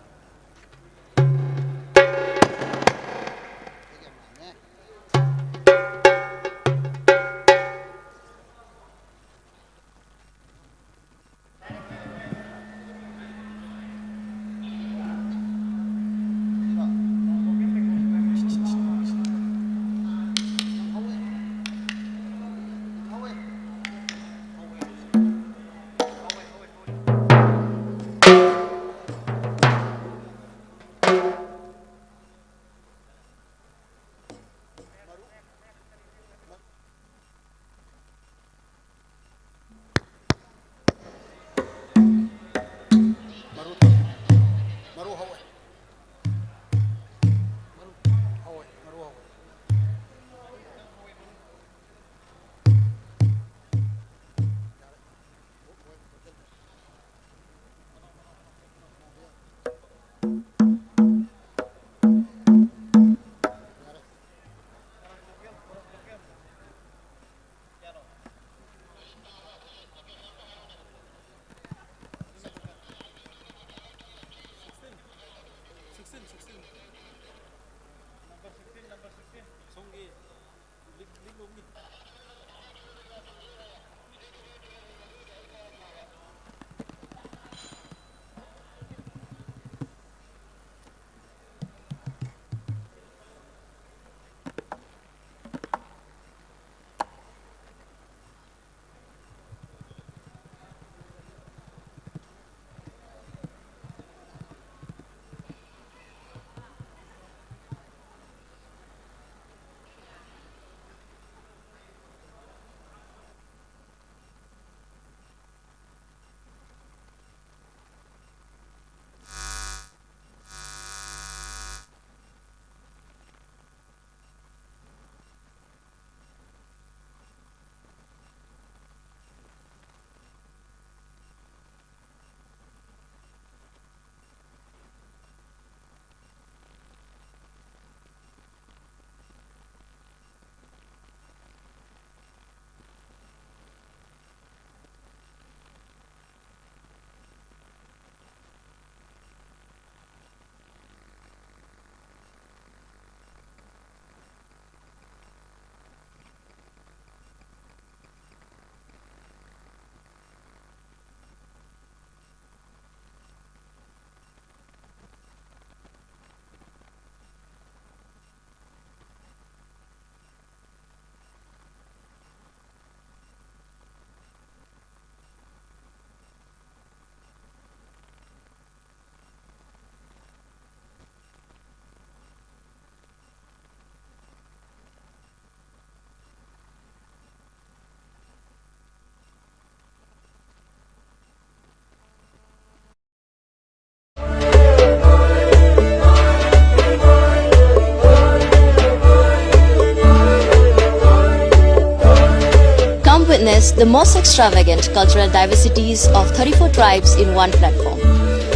the most extravagant cultural diversities of thirty-four tribes in one platform.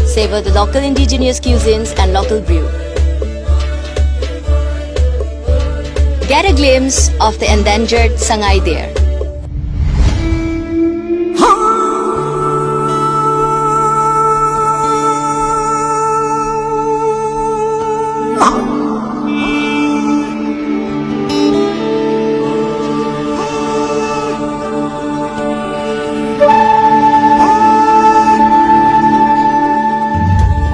Savor the local indigenous cuisines and local brew. Get a glimpse of the endangered Sangai Deer.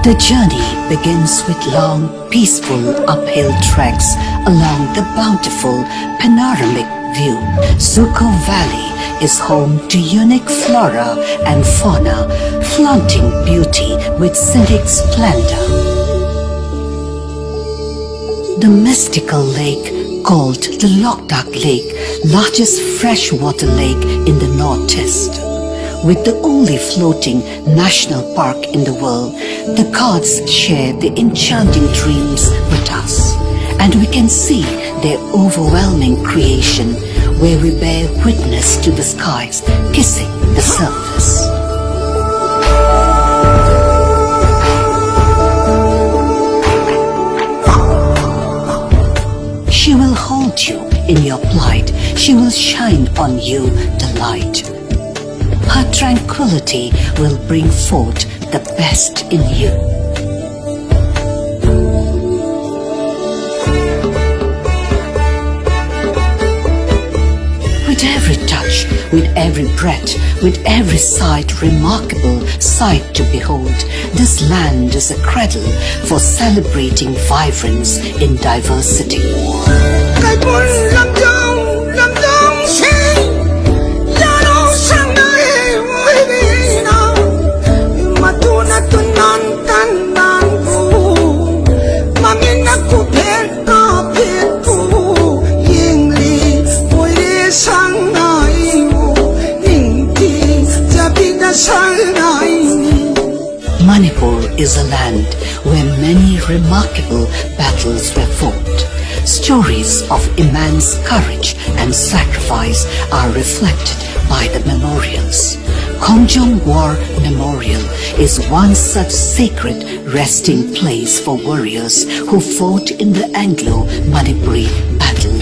The journey begins with long, peaceful uphill treks along the bountiful panoramic view. Zuko Valley is home to unique flora and fauna, flaunting beauty with scenic splendor. The mystical lake called the Loktak Lake, largest freshwater lake in the Northeast, with the only floating national park in the world, the gods share the enchanting dreams with us, and we can see their overwhelming creation where we bear witness to the skies kissing the surface. She will hold you in your plight. She will shine on you the light. Her tranquility will bring forth the best in you. With every touch, with every breath, with every sight, remarkable sight to behold, this land is a cradle for celebrating vibrance in diversity. Manipur is a land where many remarkable battles were fought. Stories of immense courage and sacrifice are reflected by the memorials. Khongjong War Memorial is one such sacred resting place for warriors who fought in the Anglo-Manipuri battle.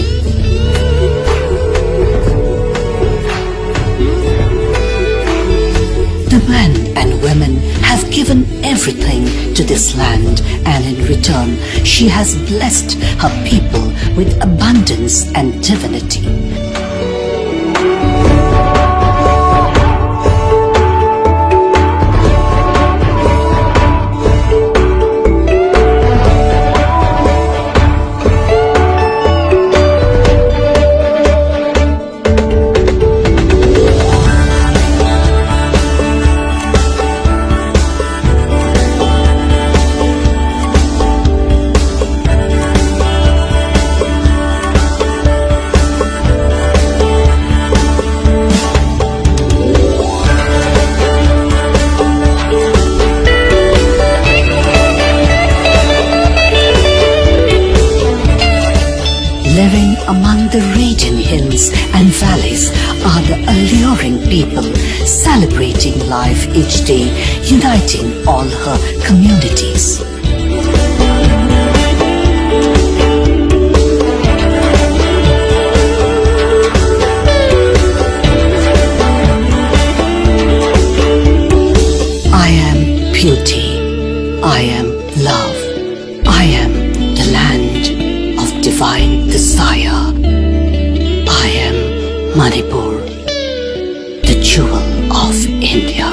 The men and women have given everything to this land, and in return, she has blessed her people with abundance and divinity. Living among the raging hills and valleys are the alluring people celebrating life each day, uniting all her communities. I am beauty. I am love. I am the land of divine desire. I am Manipur, the jewel of India.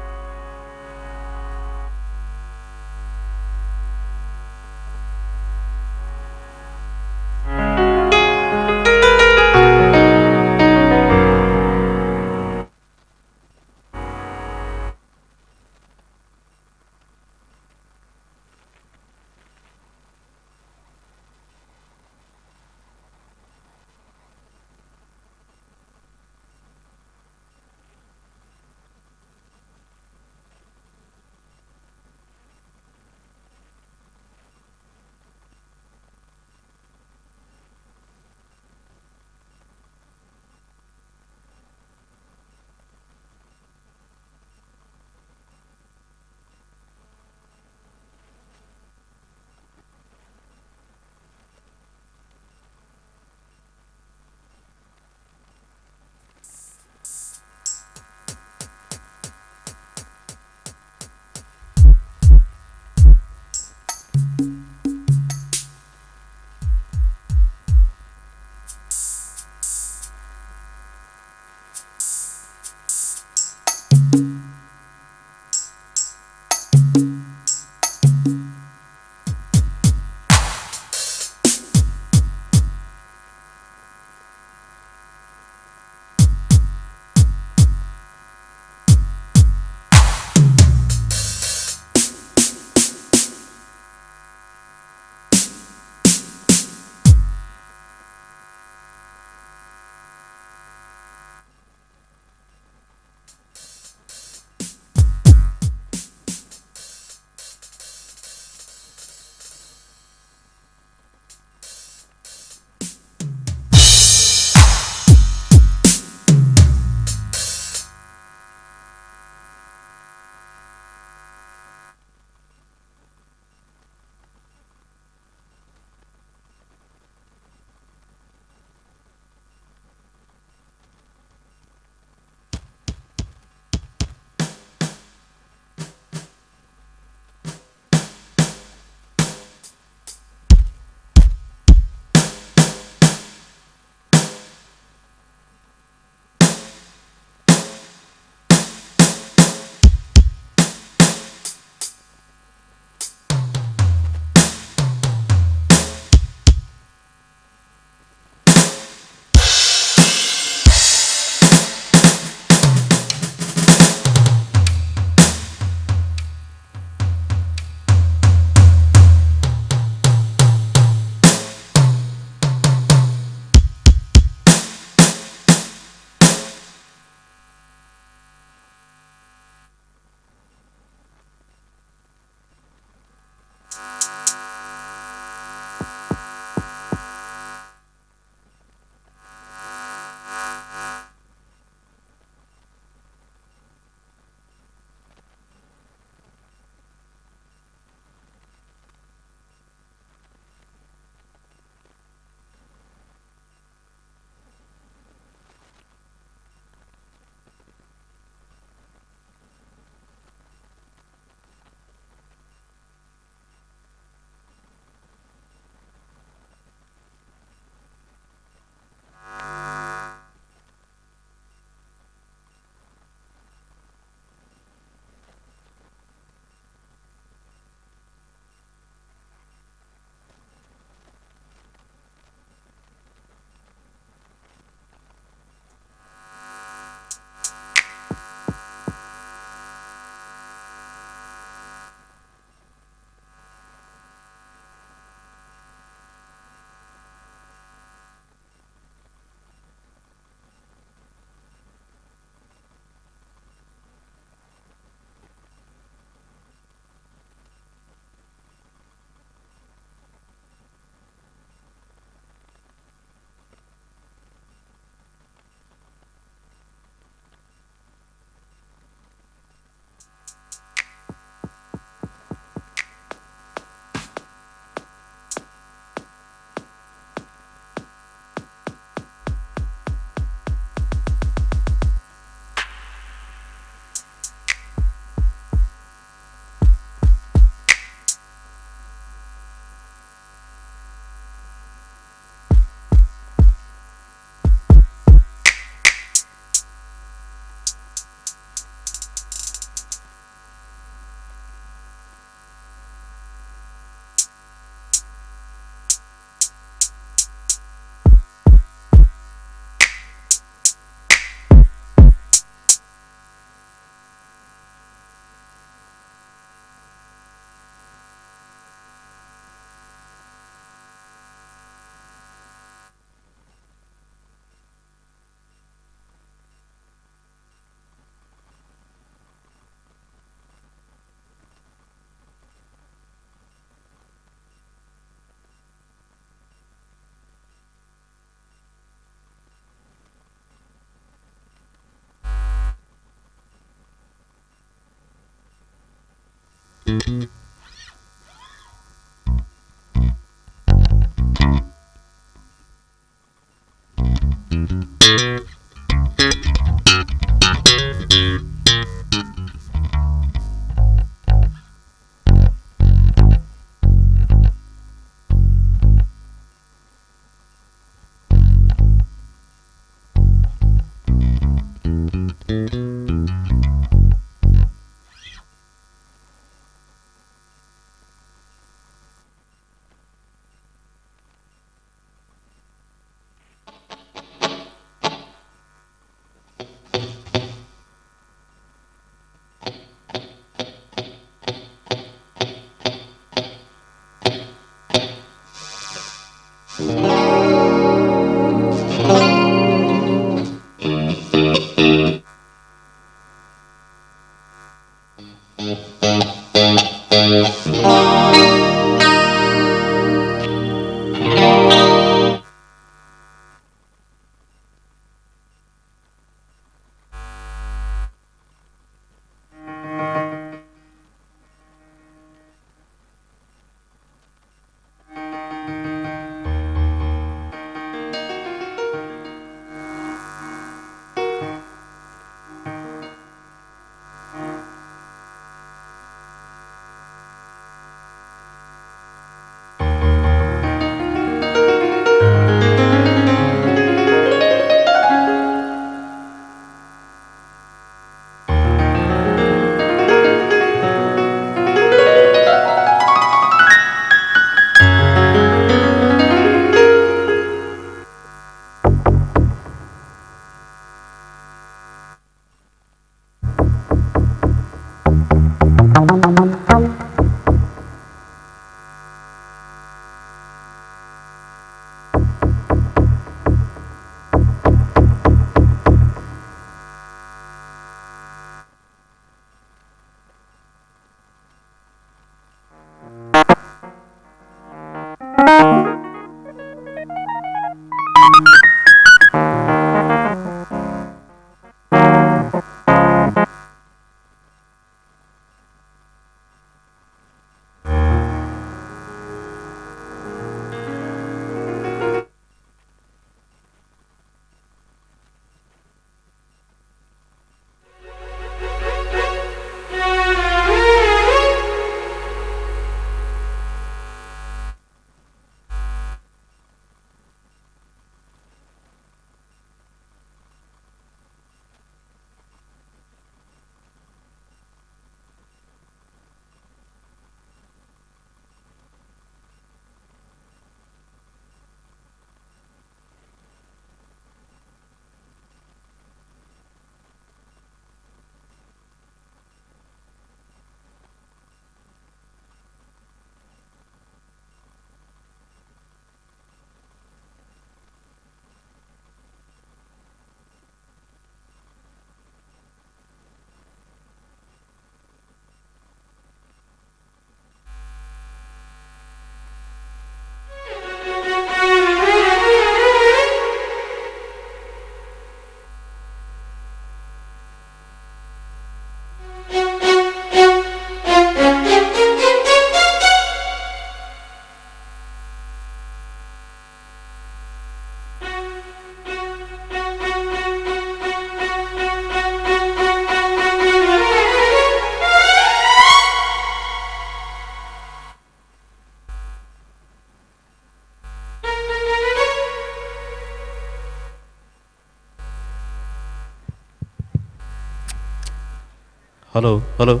Hello, hello.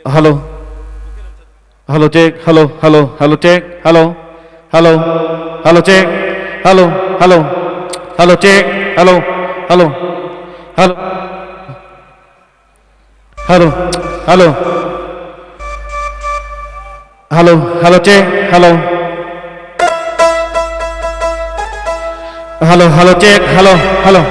Hello. Hello, check. Hello, hello, hello, check. Hello. Hello. Hello, check. Hello, hello. Hello, check. Hello. Hello. Hello. Hello. Hello. Hello. Hello, check. Hello. Hello, hello, check. Hello. Hello.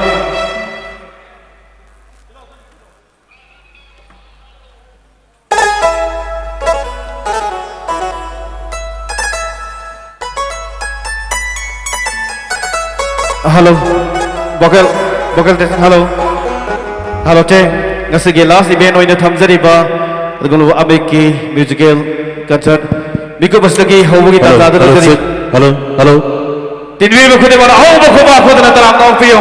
Hello. Vocal, vocal test. Hello. Hello, check. ꯉꯁꯤꯒꯤ last event ꯑꯣꯏꯅ ꯊꯝꯖꯔꯤꯕ ꯑꯗꯨꯒꯨꯝꯂꯕ ꯑꯃꯤꯛꯀꯤ musical concert ꯃꯤꯀꯨꯞ ꯑꯁꯤꯗꯒꯤ ꯍꯧꯕꯒꯤ hello, ꯇꯥꯟꯖꯥꯗꯨ hello, ꯂꯧꯖꯔꯤ꯫ ꯁꯤꯠ, hello, hello. ꯇꯤꯟꯕꯤꯔꯤꯕ ꯈꯨꯗꯤꯡꯃꯛ ꯑꯍꯧꯕ ꯈꯨꯕꯥꯛ ꯈꯨꯗꯅ ꯇꯔꯥꯝꯅ ꯑꯣꯛꯄꯤꯌꯨ꯫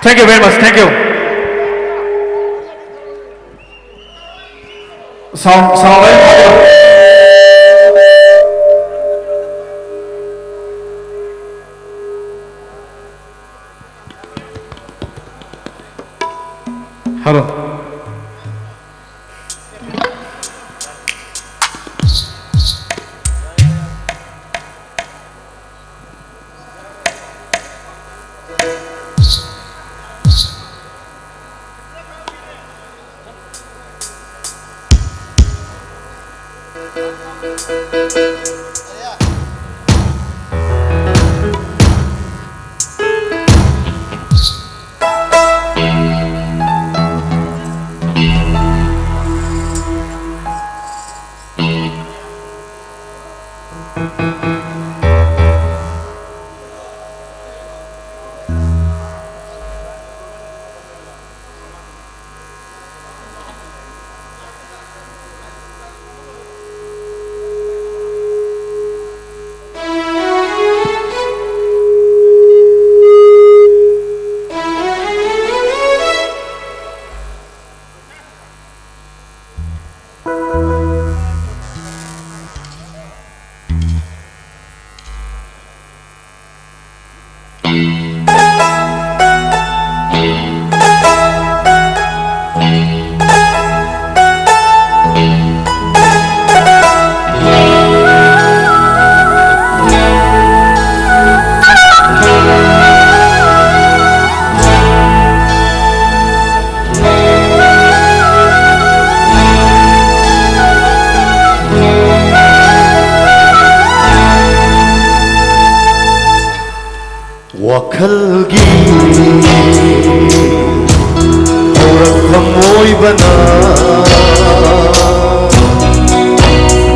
Thank you very much. Thank you. Sound, sound ꯂꯣꯏ ꯐꯥꯕꯤꯔꯣ꯫ Hello. ꯋꯥꯈꯜꯒꯤ ꯍꯧꯔꯛꯐꯝ ꯑꯣꯏꯕꯅ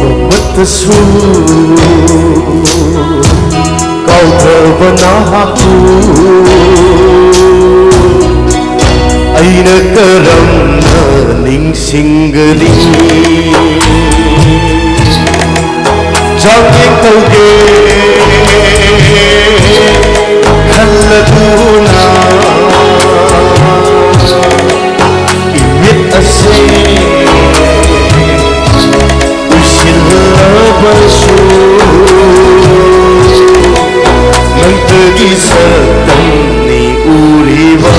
ꯅꯣꯡꯃꯠꯇꯁꯨ ꯀꯥꯎꯊꯕ ꯅꯍꯥꯛꯄꯨ ꯑꯩꯅ ꯀꯔꯝꯅ ꯅꯤꯡꯁꯤꯡꯒꯅꯤ? ꯆꯥꯡꯌꯦꯡ ꯇꯧꯒꯦ ꯈꯜꯂꯗꯨꯅ ꯏꯃꯤꯠ ꯑꯁꯦ ꯎꯏꯁꯤꯜꯂꯕꯁꯨ ꯅꯪꯇꯒꯤ ꯁꯛꯇꯝꯅꯤ ꯎꯔꯤꯕ꯫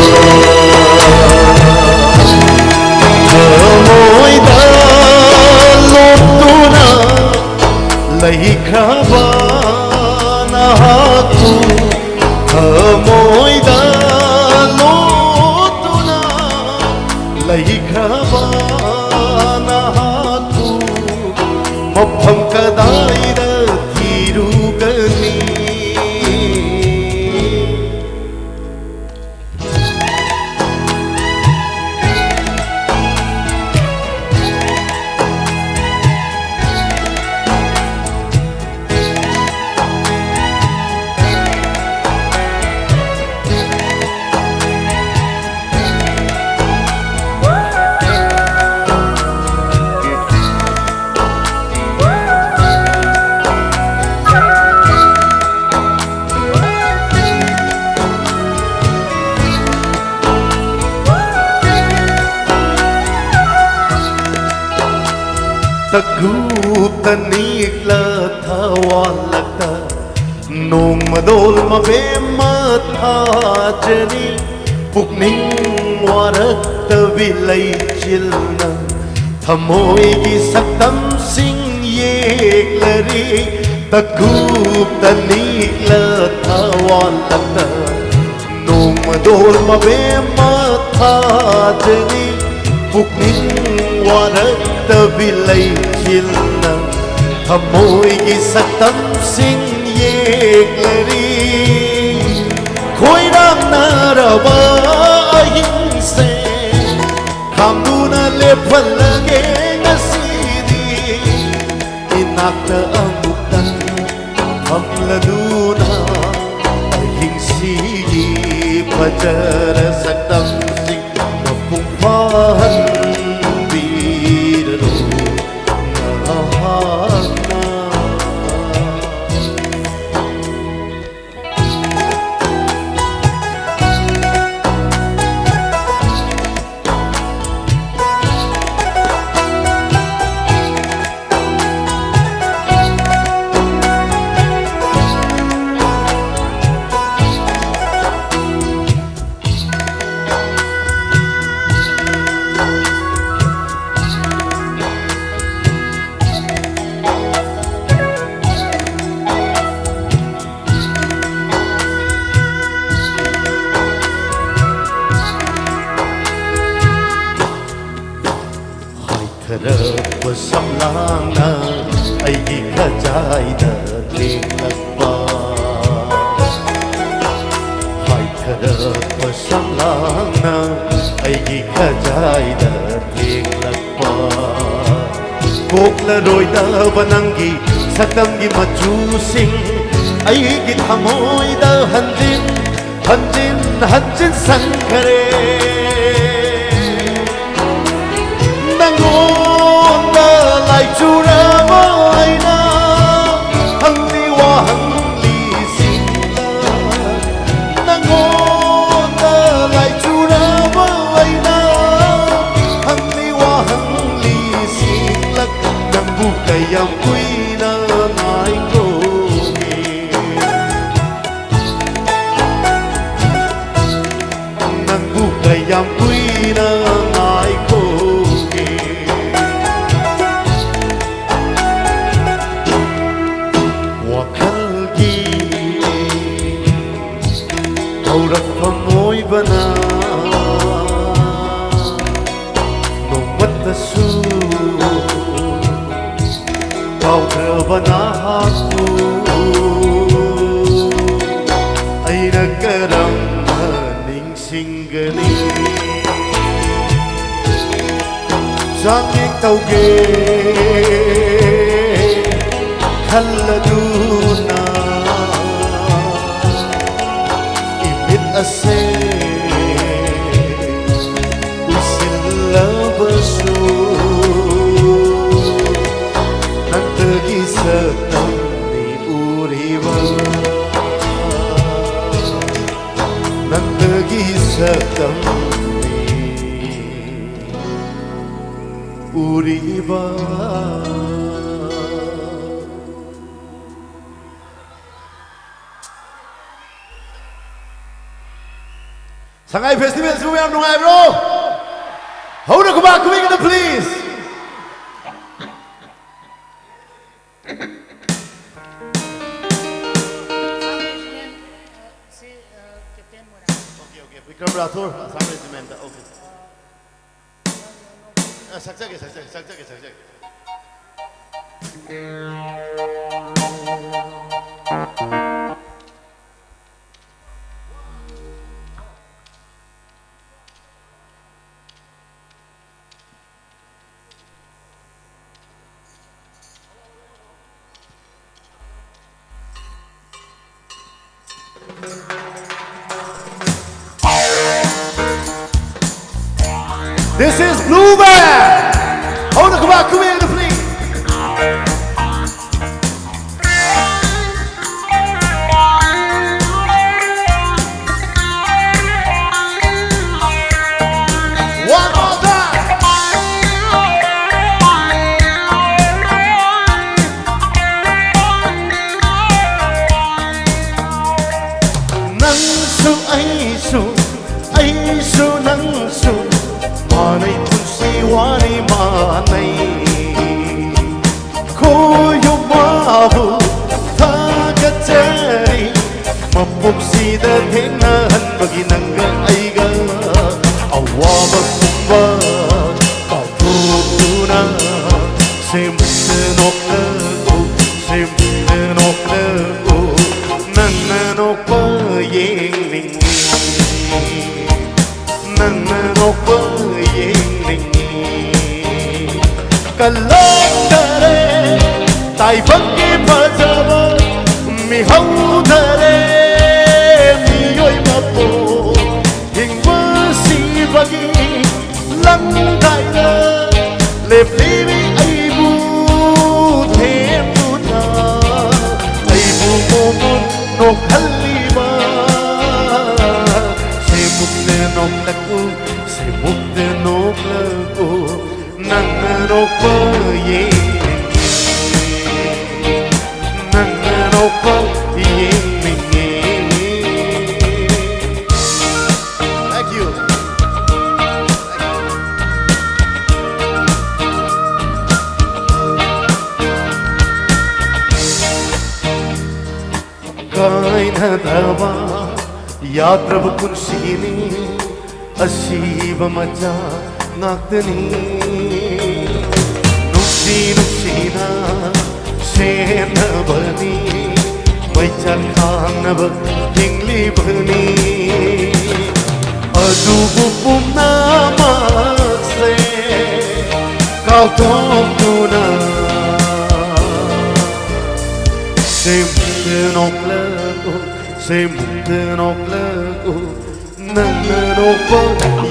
ꯊꯃꯣꯏꯗ ꯂꯣꯠꯇꯨꯅ ꯂꯩꯈ꯭ꯔꯕ ꯅꯍꯥꯛꯄꯨ ꯊꯃꯣꯏꯗ ꯂꯣꯠꯇꯨꯅ ꯂꯩꯈ꯭ꯔꯕ ꯅꯍꯥꯛꯄꯨ ꯃꯐꯝ ꯀꯗꯥꯏꯗ ꯊꯤꯔꯨꯒꯅꯤ? ꯇꯀꯨꯞꯇ ꯅꯤꯛꯂ ꯊꯋꯥꯜꯂꯛꯇ ꯅꯣꯡꯃꯗꯣꯜ ꯃꯕꯦꯝꯃ ꯊꯥꯖꯅꯤ꯫ ꯄꯨꯛꯅꯤꯡ ꯋꯥꯔꯛꯇꯕꯤ ꯂꯩꯆꯤꯜꯅ ꯊꯃꯣꯏꯒꯤ ꯁꯛꯇꯝꯁꯤꯡ ꯌꯦꯛꯂꯔꯤ꯫ ꯇꯀꯨꯞꯇ ꯅꯤꯛꯂ ꯊꯋꯥꯟꯇꯛꯇ ꯅꯣꯡꯃꯗꯣꯜ ꯃꯕꯦꯝꯃ ꯊꯥꯖꯅꯤ꯫ ꯄꯨꯛꯅꯤꯡ ꯋꯥꯔꯛꯇꯕꯤ ꯂꯩꯆꯤꯜꯅ ꯊꯃꯣꯏꯒꯤ ꯁꯛꯇꯝꯁꯤꯡ ꯌꯦꯛꯂꯔꯤ꯫ ꯑꯍꯤꯡꯁꯦ ꯈꯥꯝꯗꯨꯅ ꯂꯦꯞꯍꯜꯂꯒꯦ ꯉꯁꯤꯗꯤ꯫ ꯏꯅꯥꯛꯇ ꯑꯃꯨꯛꯇꯪ ꯐꯝꯂꯗꯨꯅ ꯑꯍꯤꯡꯁꯤꯒꯤ ꯐꯖꯔ ꯁꯛꯇꯝꯁꯤꯡ ꯃꯄꯨꯡ ꯐꯥꯍꯟꯕꯤꯔꯔꯣ ꯅꯍꯥꯛꯅ꯫ ꯍꯥꯏꯊꯔꯛꯄ ꯁꯝꯂꯥꯡꯅ ꯑꯩꯒꯤ ꯈꯖꯥꯏꯗ ꯂꯦꯡꯂꯛꯄ꯫ ꯍꯥꯏꯊꯔꯛꯄ ꯁꯝꯂꯥꯡꯅ ꯑꯩꯒꯤ ꯈꯖꯥꯏꯗ ꯂꯦꯡꯂꯛꯄ꯫ ꯀꯣꯛꯂꯔꯣꯏꯗꯕ ꯅꯪꯒꯤ ꯁꯛꯇꯝꯒꯤ ꯃꯆꯨꯁꯤꯡ ꯑꯩꯒꯤ ꯊꯃꯣꯏꯗ ꯍꯟꯖꯤꯟ ꯍꯟꯖꯤꯟ ꯍꯟꯖꯤꯟ ꯁꯟꯈꯔꯦ꯫ ꯅꯪꯉꯣꯟꯗ ꯂꯥꯏꯆꯨꯔꯕ ꯑꯩꯅ ꯍꯪꯂꯤ ꯋꯥꯍꯪꯂꯤꯁꯤꯡꯗ, ꯅꯪꯉꯣꯟꯗ ꯂꯥꯏꯆꯨꯔꯕ ꯑꯩꯅ ꯍꯪꯂꯤ ꯋꯥꯍꯪꯂꯤꯁꯤꯡꯂꯛ ꯅꯪꯕꯨ ꯀꯌꯥꯝ ꯀꯨꯏꯅ ꯉꯥꯏꯈꯣꯒꯦ? ꯅꯪꯕꯨ ꯀꯌꯥꯝ ꯀꯨꯏꯅ ꯉꯥꯏꯈꯣꯒꯦ? ꯋꯥꯈꯜꯒꯤ ꯍꯧꯔꯛꯐꯝ ꯑꯣꯏꯕꯅ ꯅꯣꯡꯃꯇꯁꯨ ꯀꯥꯎꯈ꯭ꯔꯕ ꯅꯍꯥꯛꯄꯨ ꯑꯩꯅ ꯀꯔꯝꯅ ꯅꯤꯡ ꯍꯤꯡꯒꯅꯤ꯫ ꯆꯥꯡꯌꯦꯡ ꯇꯧꯒꯦ ꯈꯜꯂꯗꯨꯅ ꯏꯃꯤꯠ ꯑꯁꯦ ꯎꯏꯁꯤꯜꯂꯕꯁꯨ ꯅꯪꯇꯒꯤ ꯁꯛꯇꯝꯅꯤ ꯎꯔꯤꯕ꯫ ꯅꯪꯇꯒꯤ ꯁꯛꯇꯝꯅꯤ ꯎꯔꯤꯕ꯫ ꯁꯉꯥꯏ ꯐꯦꯁꯇꯤꯚꯦꯜꯁꯤꯕꯨ ꯌꯥꯝ ꯅꯨꯡꯉꯥꯏꯕ꯭ꯔꯣ? ꯍꯧꯅ ꯈꯨꯕꯥꯛ ꯈꯨꯕꯤꯒꯅ please꯫ Okay, okay, Bikram Rathore, Assam ꯔꯦꯖꯤꯃꯦꯟꯇ, okay꯫ ꯑ, ꯁꯛꯆꯒꯦ, ꯁꯛꯆꯒꯦ, ꯁꯛꯆꯒꯦ, ꯁꯛꯆꯒꯦ꯫ This is Blue Band. Hold the kebab, come here, please. One more time. ꯅꯪꯁꯨ ꯑꯩꯁꯨ, ꯑꯩꯁꯨ ꯅꯪꯁꯨ, ꯃꯥꯟꯅꯩ ꯄꯨꯟꯁꯤ ꯋꯥꯔꯤ ꯃꯥꯟꯅꯩ꯫ ꯈꯣꯏꯌꯨꯝꯕꯥꯕꯨ ꯊꯥꯒꯠꯆꯔꯤ, ꯃꯄꯣꯛꯁꯤꯗ ꯊꯦꯡꯅꯍꯟꯕꯒꯤ ꯅꯪꯒ ꯑꯩꯒ꯫ ꯑꯋꯥꯕ ꯄꯨꯝꯕ ꯀꯥꯎꯊꯣꯛꯇꯨꯅ ꯁꯦꯝꯕ ꯅꯣꯛꯂꯛꯎ, ꯁꯦꯝꯕ ꯅꯣꯛꯂꯛꯎ, ꯅꯪꯅ ꯅꯣꯛꯄ ꯌꯦꯡꯅꯤꯡꯏ꯫ ꯅꯣꯛꯄ ꯌꯦꯡꯅꯤꯡꯉꯤ꯫ ꯀꯜꯂꯛꯇꯔꯦ ꯇꯥꯏꯕꯪꯒꯤ ꯐꯖꯕ, ꯃꯤꯍꯧꯗꯔꯦ ꯃꯤꯑꯣꯏ ꯃꯄꯣꯛ꯫ ꯍꯤꯡꯕ ꯁꯤꯕꯒꯤ ꯂꯪꯗꯥꯏꯗ ꯂꯦꯞꯂꯤꯕꯤ ꯑꯩꯕꯨ ꯊꯦꯝꯗꯨꯅ, ꯑꯩꯕꯨ ꯃꯣꯃꯣꯟ ꯅꯣꯛꯍꯜꯂꯤꯕ꯫ ꯁꯦ ꯃꯨꯛꯅ ꯅꯣꯛꯂꯛꯎ, ꯁꯦ ꯃꯨꯛꯅ ꯅꯣꯛꯂꯛꯎ, ꯅꯪꯅ ꯅꯣꯛꯄ ꯌꯦꯡꯅꯤꯡꯉꯤ, ꯅꯪꯅ ꯅꯣꯛꯄ ꯌꯦꯡꯅꯤꯡꯉꯤ꯫ Thank you. ꯀꯥꯏꯅꯗꯕ ꯌꯥꯗ꯭ꯔꯕ ꯄꯨꯟꯁꯤꯅꯤ, ꯑꯁꯤꯕ ꯃꯆꯥ ꯉꯥꯛꯇꯅꯤ꯫ ꯅꯨꯡꯁꯤ ꯅꯨꯡꯁꯤꯅ ꯁꯦꯟꯅꯕꯅꯤ, ꯃꯩꯆꯥꯛ ꯈꯥꯡꯅꯕ ꯍꯤꯡꯂꯤꯕꯅꯤ꯫ ꯑꯗꯨꯕꯨ ꯄꯨꯝꯅꯃꯛꯁꯦ ꯀꯥꯎꯊꯣꯛꯇꯨꯅ, ꯁꯦ ꯃꯨꯛꯇ ꯅꯣꯛꯂꯛꯎ, ꯁꯦ ꯃꯨꯛꯇ ꯅꯣꯛꯂꯛꯎ, ꯅꯪꯅ ꯅꯣꯛꯄ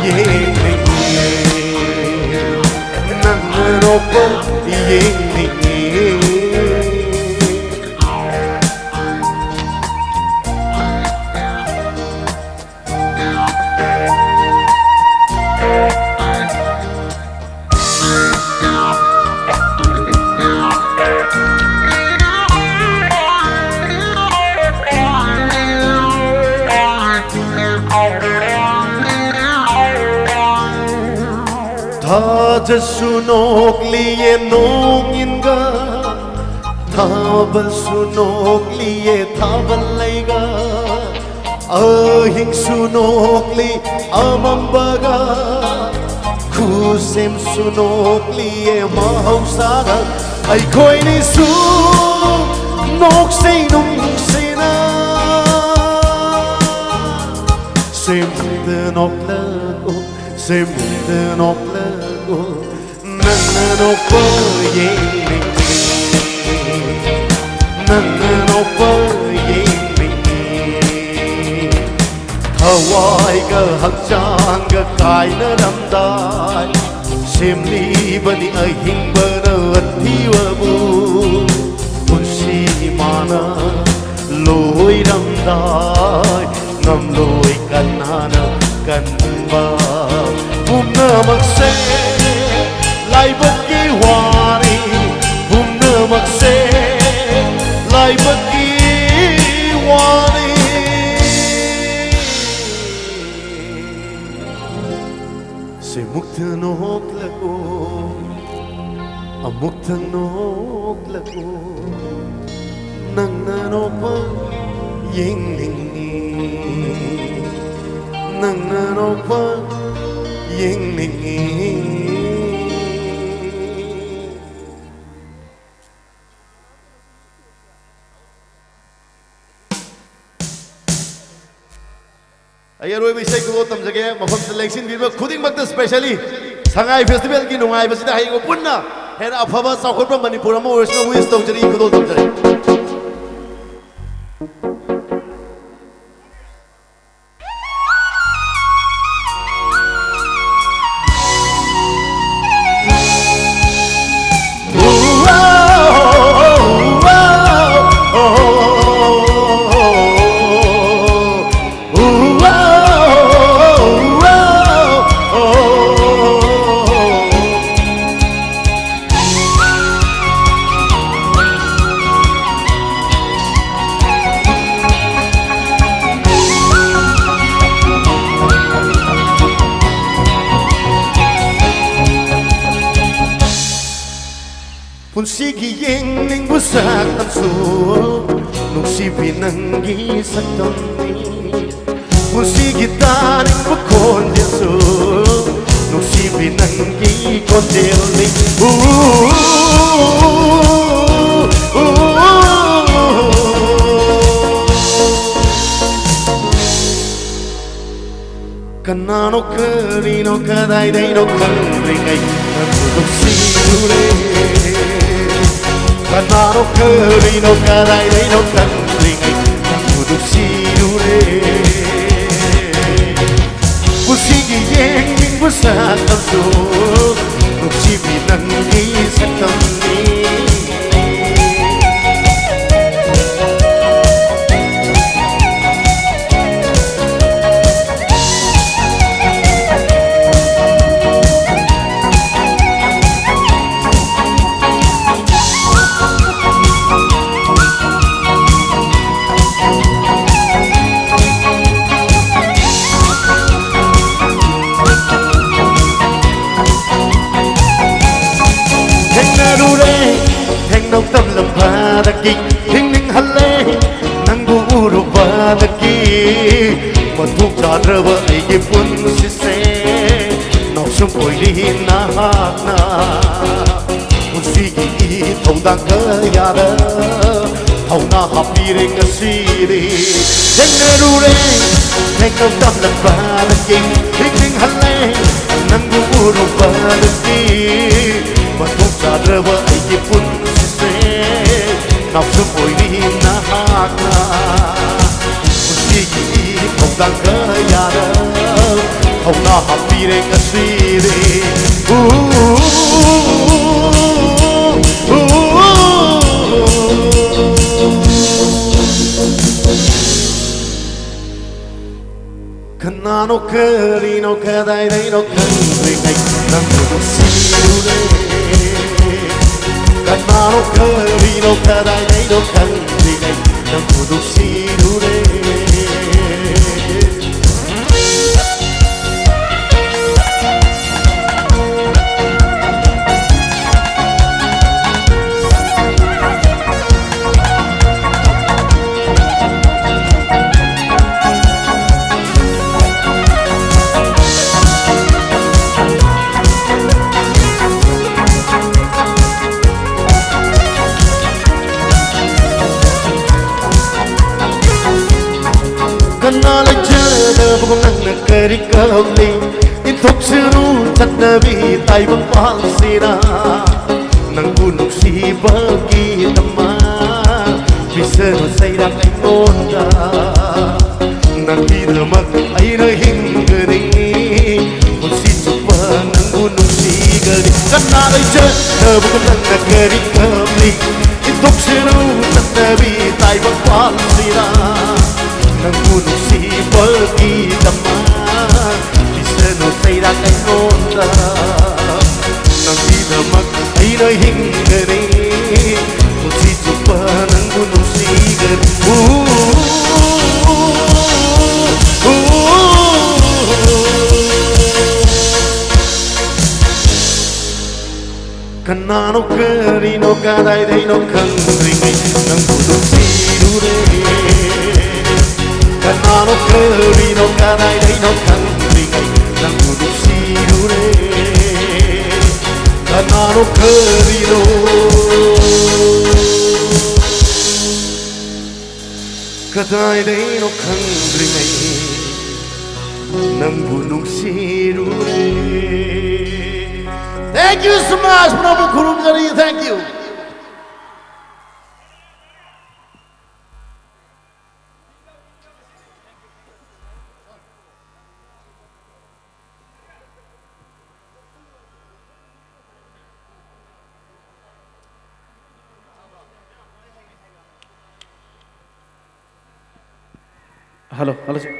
ꯌꯦꯡꯅꯤꯡꯉꯦ, ꯅꯪꯅ ꯅꯣꯛꯄ ꯌꯦꯡꯅꯤꯡꯉꯦ꯫ ꯊꯥꯖꯁꯨ ꯅꯣꯛꯂꯤꯌꯦ ꯅꯣꯡꯏꯟꯒ, ꯊꯥꯕꯜꯁꯨ ꯅꯣꯛꯂꯤꯌꯦ ꯊꯥꯕꯜ ꯂꯩꯒ꯫ ꯑꯍꯤꯡꯁꯨ ꯅꯣꯛꯂꯤ ꯑꯃꯝꯕꯒ, ꯈꯨꯁꯦꯝꯁꯨ ꯅꯣꯛꯂꯤꯌꯦ ꯃꯍꯧꯁꯥꯒ꯫ ꯑꯩꯈꯣꯏꯅꯤꯁꯨ ꯅꯣꯛꯁꯤ ꯅꯨꯡꯁꯤꯅ꯫ ꯁꯦ ꯃꯨꯛꯇ ꯅꯣꯛꯂꯛꯎ, ꯁꯦ ꯃꯨꯛꯇ ꯅꯣꯛꯂꯒꯣ, ꯅꯪꯅ ꯅꯣꯛꯄ ꯌꯦꯡꯅꯤꯡꯉꯤ, ꯅꯪꯅ ꯅꯣꯛꯄ ꯌꯦꯡꯅꯤꯡꯉꯤ꯫ ꯊꯋꯥꯏꯒ ꯍꯛꯆꯥꯡꯒ ꯀꯥꯏꯅꯔꯝꯗꯥꯏ, ꯁꯦꯝꯂꯤꯕꯅꯤ ꯑꯍꯤꯡꯕꯅ ꯑꯊꯤꯕꯕꯨ꯫ ꯄꯨꯟꯁꯤ ꯃꯥꯅ ꯂꯣꯏꯔꯝꯗꯥꯏ, ꯉꯝꯂꯣꯏ ꯀꯅꯥꯅ ꯀꯟꯕ꯫ ꯄꯨꯝꯅꯃꯛꯁꯦ ꯂꯥꯏꯕꯛꯀꯤ ꯋꯥꯅꯤ, ꯄꯨꯝꯅꯃꯛꯁꯦ ꯂꯥꯏꯕꯛꯀꯤ ꯋꯥꯅꯤ꯫ ꯁꯦ ꯃꯨꯛꯇ ꯅꯣꯛꯂꯒꯣ, ꯑꯃꯨꯛꯇꯪ ꯅꯣꯛꯂꯒꯣ, ꯅꯪꯅ ꯅꯣꯛꯄ ꯌꯦꯡꯅꯤꯡꯉꯤ, ꯅꯪꯅ ꯅꯣꯛꯄ ꯌꯦꯡꯅꯤꯡꯉꯤ꯫ ꯑꯩ ꯑꯔꯣꯏꯕ ꯏꯁꯩ ꯈꯨꯗꯣꯜ ꯇꯝꯖꯒꯦ꯫ ꯃꯐꯝꯁꯤꯗ ꯂꯦꯡꯁꯤꯟꯕꯤꯔꯤꯕ ꯈꯨꯗꯤꯡꯃꯛꯇ specially ꯁꯉꯥꯏ ꯐꯦꯁꯇꯤꯚꯦꯜꯒꯤ ꯅꯨꯡꯉꯥꯏꯕꯁꯤꯗ ꯍꯌꯦꯡ ꯄꯨꯟꯅ ꯍꯦꯟꯅ ꯑꯐꯕ ꯆꯥꯎꯈꯠꯄ ꯃꯅꯤꯄꯨꯔ ꯑꯃ ꯑꯣꯏꯔꯁꯅꯨ wish ꯇꯧꯖꯔꯤ, ꯈꯨꯗꯣꯜ ꯇꯝꯖꯔꯤ꯫ ꯄꯨꯟꯁꯤꯒꯤ ꯌꯦꯡꯅꯤꯡꯕ ꯁꯛꯇꯝꯁꯨ ꯅꯨꯡꯁꯤꯕꯤ ꯅꯪꯒꯤ ꯁꯛꯇꯝꯅꯤ꯫ ꯄꯨꯟꯁꯤꯒꯤ ꯇꯥꯅꯤꯡꯕ ꯈꯣꯟꯖꯦꯜꯁꯨ ꯅꯨꯡꯁꯤꯕꯤ ꯅꯪꯒꯤ ꯈꯣꯟꯖꯦꯜꯅꯤ꯫ ꯎ, ꯎ, ꯎ, ꯎ, ꯎ꯫ ꯀꯅꯥꯅꯣ ꯀꯔꯤꯅꯣ ꯀꯗꯥꯏꯗꯩꯅꯣ ꯈꯪꯗ꯭ꯔꯤꯉꯩ ꯅꯪꯕꯨ ꯅꯨꯡꯁꯤꯔꯨꯔꯦ꯫ ꯀꯅꯥꯅꯣ ꯀꯔꯤꯅꯣ ꯀꯗꯥꯏꯗꯩꯅꯣ ꯈꯪꯗ꯭ꯔꯤꯉꯩ ꯅꯪꯕꯨ ꯅꯨꯡꯁꯤꯔꯨꯔꯦ꯫ ꯄꯨꯟꯁꯤꯒꯤ ꯌꯦꯡꯅꯤꯡꯕ ꯁꯛꯇꯝꯁꯨ ꯅꯨꯡꯁꯤꯕꯤ ꯅꯪꯒꯤ ꯁꯛꯇꯝꯅꯤ꯫ ꯊꯦꯡꯅꯔꯨꯔꯦ ꯊꯦꯡꯅꯧ ꯇꯝꯂꯝꯕꯗꯒꯤ ꯍꯤꯡꯅꯤꯡꯍꯜꯂꯦ ꯅꯪꯕꯨ ꯎꯔꯨꯕꯗꯒꯤ꯫ ꯃꯊꯣꯡ ꯆꯥꯗ꯭ꯔꯕ ꯑꯩꯒꯤ ꯄꯨꯟꯁꯤꯁꯦ ꯅꯥꯎꯁꯨꯝ ꯑꯣꯏꯔꯤ ꯅꯍꯥꯛꯅ꯫ ꯄꯨꯟꯁꯤꯒꯤ ꯊꯧꯗꯥꯡ ꯀꯌꯥꯗ ꯊꯧꯅꯥ ꯍꯥꯞꯄꯤꯔꯦ ꯉꯁꯤꯗꯤ꯫ ꯊꯦꯡꯅꯔꯨꯔꯦ ꯊꯦꯡꯅꯧ ꯇꯝꯂꯝꯕꯗꯒꯤ ꯍꯤꯡꯅꯤꯡꯍꯜꯂꯦ ꯅꯪꯕꯨ ꯎꯔꯨꯕꯗꯒꯤ꯫ ꯃꯊꯣꯡ ꯆꯥꯗ꯭ꯔꯕ ꯑꯩꯒꯤ ꯄꯨꯟꯁꯤꯁꯦ ꯅꯥꯎꯁꯨꯝ ꯑꯣꯏꯔꯤ ꯅꯍꯥꯛꯅ꯫ ꯄꯨꯟꯁꯤꯒꯤ ꯊꯧꯗꯥꯡ ꯀꯌꯥꯗ ꯊꯧꯅꯥ ꯍꯥꯞꯄꯤꯔꯦ ꯉꯁꯤꯗꯤ꯫ ꯎ, ꯎ, ꯎ, ꯎ, ꯎ꯫ ꯀꯅꯥꯅꯣ ꯀꯔꯤꯅꯣ ꯀꯗꯥꯏꯗꯩꯅꯣ ꯈꯪꯗ꯭ꯔꯤꯉꯩ ꯅꯪꯕꯨ ꯅꯨꯡꯁꯤꯔꯨꯔꯦ꯫ ꯀꯅꯥꯅꯣ ꯀꯔꯤꯅꯣ ꯀꯗꯥꯏꯗꯩꯅꯣ ꯈꯪꯗ꯭ꯔꯤꯉꯩ ꯅꯪꯕꯨ ꯅꯨꯡꯁꯤꯔꯨꯔꯦ꯫ ꯂꯩꯖꯗꯕꯒꯨꯝ ꯅꯪꯅ ꯀꯔꯤ ꯀꯞꯂꯤ? ꯏꯟꯊꯣꯛꯁꯤꯔꯨ ꯆꯠꯅꯕꯤ ꯇꯥꯏꯕꯪ ꯄꯥꯟꯁꯤꯗ ꯅꯪꯕꯨ ꯅꯨꯡꯁꯤꯕꯒꯤꯗꯃꯛ ꯄꯤꯁꯅꯨ ꯆꯩꯔꯥꯛ ꯑꯩꯉꯣꯟꯗ꯫ ꯅꯪꯒꯤꯗꯃꯛ ꯑꯩꯅ ꯍꯤꯡꯒꯅꯤ, ꯄꯨꯟꯁꯤ ꯆꯨꯞꯄ ꯅꯪꯕꯨ ꯅꯨꯡꯁꯤꯒꯅꯤ꯫ ꯀꯅꯥ ꯂꯩꯖꯗꯕꯒꯨꯝ ꯅꯪꯅ ꯀꯔꯤ ꯀꯞꯂꯤ? ꯏꯟꯊꯣꯛꯁꯤꯔꯨ ꯆꯠꯅꯕꯤ ꯇꯥꯏꯕꯪ ꯄꯥꯟꯁꯤꯗ ꯅꯪꯕꯨ ꯅꯨꯡꯁꯤꯕꯒꯤꯗꯃꯛ ꯄꯤꯁꯅꯨ ꯆꯩꯔꯥꯛ ꯑꯩꯉꯣꯟꯗ꯫ ꯅꯪꯒꯤꯗꯃꯛ ꯑꯩꯅ ꯍꯤꯡꯒꯅꯤ, ꯄꯨꯟꯁꯤ ꯆꯨꯞꯄ ꯅꯪꯕꯨ ꯅꯨꯡꯁꯤꯒꯅꯤ꯫ ꯎ, ꯎ, ꯎ, ꯎ꯫ ꯀꯅꯥꯅꯣ ꯀꯔꯤꯅꯣ ꯀꯗꯥꯏꯗꯩꯅꯣ ꯈꯪꯗ꯭ꯔꯤꯉꯩ ꯅꯪꯕꯨ ꯅꯨꯡꯁꯤꯔꯨꯔꯦ꯫ ꯀꯅꯥꯅꯣ ꯀꯔꯤꯅꯣ ꯀꯗꯥꯏꯗꯩꯅꯣ ꯈꯪꯗ꯭ꯔꯤꯉꯩ ꯅꯪꯕꯨ ꯅꯨꯡꯁꯤꯔꯨꯔꯦ꯫ ꯀꯅꯥꯅꯣ ꯀꯔꯤꯅꯣ ꯀꯗꯥꯏꯗꯩꯅꯣ ꯈꯪꯗ꯭ꯔꯤꯉꯩ ꯅꯪꯕꯨ ꯅꯨꯡꯁꯤꯔꯨꯔꯦ꯫ Thank you so much. ꯅꯪꯕꯨ ꯈꯨꯔꯨꯝꯖꯔꯤ꯫ Thank you. Hello, hello, sir.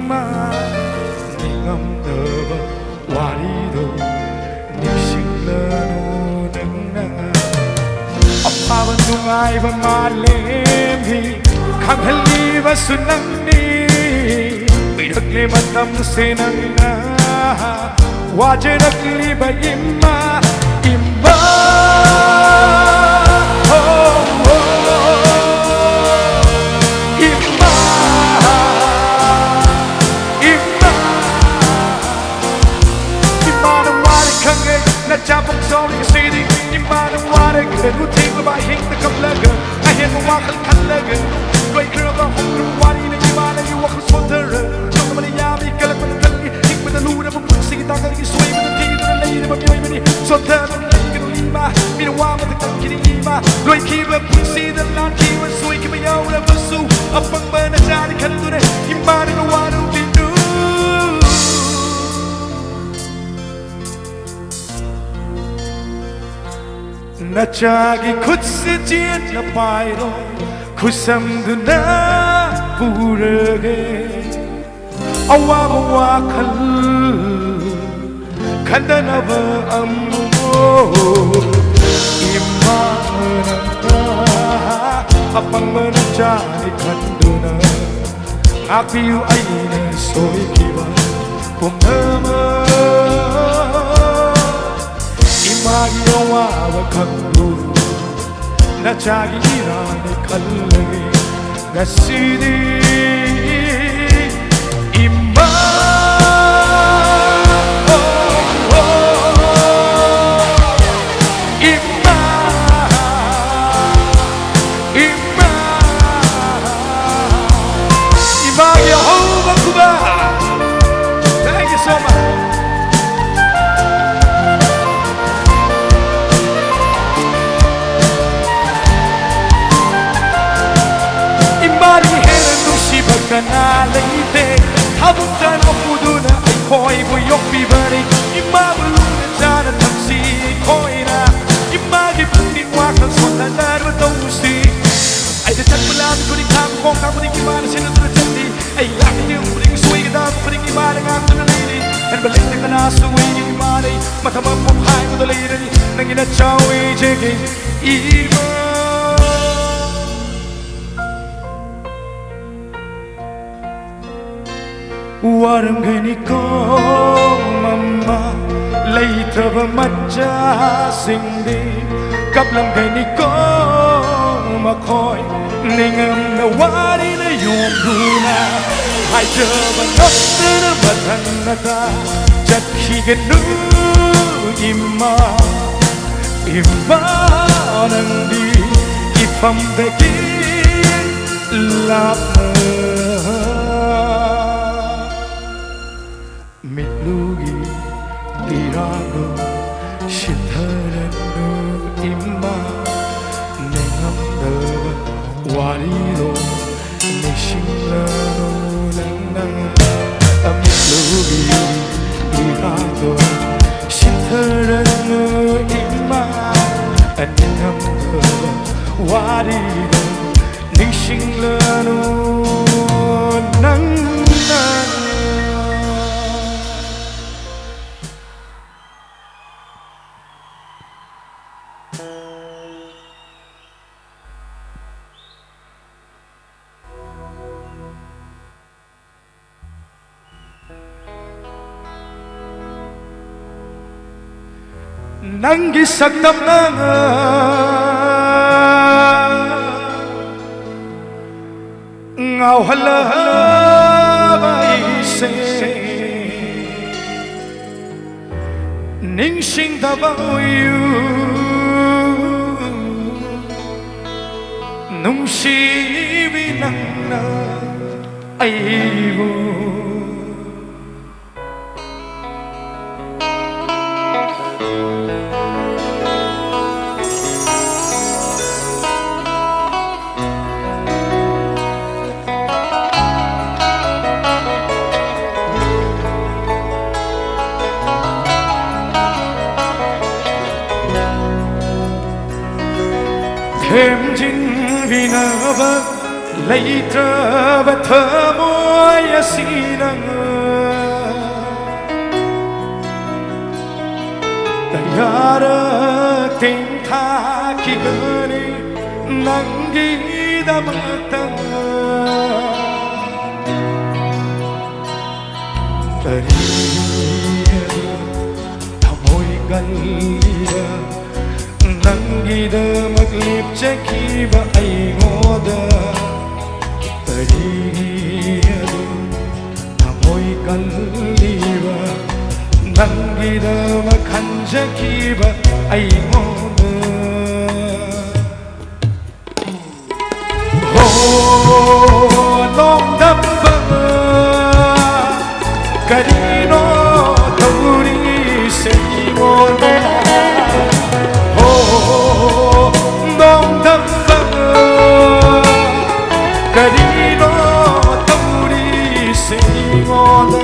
ꯃꯥ ꯅꯤꯡꯉꯝꯗꯕ ꯋꯥꯔꯤꯗꯣ ꯅꯤꯡꯁꯤꯡꯂꯅꯨ ꯅꯪꯅ꯫ ꯑꯐꯕ ꯅꯨꯡꯉꯥꯏꯕ ꯃꯥꯂꯦꯝꯒꯤ ꯈꯪꯍꯜꯂꯤꯕꯁꯨ ꯅꯪꯅꯤ꯫ ꯀꯨꯏꯔꯛꯂꯦ ꯃꯇꯝꯁꯦ ꯅꯪꯅ ꯋꯥꯖꯔꯛꯂꯤꯕ ꯏꯃꯥ, ꯏꯃꯥ, ꯍꯣ, ꯍꯣ, ꯏꯃꯥ, ꯏꯃꯥ, ꯏꯃꯥꯅ ꯋꯥꯔꯦ ꯈꯪꯉꯦ, ꯅꯆꯥ ꯄꯣꯛꯆꯥꯎꯔꯤꯕꯁꯤꯗꯤ꯫ ꯏꯃꯥꯅ ꯋꯥꯔꯦ, ꯀꯩꯅꯣ ꯊꯦꯡꯂꯕ ꯑꯍꯤꯡꯗ ꯀꯞꯂꯒ, ꯑꯍꯦꯟꯕ ꯋꯥꯈꯜ ꯈꯜꯂꯒ, ꯂꯣꯏꯈ꯭ꯔꯕ ꯍꯧꯈ꯭ꯔꯕ ꯋꯥꯔꯤꯅ ꯏꯃꯥꯅ ꯑꯩꯒꯤ ꯋꯥꯈꯜ ꯁꯣꯟꯊꯔ꯫ ꯅꯣꯡꯃꯅ ꯌꯥꯝꯃꯤ ꯀꯜꯂꯛꯄ ꯅꯊꯟꯒꯤ ꯍꯤꯡꯕꯗ ꯂꯨꯔꯕ ꯄꯨꯟꯁꯤꯒꯤ ꯇꯥꯡꯀꯛꯀꯤ ꯁꯣꯏꯕꯗ ꯊꯤꯗꯨꯅ ꯂꯩꯔꯕ ꯃꯤꯑꯣꯏꯕꯅꯤ꯫ ꯁꯣꯟꯊꯗꯨꯅ ꯂꯩꯒꯅꯨ ꯏꯃꯥ, ꯃꯤꯅ ꯋꯥ ꯑꯃꯇ ꯇꯝꯈꯤꯅꯤ ꯏꯃꯥ꯫ ꯂꯣꯏꯈꯤꯕ ꯄꯨꯟꯁꯤꯗ ꯂꯥꯟꯈꯤꯕ ꯁꯣꯏꯈꯤꯕ ꯌꯥꯎꯔꯕꯁꯨ, ꯑꯄꯪꯕ ꯅꯆꯥꯅꯤ ꯈꯟꯗꯨꯅ ꯏꯃꯥꯅ ꯅꯋꯥꯔꯧꯕꯤꯅꯨ꯫ ꯅꯆꯥꯒꯤ ꯈꯨꯠꯁꯦ ꯆꯦꯠꯅ ꯄꯥꯏꯔꯣ, ꯈꯨꯠꯁꯝꯗꯨꯅ ꯄꯨꯔꯒꯦ꯫ ꯑꯋꯥꯕ ꯋꯥꯈꯜ ꯈꯟꯗꯅꯕ ꯑꯃꯨꯛ ꯏꯃꯥꯅ ꯑꯄꯪꯕ ꯅꯆꯥꯅꯤ ꯈꯟꯗꯨꯅ ꯉꯥꯛꯄꯤꯌꯨ ꯑꯩꯅ ꯁꯣꯏꯈꯤꯕ ꯄꯨꯝꯅꯃꯛ꯫ ꯏꯃꯥꯒꯤ ꯑꯋꯥꯕ ꯈꯪꯂꯨ, ꯅꯆꯥꯒꯤ ꯏꯔꯥꯅꯤ ꯈꯜꯂꯒꯦ ꯉꯁꯤꯗꯤ꯫ ꯏꯃꯥ, ꯑꯣ, ꯑꯣ, ꯏꯃꯥ, ꯏꯃꯥ, ꯏꯃꯥꯒꯤ ꯑꯍꯧꯕ ꯈꯨꯕꯥꯛ꯫ Thank you so much. ꯏꯃꯥꯗꯒꯤ ꯍꯦꯟꯅ ꯅꯨꯡꯁꯤꯕ ꯀꯅꯥ ꯂꯩꯇꯦ꯫ ꯊꯥꯕꯨꯡꯇ ꯅꯣꯛꯄꯨꯗꯨꯅ ꯑꯩꯈꯣꯏꯕꯨ ꯌꯣꯛꯄꯤꯕꯅꯤ꯫ ꯏꯃꯥꯕꯨ ꯂꯨꯅ ꯆꯥꯅ ꯊꯝꯁꯤ ꯑꯩꯈꯣꯏꯅ꯫ ꯏꯃꯥꯒꯤ ꯄꯨꯛꯅꯤꯡ ꯋꯥꯈꯜ ꯁꯣꯟꯊꯅꯕ ꯇꯧꯁꯤ꯫ ꯑꯩꯅ ꯆꯠꯄ ꯂꯥꯟ ꯈꯨꯗꯤꯡ ꯊꯥꯡ ꯈꯣꯡ ꯊꯥꯡ ꯈꯨꯗꯤꯡ ꯏꯃꯥꯅ ꯁꯤꯟꯗꯨꯅ ꯆꯠꯂꯤ꯫ ꯑꯩ ꯂꯥꯛꯂꯤꯕ ꯈꯨꯗꯤꯡ ꯉꯥꯛꯇꯨꯅ ꯂꯩꯔꯤ꯫ ꯍꯦꯟꯕ ꯂꯩꯇꯦ ꯀꯅꯥꯁꯨ ꯑꯩꯒꯤ ꯏꯃꯥ ꯂꯩ꯫ ꯃꯊꯪ ꯑꯃꯨꯛ ꯍꯥꯏꯕꯗ ꯂꯩꯔꯅꯤ ꯅꯪꯒꯤ ꯅꯆꯥ ꯑꯣꯏꯖꯒꯦ ꯏꯃꯥ꯫ ꯋꯥꯔꯝꯒꯅꯤꯀꯣ ꯃꯃꯥ ꯂꯩꯇ꯭ꯔꯕ ꯃꯆꯥꯁꯤꯡꯗꯤ꯫ ꯀꯞꯂꯝꯒꯅꯤꯀꯣ ꯃꯈꯣꯏ ꯅꯤꯡꯉꯝꯅ ꯋꯥꯔꯤꯅ ꯌꯣꯝꯗꯨꯅ꯫ ꯍꯥꯏꯖꯕ ꯉꯝꯗꯅ ꯃꯊꯪ ꯃꯊꯪ ꯆꯠꯈꯤꯒꯅꯨ ꯏꯃꯥ꯫ ꯏꯃꯥ ꯅꯪꯗꯤ ꯏꯐꯝꯗꯒꯤ ꯂꯥꯞꯅ꯫ ꯃꯤꯠꯂꯨꯒꯤ ꯏꯔꯥꯜꯗꯣ ꯁꯤꯊꯔꯅꯨ ꯏꯃꯥ꯫ ꯅꯤꯡꯉꯝꯗꯕ ꯋꯥꯔꯤꯗꯣ ꯅꯤꯡꯁꯤꯡꯂꯅꯨ ꯅꯪꯅ꯫ ꯃꯤꯠꯂꯨꯒꯤ ꯏꯔꯥꯜꯗꯣ ꯁꯤꯊꯔꯅꯨ ꯏꯃꯥ꯫ ꯅꯤꯡꯉꯝꯗꯕ ꯋꯥꯔꯤꯗꯣ ꯅꯤꯡꯁꯤꯡꯂꯅꯨ ꯅꯪꯅ꯫ ꯅꯪꯒꯤ ꯁꯛꯇꯝꯅ ꯉꯥꯎꯍꯜꯂꯕ ꯑꯩꯁꯦ꯫ ꯅꯤꯡꯁꯤꯡꯗꯕ ꯑꯣꯏꯌꯨ ꯅꯨꯡꯁꯤꯕꯤ ꯅꯪꯅ ꯑꯩꯕꯨ꯫ ꯊꯦꯝꯖꯤꯟꯕꯤꯅꯕ ꯂꯩꯇ꯭ꯔꯕ ꯊꯃꯣꯏ ꯑꯁꯤ ꯅꯪ ꯂꯥꯛꯈꯤꯒꯅꯤ ꯅꯪꯒꯤꯗꯃꯛꯇ꯫ ꯀꯔꯤ ꯑꯗꯨ ꯊꯃꯣꯏ ꯀꯜꯂꯤꯕ ꯅꯪꯒꯤꯗꯃꯛ ꯂꯦꯞꯆꯈꯤꯕ ꯑꯩꯉꯣꯟꯗ꯫ ꯀꯔꯤꯒꯤ ꯑꯗꯨ ꯊꯃꯣꯏ ꯀꯜꯂꯤꯕ ꯅꯪꯒꯤꯗꯃꯛ ꯈꯟꯖꯈꯤꯕ ꯑꯩꯉꯣꯟꯗ꯫ ꯍꯣ, ꯅꯣꯡꯗꯝꯕ, ꯀꯔꯤꯅꯣ ꯇꯧꯔꯤꯁꯦ ꯑꯩꯉꯣꯟꯗ? ꯍꯣ, ꯅꯣꯡꯗꯝꯕ, ꯀꯔꯤꯅꯣ ꯇꯧꯔꯤꯁꯦ ꯑꯩꯉꯣꯟꯗ?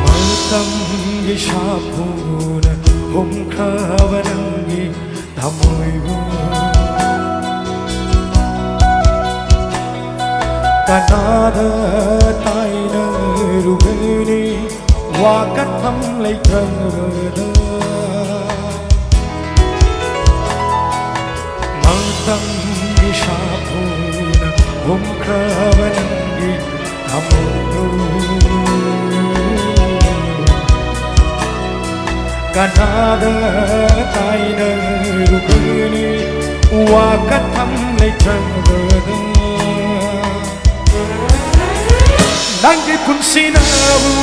ꯃꯇꯝꯒꯤ ꯁꯥꯐꯨꯅ ꯍꯨꯝꯈ꯭ꯔꯕ ꯅꯪꯒꯤ ꯊꯃꯣꯏꯕꯨ ꯀꯅꯥꯗ ꯇꯥꯏꯅꯔꯨꯒꯅꯤ ꯋꯥꯀꯠꯐꯝ ꯂꯩꯇ꯭ꯔꯕꯗ? ꯃꯇꯝꯒꯤ ꯁꯥꯐꯨꯅ ꯍꯨꯝꯈ꯭ꯔꯕ ꯅꯪꯒꯤ ꯊꯃꯣꯏꯗꯨ ꯀꯅꯥꯗ ꯇꯥꯏꯅꯔꯨꯒꯅꯤ ꯋꯥꯀꯠꯐꯝ ꯂꯩꯇ꯭ꯔꯕꯗ? ꯅꯪꯒꯤ ꯄꯨꯟꯁꯤꯅꯕꯨ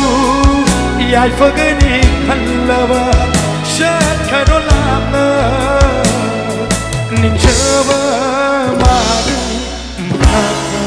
ꯌꯥꯏꯐꯒꯅꯤ ꯈꯜꯂꯕ ꯆꯠꯈ꯭ꯔꯣ ꯂꯥꯞꯅ ꯅꯤꯡꯖꯕ ꯃꯥꯒꯤ ꯃꯅꯥꯛꯇ꯫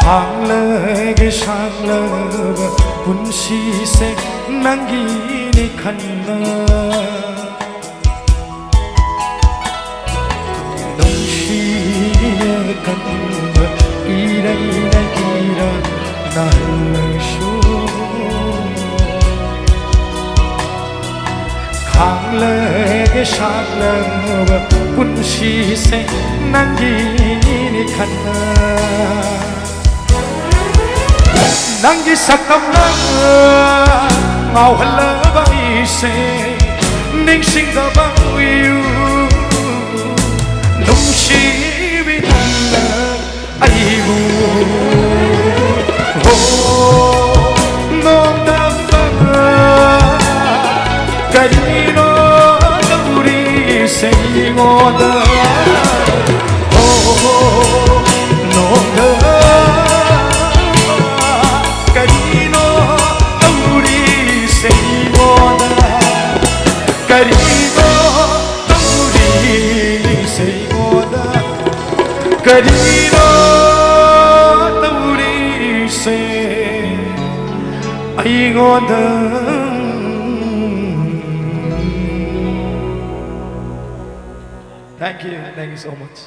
ꯁꯥꯡꯂꯒꯦ ꯁꯥꯡꯂꯕ ꯄꯨꯟꯁꯤꯁꯦ ꯅꯪꯒꯤꯅꯤ ꯈꯟꯅ, ꯅꯨꯡꯁꯤꯌꯦ ꯀꯟꯕ ꯏꯔꯩꯅ ꯏꯔ ꯅꯪꯁꯨ꯫ ꯈꯥꯡꯂꯒꯦ ꯁꯥꯡꯂꯕ ꯄꯨꯟꯁꯤꯁꯦ ꯅꯪꯒꯤꯅꯤ ꯈꯟꯅ꯫ ꯅꯪꯒꯤ ꯁꯛꯇꯝꯅ ꯉꯥꯎꯍꯜꯂꯕ ꯑꯩꯁꯦ ꯅꯤꯡꯁꯤꯡꯗꯕ ꯎꯏꯌꯨ꯫ ꯅꯨꯡꯁꯤꯕꯤ ꯅꯪꯅ ꯑꯩꯕꯨ ꯍꯣ ꯅꯣꯡꯗꯝꯕ ꯀꯔꯤꯅꯣ ꯇꯧꯔꯤꯁꯦ ꯑꯩꯉꯣꯟꯗ? ꯍꯣ ꯅꯣꯡꯗꯝꯕ ꯀꯔꯤꯅꯣ ꯇꯧꯔꯤꯁꯦ ꯑꯩꯉꯣꯟꯗ? ꯀꯔꯤꯅꯣ ꯇꯧꯔꯤꯁꯦ ꯑꯩꯉꯣꯟꯗ? ꯀꯔꯤꯅꯣ ꯇꯧꯔꯤꯁꯦ ꯑꯩꯉꯣꯟꯗ? Thank you, thank you so much.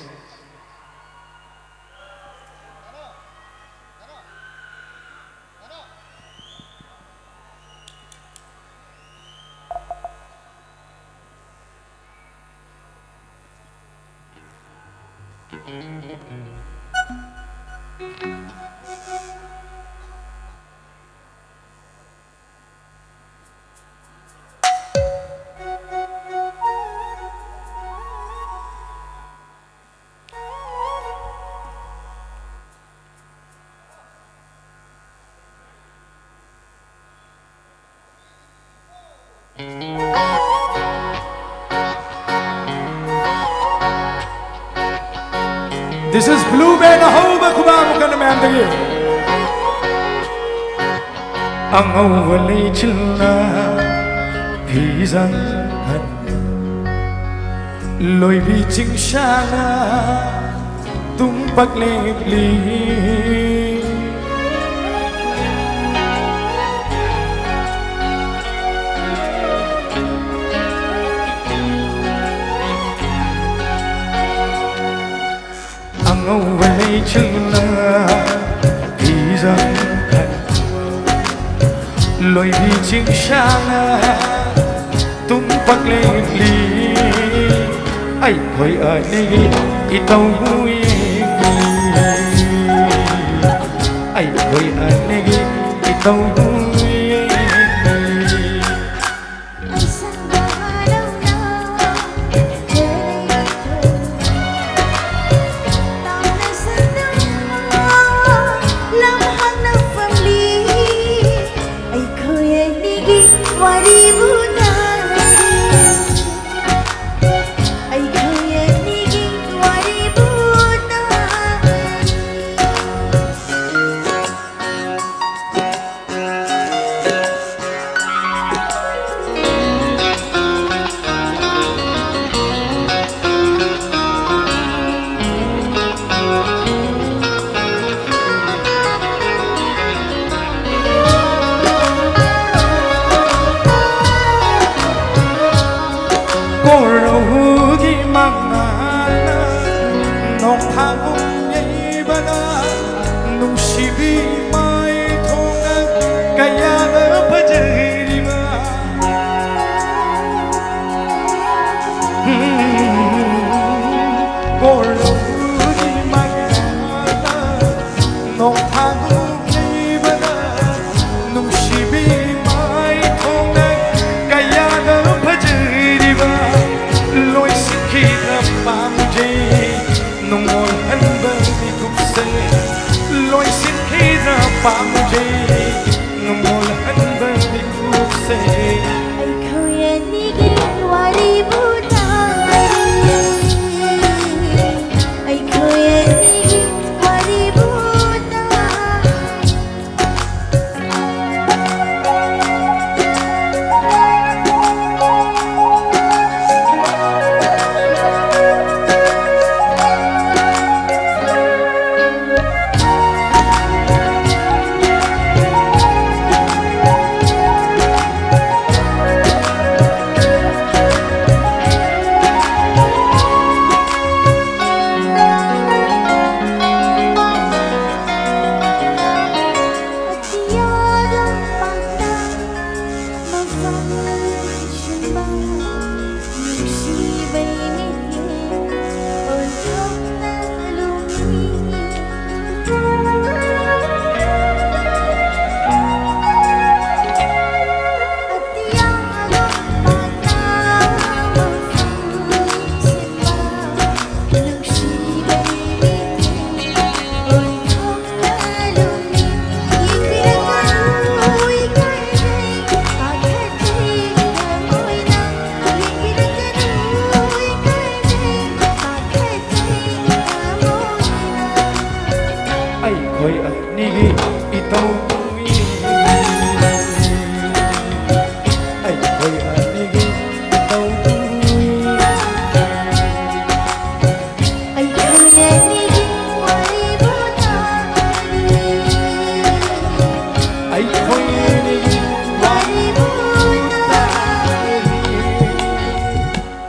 This is Blue Band ꯑꯍꯧꯕ ꯈꯨꯕꯥꯛ ꯑꯃꯨꯛ ꯀꯟꯅ ꯃꯌꯥꯝꯗꯒꯤ꯫ ꯑꯉꯧꯕ ꯂꯩꯆꯤꯜꯅ ꯐꯤꯖꯪ ꯍꯟ, ꯂꯣꯏꯕꯤ ꯆꯤꯡꯁꯥꯡꯅ ꯇꯨꯝꯕ ꯂꯦꯞꯂꯤ꯫ ꯂꯩꯆꯤꯜꯅ ꯐꯤꯖꯪ ꯈꯟ ꯂꯣꯏꯕꯤ ꯆꯤꯡꯁꯥꯡꯅ ꯇꯨꯝꯄꯛ ꯂꯦꯞꯂꯤ꯫ ꯑꯩꯈꯣꯏ ꯑꯅꯤꯒꯤ ꯏꯇꯧꯕꯨ ꯌꯦꯡꯂꯤ꯫ ꯑꯩꯈꯣꯏ ꯑꯅꯤꯒꯤ ꯏꯇꯧꯕꯨ ꯌꯦꯡꯂꯤ꯫ ꯑꯩꯈꯣꯏ ꯑꯅꯤꯒꯤ ꯋꯥꯔꯤꯕꯨ ꯇꯥꯔꯤ꯫ ꯑꯩꯈꯣꯏ ꯑꯅꯤꯒꯤ ꯋꯥꯔꯤꯕꯨ ꯇꯥꯔꯤ꯫ ꯀꯣꯔꯧꯒꯤ ꯃꯉꯥꯜꯅ ꯅꯣꯡꯐꯥꯒꯨꯝ ꯌꯩꯕꯗ ꯅꯨꯡꯁꯤꯕꯤ ꯃꯥꯏꯊꯣꯡꯅ ꯀꯌꯥꯗ ꯐꯖꯔꯤꯕ꯫ ꯀꯣꯔꯧꯒꯤ ꯃꯉꯥꯜꯅ ꯅꯣꯡꯐꯥꯒꯨꯝ ꯌꯩꯕꯗ ꯅꯨꯡꯁꯤꯕꯤ ꯃꯥꯏꯊꯣꯡꯅ ꯀꯌꯥꯗ ꯐꯖꯔꯤꯕ꯫ ꯂꯣꯏꯁꯤꯟꯈꯤꯗ ꯄꯥꯝꯖꯩ ꯅꯨꯡꯉꯣꯜꯍꯟꯕ ꯃꯤꯀꯨꯞꯁꯦ꯫ ꯂꯣꯏꯁꯤꯟꯈꯤꯗ ꯄꯥꯝꯖꯩ ꯅꯨꯡꯉꯣꯜꯍꯟꯕ ꯃꯤꯀꯨꯞꯁꯦ꯫ ꯑꯩꯈꯣꯏ ꯑꯅꯤꯒꯤ ꯋꯥꯔꯤꯕꯨ ꯇꯥꯔꯤ꯫ ꯑꯩꯈꯣꯏ ꯑꯅꯤꯒꯤ ꯋꯥꯔꯤꯕꯨ ꯇꯥꯔꯤ꯫ ꯑꯩꯈꯣꯏ ꯑꯅꯤꯒꯤ ꯏꯇꯧ ꯇꯧꯏ꯫ ꯑꯩꯈꯣꯏ ꯑꯅꯤꯒꯤ ꯏꯇꯧ ꯇꯧꯏ꯫ ꯑꯩꯈꯣꯏ ꯑꯅꯤꯒꯤ ꯋꯥꯔꯤꯕꯨ ꯇꯥꯔꯤ꯫ ꯑꯩꯈꯣꯏ ꯑꯅꯤꯒꯤ ꯋꯥꯔꯤꯕꯨ ꯇꯥꯔꯤ꯫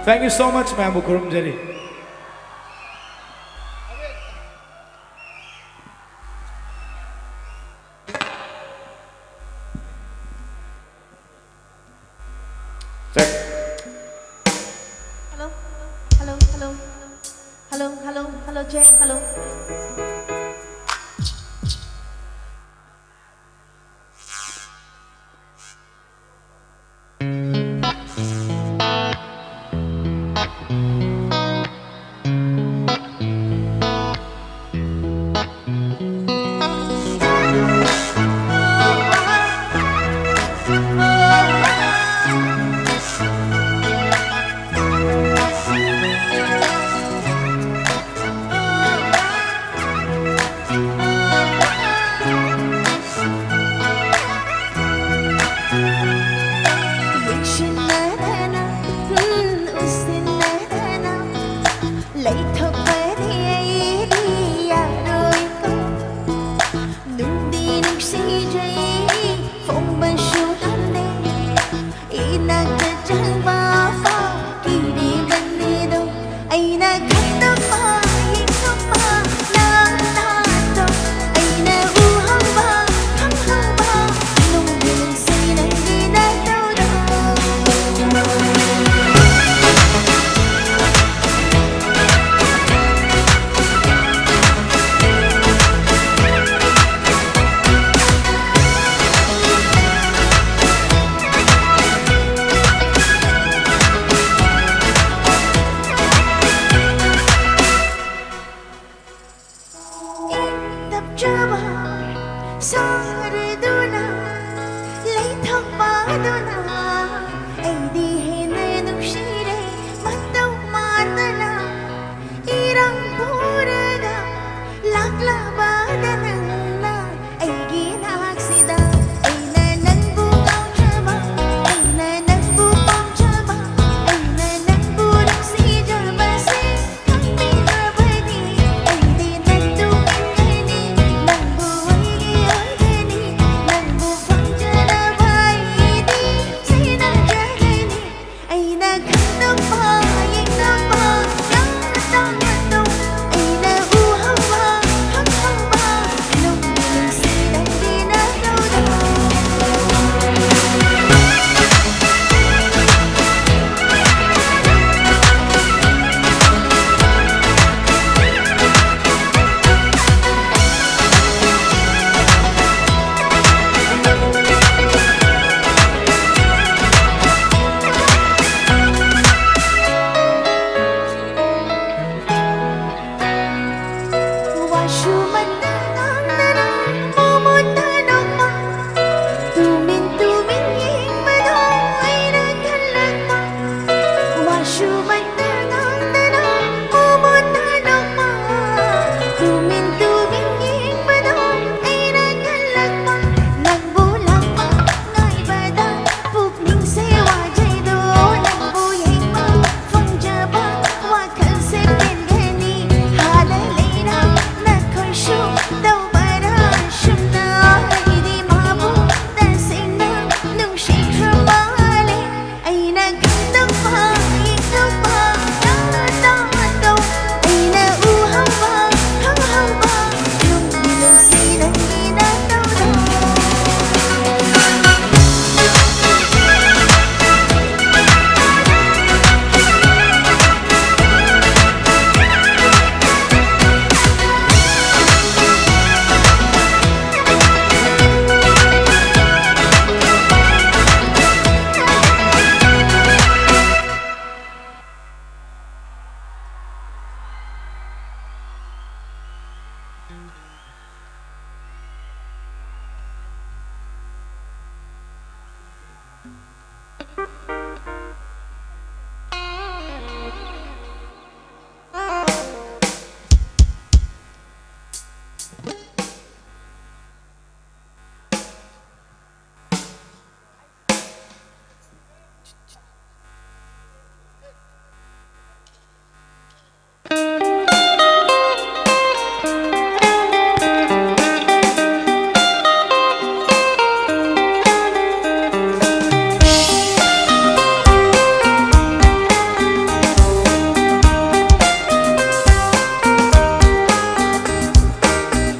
Thank you so much, ꯃꯌꯥꯝꯕꯨ ꯈꯨꯔꯨꯝꯖꯔꯤ꯫ Check. Hello, hello, hello, hello, hello, hello, hello, check, hello. ꯌꯦꯡꯁꯤꯟꯅꯗꯅ, ꯎꯝ, ꯎꯁꯤꯟꯅꯗꯅ ꯂꯩꯊꯣꯛꯄꯗꯤ ꯑꯩꯗꯤ ꯌꯥꯔꯣꯏꯀꯣ꯫ ꯅꯨꯡꯗꯤ ꯅꯨꯡꯁꯤꯖꯩ, ꯐꯣꯡꯕꯁꯨ ꯉꯝꯗꯦ꯫ ꯏꯅꯥꯛꯇ ꯆꯪꯕ ꯐꯥꯎ ꯀꯤꯔꯤꯕꯅꯤꯗꯣ꯫ ꯑꯩꯅ ꯈꯟꯗꯣꯛꯄ, ꯌꯦꯡꯊꯣꯛꯄ, ꯅꯪ ꯅꯥꯗꯣ꯫ ꯑꯩꯅ ꯎꯍꯧꯕ, ꯈꯪꯍꯧꯕ, ꯅꯨꯡꯗꯤ ꯅꯨꯡꯁꯤ ꯅꯪꯒꯤ ꯅꯥꯏꯇꯧꯗꯣ꯫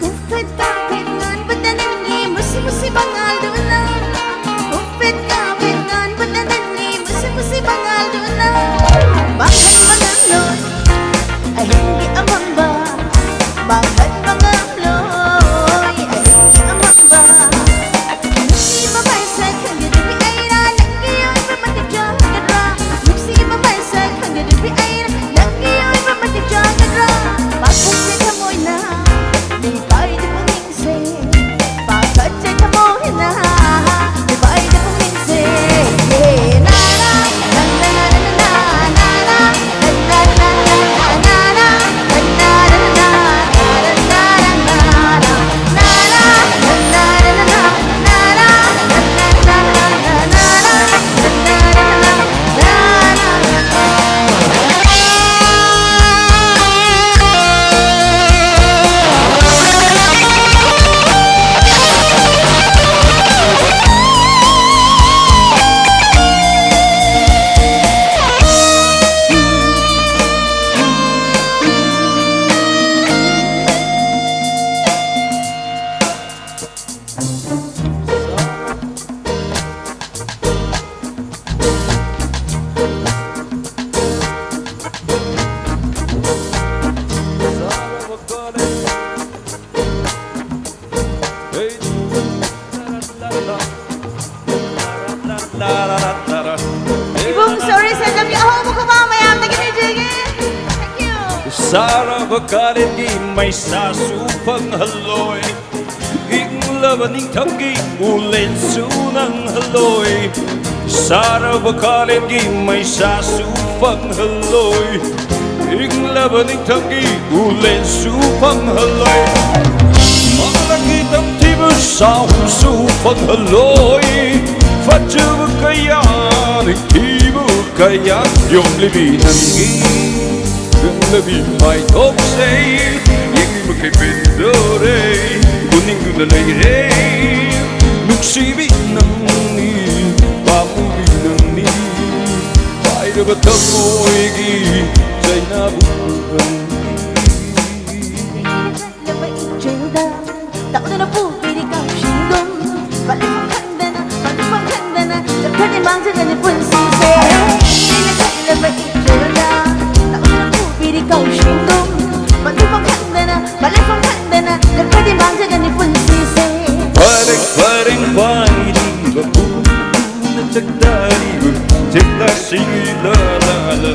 ꯎꯐꯦꯠ ꯀꯥꯐꯦꯠ ꯉꯥꯟꯕꯗ ꯅꯪꯒꯤ ꯃꯨꯁꯤ ꯃꯨꯁꯤ ꯃꯉꯥꯜꯗꯨꯅ꯫ ꯎꯐꯦꯠ ꯀꯥꯐꯦꯠ ꯉꯥꯟꯕꯗ ꯅꯪꯒꯤ ꯃꯨꯁꯤ ꯃꯨꯁꯤ ꯃꯉꯥꯜꯗꯨꯅ꯫ ꯃꯥꯡꯍꯟꯕ ꯉꯝꯂꯣꯏ ꯑꯍꯤꯡꯒꯤ ꯑꯃꯝꯕ꯫ ꯃꯥꯡꯍꯟꯕ ꯉꯝꯂꯣꯏ ꯑꯍꯤꯡꯒꯤ ꯑꯃꯝꯕ꯫ ꯅꯨꯡꯁꯤꯕ ꯃꯩꯁꯛ ꯈꯪꯖꯗꯕꯤ ꯑꯩꯔꯥ ꯅꯪꯒꯤ ꯑꯣꯏꯕ ꯃꯇꯤꯛ ꯆꯥꯒꯗ꯭ꯔꯥ? ꯅꯨꯡꯁꯤꯕ ꯃꯩꯁꯛ ꯈꯪꯖꯗꯕꯤ ꯑꯩꯔꯥ ꯅꯪꯒꯤ ꯑꯣꯏꯕ ꯃꯇꯤꯛ ꯆꯥꯒꯗ꯭ꯔꯥ? ꯄꯥꯈꯪꯒꯤ ꯊꯃꯣꯏꯅ ꯃꯤꯄꯥꯏꯗ ꯄꯨꯛꯅꯤꯡꯁꯦ, ꯄꯥꯈꯠꯆꯩ ꯊꯃꯣꯏꯅ ꯃꯤꯄꯥꯏꯗ ꯄꯨꯛꯅꯤꯡꯁꯦ꯫ ꯏꯕꯨꯡ, sorry, ꯁꯦꯟꯖꯝꯒꯤ ꯑꯍꯧꯕ ꯈꯨꯕꯥꯛ ꯃꯌꯥꯝꯗꯒꯤ ꯅꯤꯖꯒꯦ꯫ Thank you. ꯁꯥꯔꯕ ꯀꯥꯂꯦꯟꯒꯤ ꯃꯩꯁꯥꯁꯨ ꯐꯪꯍꯜꯂꯣꯏ꯫ ꯏꯪ ꯏꯪꯂꯕ ꯅꯤꯡꯊꯝꯒꯤ ꯎꯂꯦꯟꯁꯨ ꯅꯪꯍꯜꯂꯣꯏ, ꯁꯥꯔꯕ ꯀꯥꯂꯦꯟꯒꯤ ꯃꯩꯁꯥꯁꯨ ꯐꯪꯍꯜꯂꯣꯏ꯫ ꯏꯪꯂꯕ ꯅꯤꯡꯊꯝꯒꯤ ꯎꯂꯦꯟꯁꯨ ꯐꯪꯍꯜꯂꯣꯏ, ꯃꯪꯂꯥꯟꯒꯤ ꯇꯝꯊꯤꯕ ꯁꯥꯍꯨꯝꯁꯨ ꯐꯪꯍꯜꯂꯣꯏ꯫ ꯐꯖꯕ ꯀꯌꯥ, ꯅꯤꯡꯊꯤꯕ ꯀꯌꯥ ꯌꯣꯝꯂꯤꯕꯤ ꯅꯪꯒꯤ ꯅꯪꯂꯕꯤ ꯃꯥꯏꯊꯣꯡꯁꯦ ꯌꯦꯡꯅꯤꯡꯕ ꯀꯩ ꯄꯦꯟꯗꯣꯔꯦ꯫ ꯎꯅꯤꯡꯗꯨꯅ ꯂꯩꯔꯦ꯫ ꯅꯨꯡꯁꯤꯕꯤ ꯅꯪꯅꯤ, ꯄꯥꯝꯃꯨꯕꯤ ꯅꯪꯅꯤ, ꯄꯥꯏꯔꯕ ꯊꯃꯣꯏꯒꯤ ꯆꯩꯅꯥꯕꯨ ꯅꯪꯅꯤ꯫ ꯆꯠꯂꯕ ꯏꯆꯦꯜꯗ ꯇꯧꯗꯨꯅ ꯄꯨꯕꯤꯔꯤ ꯀꯥꯎꯁꯤꯡꯒꯨꯝ꯫ ꯄꯂꯦꯐꯝ ꯈꯪꯗꯅ, ꯄꯟꯊꯨꯡꯐꯝ ꯈꯪꯗꯅ ꯆꯠꯈ꯭ꯔꯗꯤ ꯃꯥꯡꯖꯒꯅꯤ ꯄꯨꯟꯁꯤꯁꯦ꯫ ꯑꯩꯅ ꯆꯠꯂꯕ ꯏꯆꯦꯜꯗ ꯇꯧꯗꯨꯅ ꯄꯨꯕꯤꯔꯤ ꯀꯥꯎꯁꯤꯡꯒꯨꯝ꯫ ꯄꯟꯊꯨꯡꯐꯝ ꯈꯪꯗꯅ, ꯄꯂꯦꯐꯝ ꯈꯪꯗꯅ ꯆꯠꯈ꯭ꯔꯗꯤ ꯃꯥꯡꯖꯒꯅꯤ ꯄꯨꯟꯁꯤꯁꯦ꯫ ꯄꯔꯦꯡ ꯄꯔꯦꯡ ꯄꯥꯏꯔꯤꯕ ꯄꯨꯅ ꯆꯥꯛꯇꯥꯔꯤꯕ ꯆꯦꯛꯂꯥꯁꯤꯡ ꯂꯥ ꯂꯥ ꯂꯥ꯫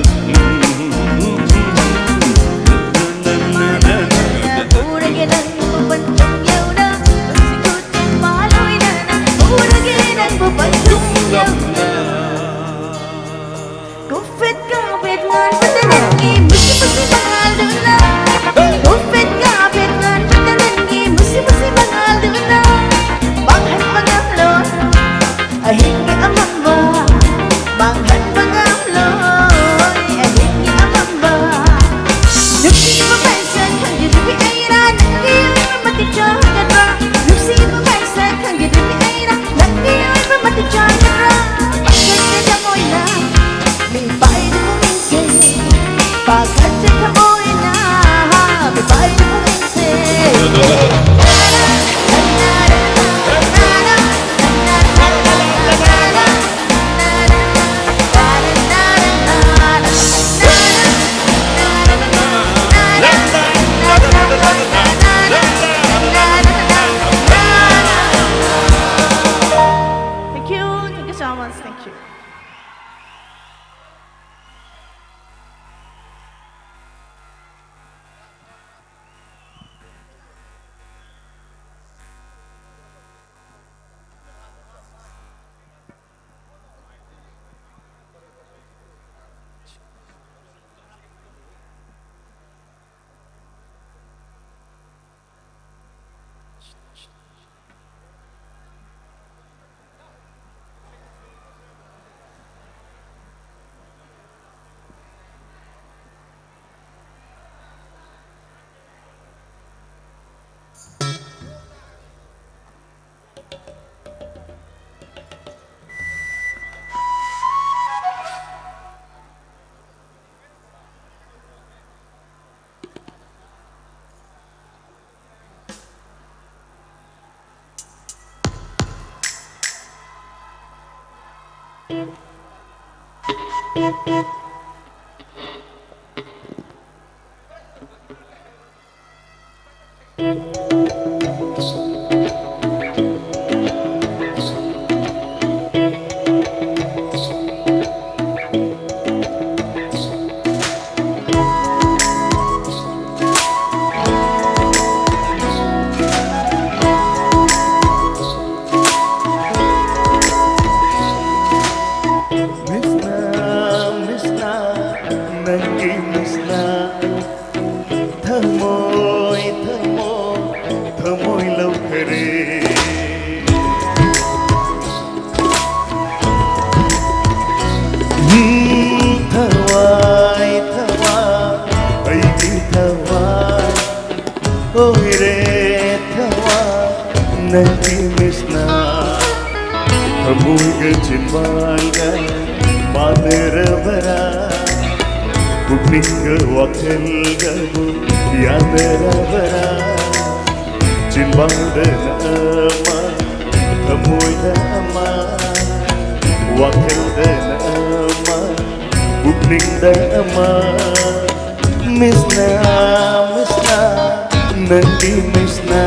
ꯃꯤꯁꯅ, ꯃꯤꯁꯅ, ꯅꯪꯒꯤ ꯃꯤꯁꯅ ꯊꯃꯣꯏ, ꯊꯃꯣꯏ, ꯊꯃꯣꯏ ꯂꯧꯈꯔꯦ꯫ ꯎꯝ, ꯊꯋꯥꯏ, ꯊꯋꯥꯏ, ꯑꯩꯒꯤ ꯊꯋꯥꯏ ꯑꯣꯏꯔꯦ ꯊꯋꯥꯏ ꯅꯪꯒꯤ ꯃꯤꯁꯅ꯫ ꯊꯃꯣꯏꯒ ꯆꯤꯟꯕꯥꯜꯒ ꯃꯥꯟꯅꯔꯕꯔꯥ? ꯄꯨꯛꯅꯤꯡꯒ ꯋꯥꯈꯜꯒꯕꯨ ꯌꯥꯅꯔꯕꯔꯥ? ꯆꯤꯟꯕꯥꯜꯗꯅ ꯑꯃ, ꯊꯃꯣꯏꯗ ꯑꯃ, ꯋꯥꯈꯜꯗꯅ ꯑꯃ, ꯄꯨꯛꯅꯤꯡꯗ ꯑꯃ꯫ ꯃꯤꯁꯅ, ꯃꯤꯁꯅ, ꯅꯪꯒꯤ ꯃꯤꯁꯅ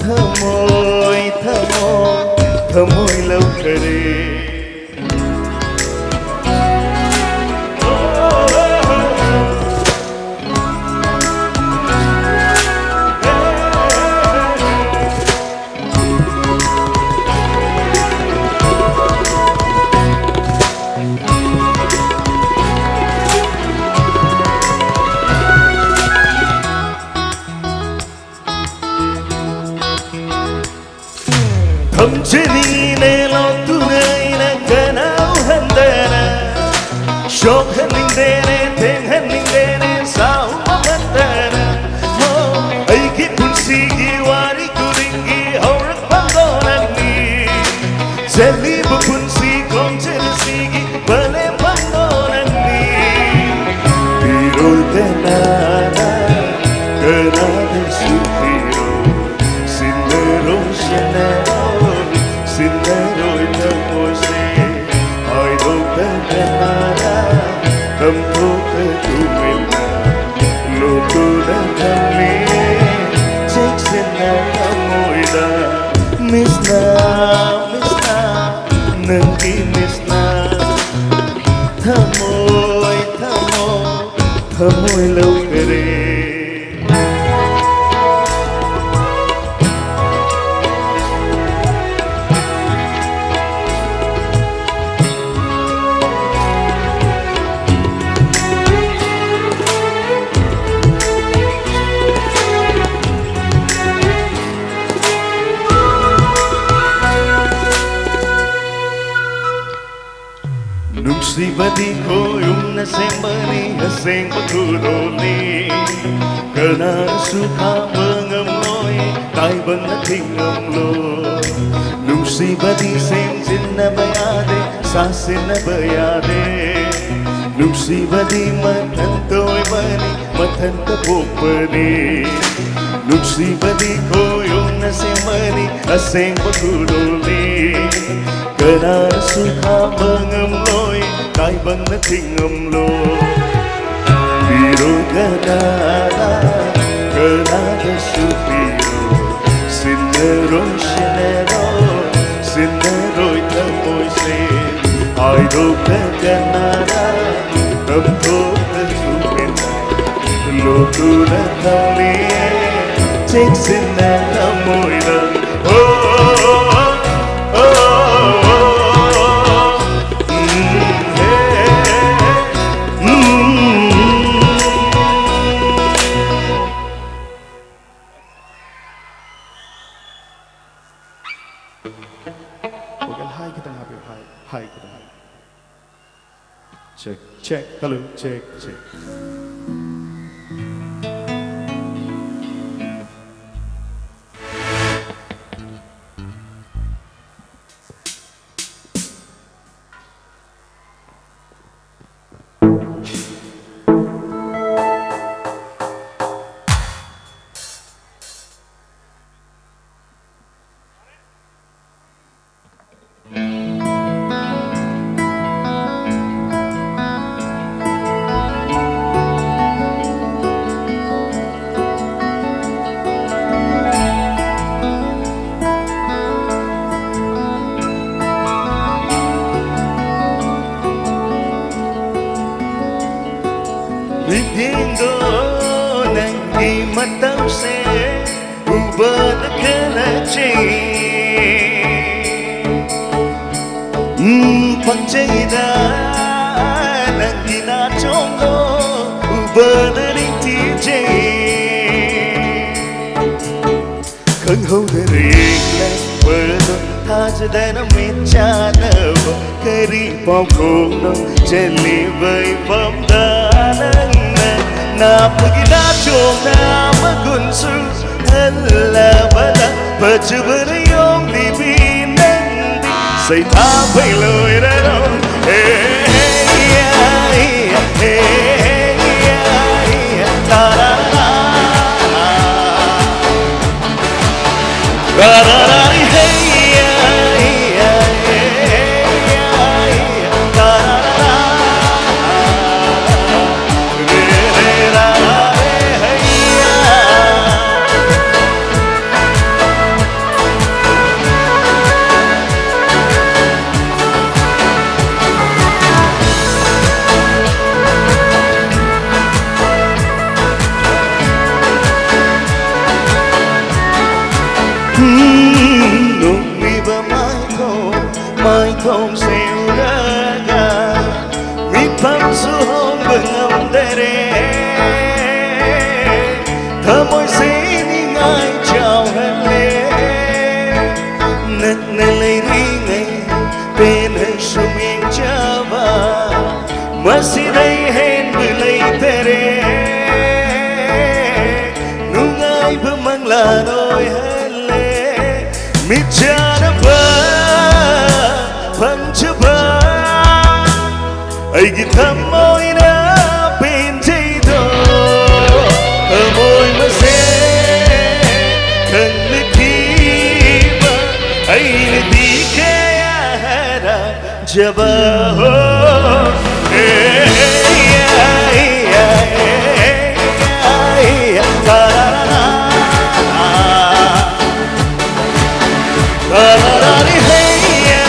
ꯊꯃꯣꯏ, ꯊꯃꯣꯏ, ꯊꯃꯣꯏ ꯂꯧꯈꯔꯦ꯫ ꯊꯝꯖꯅꯤꯅꯦ ꯂꯣꯠꯇꯨꯅ ꯑꯩꯅ ꯀꯅꯥ ꯎꯍꯟꯗꯅ꯫ ꯁꯣꯛꯍꯟꯅꯤꯡꯗꯦꯅꯦ, ꯊꯦꯡꯍꯟꯅꯤꯡꯗꯦꯅꯦ, ꯁꯥꯎ ꯃꯃꯟꯗꯅ꯫ ꯍꯣ, ꯑꯩꯒꯤ ꯄꯨꯟꯁꯤꯒꯤ ꯋꯥꯔꯤ ꯈꯨꯗꯤꯡꯒꯤ ꯍꯧꯔꯛꯐꯝꯗꯣ ꯅꯪꯅꯤ꯫ ꯆꯠꯂꯤꯕ ꯄꯨꯟꯁꯤ ꯈꯣꯡꯆꯠ ꯑꯁꯤꯒꯤ ꯄꯂꯦꯝꯐꯝꯗꯣ ꯅꯪꯅꯤ꯫ ꯄꯤꯔꯣꯏ ꯀꯅꯥꯅ, ꯀꯅꯥꯅꯁꯨ ꯄꯤꯔꯣꯏ꯫ ꯁꯤꯟꯅꯔꯣꯏ, ꯁꯤꯟꯅꯔꯣꯏ, ꯁꯤꯟꯅꯔꯣꯏ ꯊꯃꯣꯏꯁꯦ ꯍꯥꯏꯗꯣꯛꯇꯅ꯫ Miss ꯅ, Miss ꯅ, ꯅꯪꯒꯤ Miss ꯅ ꯊꯃꯣꯏ, ꯊꯃꯣꯏ, ꯊꯃꯣꯏ ꯂꯧꯈꯔꯦ꯫ ꯅꯨꯡꯁꯤꯕꯗꯤ ꯈꯣꯏꯌꯨꯝꯅ ꯁꯦꯝꯕꯅꯤ, ꯑꯁꯦꯡꯕ ꯈꯨꯗꯣꯜꯅꯤ꯫ ꯀꯅꯥꯅꯁꯨ ꯊꯥꯕ ꯉꯝꯂꯣꯏ, ꯇꯥꯏꯕꯪꯅ ꯊꯤꯡꯉꯝꯂꯣꯏ꯫ ꯅꯨꯡꯁꯤꯕꯗꯤ ꯁꯦꯝꯖꯤꯟꯅꯕ ꯌꯥꯗꯦ, ꯁꯥꯁꯤꯟꯅꯕ ꯌꯥꯗꯦ꯫ ꯅꯨꯡꯁꯤꯕꯗꯤ ꯃꯊꯟꯇ ꯑꯣꯏꯕꯅꯤ, ꯃꯊꯟꯇ ꯄꯣꯛꯄꯅꯤ꯫ ꯅꯨꯡꯁꯤꯕꯗꯤ ꯈꯣꯏꯌꯨꯝꯅ ꯁꯦꯝꯕꯅꯤ, ꯑꯁꯦꯡꯕ ꯈꯨꯗꯣꯜꯅꯤ꯫ ꯀꯅꯥꯅꯁꯨ ꯊꯥꯕ ꯉꯝꯂꯣꯏ, ꯇꯥꯏꯕꯪꯅ ꯊꯤꯡꯉꯝꯂꯣꯏ꯫ ꯄꯤꯔꯣꯏ ꯀꯅꯥꯅ, ꯀꯅꯥꯗꯁꯨ ꯄꯤꯔꯣꯏ꯫ ꯁꯤꯟꯅꯔꯣꯏ, ꯁꯤꯟꯅꯔꯣꯏ, ꯁꯤꯟꯅꯔꯣꯏ ꯊꯃꯣꯏꯁꯦ꯫ ꯍꯥꯏꯗꯣꯛꯇ ꯀꯅꯥꯅ ꯇꯝꯊꯣꯛꯇ ꯆꯨꯝꯃꯤꯟꯅ ꯂꯣꯠꯇꯨꯅ ꯊꯝꯂꯤꯌꯦ ꯆꯦꯛꯁꯤꯟꯅ ꯊꯃꯣꯏꯅ꯫ ꯑꯣ, ꯑꯣ, ꯑꯣ, ꯑꯣ, ꯎꯝ, ꯍꯦ, ꯎꯝ꯫ Vocal high ꯈꯤꯇꯪ ꯍꯥꯞꯄꯤꯌꯨ, high, high ꯈꯤꯇꯪ ꯍꯥꯞꯄꯤꯌꯨ꯫ Check, check, hello, check, check. ꯅꯪꯒꯤ ꯃꯇꯧꯁꯦ ꯎꯕꯗ ꯈꯦꯅꯖꯩ꯫ ꯎꯝ, ꯄꯛꯆꯩꯗ ꯅꯪꯒꯤ ꯅꯥꯆꯣꯝꯗꯣ ꯎꯕꯗ ꯅꯤꯡꯊꯤꯖꯩ꯫ ꯈꯪꯍꯧꯗꯅ ꯌꯦꯡꯂꯛꯄꯗꯣ ꯊꯥꯖꯗꯅ ꯃꯤꯠ ꯆꯥꯟꯅꯕ ꯀꯔꯤ ꯄꯥꯎꯈꯣꯡꯅꯣ ꯆꯦꯜꯂꯤꯕ ꯏꯄꯝꯗ ꯅꯪꯅ ꯅꯥꯞꯄꯒꯤ ꯅꯥꯆꯣꯝꯅ ꯃꯒꯨꯟꯁꯨ ꯍꯜꯂꯕꯗ ꯐꯖꯕꯅ ꯌꯣꯝꯂꯤꯕꯤ ꯅꯪꯗꯤ ꯁꯩꯊꯥꯕꯩ ꯂꯣꯏꯔꯔꯣ꯫ ꯍꯦ, ꯍꯦ, ꯍꯦ, ꯍꯦ, ꯍꯦ, ꯍꯦ, ꯇꯥꯔꯥ꯫ ꯅꯣꯛꯂꯤꯕ ꯃꯥꯏꯊꯣꯡ, ꯃꯥꯏꯊꯣꯡꯁꯦ ꯎꯔꯒ ꯃꯤꯐꯝꯁꯨ ꯍꯣꯡꯕ ꯉꯝꯗꯔꯦ꯫ ꯊꯃꯣꯏꯁꯦ ꯅꯤꯡꯉꯥꯏ ꯆꯥꯎꯍꯜꯂꯦ꯫ ꯅꯛꯅ ꯂꯩꯔꯤꯉꯩ ꯄꯦꯟꯅ ꯁꯨꯝ ꯌꯦꯡꯖꯕ ꯃꯁꯤꯗꯩ ꯍꯦꯟꯕ ꯂꯩꯇꯔꯦ꯫ ꯅꯨꯡꯉꯥꯏꯕ ꯃꯪꯂꯥꯟ ꯑꯣꯏꯍꯜꯂꯦ꯫ ꯃꯤꯠꯆꯥꯟꯅꯕ ꯐꯪꯖꯕ ꯑꯩꯒꯤ ꯊꯃꯣꯏꯅ ꯄꯦꯟꯖꯩꯗꯣ꯫ ꯊꯃꯣꯏ ꯃꯁꯦ ꯈꯪꯅꯈꯤꯕ ꯑꯩꯅꯗꯤ ꯀꯌꯥ ꯍꯔꯥꯎꯖꯕ꯫ ꯍꯣ꯫ ꯑꯦ, ꯑꯦ, ꯑꯦ, ꯑꯦ, ꯑꯦ, ꯑꯦ, ꯑꯦ, ꯇꯥꯔꯥꯔꯥ꯫ ꯇꯥꯔꯥꯔꯥꯔꯤ ꯍꯦ, ꯌꯥ,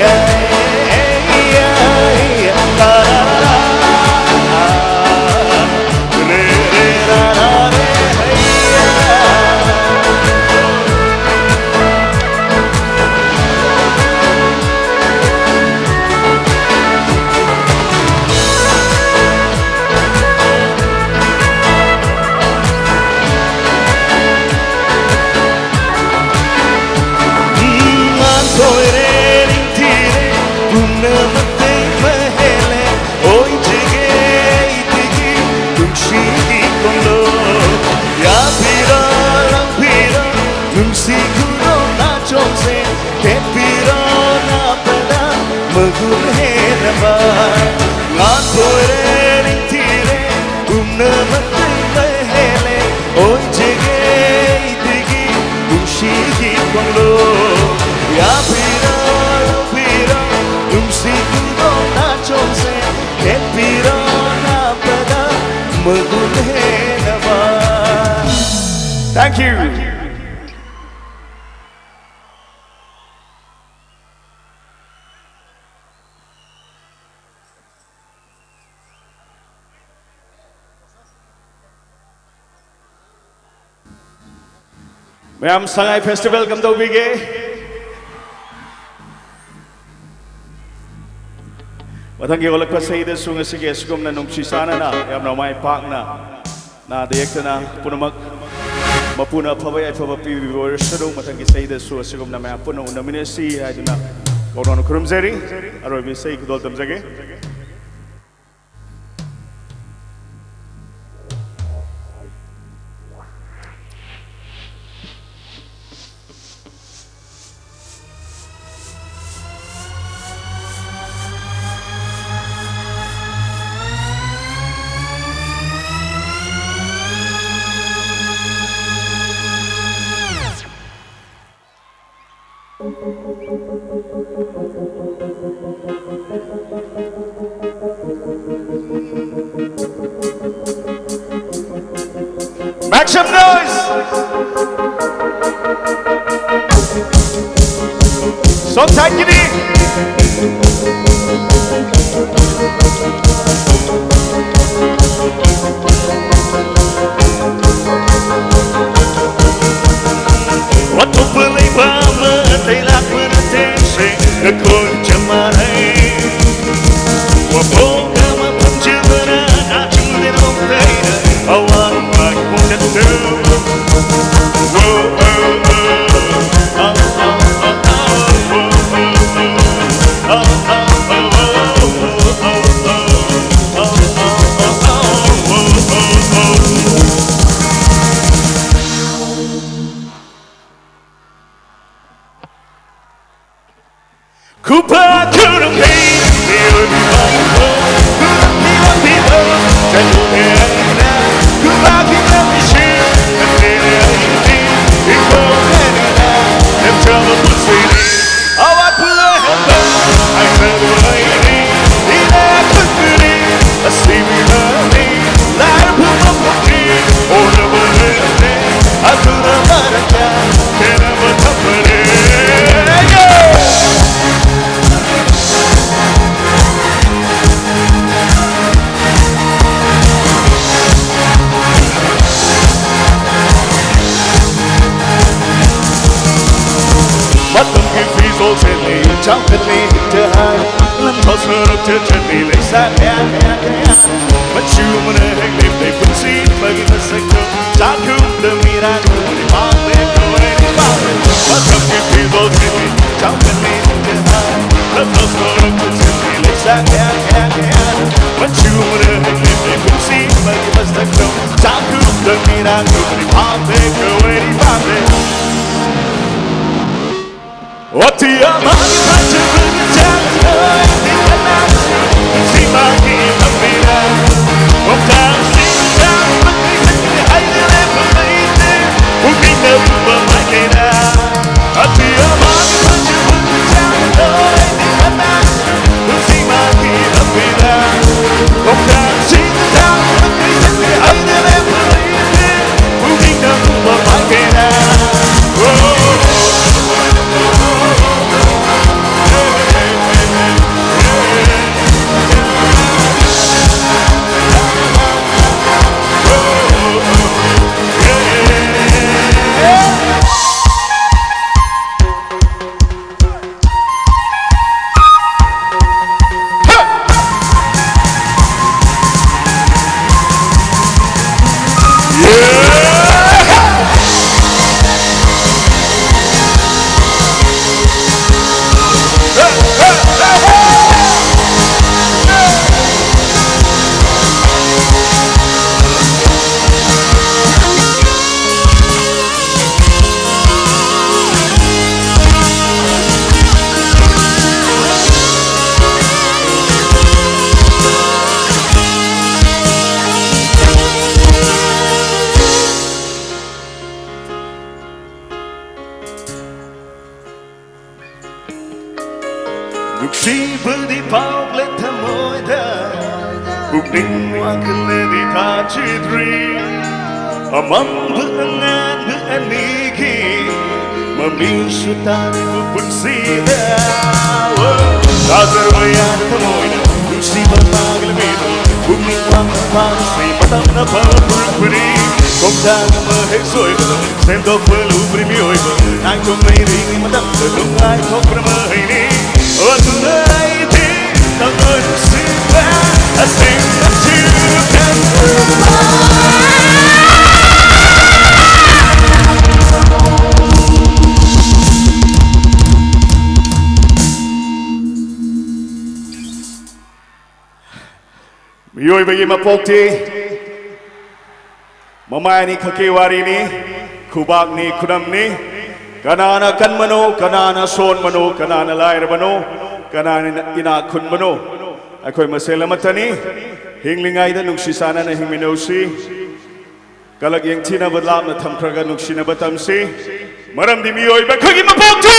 ꯌꯥ, ꯌꯥ, ꯌꯥ, ꯇꯥꯔꯥꯔꯥ꯫ ꯅꯨꯡꯁꯤꯒꯤ ꯈꯣꯡꯂꯣꯏ ꯌꯥꯕꯤꯔꯣ, ꯂꯥꯛꯄꯤꯔꯣ, ꯅꯨꯡꯁꯤ ꯈꯨꯗꯣꯜ ꯅꯥꯆꯣꯝꯁꯦ ꯊꯦꯠꯄꯤꯔꯣ, ꯅꯥꯄꯗ ꯃꯒꯨꯟ ꯍꯦꯟꯅꯕ꯫ ꯉꯥꯟꯊꯣꯏꯔꯦ, ꯅꯤꯡꯊꯤꯔꯦ, ꯄꯨꯝꯅꯃꯛ ꯅꯪꯅ ꯍꯦꯜꯂꯦ, ꯑꯣꯏꯖꯒꯦ ꯑꯩꯗꯒꯤ ꯅꯨꯡꯁꯤꯒꯤ ꯈꯣꯡꯂꯣꯏ ꯌꯥꯕꯤꯔꯣ, ꯂꯧꯕꯤꯔꯣ, ꯅꯨꯡꯁꯤ ꯈꯨꯗꯣꯜ ꯅꯥꯆꯣꯝꯁꯦ ꯊꯦꯠꯄꯤꯔꯣ, ꯅꯥꯄꯗ ꯃꯒꯨꯟ ꯍꯦꯟꯅꯕ꯫ Thank you. ꯃꯌꯥꯝ ꯁꯉꯥꯏ ꯐꯦꯁꯇꯤꯚꯦꯜ ꯀꯝꯗꯧꯕꯤꯒꯦ? ꯃꯊꯪꯒꯤ ꯑꯣꯜꯂꯛꯄ ꯆꯍꯤꯗꯁꯨ ꯉꯁꯤꯒꯤ ꯑꯁꯤꯒꯨꯝꯅ ꯅꯨꯡꯁꯤ ꯆꯥꯟꯅꯅ ꯌꯥꯝꯅ ꯃꯥꯏ ꯄꯥꯛꯅ ꯅꯥꯗ ꯌꯦꯛꯇꯅ ꯄꯨꯝꯅꯃꯛ ꯃꯄꯨꯅ ꯑꯐꯕ ꯌꯥꯏꯐꯕ ꯄꯤꯕꯤꯕ ꯑꯣꯏꯔꯁꯅꯨ꯫ ꯃꯊꯪꯒꯤ ꯆꯍꯤꯗꯁꯨ ꯑꯁꯤꯒꯨꯝꯅ ꯃꯌꯥꯝ ꯄꯨꯟꯅ ꯎꯅꯃꯤꯟꯅꯁꯤ ꯍꯥꯏꯗꯨꯅ ꯀꯧꯅꯥꯅ ꯈꯨꯔꯨꯝꯖꯔꯤ꯫ ꯑꯔꯣꯏꯕ ꯏꯁꯩ ꯈꯨꯗꯣꯜ ꯇꯝꯖꯒꯦ꯫ Make some noise! ꯁꯣꯝ ꯁꯥꯏꯠꯀꯤꯗꯤ꯫ ꯑꯇꯣꯞꯄ ꯂꯩꯕꯥꯛ ꯑꯃꯗꯩ ꯂꯥꯛꯄ ꯅꯠꯇꯦ, ꯁꯦꯡꯅ ꯑꯩꯈꯣꯏ ꯆꯞ ꯃꯥꯟꯅꯩ꯫ ꯋꯥꯐꯝ ꯑꯃ ꯐꯪꯖꯕꯅ ꯅꯥꯆꯨꯗꯅ ꯃꯈꯩꯅ ꯑꯋꯥ ꯅꯨꯡꯉꯥꯏ ꯄꯣꯛꯆꯠꯇ꯫ Oh, oh, oh. Oh, oh, oh, oh. ꯆꯥꯎꯈꯠꯂꯦ ꯍꯦꯛꯇ ꯍꯥꯏ, ꯂꯝꯐꯥꯎ ꯁꯣꯔꯣꯛꯇ ꯆꯠꯂꯤ ꯂꯩꯁꯥ ꯀꯌꯥ ꯀꯌꯥ ꯀꯌꯥ꯫ ꯃꯆꯨ ꯃꯅ ꯍꯦꯛ ꯂꯦꯞꯂꯦ ꯄꯨꯟꯁꯤ ꯑꯃꯒꯤ ꯃꯁꯛꯇꯣ꯫ ꯆꯥꯛꯈꯨꯝꯗ ꯃꯤꯔꯥꯡ ꯎꯔꯤ ꯄꯥꯝꯃꯦ, ꯀꯣꯏꯔꯤ ꯄꯥꯝꯃꯦ꯫ ꯃꯇꯝꯒꯤ ꯐꯤꯕꯣꯜ ꯁꯤꯜꯂꯤ, ꯆꯥꯎꯈꯠꯂꯦ ꯍꯦꯛꯇ ꯍꯥꯏ, ꯂꯝꯐꯥꯎ ꯁꯣꯔꯣꯛꯇ ꯆꯠꯂꯤ ꯂꯩꯁꯥ ꯀꯌꯥ ꯀꯌꯥ ꯀꯌꯥ꯫ ꯃꯆꯨ ꯃꯅ ꯍꯦꯛ ꯂꯦꯞꯂꯦ ꯄꯨꯟꯁꯤ ꯑꯃꯒꯤ ꯃꯁꯛꯇꯣ꯫ ꯆꯥꯛꯈꯨꯝꯗ ꯃꯤꯔꯥꯡ ꯎꯔꯤ ꯄꯥꯝꯃꯦ, ꯀꯣꯏꯔꯤ ꯄꯥꯝꯃꯦ꯫ What do you want? ꯅꯨꯡꯁꯤꯕꯗꯤ ꯄꯥꯎꯂꯦ ꯊꯃꯣꯏꯗ, ꯄꯨꯛꯅꯤꯡ ꯋꯥꯈꯜꯅꯗꯤ ꯊꯥꯖꯗ꯭ꯔꯤ꯫ ꯑꯃꯝꯕ ꯑꯉꯥꯟꯕ ꯑꯅꯤꯒꯤ ꯃꯃꯤꯁꯨ ꯇꯥꯔꯤꯕ ꯄꯨꯟꯁꯤꯗ꯫ ꯊꯥꯖꯔꯣꯏ ꯌꯥꯅ ꯊꯃꯣꯏꯅ ꯅꯨꯡꯁꯤꯕ ꯄꯥꯒꯂꯕꯤꯗ꯫ ꯄꯨꯛꯅꯤꯡ ꯋꯥꯡꯅ ꯐꯥꯔꯁꯤ, ꯃꯇꯝꯅ ꯐꯕ ꯄꯨꯔꯛꯄꯅꯤ꯫ ꯈꯣꯡꯊꯥꯡ ꯑꯃ ꯍꯦꯛ ꯁꯣꯏꯕꯗ ꯁꯦꯝꯗꯣꯛꯄ ꯂꯨꯕ꯭ꯔꯤ ꯃꯤꯑꯣꯏꯕ꯫ ꯅꯥꯏꯇꯣꯝ ꯂꯩꯔꯤꯉꯩ ꯃꯇꯝꯗ ꯅꯨꯡꯉꯥꯏ ꯊꯣꯛꯄ꯭ꯔ ꯃꯍꯩꯅꯤ꯫ ꯑꯗꯨꯅ ꯑꯩꯗꯤ ꯊꯃꯣꯏ ꯅꯨꯡꯁꯤꯕ ꯑꯁꯦꯡꯕ ꯊꯤꯔꯨ ꯈꯟꯗ꯭ꯔꯕ꯫ ꯃꯤꯑꯣꯏꯕꯒꯤ ꯃꯄꯣꯛꯇꯤ ꯃꯃꯥꯏ ꯑꯅꯤꯈꯛꯀꯤ ꯋꯥꯔꯤꯅꯤ, ꯈꯨꯕꯥꯛꯅꯤ, ꯈꯨꯅꯝꯅꯤ꯫ ꯀꯅꯥꯅ ꯀꯟꯕꯅꯣ, ꯀꯅꯥꯅ ꯁꯣꯟꯕꯅꯣ, ꯀꯅꯥꯅ ꯂꯥꯏꯔꯕꯅꯣ, ꯀꯅꯥꯅ ꯏꯅꯥꯛ ꯈꯨꯟꯕꯅꯣ, ꯑꯩꯈꯣꯏ ꯃꯁꯦꯜ ꯑꯃꯠꯇꯅꯤ꯫ ꯍꯤꯡꯂꯤꯉꯩꯗ ꯅꯨꯡꯁꯤ ꯆꯥꯟꯅꯅ ꯍꯤꯡꯃꯤꯟꯅꯧꯁꯤ꯫ ꯀꯂꯛ ꯌꯦꯡꯊꯤꯅꯕ ꯂꯥꯞꯅ ꯊꯝꯈ꯭ꯔꯒ ꯅꯨꯡꯁꯤꯅꯕ ꯇꯝꯁꯤ꯫ ꯃꯔꯝꯗꯤ ꯃꯤꯑꯣꯏꯕ ꯑꯩꯈꯣꯏꯒꯤ ꯃꯄꯣꯛꯇꯤ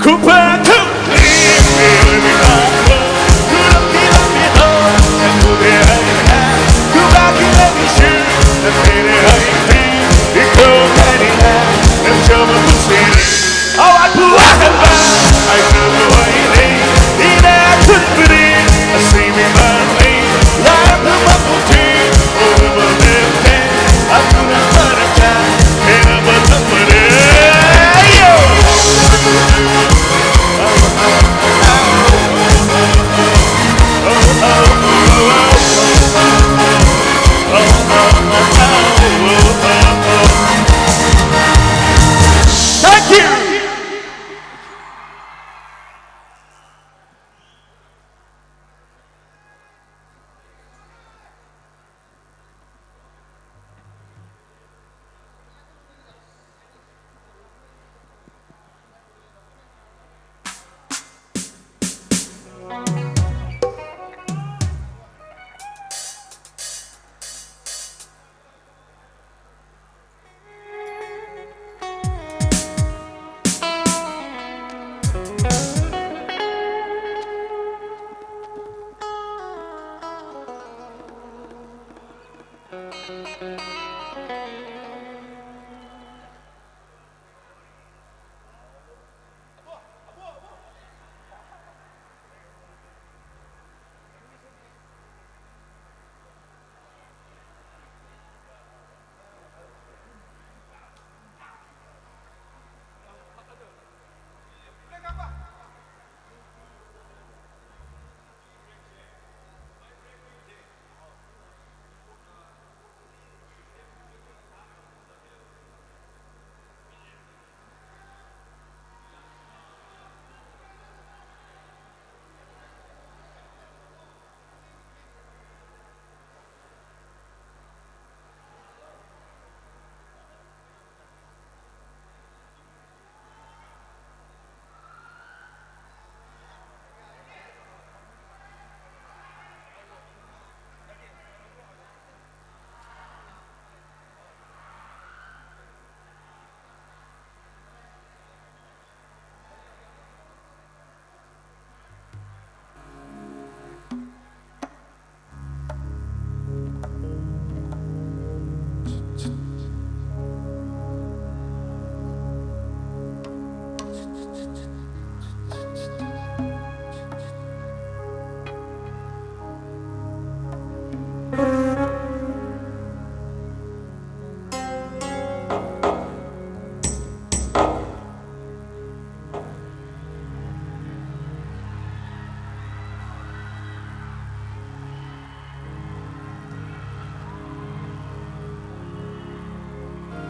ꯈꯨꯐ ꯊꯨꯞꯂꯤ ꯃꯤꯑꯣꯏꯕ ꯉꯥꯛꯄ ꯈꯨꯔꯝꯒꯤ ꯂꯝꯕꯤꯗꯣ ꯅꯪꯕꯨꯗꯤ ꯑꯩꯅ ꯈꯨꯕꯥꯛꯀꯤ ꯂꯝꯕꯤꯁꯨ ꯅꯪ ꯂꯩꯔꯦ ꯑꯩꯗꯤ ꯏꯈꯧ ꯀꯥꯏꯅꯤꯡꯉꯥꯏ ꯅꯪ ꯆꯥꯎꯕ ꯄꯨꯟꯁꯤꯅꯤ꯫ Oh, I pull out the bar. I feel the way they eat out to the booty. I see me my way. Light up the bubble tea. Over the left hand. I put a butter tie. And I'm a butter. Yo! Thank you.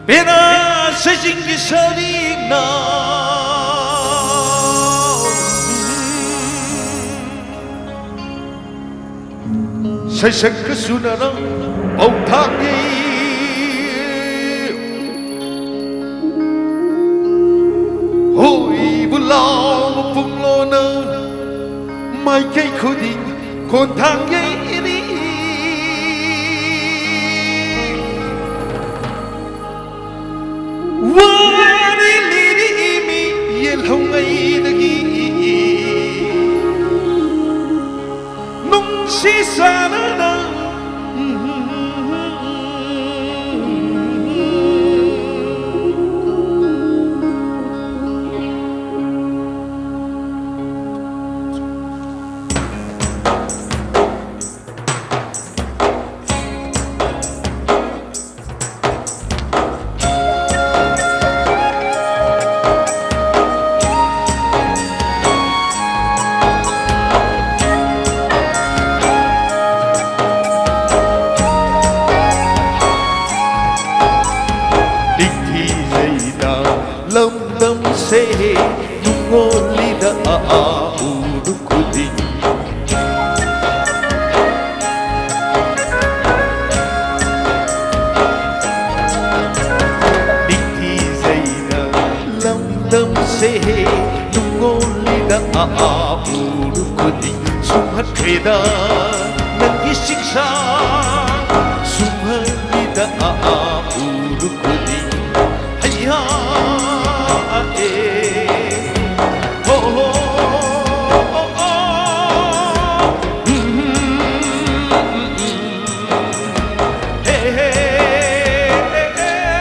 ꯄꯦꯅꯥ ꯁꯩꯆꯤꯡꯒꯤ ꯁꯔꯤꯛꯅ ꯁꯩꯁꯛꯀ ꯆꯨꯅꯅ ꯄꯧꯊꯥꯛꯏ꯫ ꯍꯣꯏꯕꯨ ꯂꯥꯎꯕ ꯄꯨꯡꯂꯣꯟꯅ ꯃꯥꯏꯀꯩ ꯈꯨꯗꯤꯡ ꯈꯣꯟꯊꯥꯡ ꯌꯩꯔꯤ꯫ ꯋꯥꯔꯤ ꯂꯤꯔꯤ ꯃꯤ ꯌꯦꯜꯍꯧꯉꯩꯗꯒꯤ ꯅꯨꯡꯁꯤ ꯆꯥꯟꯅꯅ꯫ ꯅꯤꯡꯊꯤꯖꯩꯗ ꯂꯝꯗꯝꯁꯦ ꯅꯨꯡꯉꯣꯜꯂꯤꯗ ꯑꯥ ꯎꯔꯨ ꯈꯨꯗꯤꯡ꯫ ꯅꯤꯡꯊꯤꯖꯩꯗ ꯂꯝꯗꯝꯁꯦ ꯅꯨꯡꯉꯣꯜꯂꯤꯗ ꯑꯥ ꯎꯔꯨ ꯈꯨꯗꯤꯡ꯫ ꯁꯨꯝꯍꯠꯈ꯭ꯔꯦꯗ ꯅꯪꯒꯤ ꯆꯤꯡꯁꯥꯡ, ꯁꯨꯝꯍꯜꯂꯤꯗ ꯑꯥ ꯎꯔꯨ ꯈꯨꯗꯤꯡ꯫ ꯍꯩꯌꯥ, ꯑꯦ, ꯍꯣ, ꯍꯣ, ꯑꯣ, ꯑꯣ, ꯎꯝ, ꯎꯝ, ꯎꯝ, ꯎꯝ, ꯎꯝ, ꯍꯦ, ꯍꯦ, ꯑꯦ, ꯑꯦ꯫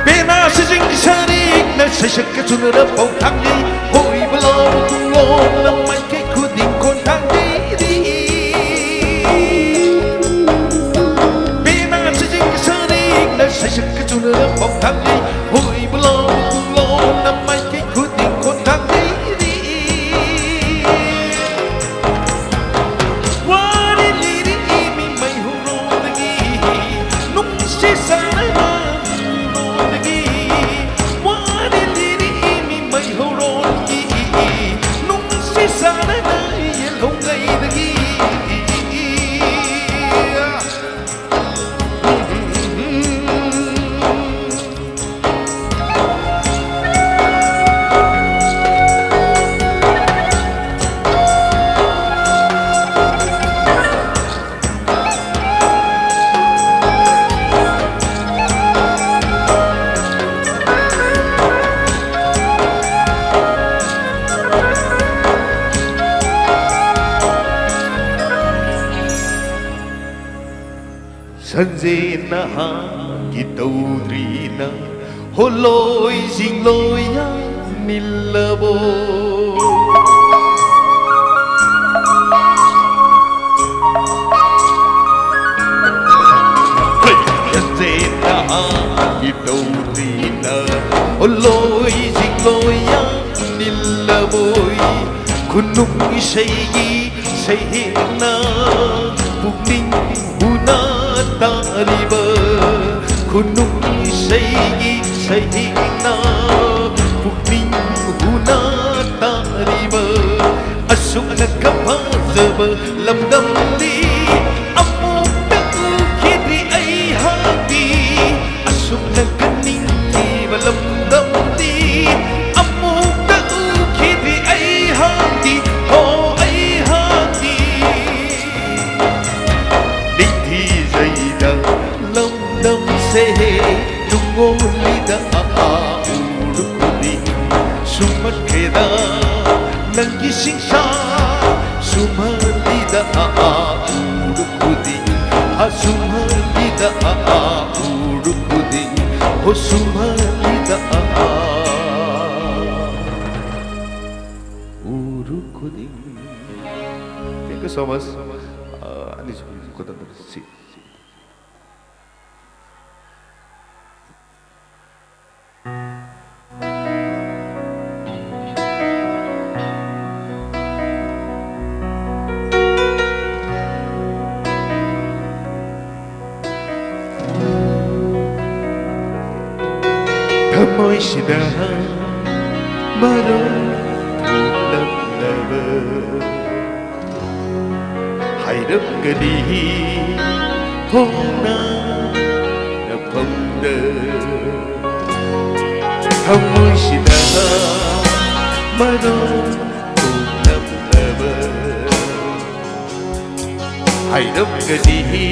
ꯄꯦꯅꯥ ꯁꯩꯆꯤꯡ ꯁꯔꯤꯛꯅ ꯁꯩꯁꯛꯀ ꯆꯨꯅꯔ ꯄꯧꯊꯥꯡꯂꯤ꯫ ꯍꯣꯏꯕ ꯂꯥꯎꯕ ꯄꯨꯡꯂꯣꯟꯅ ꯃꯥꯏꯀꯩ ꯈꯨꯗꯤꯡ ꯈꯣꯟꯊꯥꯡ ꯌꯩꯔꯤ꯫ ꯄꯦꯅꯥ ꯁꯩꯆꯤꯡ ꯁꯔꯤꯛꯅ ꯁꯩꯁꯛ ꯁꯟꯖꯦꯟ ꯅꯍꯥꯒꯤ ꯇꯧꯗ꯭ꯔꯤꯅ ꯍꯣꯂꯣꯏ ꯆꯤꯡꯂꯣꯏ ꯌꯥꯝ ꯅꯤꯜꯂꯕꯣ? ꯁꯟꯖꯦꯟ ꯅꯍꯥꯒꯤ ꯇꯧꯗ꯭ꯔꯤꯅ ꯍꯣꯂꯣꯏ ꯆꯤꯡꯂꯣꯏ ꯌꯥꯝ ꯅꯤꯜꯂꯕꯣꯏ? ꯈꯨꯅꯨꯡ ꯏꯁꯩꯒꯤ ꯁꯩꯍꯦꯛꯅ ꯄꯨꯛꯅꯤꯡ ꯍꯨꯅ ꯇꯥꯔꯤꯕ, ꯈꯨꯅꯨꯡ ꯏꯁꯩꯒꯤ ꯁꯩꯍꯦꯛꯅ ꯄꯨꯛꯅꯤꯡ ꯍꯨꯅ ꯇꯥꯔꯤꯕ, ꯑꯁꯨꯛꯅ ꯐꯖꯕ ꯂꯝꯗꯝꯗꯤ ꯑꯃꯨꯛꯇ ꯎꯈꯤꯗ꯭ꯔꯤ ꯑꯩꯍꯥꯛꯇꯤ꯫ ꯑꯁꯨꯛꯅ ꯀꯟꯅꯤꯡꯂꯤꯕ ꯂꯝꯗꯝꯗꯤ ꯑꯃꯨꯛꯇ ꯎꯈꯤꯗ꯭ꯔꯤ ꯑꯩꯍꯥꯛꯇꯤ, ꯍꯣ ꯑꯩꯍꯥꯛꯇꯤ꯫ ꯅꯤꯡꯊꯤꯖꯩꯗ ꯂꯝꯗꯝꯁꯦ ꯇꯨꯡꯑꯣꯜꯂꯤꯗ ꯑꯥ ꯎꯔꯨ ꯈꯨꯗꯤꯡ ꯁꯨꯝꯍꯠꯈ꯭ꯔꯦꯗ ꯅꯪꯒꯤ ꯁꯤꯡꯁꯥ ꯁꯨꯝꯍꯠꯂꯤꯗ ꯑꯥ ꯎꯔꯨ ꯈꯨꯗꯤꯡ ꯍꯥ ꯁꯨꯝꯍꯠꯂꯤꯗ ꯑꯥ ꯎꯔꯨ ꯈꯨꯗꯤꯡ ꯍꯣ ꯁꯨꯝꯍꯠꯂꯤꯗ ꯑꯥ ꯎꯔꯨ ꯈꯨꯗꯤꯡ꯫ Thank you so much. ꯑ, ꯑꯅꯤꯁꯨꯕ ꯈꯨꯗꯝꯗ ꯁꯤ꯫ ꯊꯃꯣꯏꯁꯤꯗ ꯃꯔꯨ ꯊꯣꯛꯂꯛꯂꯕ ꯍꯥꯏꯔꯝꯒꯅꯤ ꯐꯣꯡꯅ ꯅꯐꯝꯗ꯫ ꯊꯃꯣꯏꯁꯤꯗ ꯃꯔꯨ ꯊꯣꯛꯂꯛꯂꯕ ꯍꯥꯏꯔꯝꯒꯅꯤ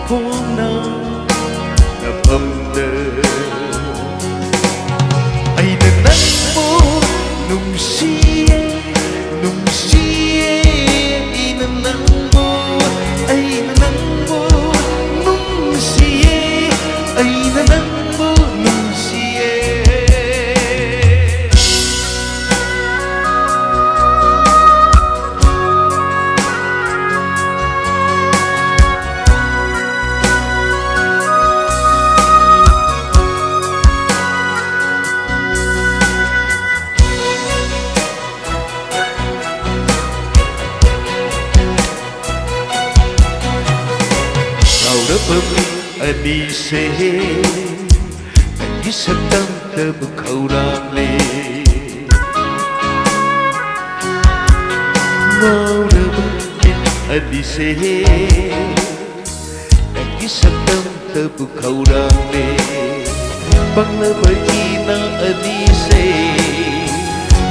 ꯐꯣꯡꯅ ꯅꯐꯝꯗ꯫ ꯑꯩꯅ ꯅꯪꯕꯨ ꯅꯨꯡꯁꯤꯌꯦ, ꯅꯨꯡꯁꯤꯌꯦ, ꯑꯩꯅ ꯅꯪꯕꯨ, ꯑꯩꯅ ꯅꯪꯕꯨ ꯅꯐꯝ ꯑꯅꯤꯁꯦ ꯅꯪꯒꯤ ꯁꯛꯇꯝꯇꯕꯨ ꯈꯧꯔꯥꯡꯂꯦ꯫ ꯉꯥꯎꯔꯕ ꯃꯤꯠ ꯑꯅꯤꯁꯦ ꯅꯪꯒꯤ ꯁꯛꯇꯝꯇꯕꯨ ꯈꯧꯔꯥꯡꯂꯦ꯫ ꯄꯪꯂꯕ ꯏꯅꯥ ꯑꯅꯤꯁꯦ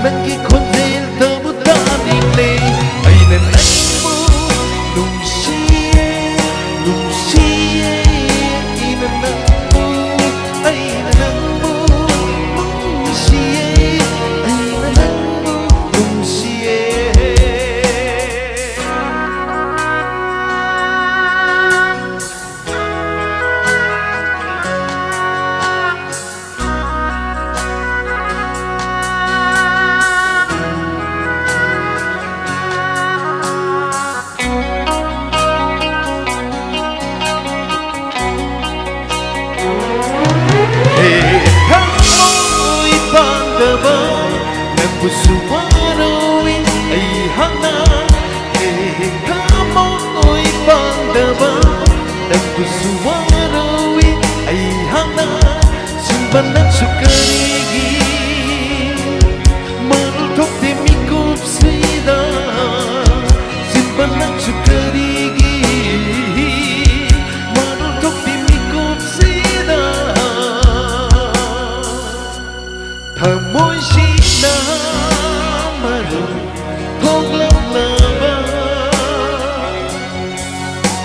ꯅꯪꯒꯤ ꯈꯣꯟꯖꯦꯜꯇꯕꯨ ꯇꯥꯅꯤꯡꯂꯦ꯫ ꯑꯩꯅ ꯅꯪꯕꯨ ꯅꯨꯡꯁꯤꯌꯦ, ꯅꯨꯡꯁꯤꯌꯦ, ꯑꯩꯅ ꯅꯪꯕꯨ, ꯑꯩꯅ ꯅꯪꯕꯨ ꯅꯨꯡꯁꯤꯌꯦ, ꯑꯩꯅ ꯅꯪꯕꯨ ꯅꯨꯡꯁꯤꯌꯦ꯫ ꯍꯦ ꯊꯃꯣꯏ ꯄꯥꯟꯗꯕ, ꯅꯪꯕꯨꯁꯨ ꯋꯥꯔꯧꯏ ꯑꯩꯍꯥꯛꯅ꯫ ꯍꯦ ꯊꯃꯣꯏ ꯄꯥꯟꯗꯕ, ꯅꯪꯕꯨꯁꯨ ꯋꯥꯔꯧꯏ ꯑꯩꯍꯥꯛꯅ꯫ ꯁꯤꯟꯕ ꯅꯪꯁꯨ ꯀꯔꯤꯒꯤ ꯃꯔꯨ ꯊꯣꯛꯇꯦ ꯃꯤꯀꯨꯞꯁꯤꯗ? ꯁꯤꯟꯕ ꯅꯪꯁꯨ ꯀꯔꯤꯒꯤ ꯃꯔꯨ ꯊꯣꯛꯇꯦ ꯃꯤꯀꯨꯞꯁꯤꯗ? ꯊꯃꯣꯏꯁꯤꯅ ꯃꯔꯨ ꯊꯣꯛꯂꯛꯂꯕ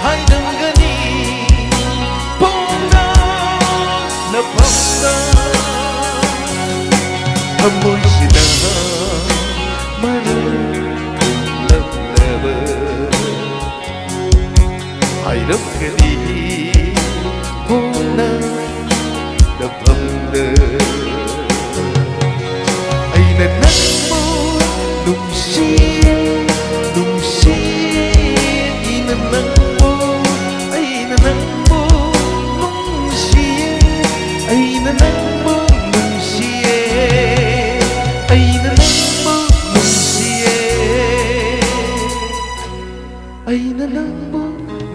ꯍꯥꯏꯔꯝꯒꯅꯤ ꯄꯣꯡꯅ ꯅꯐꯝꯗ꯫ ꯊꯃꯣꯏꯁꯤꯅ ꯃꯔꯨ ꯊꯣꯛꯂꯛꯂꯕ ꯍꯥꯏꯔꯝꯒꯅꯤ ꯄꯣꯡꯅ ꯅꯐꯝꯗ꯫ ꯑꯩꯅ ꯅꯪꯕꯨ ꯅꯨꯡꯁꯤꯌꯦ, ꯅꯨꯡꯁꯤꯌꯦ, ꯑꯩꯅ ꯅꯪꯕꯨ, ꯑꯩꯅ ꯅꯪꯕꯨ ꯅꯨꯡꯁꯤꯌꯦ, ꯑꯩꯅ ꯅꯪꯕꯨ ꯅꯨꯡꯁꯤꯌꯦ, ꯑꯩꯅ ꯅꯪꯕꯨ ꯅꯨꯡꯁꯤꯌꯦ, ꯑꯩꯅ ꯅꯪꯕꯨ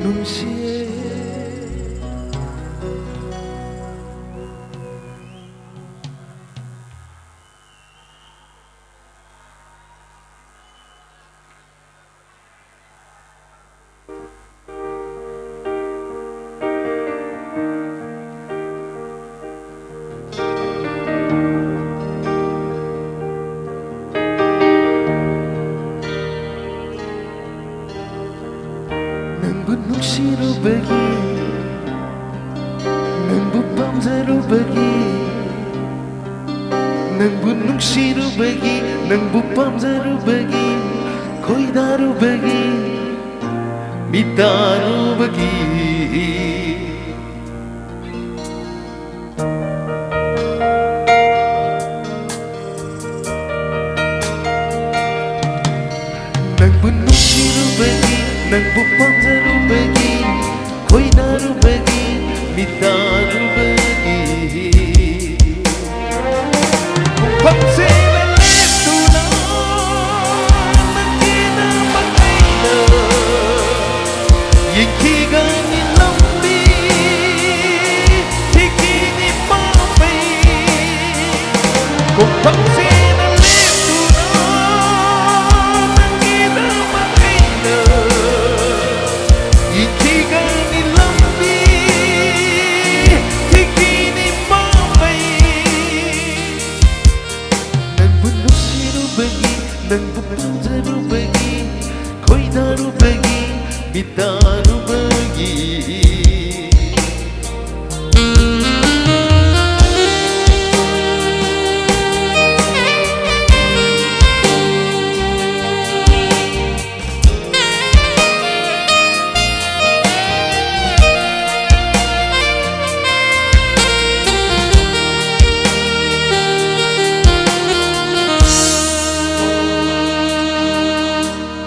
ꯅꯨꯡꯁꯤꯌꯦ꯫ ꯅꯨꯡꯁꯤꯔꯨꯕꯒꯤ, ꯅꯪꯕꯨ ꯄꯥꯝꯖꯔꯨꯕꯒꯤ, ꯅꯪꯕꯨ ꯅꯨꯡꯁꯤꯔꯨꯕꯒꯤ, ꯅꯪꯕꯨ ꯄꯥꯝꯖꯔꯨꯕꯒꯤ, ꯈꯣꯏꯗꯥꯔꯨꯕꯒꯤ, ꯃꯤꯇꯥꯔꯨꯕꯒꯤ꯫ ꯅꯪꯕꯨ ꯅꯨꯡꯁꯤꯔꯨꯕꯒꯤ, ꯅꯪꯕꯨ ꯄꯥꯝꯖꯔꯨꯕꯒꯤ, ꯈꯣꯏꯗꯥꯔꯨꯕꯒꯤ, ꯃꯤꯇꯥꯔꯨꯕꯒꯤ꯫ ꯄꯨꯡꯐꯝꯁꯤꯗ ꯂꯦꯞꯇꯨꯅ ꯅꯪꯒꯤꯗꯃꯛ ꯑꯩꯅ ꯌꯦꯡꯈꯤꯒꯅꯤ ꯂꯝꯕꯤ ꯊꯤꯈꯤꯅꯤ ꯃꯃꯩ꯫ ꯀꯣꯛꯐꯝꯁꯤꯗ ꯂꯦꯞꯇꯨꯅ ꯅꯪꯒꯤꯗꯃꯛ ꯑꯩꯅ ꯌꯦꯡꯈꯤꯒꯅꯤ ꯂꯝꯕꯤ ꯊꯤꯈꯤꯅꯤ ꯃꯃꯩ꯫ ꯅꯪꯕꯨ ꯅꯨꯡꯁꯤꯔꯨꯕꯒꯤ, ꯅꯪꯕꯨ ꯄꯥꯝꯖꯔꯨꯕꯒꯤ, ꯈꯣꯏꯗꯥꯔꯨꯕꯒꯤ, ꯃꯤꯇꯥꯔꯨꯕꯒꯤ꯫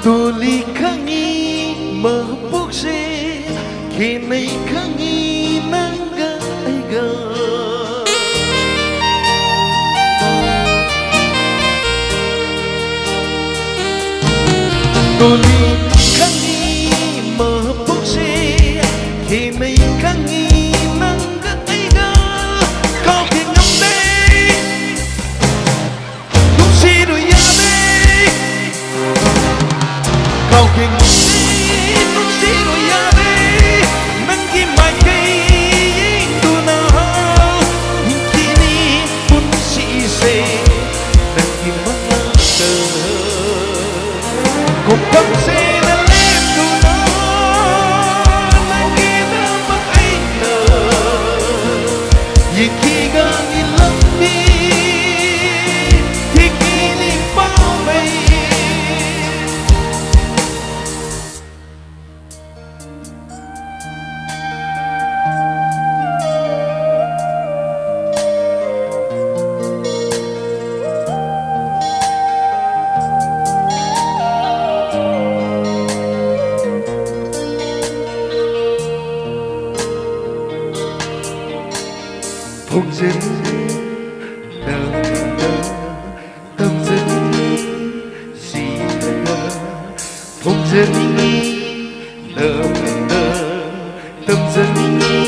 ꯇꯣꯜꯂꯤ ꯈꯪꯉꯤ ꯃꯄꯣꯛꯁꯦ, ꯈꯦꯠꯅꯩ ꯈꯪꯉꯤ ꯅꯪꯒ ꯑꯩꯒ꯫ ꯇꯣꯜꯂꯤ ꯈꯪꯉꯤ ꯃꯄꯣꯛꯁꯦ, ꯈꯦꯠꯅꯩ ꯈꯪꯉꯤ ꯅꯪꯒ ꯑꯩꯒ꯫ ꯀꯥꯎꯈꯤ ꯉꯝꯗꯦ, ꯅꯨꯡꯁꯤꯔꯨ ꯌꯥꯗꯦ꯫ ꯀꯥꯎꯈꯤ ꯉꯝꯗꯦ, ꯅꯨꯡꯁꯤꯔꯨ ꯌꯥꯗꯦ꯫ ꯅꯪꯒꯤ ꯃꯥꯏꯀꯩ ꯌꯦꯡꯗꯨꯅ ꯍꯤꯡꯈꯤꯅꯤ ꯄꯨꯟꯁꯤꯁꯦ ꯅꯪꯒꯤ ꯃꯅꯥꯛꯇ꯫ ꯀꯣꯛꯐꯝꯁꯦ ꯈꯣꯡꯖꯦꯜ ꯅꯪꯅ ꯇꯝꯖꯅꯤꯡꯉꯤ, ꯁꯤꯗꯅ ꯈꯣꯡꯖꯅꯤꯡꯉꯤ, ꯅꯪꯅ ꯇꯝꯖꯅꯤꯡꯉꯤ,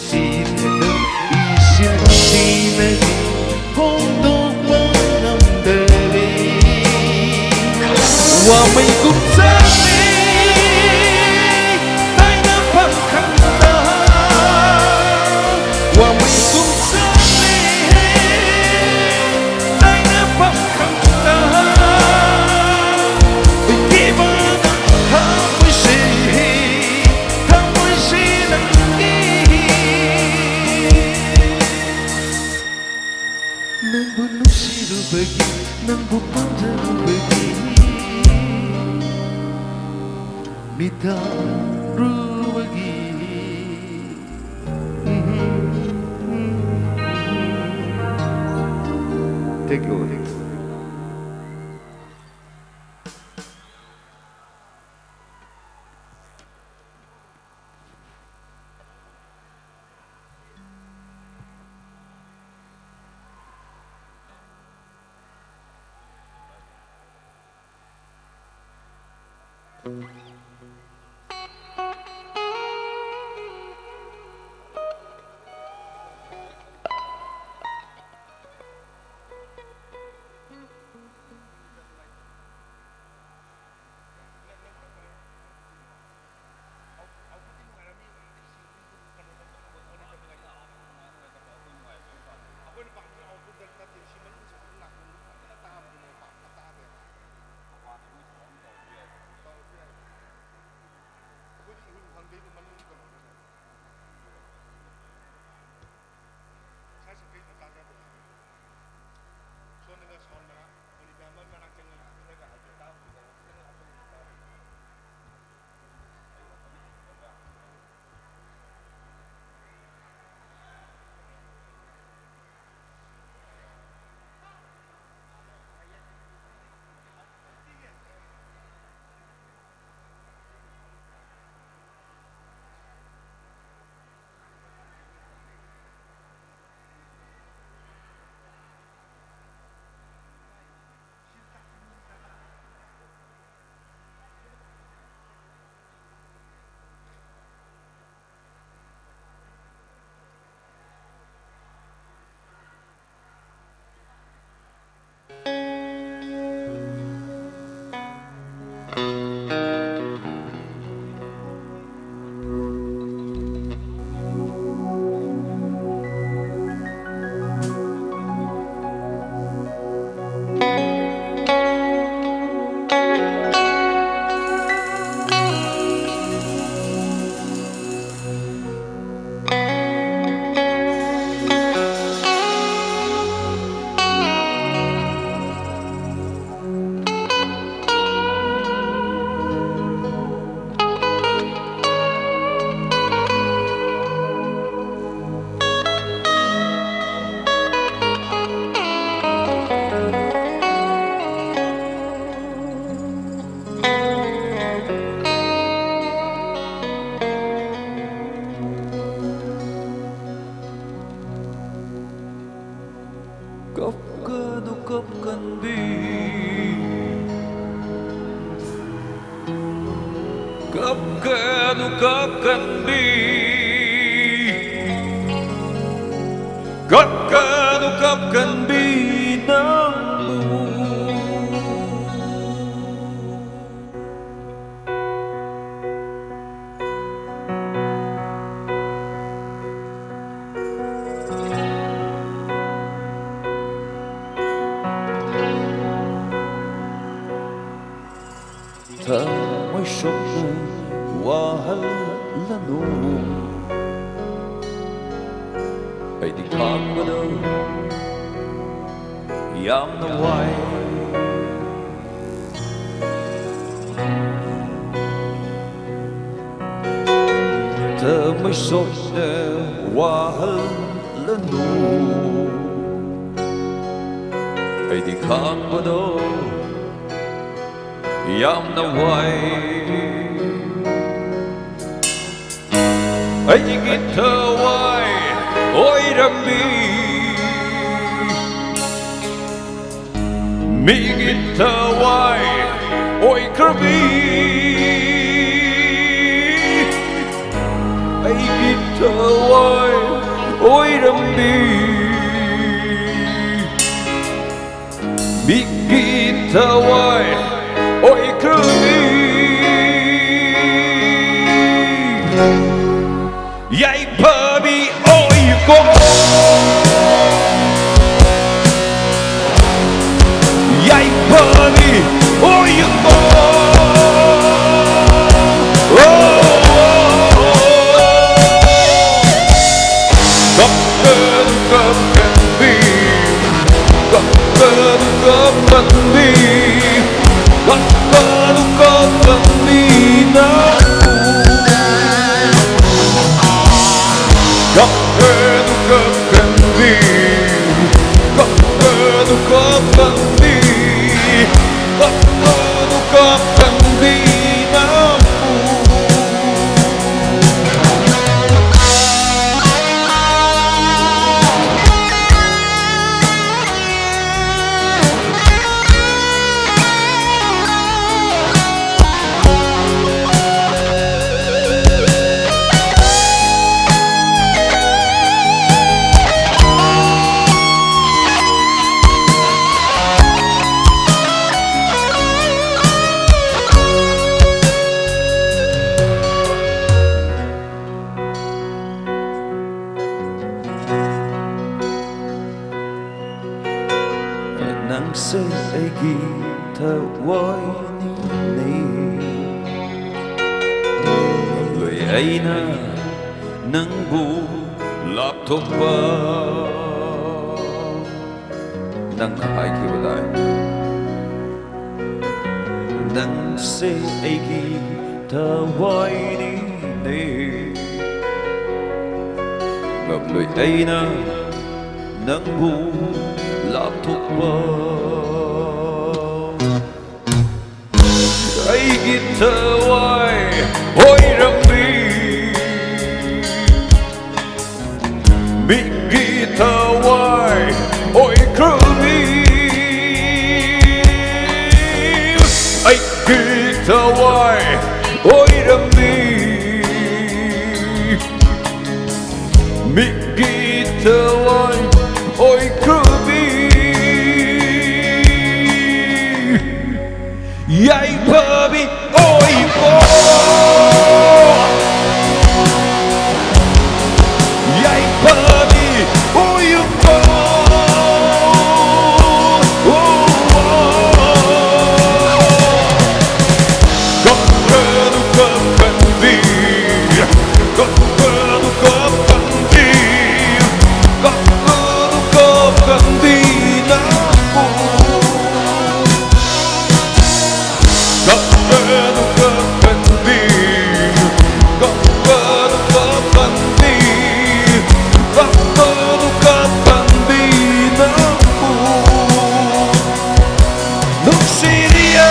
ꯁꯤꯗꯅ ꯏꯁꯤꯡꯁꯤꯅꯗꯤ ꯐꯣꯡꯗꯣꯛꯄ ꯉꯝꯗꯔꯦ꯫ ꯋꯥꯃꯩ ꯀꯨꯝꯖꯥꯅꯤ ꯇꯥꯏꯅꯐꯝ ꯈꯪꯗ, ꯋꯥꯃꯩ ꯀꯨꯝꯖꯥꯅꯤ ꯇꯥꯏꯅꯐꯝ ꯈꯪꯗ, ꯏꯕꯦꯝꯃ ꯊꯃꯣꯏꯁꯦ, ꯊꯃꯣꯏꯁꯦ ꯅꯪꯒꯤ꯫ ꯅꯪꯕꯨ ꯅꯨꯡꯁꯤꯔꯨꯕꯒꯤ, ꯅꯪꯕꯨ ꯄꯥꯝꯖꯔꯨꯕꯒꯤ, ꯃꯤꯇꯥꯔꯨꯕꯒꯤ꯫ Thank you. ꯀꯞꯀꯟꯕꯤ, ꯀꯞꯀꯅꯨ ꯀꯞꯀꯟꯕꯤ ꯅꯪꯕꯨ꯫ ꯊꯃꯣꯏ ꯁꯣꯛꯅ ꯋꯥꯍꯜꯂꯅꯨ꯫ ꯑꯩꯗꯤ ꯈꯥꯡꯕꯗꯣ ꯌꯥꯝꯅ ꯋꯥꯏ꯫ ꯊꯃꯣꯏ ꯁꯣꯛꯅ ꯋꯥꯍꯜꯂꯅꯨ꯫ ꯑꯩꯗꯤ ꯈꯥꯡꯕꯗꯣ ꯌꯥꯝꯅ ꯋꯥꯏ꯫ ꯑꯩꯒꯤ ꯊꯋꯥꯏ ꯑꯣꯏꯔꯝꯃꯤ꯫ ꯃꯤꯒꯤ ꯊꯋꯥꯏ ꯑꯣꯏꯈ꯭ꯔꯕꯤ꯫ ꯑꯩꯒꯤ ꯊꯋꯥꯏ ꯑꯣꯏꯔꯝꯃꯤ꯫ ꯃꯤꯒꯤ ꯊꯋꯥꯏ ꯑꯣꯏꯈ꯭ꯔꯕꯤ꯫ ꯌꯥꯏꯐꯕꯤ ꯑꯣꯏꯌꯨꯀꯣ꯫ ꯌꯥꯏꯐꯕꯤ ꯑꯣꯏꯌꯨꯀꯣ꯫ ꯑꯣ, ꯑꯣ, ꯑꯣ, ꯑꯣ꯫ ꯀꯞꯀꯅꯨ ꯀꯞꯀꯟꯕꯤ, ꯀꯞꯀꯅꯨ ꯀꯞꯀꯟꯕꯤ, ꯀꯞꯀꯅꯨ ꯀꯞꯀꯟꯕꯤ ꯅꯪꯕꯨ꯫ ꯀꯞꯀꯅꯨ ꯀꯞꯀꯟꯕꯤ, ꯀꯞꯀꯅꯨ ꯀꯞꯀꯟꯕꯤ, ꯊꯋꯥꯏꯅꯤꯅꯦ꯫ ꯉꯝꯂꯣꯏ ꯑꯩꯅ ꯅꯪꯕꯨ ꯂꯥꯞꯊꯣꯛꯄ꯫ ꯅꯪꯅ ꯍꯥꯏꯈꯤꯕꯗꯥꯏ, ꯅꯪꯁꯦ ꯑꯩꯒꯤ ꯊꯋꯥꯏꯅꯤꯅꯦ꯫ ꯉꯝꯂꯣꯏ ꯑꯩꯅ ꯅꯪꯕꯨ ꯂꯥꯞꯊꯣꯛꯄ꯫ ꯑꯩꯒꯤ ꯊꯋꯥꯏ ꯑꯣꯏꯔꯝꯃꯤ, ꯃꯤꯒꯤ ꯊꯋꯥꯏ ꯑꯣꯏꯈ꯭ꯔꯃꯤ꯫ ꯑꯩꯒꯤ ꯊꯋꯥꯏ ꯑꯣꯏꯔꯝꯃꯤ, ꯃꯤꯒꯤ ꯊꯋꯥꯏ ꯑꯣꯏꯈ꯭ꯔꯃꯤ꯫ ꯌꯥꯏꯐꯕꯤ ꯑꯣꯏꯕ, ꯌꯥꯏꯐꯕꯤ ꯑꯣꯏꯕ꯫ ꯀꯞꯀꯅꯨ ꯀꯞꯀꯟꯕꯤ, ꯀꯞꯀꯅꯨ ꯀꯞꯀꯟꯕꯤ, ꯀꯞꯀꯅꯨ ꯀꯞꯀꯟꯕꯤ ꯅꯪꯕꯨ꯫ ꯀꯞꯀꯅꯨ ꯀꯞꯀꯟꯕꯤ, ꯀꯞꯀꯅꯨ ꯀꯞꯀꯟꯕꯤ, ꯀꯞꯀꯅꯨ ꯀꯞꯀꯟꯕꯤ ꯅꯪꯕꯨ꯫ ꯅꯨꯡꯁꯤꯔꯤꯌꯦ,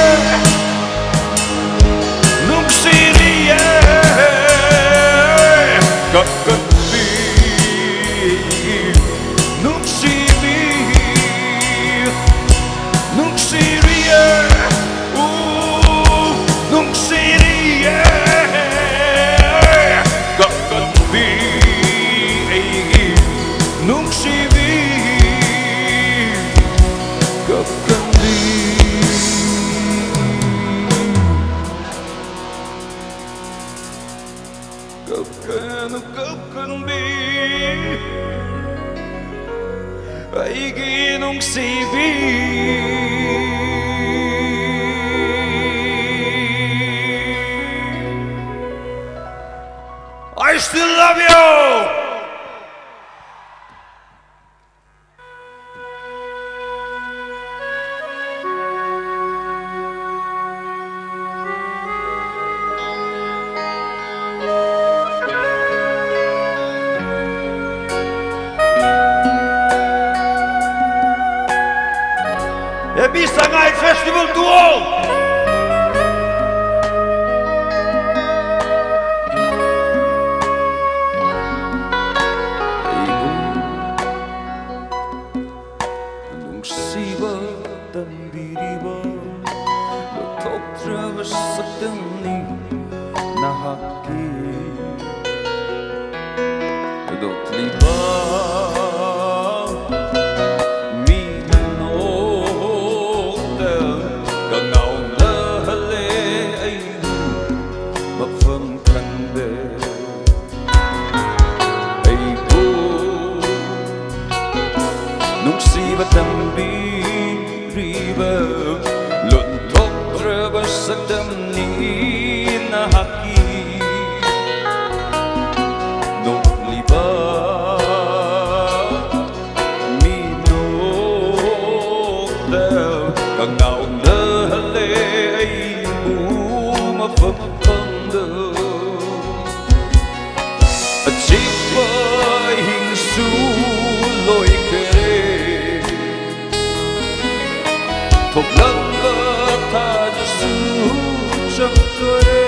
ꯅꯨꯡꯁꯤꯔꯤꯌꯦ, ꯀꯞꯀꯟꯕꯤ, ꯅꯨꯡꯁꯤꯕꯤ, ꯅꯨꯡꯁꯤꯔꯤꯌꯦ, ꯎ, ꯅꯨꯡꯁꯤꯔꯤꯌꯦ, ꯀꯞꯀꯟꯕꯤ, ꯑꯩꯒꯤ ꯅꯨꯡꯁꯤꯕꯤ, ꯀꯞꯀꯟꯕꯤ꯫ ꯀꯞꯀꯅꯨ ꯀꯞꯀꯟꯕꯤ, ꯑꯩꯒꯤ ꯅꯨꯡꯁꯤꯕꯤ꯫ I still love you. Happy Sangai Festival to all! ꯑꯩꯕꯨ ꯅꯨꯡꯁꯤꯕ ꯇꯝꯕꯤꯔꯤꯕ ꯂꯣꯏꯊꯣꯛꯇ꯭ꯔꯕ ꯁꯛꯇꯝꯅꯤ ꯅꯍꯥꯛꯀꯤ꯫ ꯍꯨꯟꯗꯣꯛꯂꯤꯕ ꯃꯤꯅ ꯅꯣꯛꯇ ꯀꯉꯥꯎꯅꯍꯜꯂꯦ ꯑꯩꯕꯨ ꯃꯐꯝ ꯈꯪꯗꯦ꯫ ꯑꯩꯕꯨ ꯅꯨꯡꯁꯤꯕ ꯇꯝꯕꯤꯔꯤꯕ ꯂꯣꯟꯊꯣꯛꯇ꯭ꯔꯕ ꯁꯛꯇꯝꯅꯤ ꯅꯍꯥꯛꯀꯤ꯫ ꯅꯣꯛꯂꯤꯕ ꯃꯤꯅꯣꯛꯇ ꯀꯉꯥꯎꯅꯍꯜꯂꯦ ꯑꯩꯕꯨ ꯃꯐꯝ ꯈꯪꯗ꯫ ꯑꯆꯤꯛꯄ ꯑꯍꯤꯡꯁꯨ ꯂꯣꯏꯈ꯭ꯔꯦ꯫ ꯊꯣꯛꯂꯝꯕ ꯊꯥꯗꯨꯁꯨ ꯆꯪꯈ꯭ꯔꯦ꯫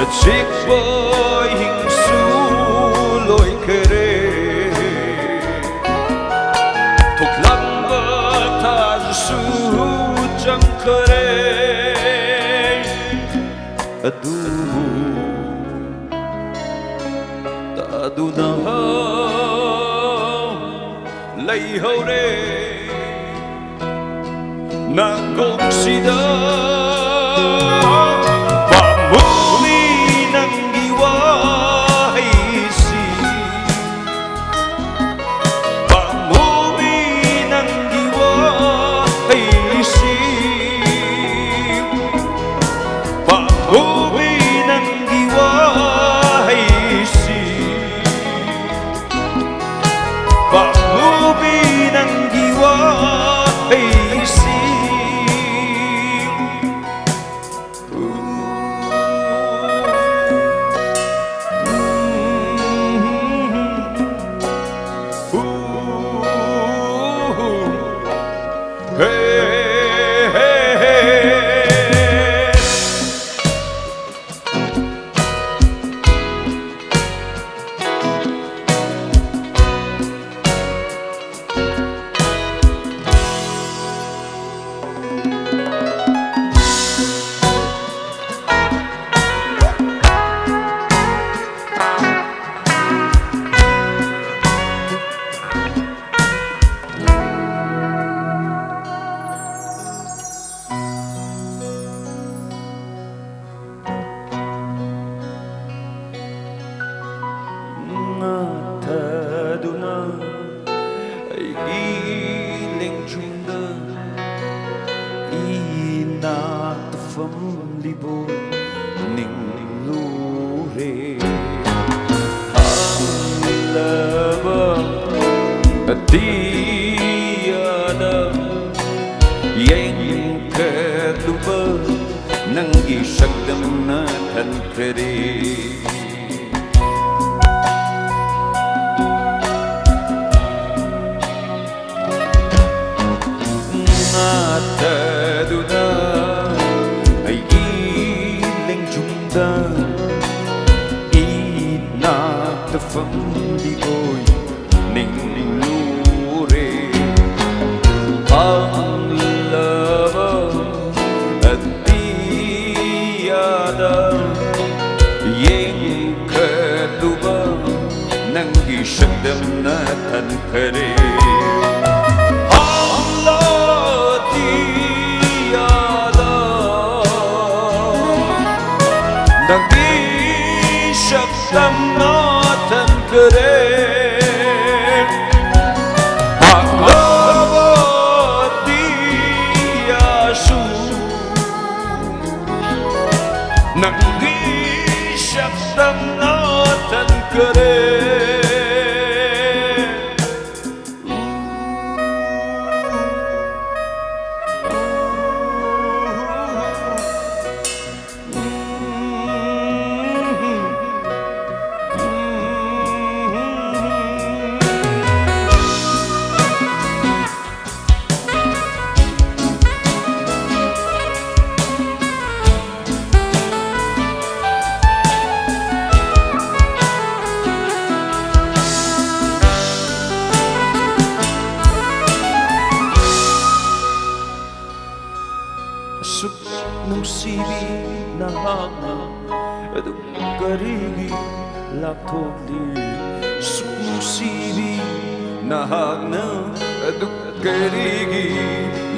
ꯑꯆꯤꯛꯄ ꯑꯍꯤꯡꯁꯨ ꯂꯣꯏꯈ꯭ꯔꯦ꯫ ꯊꯣꯛꯂꯝꯕ ꯊꯥꯗꯨꯁꯨ ꯆꯪꯈ꯭ꯔꯦ꯫ ꯑꯗꯨꯕꯨ ꯇꯥꯗꯨꯅ ꯂꯩꯍꯧꯔꯦ ꯅꯥꯀꯣꯡꯁꯤꯗ꯫ ꯄꯥꯝꯃꯨꯏ ꯅꯪꯒꯤ ꯋꯥꯍꯩꯁꯤ꯫ ꯄꯥꯝꯃꯨꯕꯤ ꯅꯪꯒꯤ ꯋꯥꯍꯩꯁꯤ꯫ ꯄꯥꯝꯃꯨꯕꯤ ꯅꯪꯒꯤ ꯊꯟꯈ꯭ꯔꯦ꯫ ꯉꯥꯇꯗꯨꯅ ꯑꯩꯒꯤ ꯂꯦꯡꯖꯨꯝꯗ ꯏꯅꯥꯛꯇ ꯐꯝꯂꯤ ꯑꯣꯏ ꯅꯤꯡꯂꯨꯔꯦ꯫ ꯐꯪꯂꯕ ꯑꯇꯤꯌꯥꯗ ꯌꯦꯡꯈꯠꯂꯨꯕ ꯅꯪꯒꯤ ꯁꯛꯇꯝꯅ ꯊꯟꯈꯔꯦ꯫ ꯍꯥꯡꯂꯣ ꯑꯇꯤꯌꯥꯗ ꯅꯪꯒꯤ ꯁꯛꯇꯝꯅ ꯊꯟꯈꯔꯦ꯫ ꯍꯥꯡꯂꯕ ꯑꯇꯤꯌꯥꯁꯨ ꯅꯪꯒꯤ ꯁꯛꯇꯝꯅ ꯊꯟꯈꯔꯦ꯫ ꯑꯁꯨꯛ ꯅꯨꯡꯁꯤꯕꯤ ꯅꯍꯥꯛꯅ ꯑꯗꯨꯛ ꯀꯔꯤꯒꯤ ꯂꯥꯞꯊꯣꯛꯂꯤ? ꯑꯁꯨꯛ ꯅꯨꯡꯁꯤꯕꯤ ꯅꯍꯥꯛꯅ ꯑꯗꯨꯛ ꯀꯔꯤꯒꯤ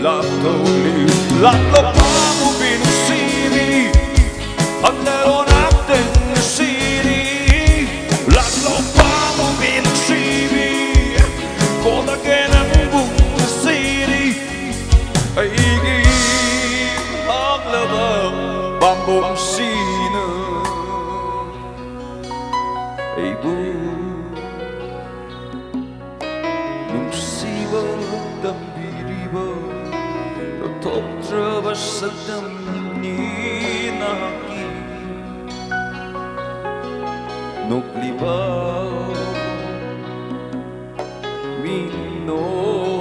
ꯂꯥꯞꯊꯣꯛꯂꯤ? ꯂꯥꯛꯂꯣ ꯄꯥꯝꯃꯨꯕꯤ ꯅꯨꯡꯁꯤꯕꯤ, ꯍꯟꯅꯔꯣ ꯉꯥꯛꯇꯪ ꯉꯁꯤꯗꯤ꯫ ꯂꯥꯛꯂꯣ ꯄꯥꯝꯃꯨꯕꯤ ꯅꯨꯡꯁꯤꯕꯤ, ꯀꯣꯜꯂꯒꯦ ꯅꯪꯕꯨ ꯉꯁꯤꯗꯤ꯫ ꯑꯩꯒꯤ ꯍꯥꯡꯂꯕ ꯄꯥꯝꯕꯣꯝꯁꯤꯅ ꯑꯩꯕꯨ ꯅꯨꯡꯁꯤꯕ ꯇꯝꯕꯤꯔꯤꯕ ꯊꯣꯛꯇ꯭ꯔꯕ ꯁꯛꯇꯝꯅꯤ꯫ ꯅꯣꯛꯂꯤꯕ ꯃꯤꯅꯣꯛꯇ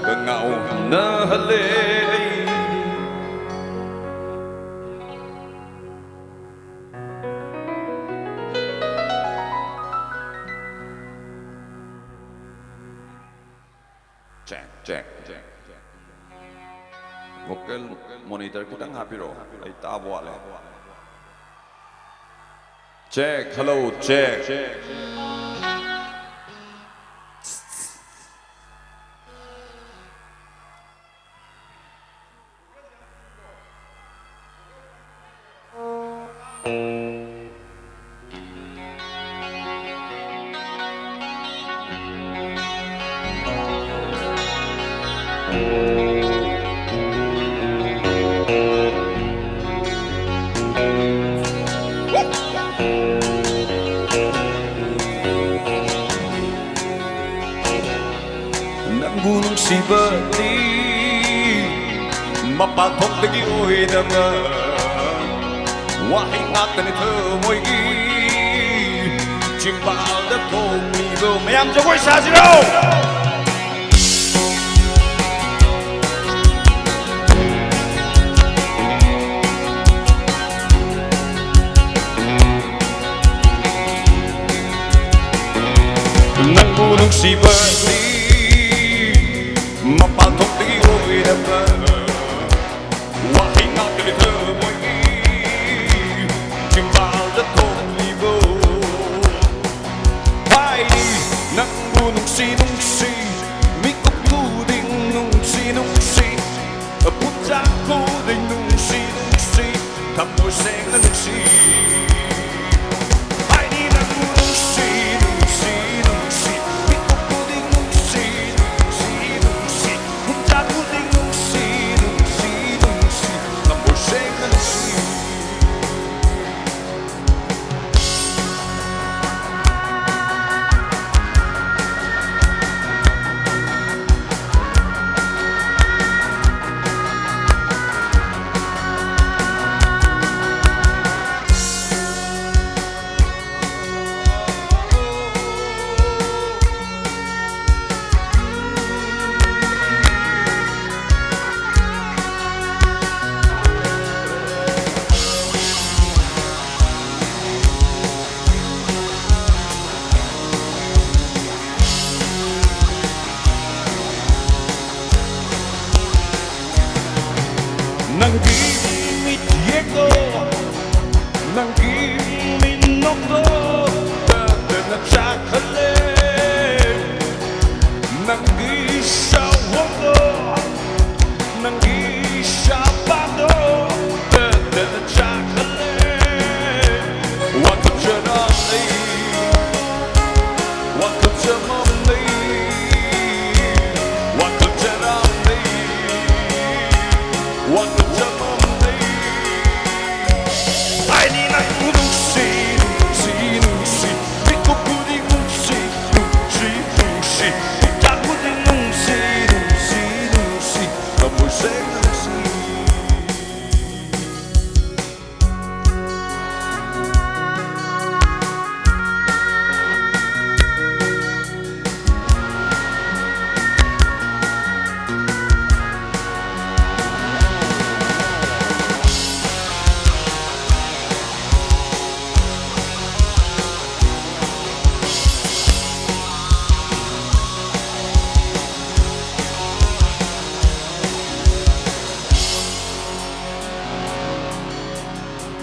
ꯀꯉꯥꯎꯅꯍꯜꯂꯦ꯫ Check, check, check, check. Vocal monitor ꯈꯤꯇꯪ ꯍꯥꯞꯄꯤꯔꯛꯑꯣ, ꯑꯩ ꯇꯥꯕ ꯋꯥꯠꯂꯦ꯫ Check, hello, check. ꯅꯪꯕꯨ ꯅꯨꯡꯁꯤꯕꯗꯤ ꯃꯄꯥꯟ ꯊꯣꯛꯇꯒꯤ ꯑꯣꯏꯗꯕ ꯋꯥꯍꯩ ꯉꯥꯛꯇꯅꯤ ꯊꯃꯣꯏꯒꯤ ꯆꯤꯝꯕꯥꯜꯗ ꯊꯣꯛꯂꯤꯕ꯫ ꯃꯌꯥꯝ ꯖꯒꯣꯏ ꯁꯥꯁꯤꯔꯣ? ꯅꯪꯕꯨ ꯅꯨꯡꯁꯤꯕꯗꯤ ꯃꯄꯥꯟ ꯊꯣꯛꯇꯒꯤ ꯑꯣꯏꯔꯕ ꯋꯥꯍꯩ ꯉꯥꯛꯇꯅꯤ ꯊꯃꯣꯏꯒꯤ ꯆꯤꯝꯕꯥꯜꯗ ꯊꯣꯛꯂꯤꯕ꯫ ꯍꯥꯏꯔꯤ ꯅꯪꯕꯨ ꯅꯨꯡꯁꯤ ꯅꯨꯡꯁꯤ, ꯃꯤꯀꯨꯞ ꯈꯨꯗꯤꯡ ꯅꯨꯡꯁꯤ ꯅꯨꯡꯁꯤ, ꯄꯨꯡꯖꯥ ꯈꯨꯗꯤꯡ ꯅꯨꯡꯁꯤ ꯅꯨꯡꯁꯤ, ꯊꯃꯣꯏ ꯁꯦꯡꯅ ꯅꯨꯡꯁꯤ꯫ ꯍꯥꯏꯔꯤ ꯅꯪꯕꯨ ꯅꯨꯡꯁꯤ ꯅꯨꯡꯁꯤ ꯅꯨꯡꯁꯤ, ꯃꯤꯀꯨꯞ ꯈꯨꯗꯤꯡ ꯅꯨꯡꯁꯤ ꯅꯨꯡꯁꯤ ꯅꯨꯡꯁꯤ, ꯄꯨꯡꯖꯥ ꯈꯨꯗꯤꯡ ꯅꯨꯡꯁꯤ ꯅꯨꯡꯁꯤ ꯅꯨꯡꯁꯤ, ꯊꯃꯣꯏ ꯁꯦꯡꯅ ꯅꯨꯡꯁꯤ꯫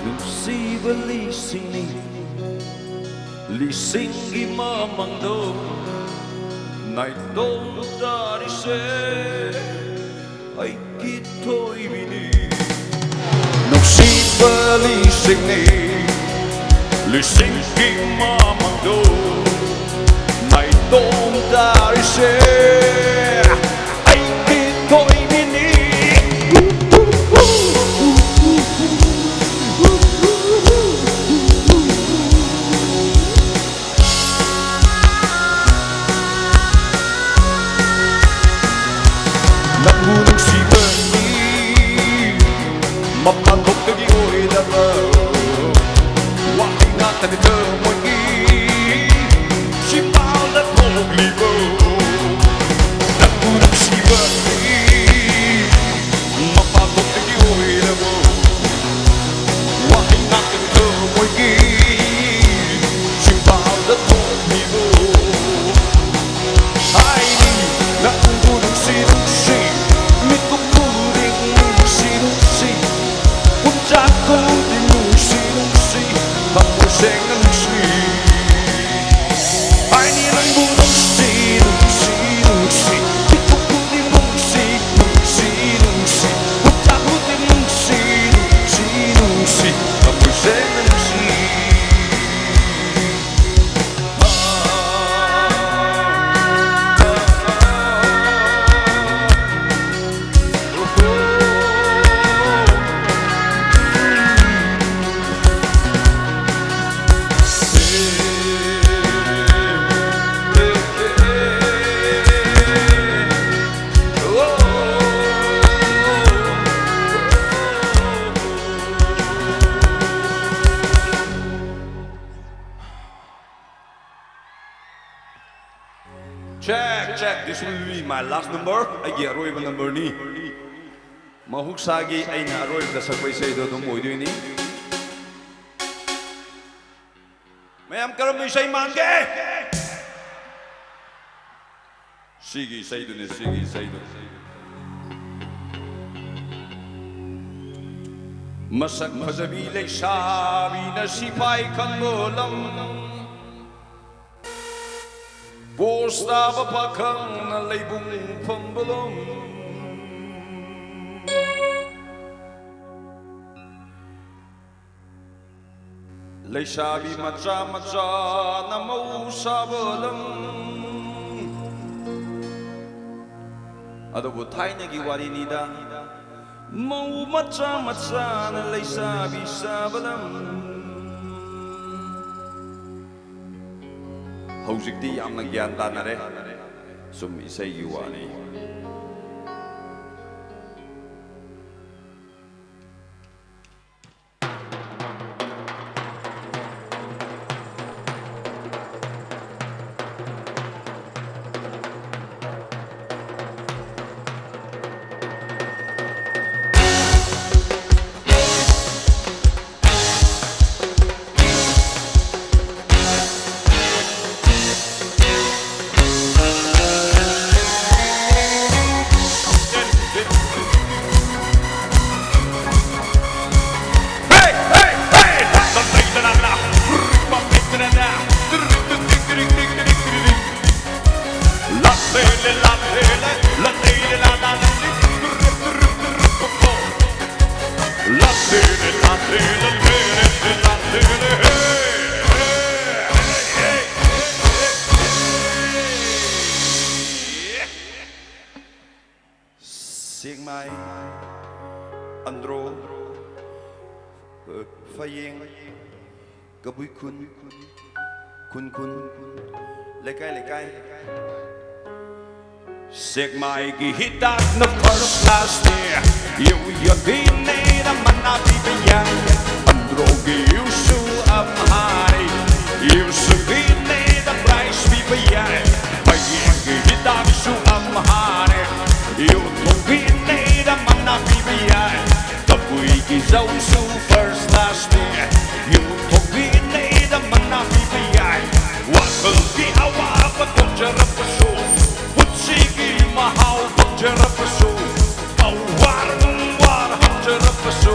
ꯅꯨꯡꯁꯤꯕ ꯂꯤꯁꯤꯡꯅꯤ, ꯂꯤꯁꯤꯡꯒꯤ ꯃꯃꯥꯡꯗꯣ ꯅꯥꯏꯇꯣꯝ ꯇꯥꯔꯤꯁꯦ ꯑꯩꯒꯤ ꯊꯣꯏꯕꯤꯅꯤ꯫ ꯅꯨꯡꯁꯤꯕ ꯂꯤꯁꯤꯡꯅꯤ, ꯂꯤꯁꯤꯡꯒꯤ ꯃꯃꯥꯡꯗꯣ ꯅꯥꯏꯇꯣꯝ ꯇꯥꯔꯤꯁꯦ ꯑꯩꯒꯤ ꯊꯣꯏꯕꯤꯅꯤ꯫ ꯅꯪꯕꯨ ꯅꯨꯡꯁꯤꯕꯅꯤ ꯃꯄꯥꯟꯊꯣꯛꯇꯒꯤ ꯑꯣꯏꯗꯕ ꯋꯥꯍꯩ ꯉꯥꯛꯇꯅꯤ ꯊꯃꯣꯏꯒꯤ ꯆꯤꯝꯕꯥꯜꯗ ꯊꯣꯛꯂꯤꯕ꯫ ꯅꯪꯕꯨ ꯅꯨꯡꯁꯤꯕꯅꯤ ꯃꯄꯥꯟꯊꯣꯛꯇꯒꯤ ꯑꯣꯏꯗꯕ ꯋꯥꯍꯩ ꯉꯥꯛꯇꯅꯤ ꯊꯃꯣꯏꯒꯤ ꯆꯤꯝꯕꯥꯜꯗ ꯊꯣꯛꯂꯤꯕ꯫ ꯍꯥꯏꯅꯤ ꯅꯪꯕꯨ ꯅꯨꯡꯁꯤ ꯅꯨꯡꯁꯤ, ꯃꯤꯀꯨꯞ ꯈꯨꯗꯤꯡ ꯅꯨꯡꯁꯤ ꯅꯨꯡꯁꯤ, ꯄꯨꯡꯆꯥꯛ ꯈꯨꯗꯤꯡ ꯅꯨꯡꯁꯤ ꯅꯨꯡꯁꯤ, ꯊꯃꯣꯏ ꯁꯦꯡꯅ ꯅꯨꯡꯁꯤ꯫ ꯍꯥꯏꯅꯤ ꯅꯪꯕꯨ ꯅꯨꯡꯁꯤ ꯅꯨꯡꯁꯤ ꯅꯨꯡꯁꯤ, ꯃꯤꯀꯨꯞ ꯈꯨꯗꯤꯡ ꯅꯨꯡꯁꯤ ꯅꯨꯡꯁꯤ ꯅꯨꯡꯁꯤ, ꯄꯨꯡꯆꯥꯛ ꯈꯨꯗꯤꯡ ꯅꯨꯡꯁꯤ ꯅꯨꯡꯁꯤ ꯅꯨꯡꯁꯤ, ꯊꯃꯣꯏ ꯁꯦꯡꯅ ꯅꯨꯡꯁꯤ꯫ Check, check. This will be my last number. ꯑꯩꯒꯤ ꯑꯔꯣꯏꯕ numberꯅꯤ꯫ ꯃꯍꯧꯁꯥꯒꯤ ꯑꯩꯅ ꯑꯔꯣꯏꯕꯗ ꯁꯛꯄ ꯏꯁꯩꯗꯣ ꯑꯗꯨꯝ ꯑꯣꯏꯗꯣꯏꯅꯤ꯫ ꯃꯌꯥꯝ ꯀꯔꯝꯕ ꯏꯁꯩ ꯃꯥꯟꯒꯦ? ꯁꯤꯒꯤ ꯏꯁꯩꯗꯨꯅꯦ, ꯁꯤꯒꯤ ꯏꯁꯩꯗꯨ꯫ ꯃꯁꯛ ꯐꯖꯕꯤ ꯂꯩꯁꯥꯕꯤꯅ ꯁꯤꯐꯥꯏ ꯈꯟꯕ ꯂꯝ, ꯄꯣꯁ ꯇꯥꯕ ꯄꯥꯈꯪꯅ ꯂꯩꯕꯨꯡ ꯐꯝꯕ ꯂꯝ, ꯂꯩꯁꯥꯕꯤ ꯃꯆꯥ ꯃꯆꯥꯅ ꯃꯧ ꯁꯥꯕ ꯂꯝ꯫ ꯑꯗꯨꯕꯨ ꯊꯥꯏꯅꯒꯤ ꯋꯥꯔꯤꯅꯤꯗ, ꯃꯧ ꯃꯆꯥ ꯃꯆꯥꯅ ꯂꯩꯁꯥꯕꯤ ꯁꯥꯕ ꯂꯝ꯫ ꯍꯧꯖꯤꯛꯇꯤ ꯌꯥꯝꯅ ꯒ꯭ꯌꯥꯟ ꯇꯥꯅꯔꯦ, ꯁꯨꯝ ꯏꯁꯩꯒꯤ ꯋꯥꯅꯤ꯫ ꯁꯦꯛꯃꯥꯏ, ꯑꯟꯗ꯭ꯔꯣ, ꯐꯌꯦꯡ, ꯀꯕꯨꯏ ꯈꯨꯟ, ꯈꯨꯟ ꯈꯨꯟ, ꯂꯩꯀꯥꯏ ꯂꯩꯀꯥꯏ꯫ ꯁꯦꯛꯃꯥꯏꯒꯤ ꯍꯤꯗꯥꯛꯅ first class ꯅꯦ꯫ ꯌꯨ ꯌꯣꯟꯕꯤꯅꯦꯅ ꯃꯅꯥ ꯄꯤꯕ ꯌꯥꯏ꯫ ꯑꯟꯗ꯭ꯔꯣꯒꯤ ꯌꯨꯁꯨ ꯑꯝꯍꯥꯅꯤ꯫ ꯌꯨ ꯁꯨꯡꯕꯤꯅꯦꯅ prize ꯄꯤꯕ ꯌꯥꯏ꯫ ꯐꯌꯦꯡꯒꯤ ꯍꯤꯗꯥꯛꯁꯨ ꯑꯝꯍꯥꯅꯤ꯫ ꯌꯨ ꯊꯣꯡꯕꯤꯅꯦꯅ ꯃꯅꯥ ꯄꯤꯕ ꯌꯥꯏ꯫ ꯀꯕꯨꯏꯒꯤ ꯖꯧꯁꯨ first class ꯅꯦ꯫ ꯌꯨ ꯊꯣꯡꯕꯤꯅꯦꯅ ꯃꯅꯥ ꯄꯤꯕ ꯌꯥꯏ꯫ ꯋꯥꯈꯜꯒꯤ ꯑꯋꯥꯕ ꯊꯣꯛꯆꯔꯛꯄꯁꯨ, ꯄꯨꯟꯁꯤꯒꯤ ꯃꯍꯥꯎ ꯊꯣꯛꯆꯔꯛꯄꯁꯨ, ꯑꯋꯥꯔ ꯅꯨꯡꯋꯥꯔ ꯍꯧꯖꯔꯛꯄꯁꯨ,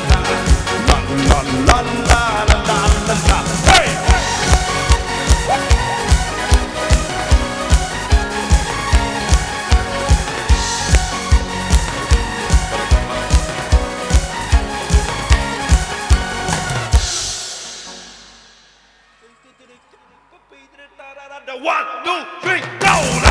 One, two, three, go!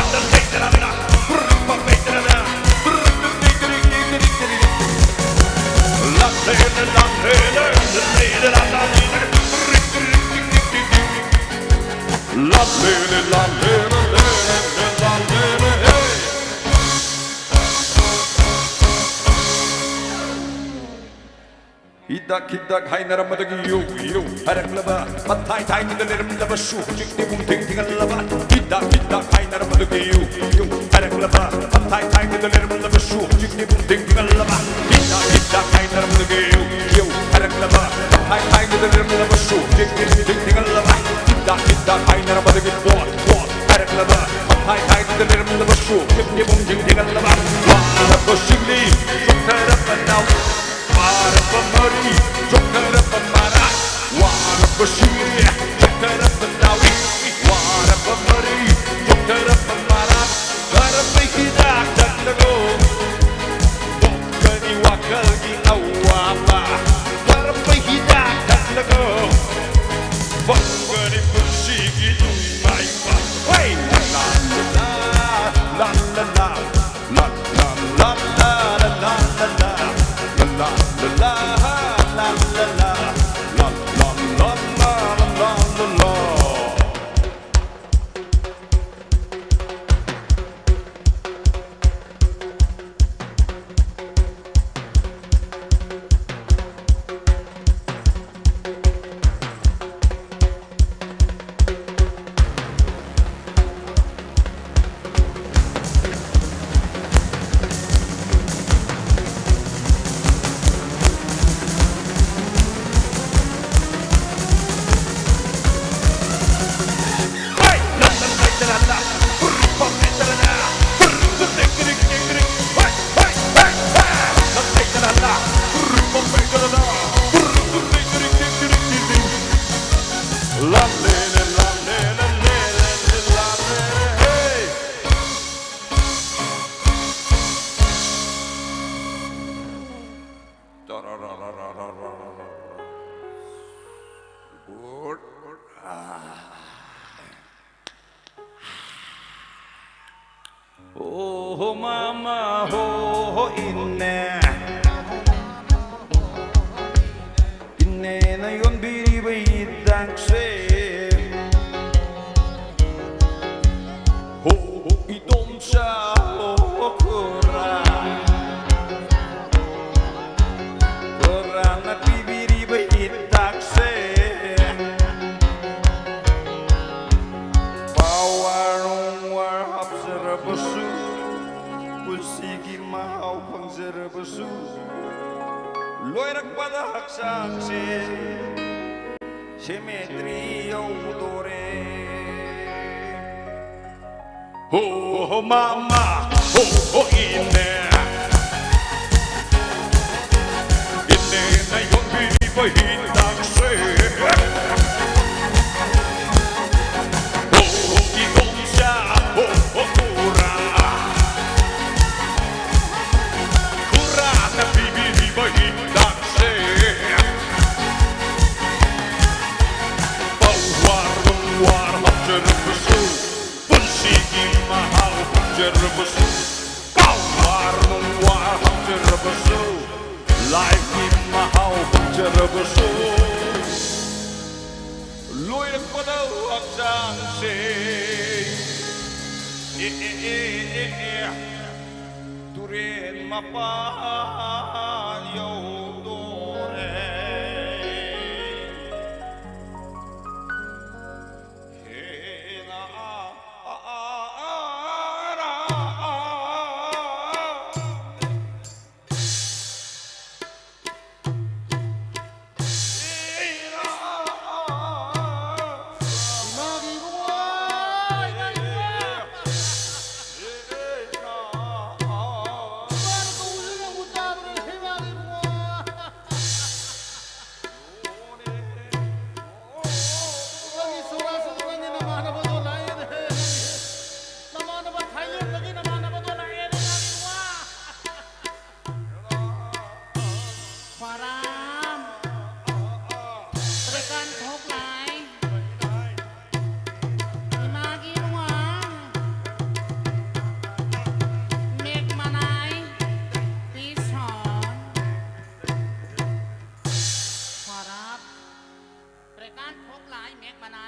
ꯍꯤꯗꯥꯛ ꯍꯤꯗꯥꯛ ꯍꯥꯏꯅꯔꯝꯕꯗꯒꯤ ꯌꯨ ꯌꯨ ꯍꯥꯏꯔꯛꯂꯕ, ꯃꯊꯥꯏ ꯊꯥꯏꯅꯗ ꯂꯩꯔꯝꯂꯕꯁꯨ ꯍꯧꯖꯤꯛꯇꯤ ꯄꯨꯡ ꯊꯤꯡ ꯊꯤꯡꯍꯜꯂꯕ꯫ ꯍꯤꯗꯥꯛ ꯍꯤꯗꯥꯛ ꯍꯥꯏꯅꯔꯝꯕꯗꯒꯤ ꯌꯨ ꯌꯨ ꯍꯥꯏꯔꯛꯂꯕ, ꯃꯊꯥꯏ ꯊꯥꯏꯅꯗ ꯂꯩꯔꯝꯂꯕꯁꯨ ꯍꯧꯖꯤꯛꯇꯤ ꯄꯨꯡ ꯊꯤꯡ ꯊꯤꯡꯍꯜꯂꯕ꯫ ꯍꯤꯗꯥꯛ ꯍꯤꯗꯥꯛ ꯍꯥꯏꯅꯔꯝꯕꯗꯒꯤ ꯌꯨ ꯌꯨ ꯍꯥꯏꯔꯛꯂꯕ, ꯃꯊꯥꯏ ꯊꯥꯏꯅꯗ ꯂꯩꯔꯝꯂꯕꯁꯨ ꯍꯧꯖꯤꯛꯇꯤ ꯄꯨꯡ ꯊꯤꯡ ꯊꯤꯡꯍꯜꯂꯕ꯫ ꯍꯤꯗꯥꯛ ꯍꯤꯗꯥꯛ ꯍꯥꯏꯅꯔꯝꯕꯗꯒꯤ ꯄꯣꯠ ꯄꯣꯠ ꯍꯥꯏꯔꯛꯂꯕ, ꯃꯊꯥꯏ ꯊꯥꯏꯅꯗ ꯂꯩꯔꯝꯂꯕꯁꯨ ꯍꯧꯖꯤꯛꯇꯤ ꯄꯨꯡ ꯊꯤꯡ ꯊꯤꯡꯍꯜꯂꯕ꯫ ꯋꯥꯔꯕꯁꯤꯡꯅꯤ ꯆꯣꯛꯊꯔꯕ ꯅꯥꯎ ꯋꯥꯔꯕ ꯃꯔꯤ ꯆꯣꯛꯊꯔꯕ ꯃꯔꯥ, ꯋꯥꯔꯕ ꯁꯤꯔꯦ ꯆꯣꯛꯊꯔꯕ ꯇꯥꯎꯏ, ꯋꯥꯔꯕ ꯃꯔꯤ ꯆꯣꯛꯊꯔꯕ ꯃꯔꯥ, ꯀꯔꯝꯕ ꯍꯤꯗꯥꯛ ꯊꯛꯂꯒꯣ ꯐꯣꯡꯒꯅꯤ ꯋꯥꯈꯜꯒꯤ ꯑꯋꯥꯕ? ꯀꯔꯝꯕ ꯍꯤꯗꯥꯛ ꯊꯛꯂꯒꯣ ꯐꯪꯒꯅꯤ ꯄꯨꯟꯁꯤꯒꯤ ꯅꯨꯡꯉꯥꯏꯕ? ꯍꯣꯏ! ꯂꯥ, ꯂꯥ, ꯂꯥ, ꯂꯥ, ꯂꯥ꯫ ꯑꯣ ꯍꯣ ꯃꯃꯥ ꯍꯣ ꯍꯣ ꯏꯅꯦ, ꯏꯅꯦꯅ ꯌꯣꯟꯕꯤꯔꯤꯕ ꯍꯤꯗꯥꯛꯁꯦ꯫ ꯍꯣ ꯍꯣ ꯏꯗꯣꯝꯆꯥ ꯍꯣ ꯍꯣ ꯈꯨꯔꯥ, ꯈꯨꯔꯥꯅ ꯄꯤꯕꯤꯔꯤꯕ ꯍꯤꯗꯥꯛꯁꯦ꯫ ꯄꯥꯋꯥꯔ ꯅꯨꯡꯋꯥꯔ ꯍꯥꯞꯆꯔꯕꯁꯨ, ꯄꯨꯟꯁꯤꯒꯤ ꯃꯍꯥꯎ ꯐꯪꯖꯔꯕꯁꯨ, ꯂꯣꯏꯔꯛꯄꯗ ꯍꯛꯆꯥꯡꯁꯦ ꯁꯦꯃꯦꯇ꯭ꯔꯤ ꯌꯧꯗꯣꯔꯦ꯫ ꯍꯣ ꯍꯣ ꯃꯃꯥ ꯍꯣ ꯍꯣ ꯏꯅꯦ, ꯏꯅꯦꯅ ꯌꯣꯟꯕꯤꯔꯤꯕ ꯍꯤꯗꯥꯛꯁꯦ꯫ ꯍꯣ ꯍꯣ ꯏꯗꯣꯝꯆꯥ ꯍꯣ ꯍꯣ ꯈꯨꯔꯥ, ꯈꯨꯔꯥꯅ ꯄꯤꯕꯤꯔꯤꯕ ꯍꯤꯗꯥꯛꯁꯦ꯫ ꯄꯥꯋꯥꯔ ꯅꯨꯡꯋꯥꯔ ꯍꯥꯞꯆꯔꯕꯁꯨ, ꯄꯨꯟꯁꯤꯒꯤ ꯃꯍꯥꯎ ꯐꯪꯖꯔꯕꯁꯨ, ꯄꯥꯋꯥꯔ ꯅꯨꯡꯋꯥꯔ ꯍꯥꯞꯆꯔꯕꯁꯨ, ꯂꯥꯏꯐꯀꯤ ꯃꯍꯥꯎ ꯐꯪꯖꯔꯕꯁꯨ, ꯂꯣꯏꯔꯛꯄꯗ ꯍꯛꯆꯥꯡꯁꯦ ꯑꯦ, ꯑꯦ, ꯑꯦ, ꯑꯦ, ꯑꯦ, ꯇꯨꯔꯦꯟ ꯃꯄꯥꯟ ꯌꯧꯗꯣꯔꯦ꯫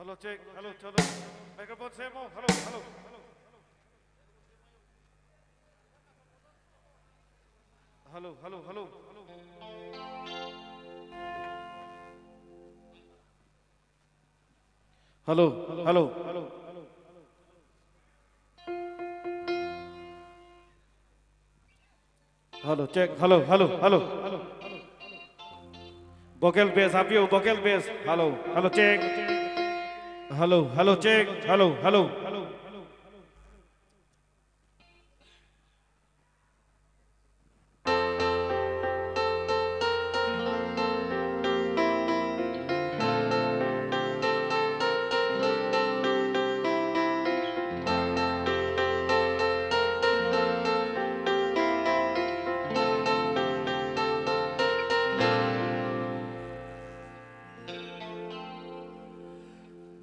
Hello, check. Hello, hello. Microphone semo. Hello, hello. Hello, hello, hello. Hello, hello. Hello, check. Hello, hello, hello. Vocal bass, up you, vocal bass. Hello, hello, check. Hello, hello, check. Hello, hello.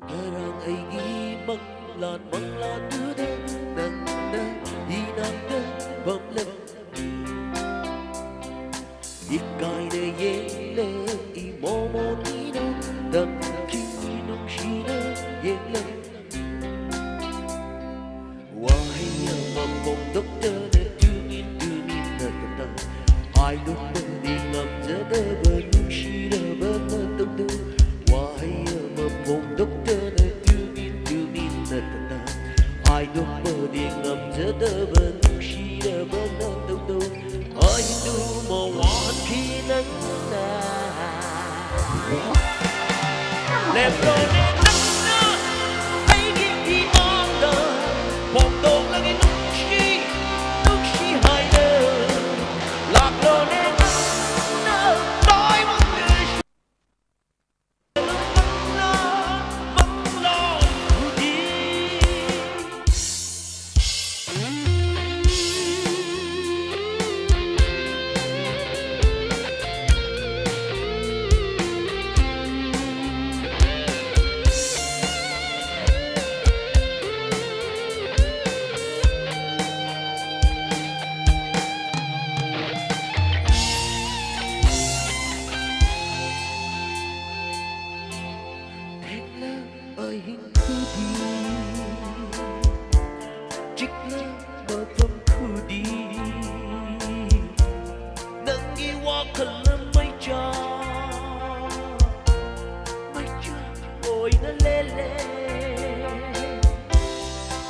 ꯉꯔꯥꯡ ꯑꯩꯒꯤ ꯃꯪꯂꯥꯟ ꯃꯪꯂꯥꯟꯗꯨꯗ ꯅꯪꯅ ꯏꯅꯥꯛꯇ ꯐꯝꯂꯝꯃꯤ꯫ ꯏꯀꯥꯏꯅ ꯌꯦꯡꯂꯝꯃꯤ, ꯃꯣꯃꯣꯟ ꯏꯅꯥꯛꯇ ꯅꯪꯒꯤ ꯅꯨꯡꯁꯤꯅ ꯌꯦꯡꯂꯝꯃꯤ꯫ ꯋꯥꯍꯩ ꯑꯃ ꯐꯣꯡꯗꯣꯛꯇꯅ ꯇꯨꯃꯤꯟ ꯇꯨꯃꯤꯟꯅ ꯇꯞꯅ ꯍꯥꯏꯗꯣꯛꯄꯗꯤ ꯉꯝꯖꯗꯕ ꯅꯨꯡꯁꯤꯔꯕ ꯅꯇꯧꯗꯣ꯫ ꯋꯥꯍꯩ ꯑꯃ ꯐꯣꯡꯗꯣꯛꯇꯅ ꯇꯨꯃꯤꯟ ꯇꯨꯃꯤꯟꯅ ꯇꯞꯅ ꯍꯥꯏꯗꯣꯛꯄꯗꯤ ꯉꯝꯖꯗꯕ ꯅꯨꯡꯁꯤꯔꯕ ꯅꯇꯧꯗꯣ꯫ ꯑꯩ ꯇꯨꯝꯕ ꯋꯥꯍꯟꯈꯤ ꯅꯪꯅ꯫ ꯂꯦꯞꯂꯣꯅꯦ ꯅꯪꯅ ꯑꯩꯒꯤ ꯏꯃꯥꯡꯗ ꯐꯣꯡꯗꯣꯛꯂꯒꯦ ꯅꯨꯡꯁꯤ, ꯅꯨꯡꯁꯤ ꯍꯥꯏꯅ꯫ ꯂꯥꯛꯂꯣꯅꯦ ꯅꯪꯅ ꯇꯥꯏꯕꯪ ꯅꯪꯅ ꯃꯪꯂꯥꯟ ꯎꯗꯤ꯫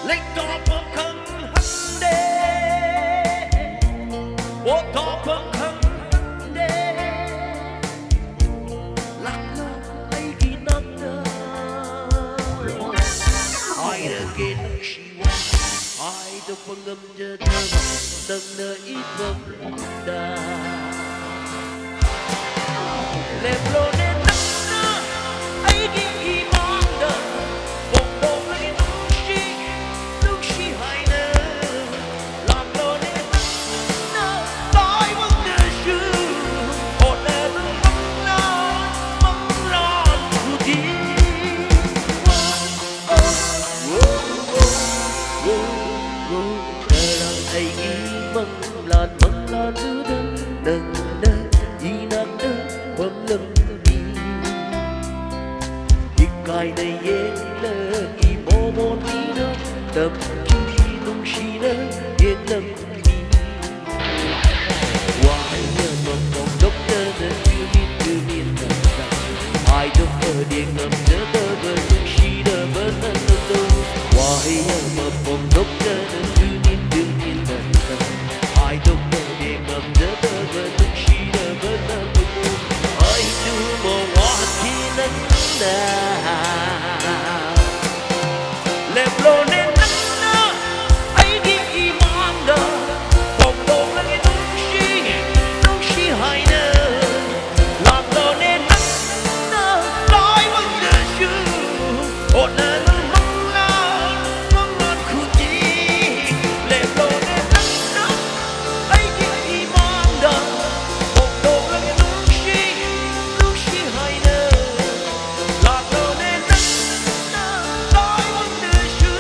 ꯂꯩꯇꯥꯐꯝ ꯈꯪꯍꯟꯗꯦ, ꯄꯣꯊꯥꯐꯝ ꯈꯪꯍꯟꯗꯦ꯫ ꯂꯥꯛꯂꯣ ꯑꯩꯒꯤ ꯅꯥꯛꯇ, ꯍꯥꯏꯔꯒꯦ ꯅꯨꯡꯁꯤ ꯋꯥ, ꯍꯥꯏꯗꯣꯛꯄ ꯉꯝꯖꯗꯕ ꯅꯪꯅ ꯏꯐꯝꯗ꯫ ꯂꯦꯞꯂꯣꯅꯦ ꯅꯪꯅ ꯑꯩꯒꯤ ꯏꯃꯥꯡꯗ, ꯐꯣꯡꯗꯣꯛꯂꯒꯦ ꯅꯨꯡꯁꯤ, ꯅꯨꯡꯁꯤ ꯍꯥꯏꯅ꯫ ꯂꯥꯛꯂꯣꯅꯦ ꯅꯪꯅ ꯇꯥꯏꯕꯪꯗꯁꯨ, ꯍꯣꯠꯅꯕ ꯃꯪꯂꯥꯟ, ꯃꯪꯂꯥꯟ ꯈꯨꯗꯤꯡꯃꯛ꯫ ꯉꯔꯥꯡ ꯑꯩꯒꯤ ꯃꯪꯂꯥꯟ, ꯃꯪꯂꯥꯟꯗꯨꯗ ꯅꯪꯅ ꯏꯅꯥꯛꯇ ꯐꯝꯂꯝꯃꯤ꯫ ꯏꯀꯥꯏꯅ ꯌꯦꯡꯂꯛꯏ ꯃꯣꯃꯣꯟꯅꯤꯅ ꯇꯝꯈꯤ ꯅꯨꯡꯁꯤꯅ ꯌꯦꯡꯂꯝꯃꯤ꯫ ꯋꯥꯍꯩ ꯑꯃ ꯐꯣꯡꯗꯣꯛꯇꯅ ꯇꯨꯃꯤꯟ ꯇꯨꯃꯤꯟꯅ ꯍꯥꯏꯗꯣꯛꯄꯗꯤ ꯉꯝꯖꯗꯕ ꯅꯨꯡꯁꯤꯔꯕ ꯅꯪ ꯑꯗꯣ꯫ ꯋꯥꯍꯩ ꯑꯃ ꯐꯣꯡꯗꯣꯛꯇꯅ ꯇꯨꯃꯤꯟ ꯇꯨꯃꯤꯟꯅ ꯍꯥꯏꯗꯣꯛꯄꯗꯤ ꯉꯝꯖꯗꯕ ꯅꯨꯡꯁꯤꯔꯕ ꯅꯪ ꯑꯗꯣ꯫ ꯑꯩꯁꯨ ꯃꯋꯥꯈꯤ ꯅꯪꯅ ꯂꯦꯞꯂꯣꯅꯦ ꯅꯪꯅ ꯑꯩꯒꯤ ꯏꯃꯥꯡꯗ ꯐꯣꯡꯗꯣꯛꯂꯒꯦ ꯅꯨꯡꯁꯤ, ꯅꯨꯡꯁꯤ ꯍꯥꯏꯅ꯫ ꯂꯥꯛꯂꯣꯅꯦ ꯅꯪꯅ ꯇꯥꯏꯕꯪꯗꯁꯨ ꯍꯣꯠꯅꯕ ꯃꯪꯂꯥꯟ, ꯃꯪꯂꯥꯟ ꯈꯨꯗꯤꯡ꯫ ꯂꯦꯞꯂꯣꯅꯦ ꯅꯪꯅ ꯑꯩꯒꯤ ꯏꯃꯥꯡꯗ ꯐꯣꯡꯗꯣꯛꯂꯒꯦ ꯅꯨꯡꯁꯤ, ꯅꯨꯡꯁꯤ ꯍꯥꯏꯅ꯫ ꯂꯥꯛꯂꯣꯅꯦ ꯅꯪꯅ ꯇꯥꯏꯕꯪꯗꯁꯨ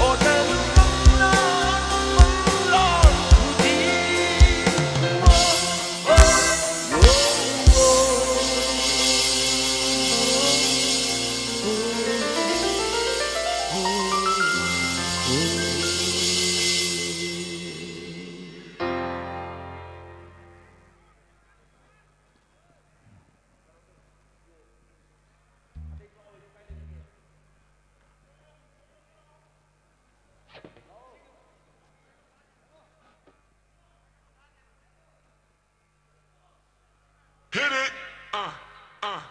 ꯍꯣꯠꯅꯕ ꯃꯪꯂꯥꯟ, ꯃꯪꯂꯥꯟ ꯈꯨꯗꯤꯡꯃꯛ꯫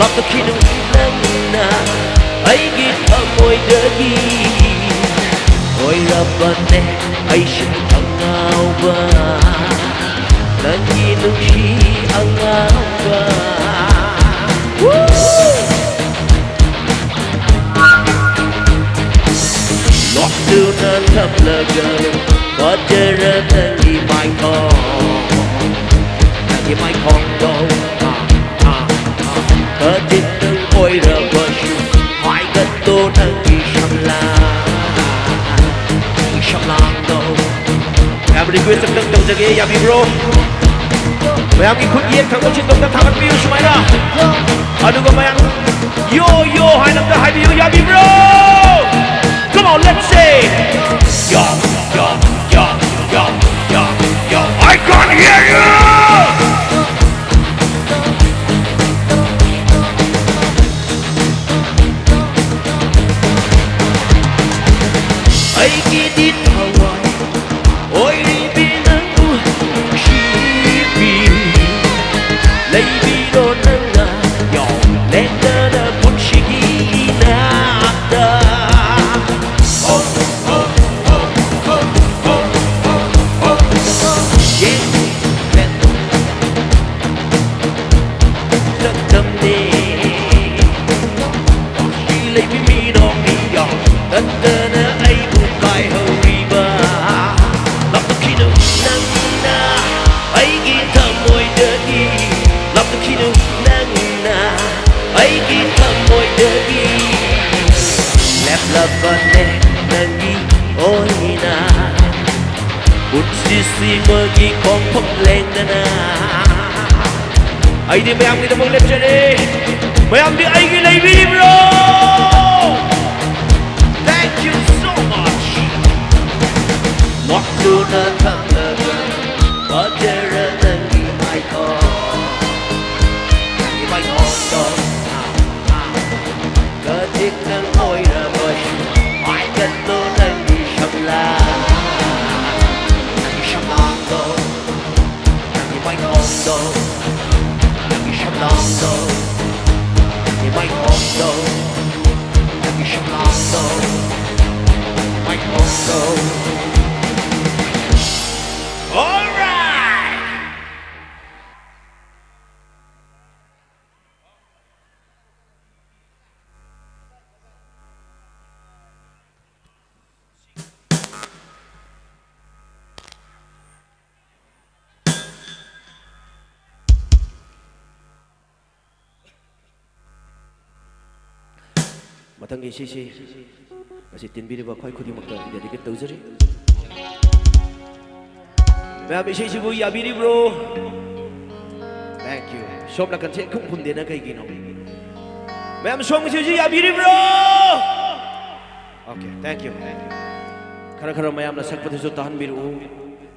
ꯂꯥꯞꯊꯣꯛꯈꯤꯅꯨ ꯅꯪꯅ ꯑꯩꯒꯤ ꯊꯃꯣꯏꯗꯒꯤ꯫ ꯑꯣꯏꯔꯕꯅꯦ ꯑꯩꯁꯨ ꯑꯉꯥꯎꯕ, ꯅꯪꯒꯤ ꯅꯨꯡꯁꯤ ꯑꯉꯥꯎꯕ꯫ ꯅꯣꯛꯇꯨꯅ ꯊꯝꯂꯒ ꯐꯖꯔ ꯅꯪꯒꯤ ꯃꯥꯏꯊꯣꯡ, ꯅꯪꯒꯤ ꯃꯥꯏꯊꯣꯡꯗꯣ꯫ ꯑꯥ, ꯑꯥ, ꯑꯥ꯫ ꯈꯖꯤꯛꯇꯪ ꯑꯣꯏꯔꯕꯁꯨ ꯍꯥꯏꯒꯠꯂꯣ ꯅꯪꯒꯤ ꯁꯝꯂꯥꯡ, ꯅꯪꯒꯤ ꯁꯝꯂꯥꯡꯗꯣ꯫ ꯃꯌꯥꯝ request ꯑꯝꯇꯪ ꯇꯧꯖꯒꯦ, ꯌꯥꯕꯤꯕ꯭ꯔꯣ? ꯃꯌꯥꯝꯒꯤ ꯈꯨꯠ ꯌꯦꯛ ꯊꯪꯕꯁꯤꯡꯗꯣ ꯑꯝꯇ ꯊꯥꯒꯠꯄꯤꯌꯨ ꯁꯨꯃꯥꯏꯅ꯫ ꯑꯗꯨꯒ ꯃꯌꯥꯝ "ꯌꯣ, ꯌꯣ" ꯍꯥꯏꯅ ꯑꯝꯇ ꯍꯥꯏꯕꯤꯌꯨ, ꯌꯥꯕꯤꯕ꯭ꯔꯣ? Come on, let's say, "Yo, yo, yo, yo, yo, yo, I can't hear you!" ꯑꯩꯒꯤꯗꯤ ꯊꯋꯥꯏ ꯑꯣꯏꯔꯤꯕꯤ ꯅꯪꯕꯨ ꯅꯨꯡꯁꯤꯕꯤ꯫ ꯂꯩꯕꯤꯔꯣ ꯅꯪꯅ ꯌꯥꯎ ꯂꯦꯡꯗꯅ ꯄꯨꯟꯁꯤꯒꯤ ꯏꯅꯥꯛꯇ꯫ Oh, oh, oh, oh, oh, oh, oh, oh. Yeah. ꯅꯛꯇꯝꯅꯦ꯫ ꯁꯤ ꯂꯩꯕꯤ ꯃꯤꯅꯣꯛ ꯃꯤꯌꯥꯝ ꯅꯠꯇꯅ ꯑꯩꯕꯨ ꯀꯥꯏꯍꯧꯔꯤꯕ꯫ ꯂꯥꯞꯊꯣꯛꯈꯤꯅꯨ ꯅꯪꯅ ꯑꯩꯒꯤ ꯊꯃꯣꯏꯗꯒꯤ꯫ ꯂꯥꯞꯊꯣꯛꯈꯤꯅꯨ ꯅꯪꯅ ꯑꯩꯒꯤ ꯊꯃꯣꯏꯗꯒꯤ꯫ ꯂꯦꯞꯂꯕꯅꯦ ꯅꯪꯒꯤ ꯑꯣꯏꯅ꯫ ꯄꯨꯟꯁꯤꯁꯤꯃꯒꯤ ꯈꯣꯡꯐꯝ ꯂꯦꯡꯗꯅ ꯑꯩꯗꯤ ꯃꯌꯥꯝꯒꯤꯗꯃꯛ ꯂꯦꯞꯆꯔꯦ꯫ ꯃꯌꯥꯝꯗꯤ ꯑꯩꯒꯤ ꯂꯩꯕꯤꯔꯤꯕ꯭ꯔꯣ? Thank you so much. ꯅꯣꯛꯇꯨꯅ ꯊꯝꯂꯒ ꯐꯖꯔ ꯅꯪꯒꯤ ꯃꯥꯏꯊꯣꯡ, ꯅꯪꯒꯤ ꯃꯥꯏꯊꯣꯡꯗꯣ꯫ ꯈꯖꯤꯛꯇꯪ ꯑꯣꯏꯔꯕꯁꯨ ꯍꯥꯏꯒꯠꯂꯣ ꯅꯪꯒꯤ ꯁꯝꯂꯥꯡ, ꯅꯪꯒꯤ ꯁꯝꯂꯥꯡꯗꯣ, ꯅꯪꯒꯤ ꯃꯥꯏꯊꯣꯡꯗꯣ, ꯅꯪꯒꯤ ꯁꯝꯂꯥꯡꯗꯣ꯫ ꯃꯥꯏ ꯈꯣꯡꯗꯧ, ꯅꯪꯒꯤ ꯁꯨꯝꯂꯥꯡꯗꯧ, ꯃꯥꯏ ꯈꯣꯡꯗꯧ꯫ All right! ꯃꯊꯪꯒꯤ ꯏꯁꯩꯁꯤ ꯉꯁꯤ ꯇꯤꯟꯕꯤꯔꯤꯕ ꯑꯩꯈꯣꯏ ꯈꯨꯗꯤꯡꯃꯛꯇ dedicate ꯇꯧꯖꯔꯤ꯫ ꯃꯌꯥꯝ, ꯏꯁꯩꯁꯤꯕꯨ ꯌꯥꯕꯤꯔꯤꯕ꯭ꯔꯣ? Thank you. ꯁꯣꯝ ꯅꯥꯀꯟꯁꯦ ꯏꯈꯨꯝ ꯈꯨꯝꯗꯦꯅ ꯀꯩꯒꯤꯅꯣ? ꯃꯌꯥꯝ, ꯁꯣꯝꯒꯤꯁꯤꯁꯨ ꯌꯥꯕꯤꯔꯤꯕ꯭ꯔꯣ? Okay, thank you. ꯈꯔ ꯈꯔ ꯃꯌꯥꯝꯅ ꯁꯛꯄꯗꯨꯁꯨ ꯇꯥꯍꯟꯕꯤꯔꯛꯎ꯫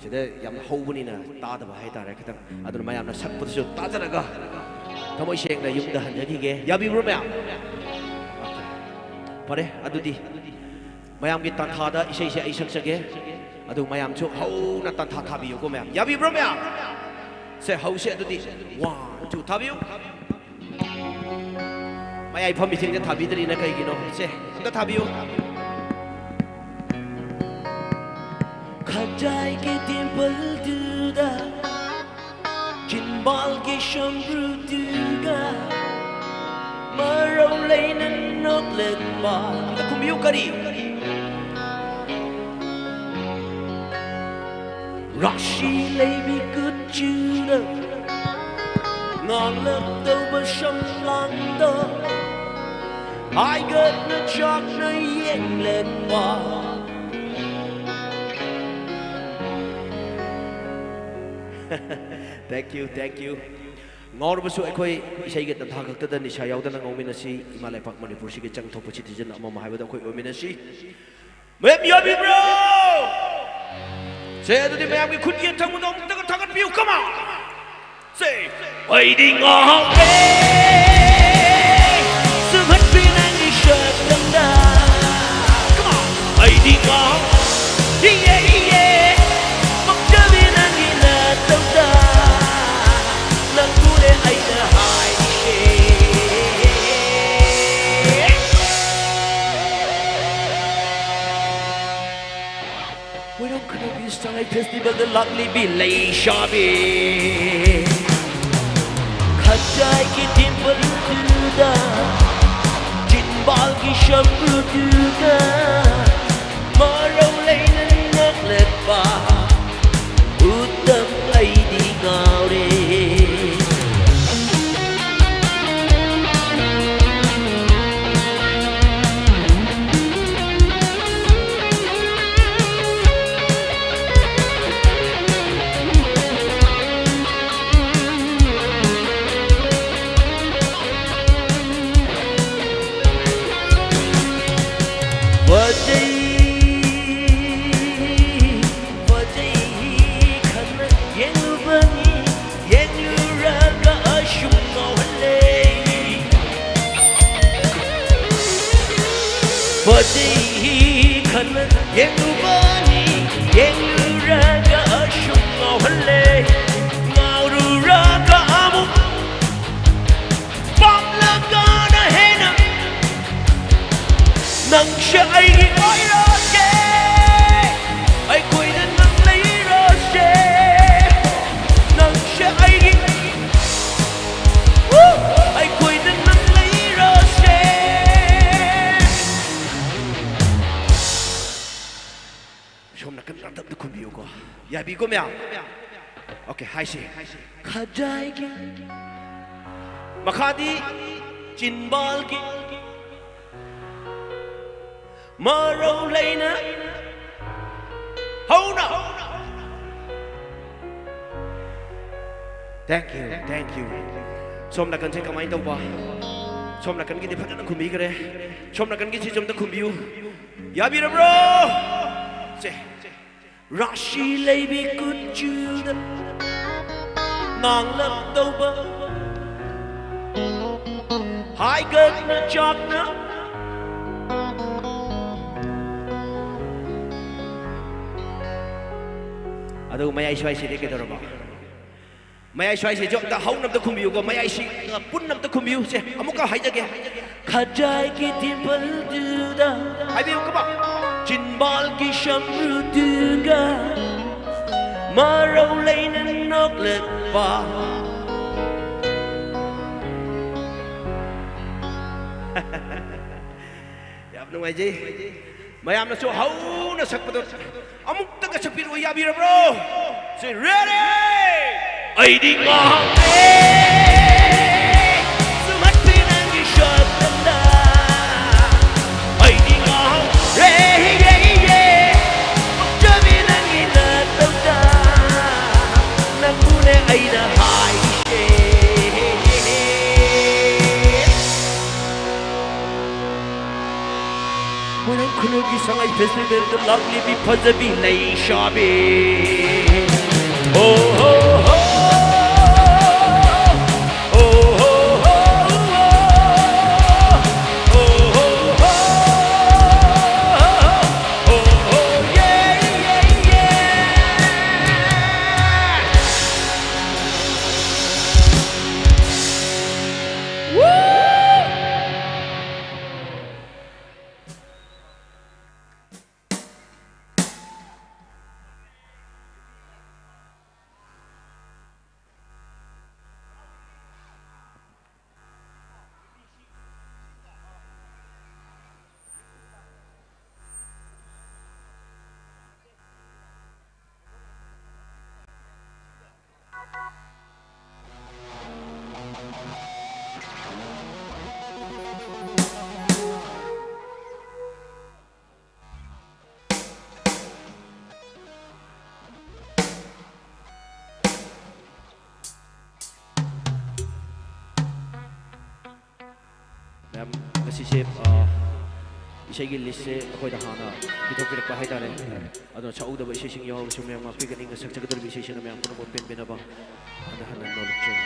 ꯁꯤꯗ ꯌꯥꯝꯅ ꯍꯧꯕꯅꯤꯅ ꯇꯥꯗꯕ ꯍꯥꯏꯇꯥꯔꯦ ꯈꯤꯇꯪ꯫ ꯑꯗꯨꯅ ꯃꯌꯥꯝꯅ ꯁꯛꯄꯗꯨꯁꯨ ꯇꯥꯖꯔꯒ ꯊꯃꯣꯏ ꯁꯦꯡꯅ ꯌꯨꯝꯗ ꯍꯟꯖꯈꯤꯒꯦ꯫ ꯌꯥꯕꯤꯕ꯭ꯔꯣ ꯃꯌꯥꯝ? Okay. ꯐꯔꯦ, ꯑꯗꯨꯗꯤ ꯃꯌꯥꯝꯒꯤ ꯇꯥꯟꯊꯥꯗ ꯏꯁꯩꯁꯦ ꯑꯩ ꯁꯛꯆꯒꯦ꯫ ꯑꯗꯨ ꯃꯌꯥꯝꯁꯨ ꯍꯧꯅ ꯇꯥꯟꯊꯥ ꯊꯥꯕꯤꯌꯨꯀꯣ ꯃꯌꯥꯝ꯫ ꯌꯥꯕꯤꯕ꯭ꯔꯣ ꯃꯌꯥꯝ? ꯁꯦ, ꯍꯧꯁꯦ ꯑꯗꯨꯗꯤ꯫ One, two, ꯊꯥꯕꯤꯌꯨ꯫ ꯃꯌꯥꯏ ꯐꯝꯃꯤꯁꯤꯡꯁꯦ ꯊꯥꯕꯤꯗ꯭ꯔꯤꯅ ꯀꯩꯒꯤꯅꯣ? ꯁꯦ, ꯑꯝꯇ ꯊꯥꯕꯤꯌꯨ꯫ ꯈꯖꯥꯏꯒꯤ ꯗꯤꯝꯄꯜꯗꯨꯗ, ꯆꯤꯟꯕꯥꯜꯒꯤ ꯁꯝꯕ꯭ꯔꯨꯗꯨꯒ, ꯃꯔꯧ ꯂꯩꯅ ꯅꯣꯛꯂꯛꯄ꯫ ꯑꯝꯇ ꯈꯨꯝꯕꯤꯌꯨ, ꯀꯔꯤ? ꯔꯥꯁꯤ ꯂꯩꯕꯤ ꯀꯨꯆꯨꯗ, ꯉꯥꯡꯂꯛꯇꯧꯕ ꯁꯝꯂꯥꯡꯗ, ꯍꯥꯏꯒꯠꯅ ꯆꯥꯛꯅ ꯌꯦꯡꯂꯛꯄ꯫ Thank you, thank you. ꯉꯥꯎꯔꯕꯁꯨ ꯑꯩꯈꯣꯏ ꯏꯁꯩꯒꯤ ꯇꯟꯊꯥ ꯈꯛꯇꯗ ꯅꯤꯁꯥ ꯌꯥꯎꯗꯅ ꯉꯥꯎꯃꯤꯟꯅꯁꯤ꯫ ꯏꯃꯥ ꯂꯩꯄꯥꯛ ꯃꯅꯤꯄꯨꯔꯁꯤꯒꯤ ꯆꯪ ꯊꯣꯛꯄ citizen ꯑꯃꯃ ꯍꯥꯏꯕꯗ ꯑꯩꯈꯣꯏ ꯑꯣꯏꯃꯤꯟꯅꯁꯤ꯫ ꯃꯌꯥꯝ ꯌꯥꯕꯤꯕ꯭ꯔꯣ? ꯁꯦ, ꯑꯗꯨꯗꯤ ꯃꯌꯥꯝꯒꯤ ꯈꯨꯠ ꯌꯦꯠ ꯊꯪꯕꯗꯣ ꯑꯃꯨꯛꯇꯒ ꯊꯥꯡꯒꯠꯄꯤꯌꯨ, come on! ꯁꯦ, ꯑꯩꯗꯤ ꯉꯥꯎꯔꯦ, ꯁꯨꯝꯍꯠꯄꯤ ꯅꯪꯒꯤ ꯁꯛꯇꯝꯗ꯫ Come on! ꯑꯩꯗꯤ ꯉꯥꯎ-, ꯏꯌꯦ, ꯏꯌꯦ, ꯄꯛꯆꯕꯤ ꯅꯪꯒꯤ ꯅꯇꯧꯗ꯫ ꯅꯪꯕꯨꯅꯦ ꯑꯩꯅ ꯍꯥꯏꯔꯤꯁꯦ꯫ ꯃꯣꯏꯔꯥꯡ ꯈꯨꯅꯧꯒꯤ ꯁꯉꯥꯏ ꯐꯦꯁꯇꯤꯚꯦꯜꯗ ꯂꯥꯛꯂꯤꯕꯤ ꯂꯩꯁꯥꯕꯤ, ꯈꯖꯥꯏꯒꯤ ꯗꯤꯝꯄꯜꯗꯨꯗ, ꯆꯤꯟꯕꯥꯜꯒꯤ ꯁꯝꯕ꯭ꯔꯨꯗꯨꯗ, ꯃꯔꯧ ꯂꯩꯅ ꯅꯛꯂꯛꯄ ꯎꯇꯝ, ꯑꯩꯗꯤ ꯉꯥꯎꯔꯦ꯫ ꯐꯖꯩ, ꯐꯖꯩ ꯈꯟꯅ ꯌꯦꯡꯂꯨꯕꯅꯤ, ꯌꯦꯡꯂꯨꯔꯒ ꯑꯁꯨꯝ ꯉꯥꯎꯍꯜꯂꯦ꯫ ꯐꯖꯩ ꯈꯟꯅ ꯌꯦꯡꯂꯨꯕꯅꯤ, ꯌꯦꯡꯂꯨꯔꯒ ꯑꯁꯨꯝ ꯉꯥꯎꯍꯜꯂꯦ꯫ ꯉꯥꯎꯔꯨꯔꯒ ꯑꯃꯨꯛ ꯄꯥꯝꯂꯒꯅ ꯍꯦꯟꯅ ꯅꯪꯁꯦ ꯑꯩꯒꯤ ꯑꯣꯏꯔꯁꯦ, ꯑꯩꯈꯣꯏꯗ ꯅꯪ ꯂꯩꯔꯁꯦ꯫ ꯅꯪꯁꯦ ꯑꯩꯒꯤ, ꯎ, ꯑꯩꯈꯣꯏꯗ ꯅꯪ ꯂꯩꯔꯁꯦ꯫ ꯁꯣꯝ ꯅꯥꯀꯟ ꯉꯥꯛꯇ ꯑꯝꯇ ꯈꯨꯝꯕꯤꯌꯨꯀꯣ꯫ ꯌꯥꯕꯤꯀꯣ ꯃꯌꯥꯝ? ꯑꯣꯀꯦ, ꯍꯥꯏꯁꯤ꯫ ꯈꯖꯥꯏꯒꯤ, ꯃꯈꯥꯗꯤ ꯆꯤꯟꯕꯥꯜꯒꯤ, ꯃꯔꯧ ꯂꯩꯅ ꯍꯧꯅ꯫ Thank you, thank you. ꯁꯣꯝ ꯅꯥꯀꯟꯁꯦ ꯀꯃꯥꯏꯅ ꯇꯧꯕ? ꯁꯣꯝ ꯅꯥꯀꯟꯒꯤꯗꯤ ꯐꯖꯅ ꯈꯨꯝꯕꯤꯈ꯭ꯔꯦ꯫ ꯁꯣꯝ ꯅꯥꯀꯟꯒꯤꯁꯤꯁꯨ ꯑꯝꯇ ꯈꯨꯝꯕꯤꯌꯨ꯫ ꯌꯥꯕꯤꯔꯕ꯭ꯔꯣ? ꯁꯦ꯫ ꯔꯥꯁꯤ ꯂꯩꯕꯤ ꯀꯨꯆꯨꯗ ꯉꯥꯡꯂꯝꯗꯧꯕ ꯍꯥꯏꯒꯠꯅ ꯆꯥꯛꯅ꯫ ꯑꯗꯨ ꯃꯌꯥꯏ ꯁ꯭ꯋꯥꯏꯁꯤꯗꯤ ꯀꯩꯗꯧꯔꯕ? ꯃꯌꯥꯏ ꯁ꯭ꯋꯥꯏꯁꯤꯁꯨ ꯑꯝꯇ ꯍꯧꯅ ꯑꯝꯇ ꯈꯨꯝꯕꯤꯌꯨꯀꯣ꯫ ꯃꯌꯥꯏꯁꯤ ꯄꯨꯟꯅ ꯑꯝꯇ ꯈꯨꯝꯕꯤꯌꯨ꯫ ꯁꯦ, ꯑꯃꯨꯛꯀ ꯍꯥꯏꯖꯒꯦ꯫ ꯈꯖꯥꯏꯒꯤ ꯗꯤꯝꯄꯜꯗꯨꯗ ꯍꯥꯏꯕꯤꯌꯨ, come on꯫ ꯆꯤꯟꯕꯥꯜꯒꯤ ꯁꯝꯕ꯭ꯔꯨꯗꯨꯒ ꯃꯔꯧ ꯂꯩꯅ ꯅꯣꯛꯂꯛꯄ꯫ ꯌꯥꯝ ꯅꯨꯡꯉꯥꯏꯖꯩ꯫ ꯃꯌꯥꯝꯅꯁꯨ ꯍꯧꯅ ꯁꯛꯄꯗꯣ ꯑꯃꯨꯛꯇꯒ ꯁꯛꯄꯤꯔꯛꯑꯣ, ꯌꯥꯕꯤꯔꯕ꯭ꯔꯣ? ꯁꯤ ready! ꯑꯩꯗꯤ ꯉꯥꯎꯔꯦ, ꯁꯨꯝꯍꯠꯄꯤ ꯅꯪꯒꯤ ꯁꯛꯇꯝꯗ꯫ ꯑꯩꯗꯤ ꯉꯥꯎꯔꯦ, ꯌꯦ, ꯌꯦ, ꯄꯛꯆꯕꯤ ꯅꯪꯒꯤ ꯅꯇꯧꯗ꯫ ꯅꯪꯕꯨꯅꯦ ꯑꯩꯅ ꯍꯥꯏꯔꯤꯁꯦ꯫ ꯃꯣꯏꯔꯥꯡ ꯈꯨꯅꯧꯒꯤ ꯁꯉꯥꯏ festivalꯗ ꯂꯥꯛꯂꯤꯕꯤ ꯐꯖꯕꯤ ꯂꯩꯁꯥꯕꯤ꯫ ꯍꯣ, ꯍꯣ, ꯍꯣ꯫ ꯍꯣ, ꯍꯣ, ꯍꯣ꯫ ꯍꯣ, ꯍꯣ, ꯍꯣ꯫ ꯍꯣ, ꯍꯣ, ꯍꯣ꯫ ꯍꯣ, ꯍꯣ, ꯌꯦ, ꯌꯦ, ꯌꯦ꯫ Woo! ꯃꯌꯥꯝ, ꯉꯁꯤꯁꯦ, ꯑ, ꯏꯁꯩꯒꯤ listꯁꯦ ꯑꯩꯈꯣꯏꯗ ꯍꯥꯟꯅ ꯄꯤꯊꯣꯛꯄꯤꯔꯛꯄ ꯍꯥꯏꯇꯥꯔꯦ꯫ ꯑꯗꯨꯅ ꯁꯛꯍꯧꯗꯕ ꯏꯁꯩꯁꯤꯡ ꯌꯥꯎꯔꯒꯁꯨ ꯃꯌꯥꯝ ꯉꯥꯛꯄꯤꯒꯅꯤ꯫ ꯉꯁꯛꯆꯒꯗꯧꯔꯤꯕ ꯏꯁꯩꯁꯤꯅ ꯃꯌꯥꯝ ꯄꯨꯝꯅꯃꯛ ꯄꯦꯟꯕꯤꯅꯕ ꯍꯟꯅ ꯍꯟꯅ ꯅꯣꯂꯨꯛꯆꯔꯤ꯫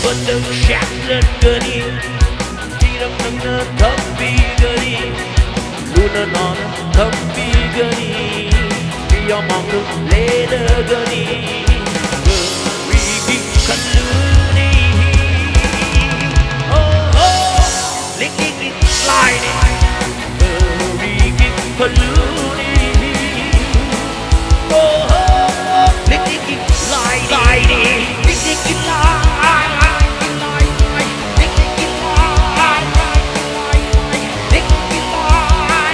ꯈꯣꯟꯖꯦꯜ ꯁꯦꯠꯂꯒꯅꯤ, ꯏꯔꯝ ꯅꯪꯅ ꯊꯝꯕꯤꯒꯅꯤ, ꯂꯨꯅ ꯅꯥꯟꯅ ꯊꯝꯕꯤꯒꯅꯤ, ꯃꯤꯌꯥꯝꯃꯥꯡꯗ ꯂꯦꯜꯂꯒꯅꯤ, ꯀꯔꯤꯒꯤ ꯈꯜꯂꯨꯅꯤ? Oh, oh, ꯂꯤꯛꯂꯤꯛꯂꯤ ꯂꯥꯏꯅꯤ, ꯀꯔꯤꯒꯤ ꯈꯜꯂꯨꯅꯤ? Oh, oh, ꯂꯤꯛꯂꯤꯛꯂꯤ ꯂꯥꯏꯅꯤ, ꯂꯤꯛꯂꯤꯛꯂꯤ ꯂꯥꯏ, ꯂꯤꯛꯂꯤꯛꯂꯤ ꯂꯥꯏ, ꯂꯤꯛꯂꯤꯛꯂꯤ ꯂꯥꯏ꯫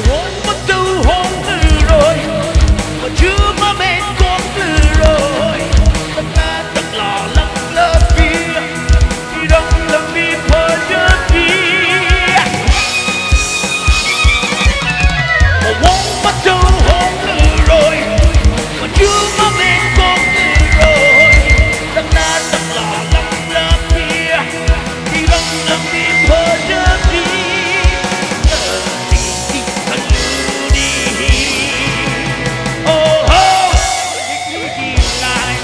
ꯃꯑꯣꯡ ꯃꯇꯧ ꯍꯣꯡꯂꯔꯣꯏ, ꯃꯆꯨ ꯃꯃꯦꯟ ꯀꯣꯛꯂꯔꯣꯏ, ꯇꯞꯅ ꯇꯞꯅ ꯂꯪꯂꯕꯤ, ꯏꯔꯪ ꯂꯪꯕꯤ ꯐꯖꯕꯤ꯫ ꯃꯑꯣꯡ ꯃꯇꯧ ꯍꯣꯡꯂꯔꯣꯏ, ꯃꯆꯨ ꯃꯃꯦꯟ ꯀꯣꯛꯂꯔꯣꯏ, ꯇꯞꯅ ꯇꯞꯅ ꯂꯪꯂꯕꯤ, ꯏꯔꯪ ꯂꯪꯕꯤ ꯐꯖꯕꯤ꯫ ꯀꯔꯤꯒꯤ ꯈꯜꯂꯨꯅꯤ? Oh, oh, ꯂꯤꯛꯂꯤꯛꯂꯤ ꯂꯥꯏ꯫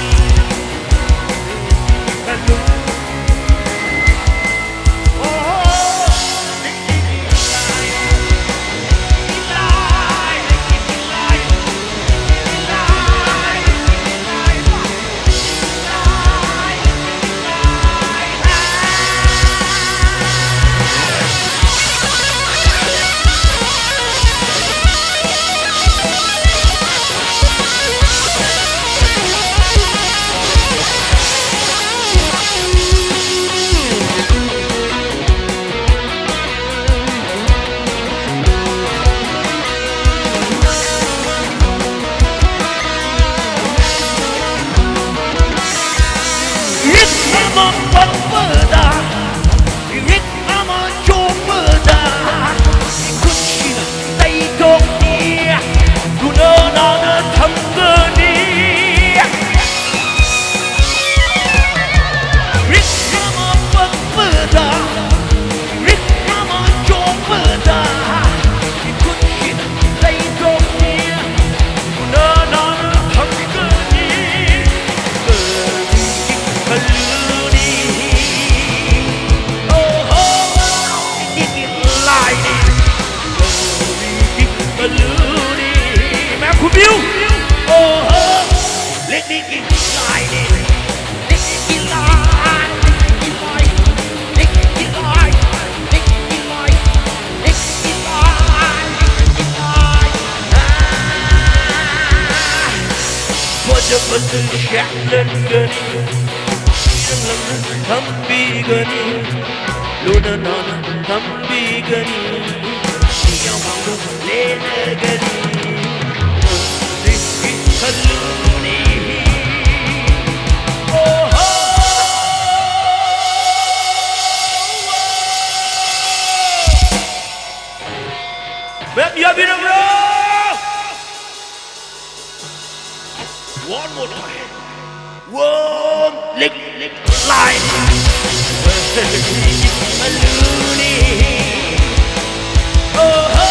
ꯃꯤꯠ ꯑꯃ ꯄꯥꯡ ꯆꯣꯡꯕꯗ, ꯔꯤꯛ ꯑꯃ ꯆꯣꯡꯕꯗ, ꯈꯨꯠꯁꯤꯅ ꯇꯩꯊꯣꯛꯅꯤ, ꯂꯨꯅ ꯅꯥꯟꯅ ꯊꯝꯒꯅꯤ꯫ ꯔꯤꯛ ꯑꯃ ꯄꯛꯄꯗ, ꯔꯤꯛ ꯑꯃ ꯆꯣꯡꯕꯗ, ꯈꯨꯠꯁꯤꯅ ꯇꯩꯊꯣꯛꯅꯤ, ꯂꯨꯅ ꯅꯥꯟꯅ ꯊꯝꯒꯅꯤ꯫ ꯀꯔꯤꯒꯤ ꯈꯜꯂꯨꯅꯤ? ꯑꯣꯍꯣ, ꯂꯤꯛꯂꯤꯒꯤ ꯂꯥꯏꯅꯤ꯫ ꯀꯔꯤꯒꯤ ꯈꯜꯂꯨꯅꯤ? ꯃꯌꯥꯝ ꯈꯨꯝꯕꯤꯌꯨ꯫ ꯑꯣꯍꯣ, ꯂꯤꯛꯂꯤꯒꯤ ꯂꯥꯏꯅꯤ꯫ ꯂꯤꯛꯂꯤꯒꯤ ꯂꯥꯏ, ꯂꯤꯛꯂꯤꯒꯤ ꯂꯥꯏ, ꯂꯤꯛꯂꯤꯒꯤ ꯂꯥꯏ, ꯂꯤꯛꯂꯤꯒꯤ ꯂꯥꯏ꯫ ꯐꯖꯕꯁꯨ ꯁꯦꯠꯍꯟꯒꯅꯤ, ꯏꯔꯪ ꯂꯪꯅ ꯊꯝꯕꯤꯒꯅꯤ, ꯂꯨꯅ ꯅꯥꯟꯅ ꯊꯝꯕꯤꯒꯅꯤ, ꯃꯤꯌꯥꯝ ꯃꯥꯡꯗ ꯂꯦꯟꯅꯒꯅꯤ꯫ ꯍꯧꯖꯤꯛꯀꯤ ꯈꯜꯂꯨꯅꯤ꯫ ꯑꯣꯍꯣ! ꯃꯌꯥꯝ ꯌꯥꯕꯤꯔꯕ꯭ꯔꯣ? One more time. One, ꯂꯤꯛ, ꯂꯤꯛ, ꯂꯥꯏ꯫ ꯑꯂꯨꯅꯤ꯫ ꯑꯣꯍꯣ꯫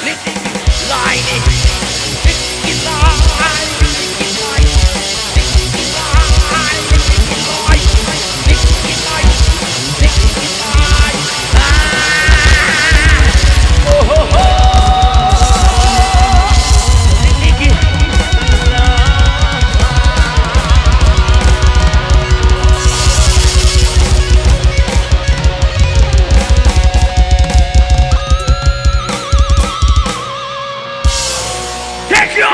ꯂꯤꯛ, ꯂꯤꯛ, ꯂꯥꯏꯅꯤ꯫ ꯂꯤꯛ, ꯂꯤꯛ, ꯂꯥꯏ꯫ Thank you!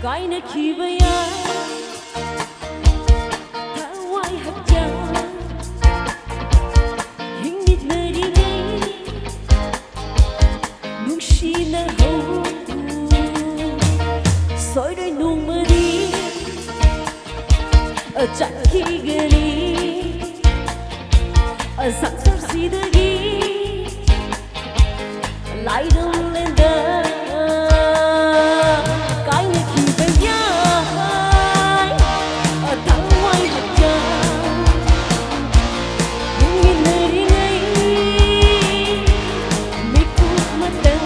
ꯀꯥꯏꯅꯈꯤꯕ ꯌꯥꯏ ꯊꯋꯥꯏ ꯍꯛꯆꯥꯡ ꯍꯤꯡꯃꯤꯟꯅꯔꯤꯉꯩ ꯅꯨꯡꯁꯤꯅꯍꯧ ꯁꯣꯏꯔꯣꯏ ꯅꯣꯡꯃꯗꯤ ꯆꯠꯈꯤꯒꯅꯤ ꯁꯪꯁꯥꯔꯁꯤꯗꯒꯤ ꯂꯥꯏꯔꯝꯂꯦꯟꯗ ꯀꯥꯏꯅꯈꯤꯕ ꯌꯥꯏ ꯊꯋꯥꯏ ꯍꯛꯆꯥꯡ ꯍꯤꯡꯃꯤꯟꯅꯔꯤꯉꯩ ꯃꯤꯀꯨꯞ ꯃꯇꯝ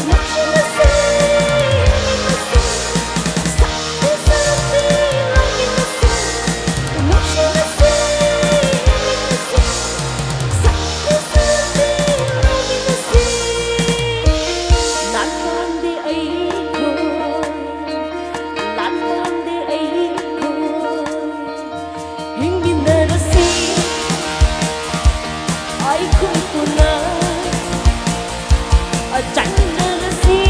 ꯅꯨꯡꯁꯤꯅꯁꯦ, ꯍꯤꯡꯃꯤꯟꯅꯁꯦ, ꯁꯛꯇꯤ ꯁꯛꯇꯤ ꯂꯧꯃꯤꯟꯅꯁꯦ, ꯅꯨꯡꯁꯤꯅꯁꯦ, ꯍꯤꯡꯃꯤꯟꯅꯁꯦ, ꯁꯛꯇꯤ ꯁꯛꯇꯤ ꯂꯧꯃꯤꯟꯅꯁꯦ꯫ ꯂꯥꯟꯐꯝꯗꯤ ꯑꯩꯈꯣꯏ, ꯂꯥꯟꯐꯝꯗꯤ ꯑꯩꯈꯣꯏ꯫ ꯍꯤꯡꯃꯤꯟꯅꯔꯁꯤ ꯑꯩꯈꯣꯏ ꯄꯨꯟꯅ ꯆꯠꯃꯤꯟꯅꯔꯁꯤ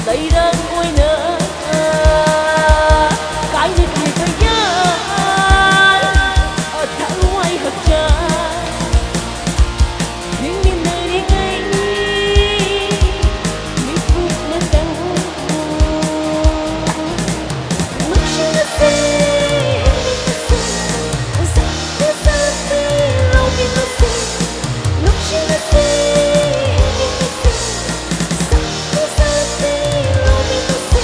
ꯂꯩꯔꯥꯡ ꯑꯣꯏꯅ ꯀꯥꯏꯅꯈꯤꯕ ꯌꯥꯏ ꯊꯋꯥꯏ ꯍꯛꯆꯥꯡ ꯍꯤꯡꯃꯤꯟꯅꯔꯤꯉꯩ ꯃꯤꯀꯨꯞ ꯃꯇꯝ ꯅꯨꯡꯁꯤꯅꯁꯦ, ꯍꯤꯡꯃꯤꯟꯅꯁꯦ, ꯁꯛꯇꯤ ꯁꯛꯇꯤ ꯂꯧꯃꯤꯟꯅꯁꯦ, ꯅꯨꯡꯁꯤꯅꯁꯦ, ꯍꯤꯡꯃꯤꯟꯅꯁꯦ, ꯁꯛꯇꯤ ꯁꯛꯇꯤ ꯂꯧꯃꯤꯟꯅꯁꯦ꯫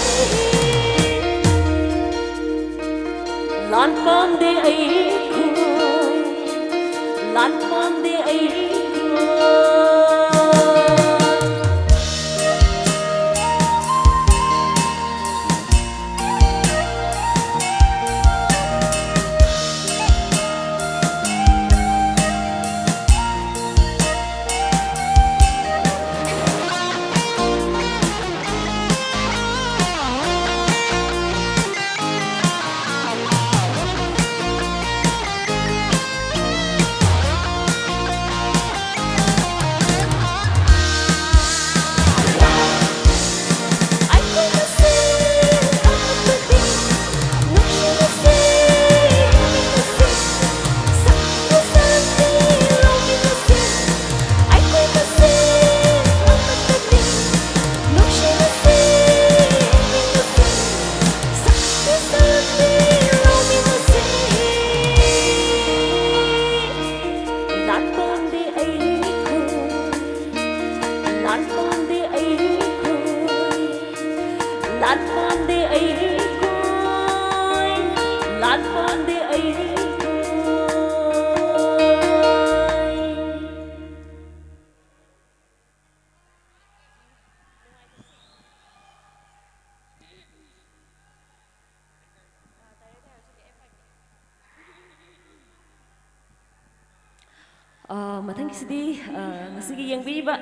ꯑ, ꯃꯊꯪꯒꯤꯁꯤꯗꯤ, ꯑ, ꯉꯁꯤꯒꯤ ꯌꯦꯡꯕꯤꯔꯤꯕ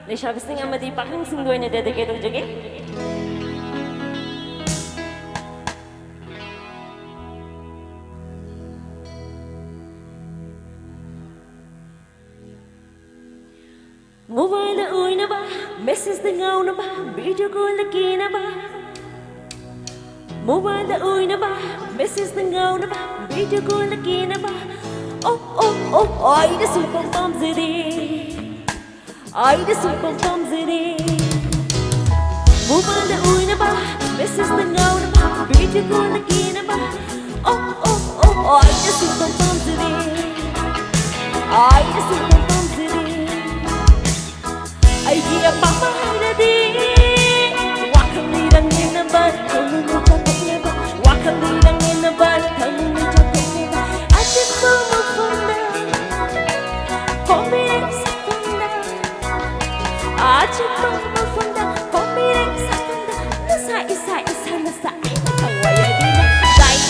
ꯂꯩꯁꯥꯕꯤꯁꯤꯡ ꯑꯃꯗꯤ ꯄꯥꯈꯪꯁꯤꯡꯒꯤ ꯑꯣꯏꯅ dedicate ꯇꯧꯖꯒꯦ꯫ Mobile ꯗ ꯎꯏꯅꯕ, message ꯇ ꯉꯥꯎꯅꯕ, video call ꯗ ꯀꯤꯅꯕ꯫ Mobile ꯗ ꯎꯏꯅꯕ, message ꯇ ꯉꯥꯎꯅꯕ, video call ꯗ ꯀꯤꯅꯕ꯫ ꯑꯣ, ꯑꯣ, ꯑꯣ, ꯑꯩꯗꯤ ꯁꯨꯡꯄꯥꯝ ꯄꯥꯝꯖꯗꯦ꯫ ꯑꯩꯗꯤ ꯁꯨꯡꯄꯥꯝ ꯄꯥꯝꯖꯗꯦ꯫ Mobile ꯗ ꯎꯏꯅꯕ, message ꯇ ꯉꯥꯎꯅꯕ, video call ꯗ ꯀꯤꯅꯕ꯫ ꯑꯣ, ꯑꯣ, ꯑꯣ, ꯑꯩꯗꯤ ꯁꯨꯡꯄꯥꯝ ꯄꯥꯝꯖꯗꯦ꯫ ꯑꯩꯗꯤ ꯁꯨꯡꯄꯥꯝ ꯄꯥꯝꯖꯗꯦ꯫ ꯑꯩꯒꯤ ꯑꯄꯥꯝꯕ ꯍꯥꯏꯔꯗꯤ ꯋꯥꯈꯜ ꯂꯩꯔꯪꯅꯤꯅꯕ, ꯊꯃꯣꯏꯅ ꯆꯥꯊꯣꯛꯅꯕ, ꯋꯥꯈꯜ ꯂꯩꯔꯪꯅꯤꯅꯕ, ꯊꯃꯣꯏꯅ ꯆꯥꯊꯣꯛꯅꯕ꯫ ꯑꯆꯤꯛꯄ ꯃꯐꯝꯗ, ꯀꯣꯝꯕꯤꯔꯩ ꯁꯥꯐꯝꯗ, ꯑꯆꯤꯛꯄ ꯃꯐꯝꯗ, ꯀꯣꯝꯕꯤꯔꯩ ꯁꯥꯐꯝꯗ, ꯅꯁꯥ ꯏꯁꯥ ꯏꯁꯥ ꯅꯁꯥ ꯑꯩꯅ ꯊꯋꯥꯏ ꯌꯥꯎꯕꯤꯅ direct,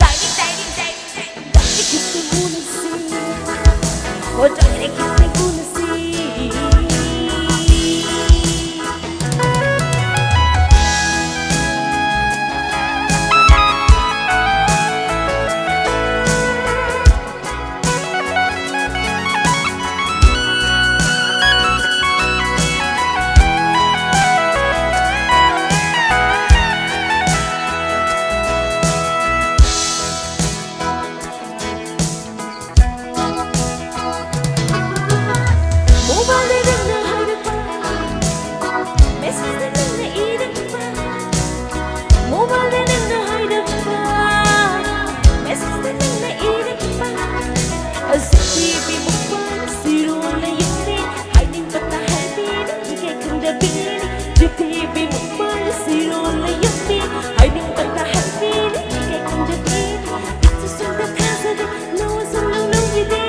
direct, direct, direct, direct ꯈꯤꯇꯪ ꯎꯅꯁꯤ꯫ ꯍꯣ, direct ꯈꯤꯇꯪ ꯎꯅꯁꯤ꯫ Mobile ꯗ ꯅꯪꯅ ꯍꯥꯏꯔꯛꯄ, message ꯇ ꯅꯪꯅ ꯏꯔꯛꯄ, mobile ꯗ ꯅꯪꯅ ꯍꯥꯏꯔꯛꯄ, message ꯇ ꯅꯪꯅ ꯏꯔꯛꯄ꯫ ꯑꯁꯤꯕꯤ ꯃꯄꯥꯟ ꯁꯤꯔꯣꯜ ꯂꯩꯌꯝꯃꯤ, ꯍꯥꯏꯅꯤꯡꯕꯇ ꯍꯥꯏꯕꯤꯔꯤ, ꯏꯀꯥꯏ ꯈꯪꯗꯕꯤꯅꯤ꯫ ꯆꯤꯊꯤꯕꯤ ꯃꯄꯥꯟ ꯁꯤꯔꯣꯜ ꯂꯩꯌꯝꯃꯤ, ꯍꯥꯏꯅꯤꯡꯕꯇ ꯍꯥꯏꯕꯤꯔꯤ, ꯏꯀꯥꯏ ꯈꯪꯗꯕꯤꯅꯤ꯫ ꯊꯥꯖꯁꯨ ꯊꯥꯖꯗꯦ, ꯂꯧꯁꯨ ꯂꯧꯅꯤꯡꯗꯦ꯫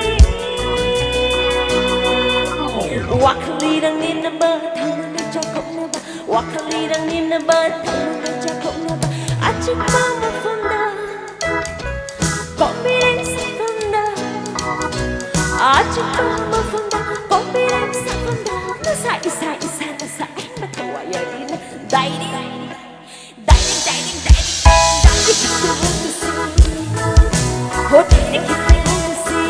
ꯋꯥꯈꯜ ꯂꯩꯔꯪꯅꯤꯅꯕ, ꯊꯃꯣꯏꯅ ꯆꯥꯛꯊꯣꯛꯅꯕ, ꯋꯥꯈꯜ ꯂꯩꯔꯪꯅꯤꯅꯕ, ꯊꯃꯣꯏꯅ ꯆꯥꯛꯊꯣꯛꯅꯕ꯫ ꯑꯆꯤꯛꯄ ꯃꯐꯝꯗ, ꯀꯣꯝꯕꯤꯔꯩ ꯁꯥꯐꯝꯗ, ꯑꯆꯤꯛꯄ ꯃꯐꯝꯗ, confidence ꯃꯐꯝꯗ, ꯅꯁꯥ, ꯏꯁꯥ, ꯏꯁꯥ, ꯅꯁꯥ, ꯑꯍꯦꯟꯕ ꯊꯋꯥꯏ ꯌꯥꯎꯔꯤꯅ꯫ Dieting, dieting, dieting, dieting, dieting, dieting, ꯍꯣ, dieting, dieting, dieting꯫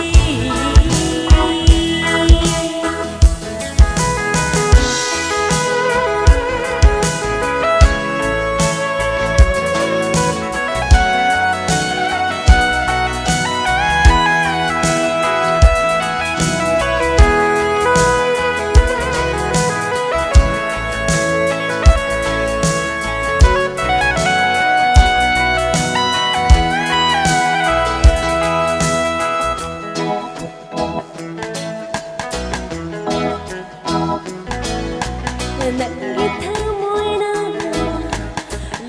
ꯅꯪꯒꯤ ꯊꯃꯣꯏꯅ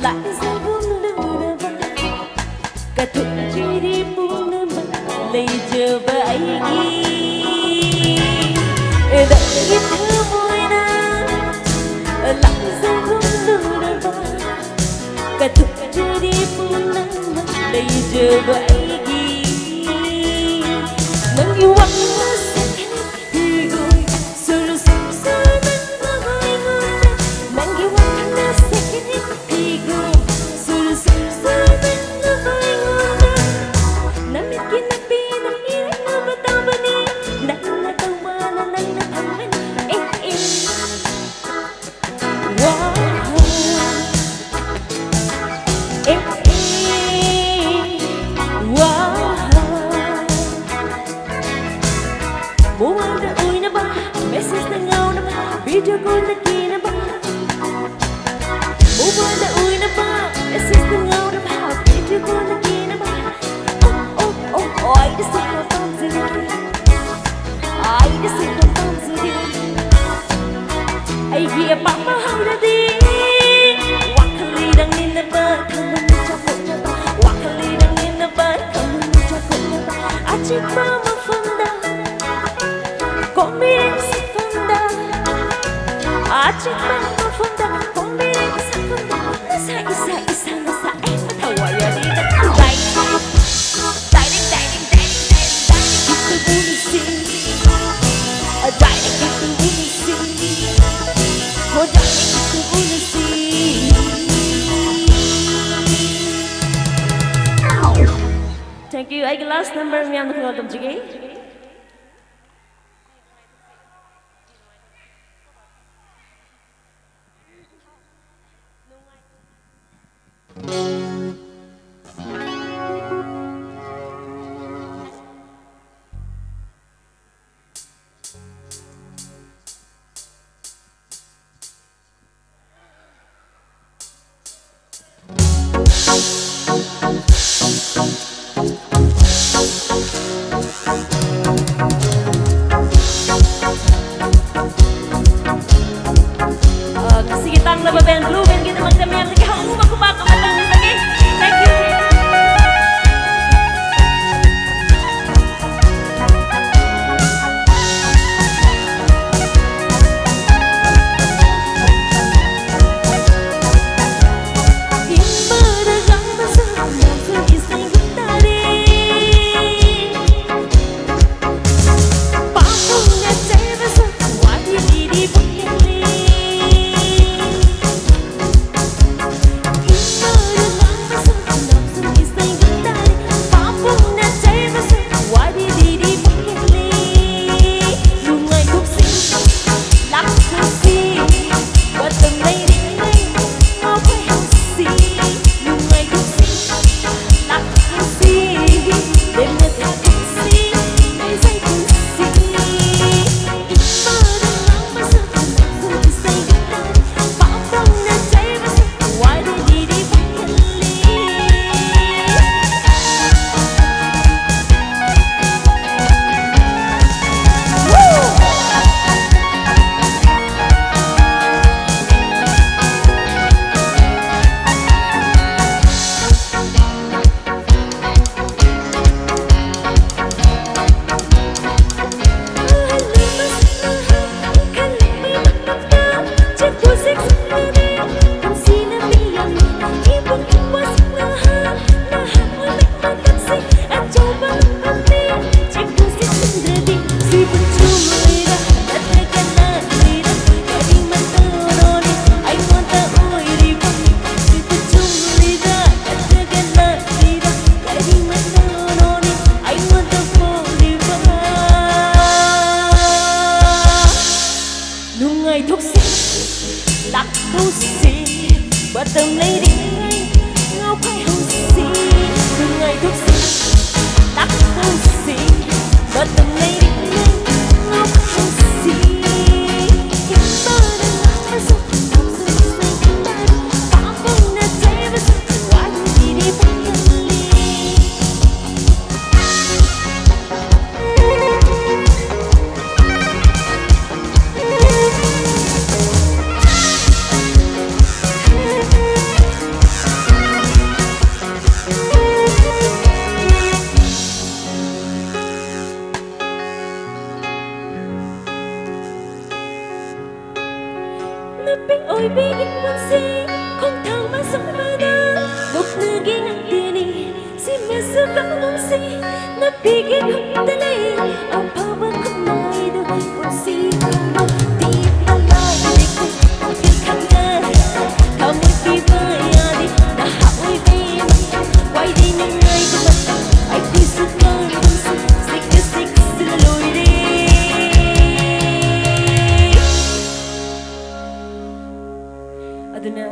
ꯂꯥꯏꯖꯕꯨꯝ ꯂꯨꯔꯕ, ꯀꯠꯊꯣꯛꯆꯔꯤ ꯄꯨꯝꯅꯃꯛ ꯂꯩꯖꯕ ꯑꯩꯒꯤ꯫ ꯅꯪꯒꯤ ꯊꯃꯣꯏꯅ ꯂꯥꯏꯖꯕꯨꯝ ꯂꯨꯔꯕ, ꯀꯠꯊꯣꯛꯆꯔꯤ ꯄꯨꯝꯅꯃꯛ ꯂꯩꯖꯕ ꯑꯩꯒꯤ꯫ ꯅꯪꯒꯤ ꯋꯥꯈꯜꯅ ꯁꯦꯝꯈꯤꯕ ꯐꯤꯒꯨꯝ ꯁꯨꯔꯨ ꯁꯨꯔꯨ ꯁꯨꯔꯨ ꯅꯪꯅꯕ ꯑꯩꯉꯣꯟꯗ꯫ ꯅꯪꯒꯤ ꯋꯥꯈꯜꯅ ꯁꯦꯝꯈꯤꯕ ꯐꯤꯒꯨꯝ ꯁꯨꯔꯨ ꯁꯨꯔꯨ ꯁꯨꯔꯨ ꯅꯪꯅꯕ ꯑꯩꯉꯣꯟꯗ꯫ ꯅꯃꯤꯠꯀꯤ ꯅꯥꯄꯤꯅ ꯏꯔꯛꯅꯕ ꯇꯧꯕꯅꯤ꯫ ꯅꯪꯅ ꯇꯧꯕꯅ ꯅꯪꯅ ꯐꯪꯕꯅꯤ꯫ ꯑꯦ, ꯑꯦ꯫ ꯋꯥ, ꯑꯦ, ꯑꯦ, ꯋꯥ꯫ Mobile ꯗ ꯎꯏꯅꯕ, message ꯅ ꯉꯥꯎꯅꯕ, video call ꯗ ꯀꯤꯅꯕ꯫ Mobile ꯗ ꯎꯏꯅꯕ, message ꯅ ꯉꯥꯎꯅꯕ, video call ꯗ ꯀꯤꯅꯕ꯫ ꯑꯣ, ꯑꯣ, ꯑꯣ, ꯑꯣ, ꯑꯩꯗꯤ ꯁꯦꯡꯅ ꯄꯥꯝꯖꯔꯦ꯫ ꯑꯩꯗꯤ ꯁꯦꯡꯅ ꯄꯥꯝꯖꯔꯦ꯫ ꯑꯩꯒꯤ ꯑꯄꯥꯝꯕ ꯍꯧꯔꯗꯤ ꯋꯥꯈꯜ ꯂꯩꯔꯪꯅꯤꯡꯅꯕ, ꯊꯃꯣꯏ ꯆꯥꯎꯊꯣꯛꯅꯕ, ꯋꯥꯈꯜ ꯂꯩꯔꯪꯅꯤꯡꯅꯕ, ꯊꯃꯣꯏ ꯆꯥꯎꯊꯣꯛꯅꯕ꯫ ꯑꯆꯤꯛꯄ ꯃꯐꯝꯗ, confidence ꯃꯐꯝꯗ, ꯑꯆꯤꯛꯄ ꯃꯐꯝꯗ, confidence ꯃꯐꯝꯗ, ꯅꯁꯥ, ꯏꯁꯥ, ꯏꯁꯥ, ꯅꯁꯥ, ꯑꯩ ꯊꯋꯥꯏ ꯌꯥꯔꯤꯗ꯫ Dieting, dieting, dieting, dieting, dieting, ꯈꯤꯇꯕꯨ ꯅꯨꯡꯁꯤ꯫ ꯑꯩꯒꯤ last number ꯃꯌꯥꯝꯅ ꯈꯔ ꯇꯝꯖꯒꯦ꯫ ꯑ, ꯉꯁꯤꯒꯤ ꯇꯥꯡꯂꯕ band, blue bandꯒꯤꯗꯃꯛꯇ ꯃꯌꯥꯝꯗꯒꯤ ꯍꯧꯅ ꯈꯨꯕꯥꯛ ꯑꯃ ꯇꯧꯖꯒꯦ꯫ Thank you. ꯊꯣꯛꯁꯤ, ꯂꯥꯛꯊꯣꯛꯁꯤ, ꯃꯇꯝ ꯂꯩꯔꯤꯉꯩ ꯉꯥꯎꯈꯥꯏꯍꯧꯁꯤ, ꯅꯨꯡꯉꯥꯏꯊꯣꯛꯁꯤ, ꯂꯥꯛꯊꯣꯛꯁꯤ, ꯃꯇꯝ ꯂꯩꯔꯤꯉꯩ ꯉꯥꯎꯈꯥꯏꯍꯧꯁꯤ꯫ ꯏꯃꯥꯅ ꯉꯥꯡꯕꯁꯨ ꯇꯧꯁꯤ, ꯄꯥꯝꯕꯧꯅ ꯆꯩꯕꯁꯨ ꯋꯥꯔꯤꯗꯤ ꯄꯥꯡꯒꯜꯂꯤ꯫ ꯅꯨꯄꯤ ꯑꯣꯏꯕꯤꯒꯤ ꯄꯨꯟꯁꯤ ꯈꯣꯡꯊꯥꯡ ꯃꯁꯨꯝꯕꯗ ꯂꯨꯞꯅꯒꯦ ꯉꯥꯛꯇꯅꯤ꯫ ꯁꯤꯃꯁꯨ ꯀꯥꯎꯅꯨꯡꯁꯤ ꯅꯨꯄꯤꯒꯤ ꯈꯨꯠꯇ ꯂꯩ꯫ ꯑꯐꯕ ꯈꯨꯟꯅꯥꯏꯗ ꯄꯨꯟꯁꯤ ꯈꯨꯗꯤꯡꯃꯛꯇꯤ ꯂꯥꯏꯔꯤ꯫ ꯋꯥꯈꯜ ꯈꯟꯊꯔꯒ ꯊꯃꯣꯏ ꯄꯤꯕ ꯌꯥꯗꯦ꯫ ꯅꯍꯥ ꯑꯣꯏꯕꯤ ꯃꯇꯝ, ꯋꯥꯏꯗꯤ ꯅꯨꯡꯉꯥꯏꯕ ꯃꯇꯝ꯫ ꯑꯩꯈꯣꯏꯁꯨ ꯀꯥꯎꯅꯨꯡꯁꯤ ꯁꯤꯛꯅ ꯁꯤꯛꯁꯤꯅ ꯂꯣꯏꯔꯦ꯫ ꯑꯗꯨꯅ,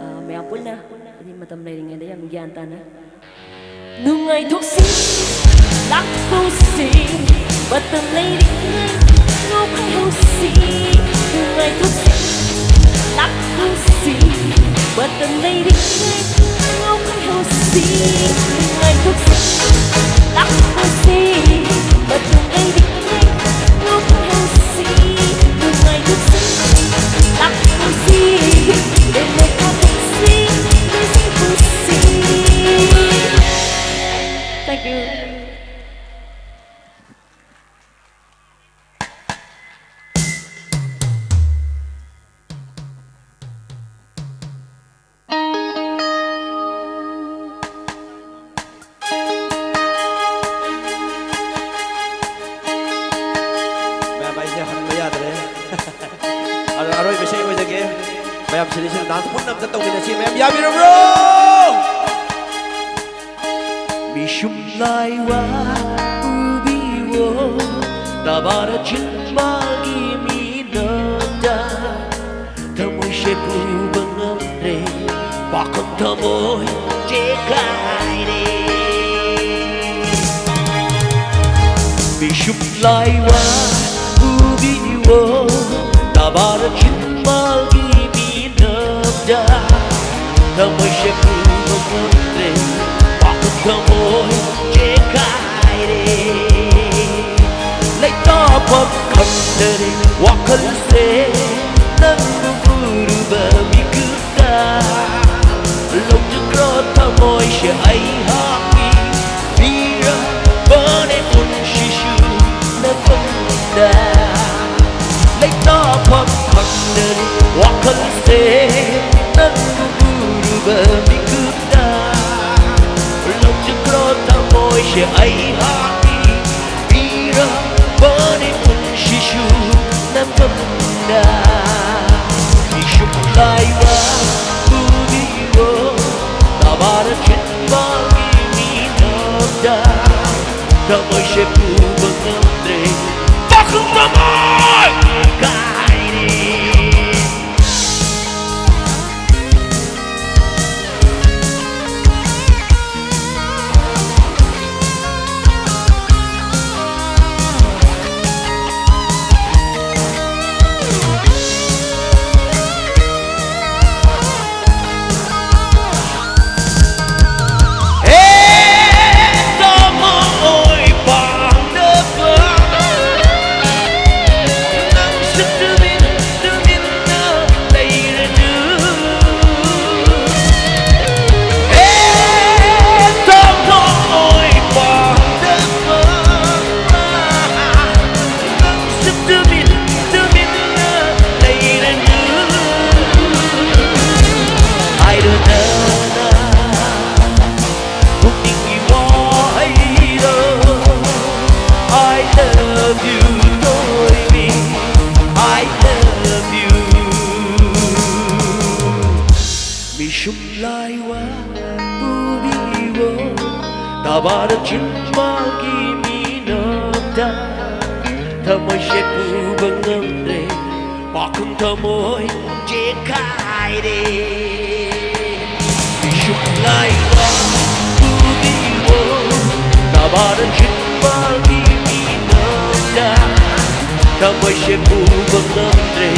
ꯑ, ꯃꯌꯥꯝ ꯄꯨꯟꯅ ꯍꯥꯏꯗꯤ ꯃꯇꯝ ꯂꯩꯔꯤꯉꯩꯗ ꯌꯥꯝ ꯒ꯭ꯌꯥꯟ ꯇꯥꯅ ꯅꯨꯡꯉꯥꯏꯊꯣꯛꯁꯤ, ꯂꯥꯛꯊꯣꯛꯁꯤ, ꯃꯇꯝ ꯂꯩꯔꯤꯉꯩ ꯉꯥꯎꯈꯥꯏꯍꯧꯁꯤ꯫ ꯅꯨꯡꯉꯥꯏꯊꯣꯛꯁꯤ, ꯂꯥꯛꯊꯣꯛꯁꯤ, ꯃꯇꯝ ꯂꯩꯔꯤꯉꯩ ꯉꯥꯎꯈꯥꯏꯍꯧꯁꯤ꯫ ꯅꯨꯡꯉꯥꯏꯊꯣꯛꯁꯤ, ꯂꯥꯛꯊꯣꯛꯁꯤ, ꯃꯇꯝ ꯂꯩꯔꯤꯉꯩ ꯉꯥꯎꯈꯥꯏꯍꯧꯁꯤ꯫ ꯅꯨꯡꯉꯥꯏꯊꯣꯛꯁꯤ, ꯂꯥꯛꯊꯣꯛꯁꯤ, ꯂꯦꯝꯅ ꯊꯥꯗꯣꯛꯁꯤ, ꯅꯨꯡꯁꯤ ꯄꯨꯟꯁꯤ꯫ Thank you. ꯃꯌꯥꯝ, ꯑꯩꯁꯦ ꯍꯟꯕ ꯌꯥꯗ꯭ꯔꯦ꯫ ꯑꯗꯣ ꯑꯔꯣꯏꯕ ꯏꯁꯩ ꯑꯣꯏꯖꯒꯦ꯫ ꯃꯌꯥꯝ ꯁꯤꯗꯩꯁꯤꯗ dance ꯄꯨꯟꯅ ꯑꯝꯇ ꯇꯧꯃꯤꯟꯅꯁꯤ꯫ ꯃꯌꯥꯝ ꯌꯥꯕꯤꯔꯕ꯭ꯔꯣ? ꯃꯤꯁꯨꯝ ꯂꯥꯏꯋꯥ ꯎꯕꯤꯋꯣ, ꯇꯕꯥꯔ ꯆꯤꯟꯕꯒꯤ ꯃꯤꯅꯣꯗ꯫ ꯄꯨꯕ ꯉꯝꯗ꯭ꯔꯦ, ꯋꯥꯈꯜ ꯊꯃꯣꯏ ꯆꯦꯈꯥꯏꯔꯦ꯫ ꯃꯤꯁꯨꯝ ꯂꯥꯏꯋꯥ ꯄꯨꯕꯤꯌꯣ, ꯇꯕꯥꯔ ꯆꯤꯟꯕꯥꯜꯒꯤ ꯃꯤꯅꯝꯗ ꯊꯃꯣꯏꯁꯦ ꯄꯨꯕ ꯉꯝꯗ꯭ꯔꯦ, ꯋꯥꯈꯜ ꯊꯃꯣꯏ ꯆꯦꯈꯥꯏꯔꯦ꯫ ꯂꯩꯇꯥꯐꯝ ꯈꯪꯗꯔꯦ ꯋꯥꯈꯜꯁꯦ, ꯅꯪꯕꯨ ꯎꯔꯨꯕ ꯃꯤꯀꯨꯞꯇ ꯂꯧꯖꯈ꯭ꯔꯣ ꯊꯃꯣꯏꯁꯦ ꯑꯩꯍꯥꯛꯀꯤ꯫ ꯄꯤꯔꯕꯅꯦ ꯄꯨꯟꯁꯤꯁꯨ ꯅꯐꯝꯗ꯫ ꯂꯩꯇꯥꯐꯝ ꯈꯪꯗꯔꯦ ꯋꯥꯈꯜꯁꯦ, ꯅꯪꯕꯨ ꯎꯔꯨꯕ ꯃꯤꯀꯨꯞꯇ ꯂꯧꯖꯈ꯭ꯔꯣ ꯊꯃꯣꯏꯁꯦ ꯑꯩꯍꯥꯛꯀꯤ꯫ ꯄꯤꯔꯕꯅꯦ ꯄꯨꯟꯁꯤꯁꯨ ꯅꯐꯝꯗ꯫ ꯃꯤꯁꯨꯝ ꯂꯥꯏꯋꯥ ꯄꯨꯕꯤꯌꯣ, ꯇꯕꯥꯔ ꯆꯤꯟꯕꯥꯜꯒꯤ ꯃꯤꯅꯝꯗ ꯊꯃꯣꯏꯁꯦ ꯄꯨꯕ ꯉꯝꯗ꯭ꯔꯦ꯫ ꯄꯥꯈꯪ ꯊꯃꯣꯏ ꯀꯥꯏꯔꯦ꯫ ꯍꯦ ꯊꯃꯣꯏ ꯄꯥꯟꯗꯕ, ꯅꯪꯁꯨ ꯇꯨꯃꯤꯟ ꯇꯨꯃꯤꯟꯅ ꯂꯩꯔꯅꯨ꯫ ꯍꯦ ꯊꯃꯣꯏ ꯄꯥꯟꯗꯕ, ꯅꯪꯁꯨ ꯇꯨꯃꯤꯟ ꯇꯨꯃꯤꯟꯅ ꯂꯩꯔꯅꯨ꯫ ꯍꯥꯏꯔꯣꯗꯅ ꯄꯨꯛꯅꯤꯡꯒꯤ ꯋꯥꯍꯩꯗꯣ, I love you, ꯊꯣꯏꯕꯤ, I love you꯫ ꯃꯤꯁꯨꯝ ꯂꯥꯏꯋꯥ ꯄꯨꯕꯤꯌꯣ, ꯇꯕꯥꯔ ꯆꯤꯟꯕꯥꯜꯒꯤ ꯃꯤꯅꯝꯗ ꯊꯃꯣꯏꯁꯦ ꯄꯨꯕ ꯉꯝꯗ꯭ꯔꯦ꯫ ꯄꯥꯈꯪ ꯊꯃꯣꯏ ꯆꯦꯈꯥꯏꯔꯦ꯫ ꯏꯁꯨꯛ ꯂꯥꯏꯕ ꯄꯨꯕꯤꯌꯣ, ꯅꯕꯥꯅ ꯆꯤꯟꯕꯒꯤ ꯃꯤꯅꯣꯛꯇ ꯊꯃꯣꯏꯁꯦ ꯄꯨꯕ ꯉꯝꯗ꯭ꯔꯦ꯫